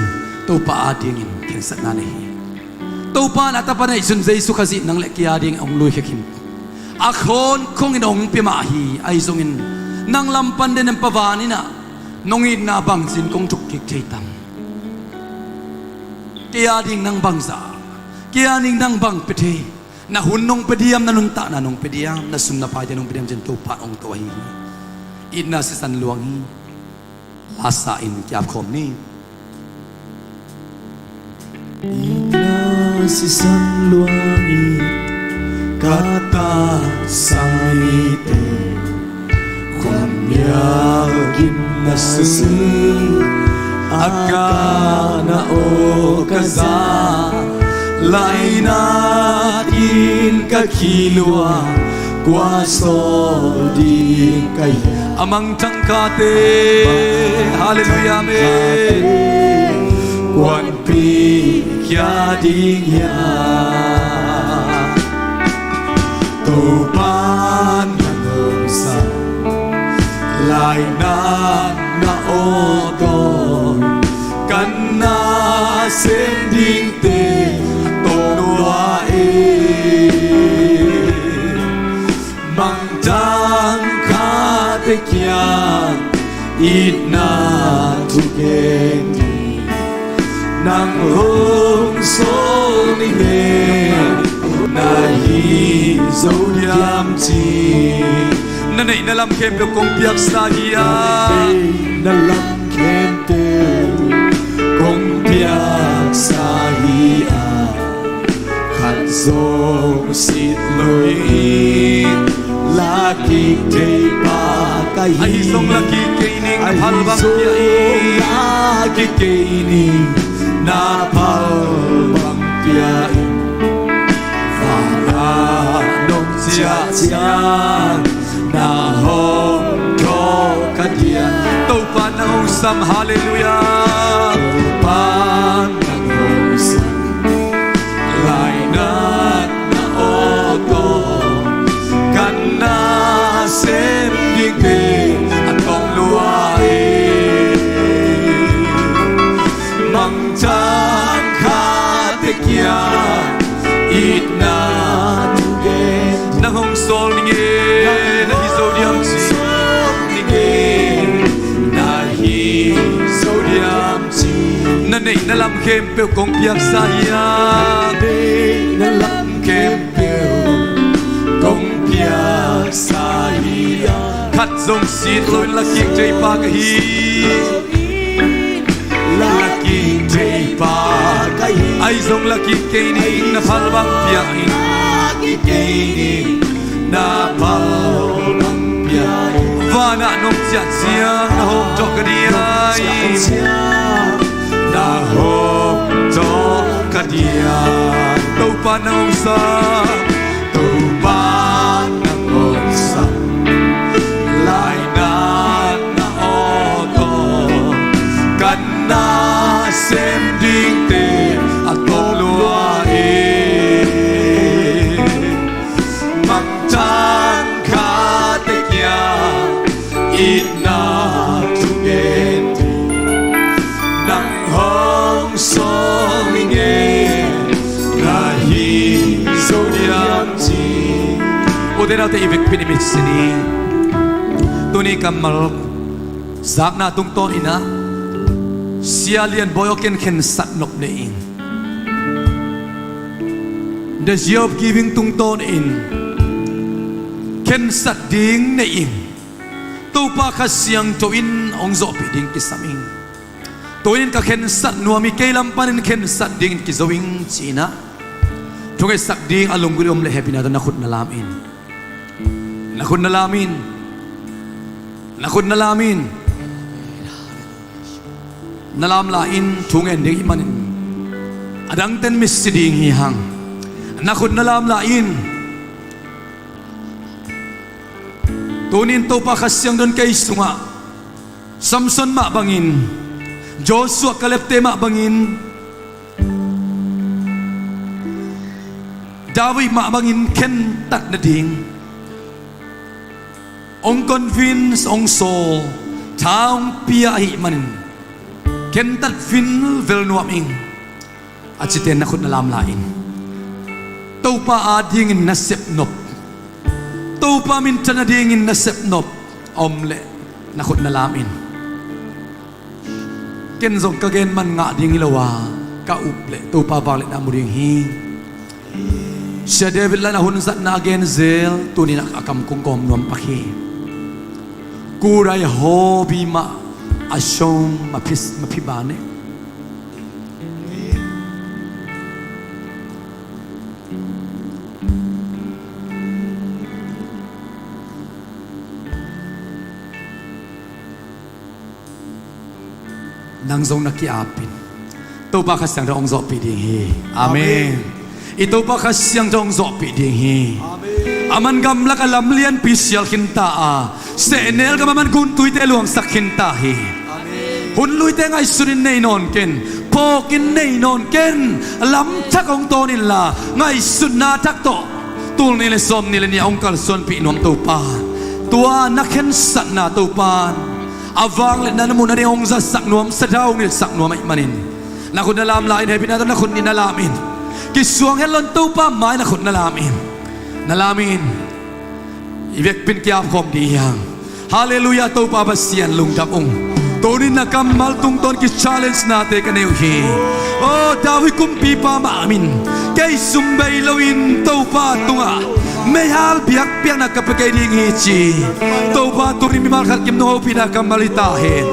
Topa adingin khensatna nei hi. Topa in a tapa neihsun Jesu Khazih nang le kei adingin hong luikhia khin, a khawn khongin hong pia mah hi. Ahi zongin nang lam pan den in Pa van in ah nong itna bangcin kong thuk kik thei tam? Kei ading nang bang za, kei ading nang bang pia thei? Na hun nong pia diam, na nuntakna nong pia diam, na sum na paite nong pia diam cin Topa in hong to ahi hi. Itna sisan luang hi. Lasa in kiap khawm ni. Itna sisan luang hi, ka taksang hi teh. Khuamial gimna sung a ka na aw ka za, lainat in ka khilua kua sawl ding ka hi. A mangthang khate. Halleluiah, amen. Kuan pi khia ding hia? Topa na nong sa, lainat na aw tawh kan na sem dingte tawh lua e. Mangthang khate kiang itna thugen ding nang hong sawl ni nge, na hi zo diam ci. Na neih na lam khempeuh kong piaksa hi a. Na neih na lam khempeuh kong piaksa hi a. Khat zong sit lo in, la kik thei pa ka hi. Ahi zong la kik kei ning, na phal bang pia in. Ahi zong la kik kei ning, na phal bang pia in. Vana nong ciah ciang na hong thawh ka diam? Topa nang hong sam, halleluiah. Topa nang hong sam, lainat na aw tawh kan na sem dingte a tawh lua e. Mangthang khate kiang itna thugen, nang hong sawl ni nge, na hi zo diam ci. Sawl ni nge, na hi zo diam ci. Na neih na lam khempeuh kong piaksa hi a. Na neih na lam khempeuh kong piaksa hi a. Khat zong sit lo in la kik thei pa ka hi. La kik thei pa ka hi. Ahi zong la kik kei ning, na phal bang pia in. La kik kei ning, na phal bang pia in. Vana nong ciah ciang na hong thawh ka diam? Nong ciah ciang na hong thawh ka diam? Topa nang hong sam, Topa nang hong sam, lainat na aw tawh kan na sem dingte a tawh lua e. Mangthang khate kiang itna thugen ding nang hong sawl ni nge, na hi zo diam ci. U te nau te, i vekpi in i mit sin hi. Tuni kammal zakna tungtawn in ah Sia Lian Bawi Aw Ken khensat nop nei in, the year of giving tungtawn in khensat ding nei in. Topa Kha Siangtho in hong zawhpih ding kisam ing. Tuni-in ka khensat nuam hi, kei lam panin khensat dingin kizo ing ci-in ah thungetsak ding a lunggulh i om leh hehpihna tawh na khut na lam in. Na khut na lam in. Na khut na lam in. Na lam lai in. Thu ngen ding ahih manin a dangte'n misi ding hi hang. Na khut na lam lai in. Tuni-in Topa Kha Siangtho in kei sungah Samson mah bangin, Joshua, Kalebte mah bangin, David mah bangin khentat nading hong convince, hong sawl, tha hong pia ahih manin khentat vinvel nuam ing. A cite na khut na lam lai in. Topa adingin na sepnop, Topa minthan nadingin na sepnop a om leh na khut na lam in. Ken zong ka gen man ngah ding hi lo a, ka up leh Topa vangliatna mu ding hi. Sia David Lam a hun zatna a gen zel, tuni-in a kam kong kawm nuam pak hi. Kurai hobi mah a shong maphi, maphi bane. Nang zong na ki-ap in. Topa Kha Siangtho hong zawhpih ding hi. Amen. Amen. I Topa Kha Siangtho hong zawhpih ding hi. Amen. A man gamlak a lam lianpi sial khinta a, sehnel gam a man guntuite luangsak khinta hi. Amen. Hun luite ngaihsutin nei nawn ken, phawkin nei nawn ken. Lam thak hong tawn inla, ngaihsutna thak tawh tul nih le sawm nih le nih a hong kalsuanpih nuam Topa, tua na khensatna Topa in a vangliatna na muh nading hong zatsak nuam, sathau hong nilhsak nuam ahih manin, na khut na lam lai in, hehpihna tawh na khut nih na lam in. Kisuang het lo-in Topa mai na khut na lam in. Na lam in. I vekpi-in ki-ap khawm ding hi hang. Halleluiah, Topa Pasian lungdam ung. Tuni-in na kammal tungtawn ki-challenge nate ka nei uh hi. Oh, David kumpipa mah min, kei sum bei lo-in Topa tungah meihal biakpiakna ka pia kei ding hi ci. Topa, tuni mimal khat kim nong hopihna kammal hi ta hen.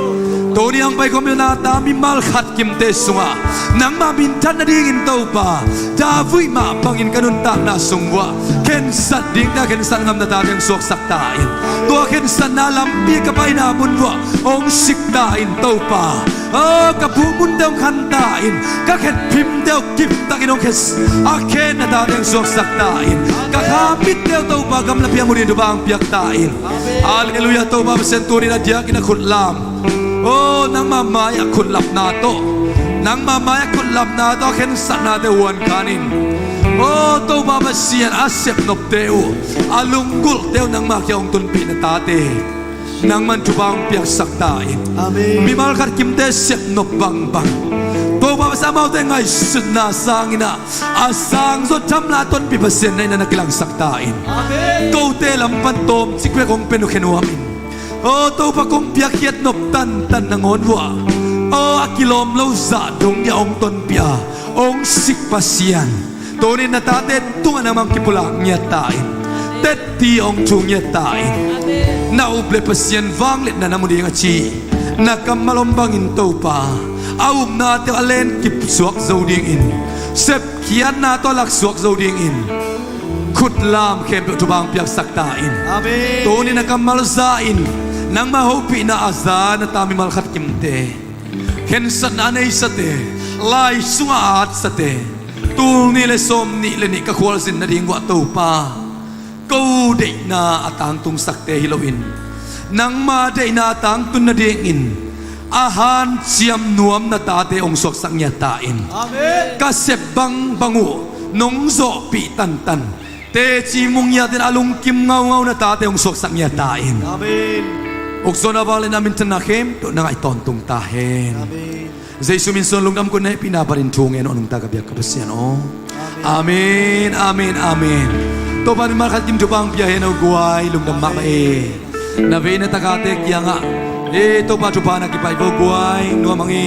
Tuni hong pai khawm na ta mimal khat kimte sungah nangmah minthan nadingin Topa, David mah bangin ka nuntakna sung uah khensat dingte, khensat ngam na tate hong suaksak ta in. Tua khensatna lampi ka paina mun uah hong sik ta in Topa. Oh, ka buh munte hong khan ta in, ka khetphimte uh kiptakin hong khes, a khen na tate hong suaksak ta in. Ka kha mitte uh Topa gamlapi a mu dingin thupha hong piak ta in. Halleluiah, Topa Pasian, tuni-in a diakin a khut lam, oh, nangmah mai-ah khutlapna tawh, nangmah mai-ah khutlapna tawh a khensatnate uh huan khan in. Oh, Topa Pasian, a sepnopte uh, a lunggulhte uh nangmah kiang hong tunpih na tate nangman thupha hong piaksak ta in. Amen. Mimal khat kimte sepnop bangbang, Topa Pasian, amaute ngaihsutna sangin ah a sangzaw tham la tonpih Pasian na hihna na kilangsak ta in. Amen. Kote lam pan tawmcik bek hong pia uh khen uh amen. Oh, Topa, kong piakkhiat nop tantan nangawn uah, oh, a kilawm lo zah dong dia hong tonpih a, hong sik Pasian, tuni-in na tate tungah nangmah hong kipulak ngiat ta in. Tetti hong thu ngiat ta in. Na up leh Pasian vangliatna na mu ding a ci na kammal om bangin Topa, a upnate uh a len kipsuak zo dingin, sepkhiatna tawh a laksuak zo dingin khut lam khempeuh thupha hong piaksak ta in. Amen. Tuni-in a kammal za in, nangmah hopihna a za na ta mimal khat kimte, khensatna a neisate, lai sungah a atsate, tul nih le sawm nih le nih ka khualzin nading uah Topa, ko deihna a tangtungsakte hi loin, nangma deihna a tangtun nadingin a hanciam nuam na tate hong suaksak ngiat ta in. Amen. Ka sep bangbang uh nong zawhpih tantan, teci mu ngiatin a lungkim ngaungau na tate hong suaksak ngiat ta in. Amen. Ukzawhna, vangliatna, minthanna khempeuh nang a i tawntung ta hen. Amen. Jesu min suang lungdam, kong hehpihna banin thu ngen aw, nungta ka biak ka Pasian aw. Amen, amen, amen. Topa in mimal khat kim thupha hong pia hen aw guai, lungdam mahmah e. Na vei na takate kiangah, e, Topa thupha na kipai vo guai, nuam hang e.